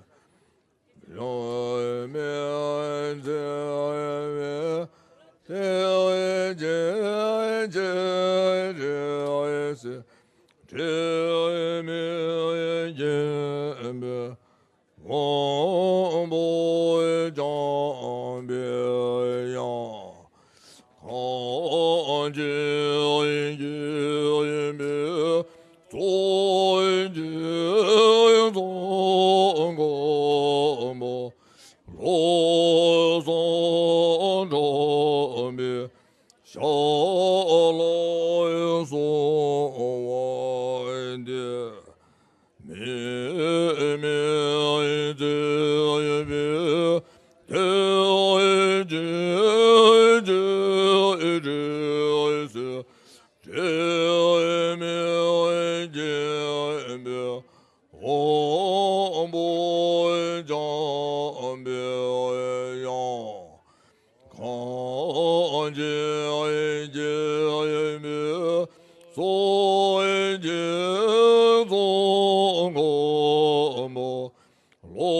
དྲི་མེད་མཛད་པའི་དེ་རྗེས་ཅི་རིགས་སུ། དྲི་མེད་མཁྱེན་པའི་དབང་པོ་འཇམ་པའི་དབྱངས། གངས་ཅན་རྒྱལ་པོའི་ཚོགས་ཀྱིས་བརྩོན་དགའ་བོ། བློ་བཟང་གྲགས་པའི་ཞབས་ལ་གསོལ་བ་འདེབས། མི་མེད་མཛད་པའི་དེ་རྗེས་ཅི་རིགས་སུ། དྲི་མེད་མཁྱེན་པའི་དབང་པོ་འཇམ་པའི་དབྱངས། གངས་ཅན་རྒྱལ་པོའི་ཚོགས་ཀྱིས་བརྩོན་དགའ་བོ། བློ་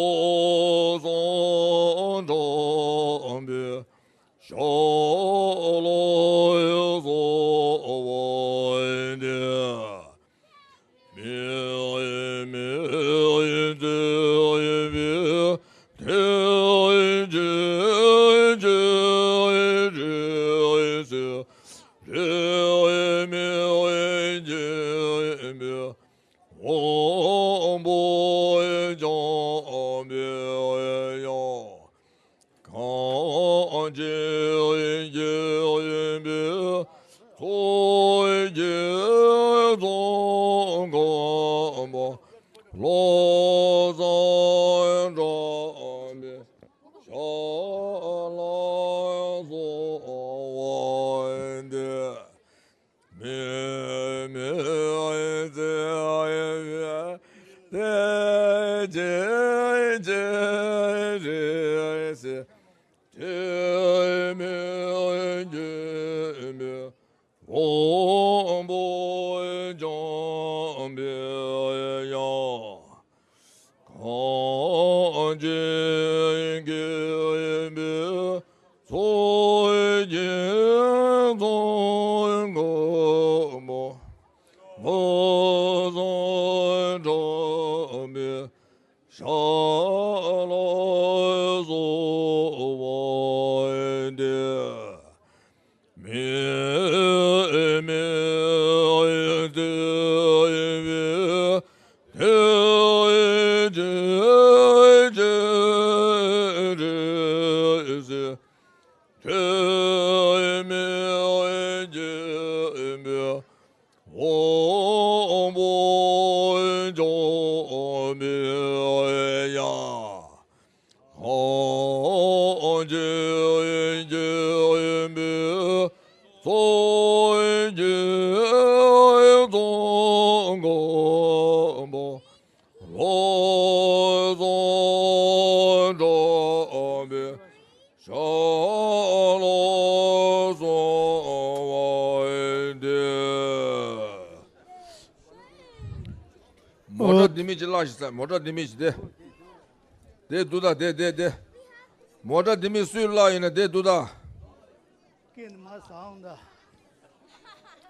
བཟང་གྲགས་པའི་ཞབས་ལ་གསོལ་བ་འདེབས། མི་མེད་མཛད་པའི་དེ་རྗེས་ཅི་རིགས་སུ། དྲི་མེད་མཁྱེན་པའི་དབང་པོ་འཇམ་པའི་དབྱངས། གངས་ཅན་རྒྱལ་པོའི་ཚོགས་ཀྱིས་བརྩོན་དགའ་བོ། བློ་བཟང་གྲགས་པའི་ཞབས་ལ་གསོལ་བ་འདེབས། མི་མེད་མཛད་པའི་དེ་རྗེས་ཅི་རིགས་སུ། དྲི་མེད་མཁྱེན་པའི་དབང་པོ་འཇམ་པའི་དབྱངས། གངས་ཅན་རྒྱལ་པོའི་ཚོགས་ཀྱིས་བརྩོན་དགའ་བོ། བློ་བཟང་གྲགས་པའི་ཞབས་ལ་གསོལ་བ་འདེབས། མི་མེད་མཛད་པའི་དེ་རྗེས་ཅི་རིགས་སུ། དྲི་མེད་མཁྱེན་པའི་དབང་པོ་འཇམ་པའི་དབྱངས། གངས་ཅན་རྒྱལ་པོའི་ཚོགས་ཀྱིས་བརྩོན་དགའ་བོ། བློ་བཟང་གྲགས་པའི་ཞབས་ལ་གསོལ་བ་འདེབས། མོ་ཊ་ལྡེ་མིག་ཅིག་བརླགས་ཤག་ཟེར། མོ་ཊ་ལྡེ་མིག་ཅིག་དེ། དེ་འདུག་ད། དེ་དེ་དེ། མོ་ཊ་ལྡེ་མིག་སུས་བརླགས་ཡིན་ན་དེ་འདུག་ད། ཀེན་མ་སང་ད།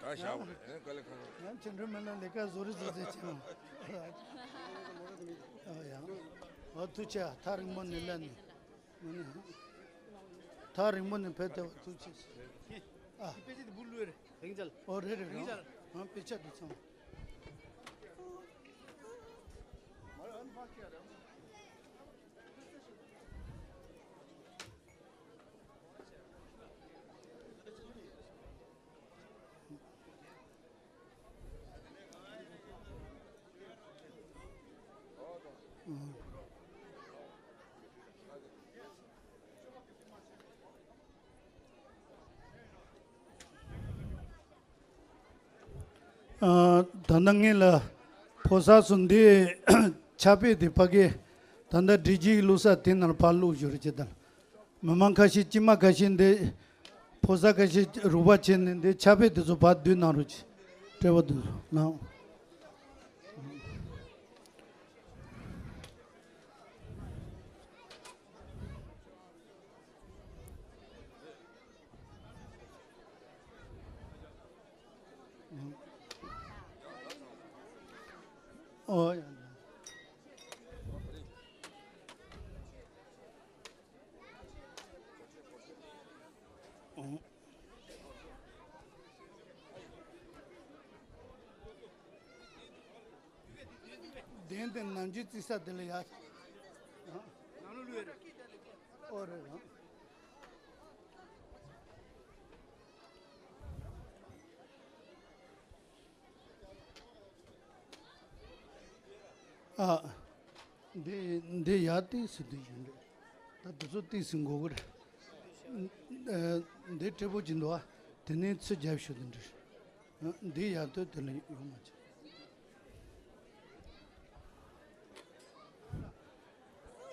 ད་བཞག་པ་རེད། ཨེ་དཀའ་ལས་ཁག་ཁག་ཡང་ཕྱི་འགྲོ་མི་ལ་ལས་ཀ་བཟོ་རེ་བཟོ་རེ་བྱེད་ཨ་ཡང་། ཨོ་ཐུགས་རྗེ་ཆེ། ཐག་རིང་པོ་ནས་སླེབས་ནས། ཐག་རིང་པོ་ནས་ཕེབས་བསྡད་པ་ཐུགས་རྗེ་ཆེ། ཨ། དཔེ་ཆ་དེ་འབུ་བླུགས་རེད། རིང་ཅལ། ཨོ་རེད་རེད། རིང་ཅལ། ཨང་དཔེ་ཆ་དེ་ཚང་། ཨ། ད་ལྟ་ངེད་ལ་ཕོ་གསར་ཚོ་འདི་ཕྱག་དཔེ་དེ་ཕ་གི་ད་ལྟ་སྒྲིག་གཞི་བླུགས་ས་དེ་ནང་ཕར་བླུགས་བཞག་རེད་ཅེས་དང་། མི་མང་ཁ་ཤས་དཀྱུས་མ་ཁ་ཤས་འདི་ཕོ་གསར་ཁ་ཤས་རོགས་པ་བྱས་ནས་འདི་ཕྱག་དཔེ་དེ་ཚོ་ཕར་བསྡུས་གནང་རོགས་གྱིས། སྤྲད་པ་འདུག་ལགས། ཨོ་ཡ། གདན་དེ་ནམ་རྒྱུན་རྩིག་ས་དེ་ལ་ཡ། ནང་ལོགས་ལུས་རེད། ཨོ་རེད་རང་། ཨ། འདི་འདི་ཡར་ཏོག་ཙམ་འདི་ཡིན་འདྲ། ད་འདི་ཚོ་ཏོག་ཙམ་འགོར་གི་རེད། ཨ། འདི་ཁྲི་པོ་ཅིག་འདུག་ཨ། དེ་ནས་ཚུར་རྒྱབ་ཤོག་འདི་འདྲ། ཨ། འདི་ཡར་ཏོག་དེ་ལ་ཡོང་མ་བྱུང་།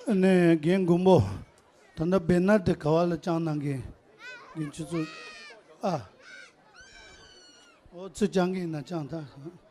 ཨ་ནི་རྒན་མགོན་པོ། ད་ལྟ་བེ་ནར་དེ་ག་བ་ལ་བཅངས་གནང་གི། རྒན་ཁྱོད་ཚོ། ཨ། ཨོ་ཚུར་བཅངས་གི་ཡིན་ན་བཅངས་ད།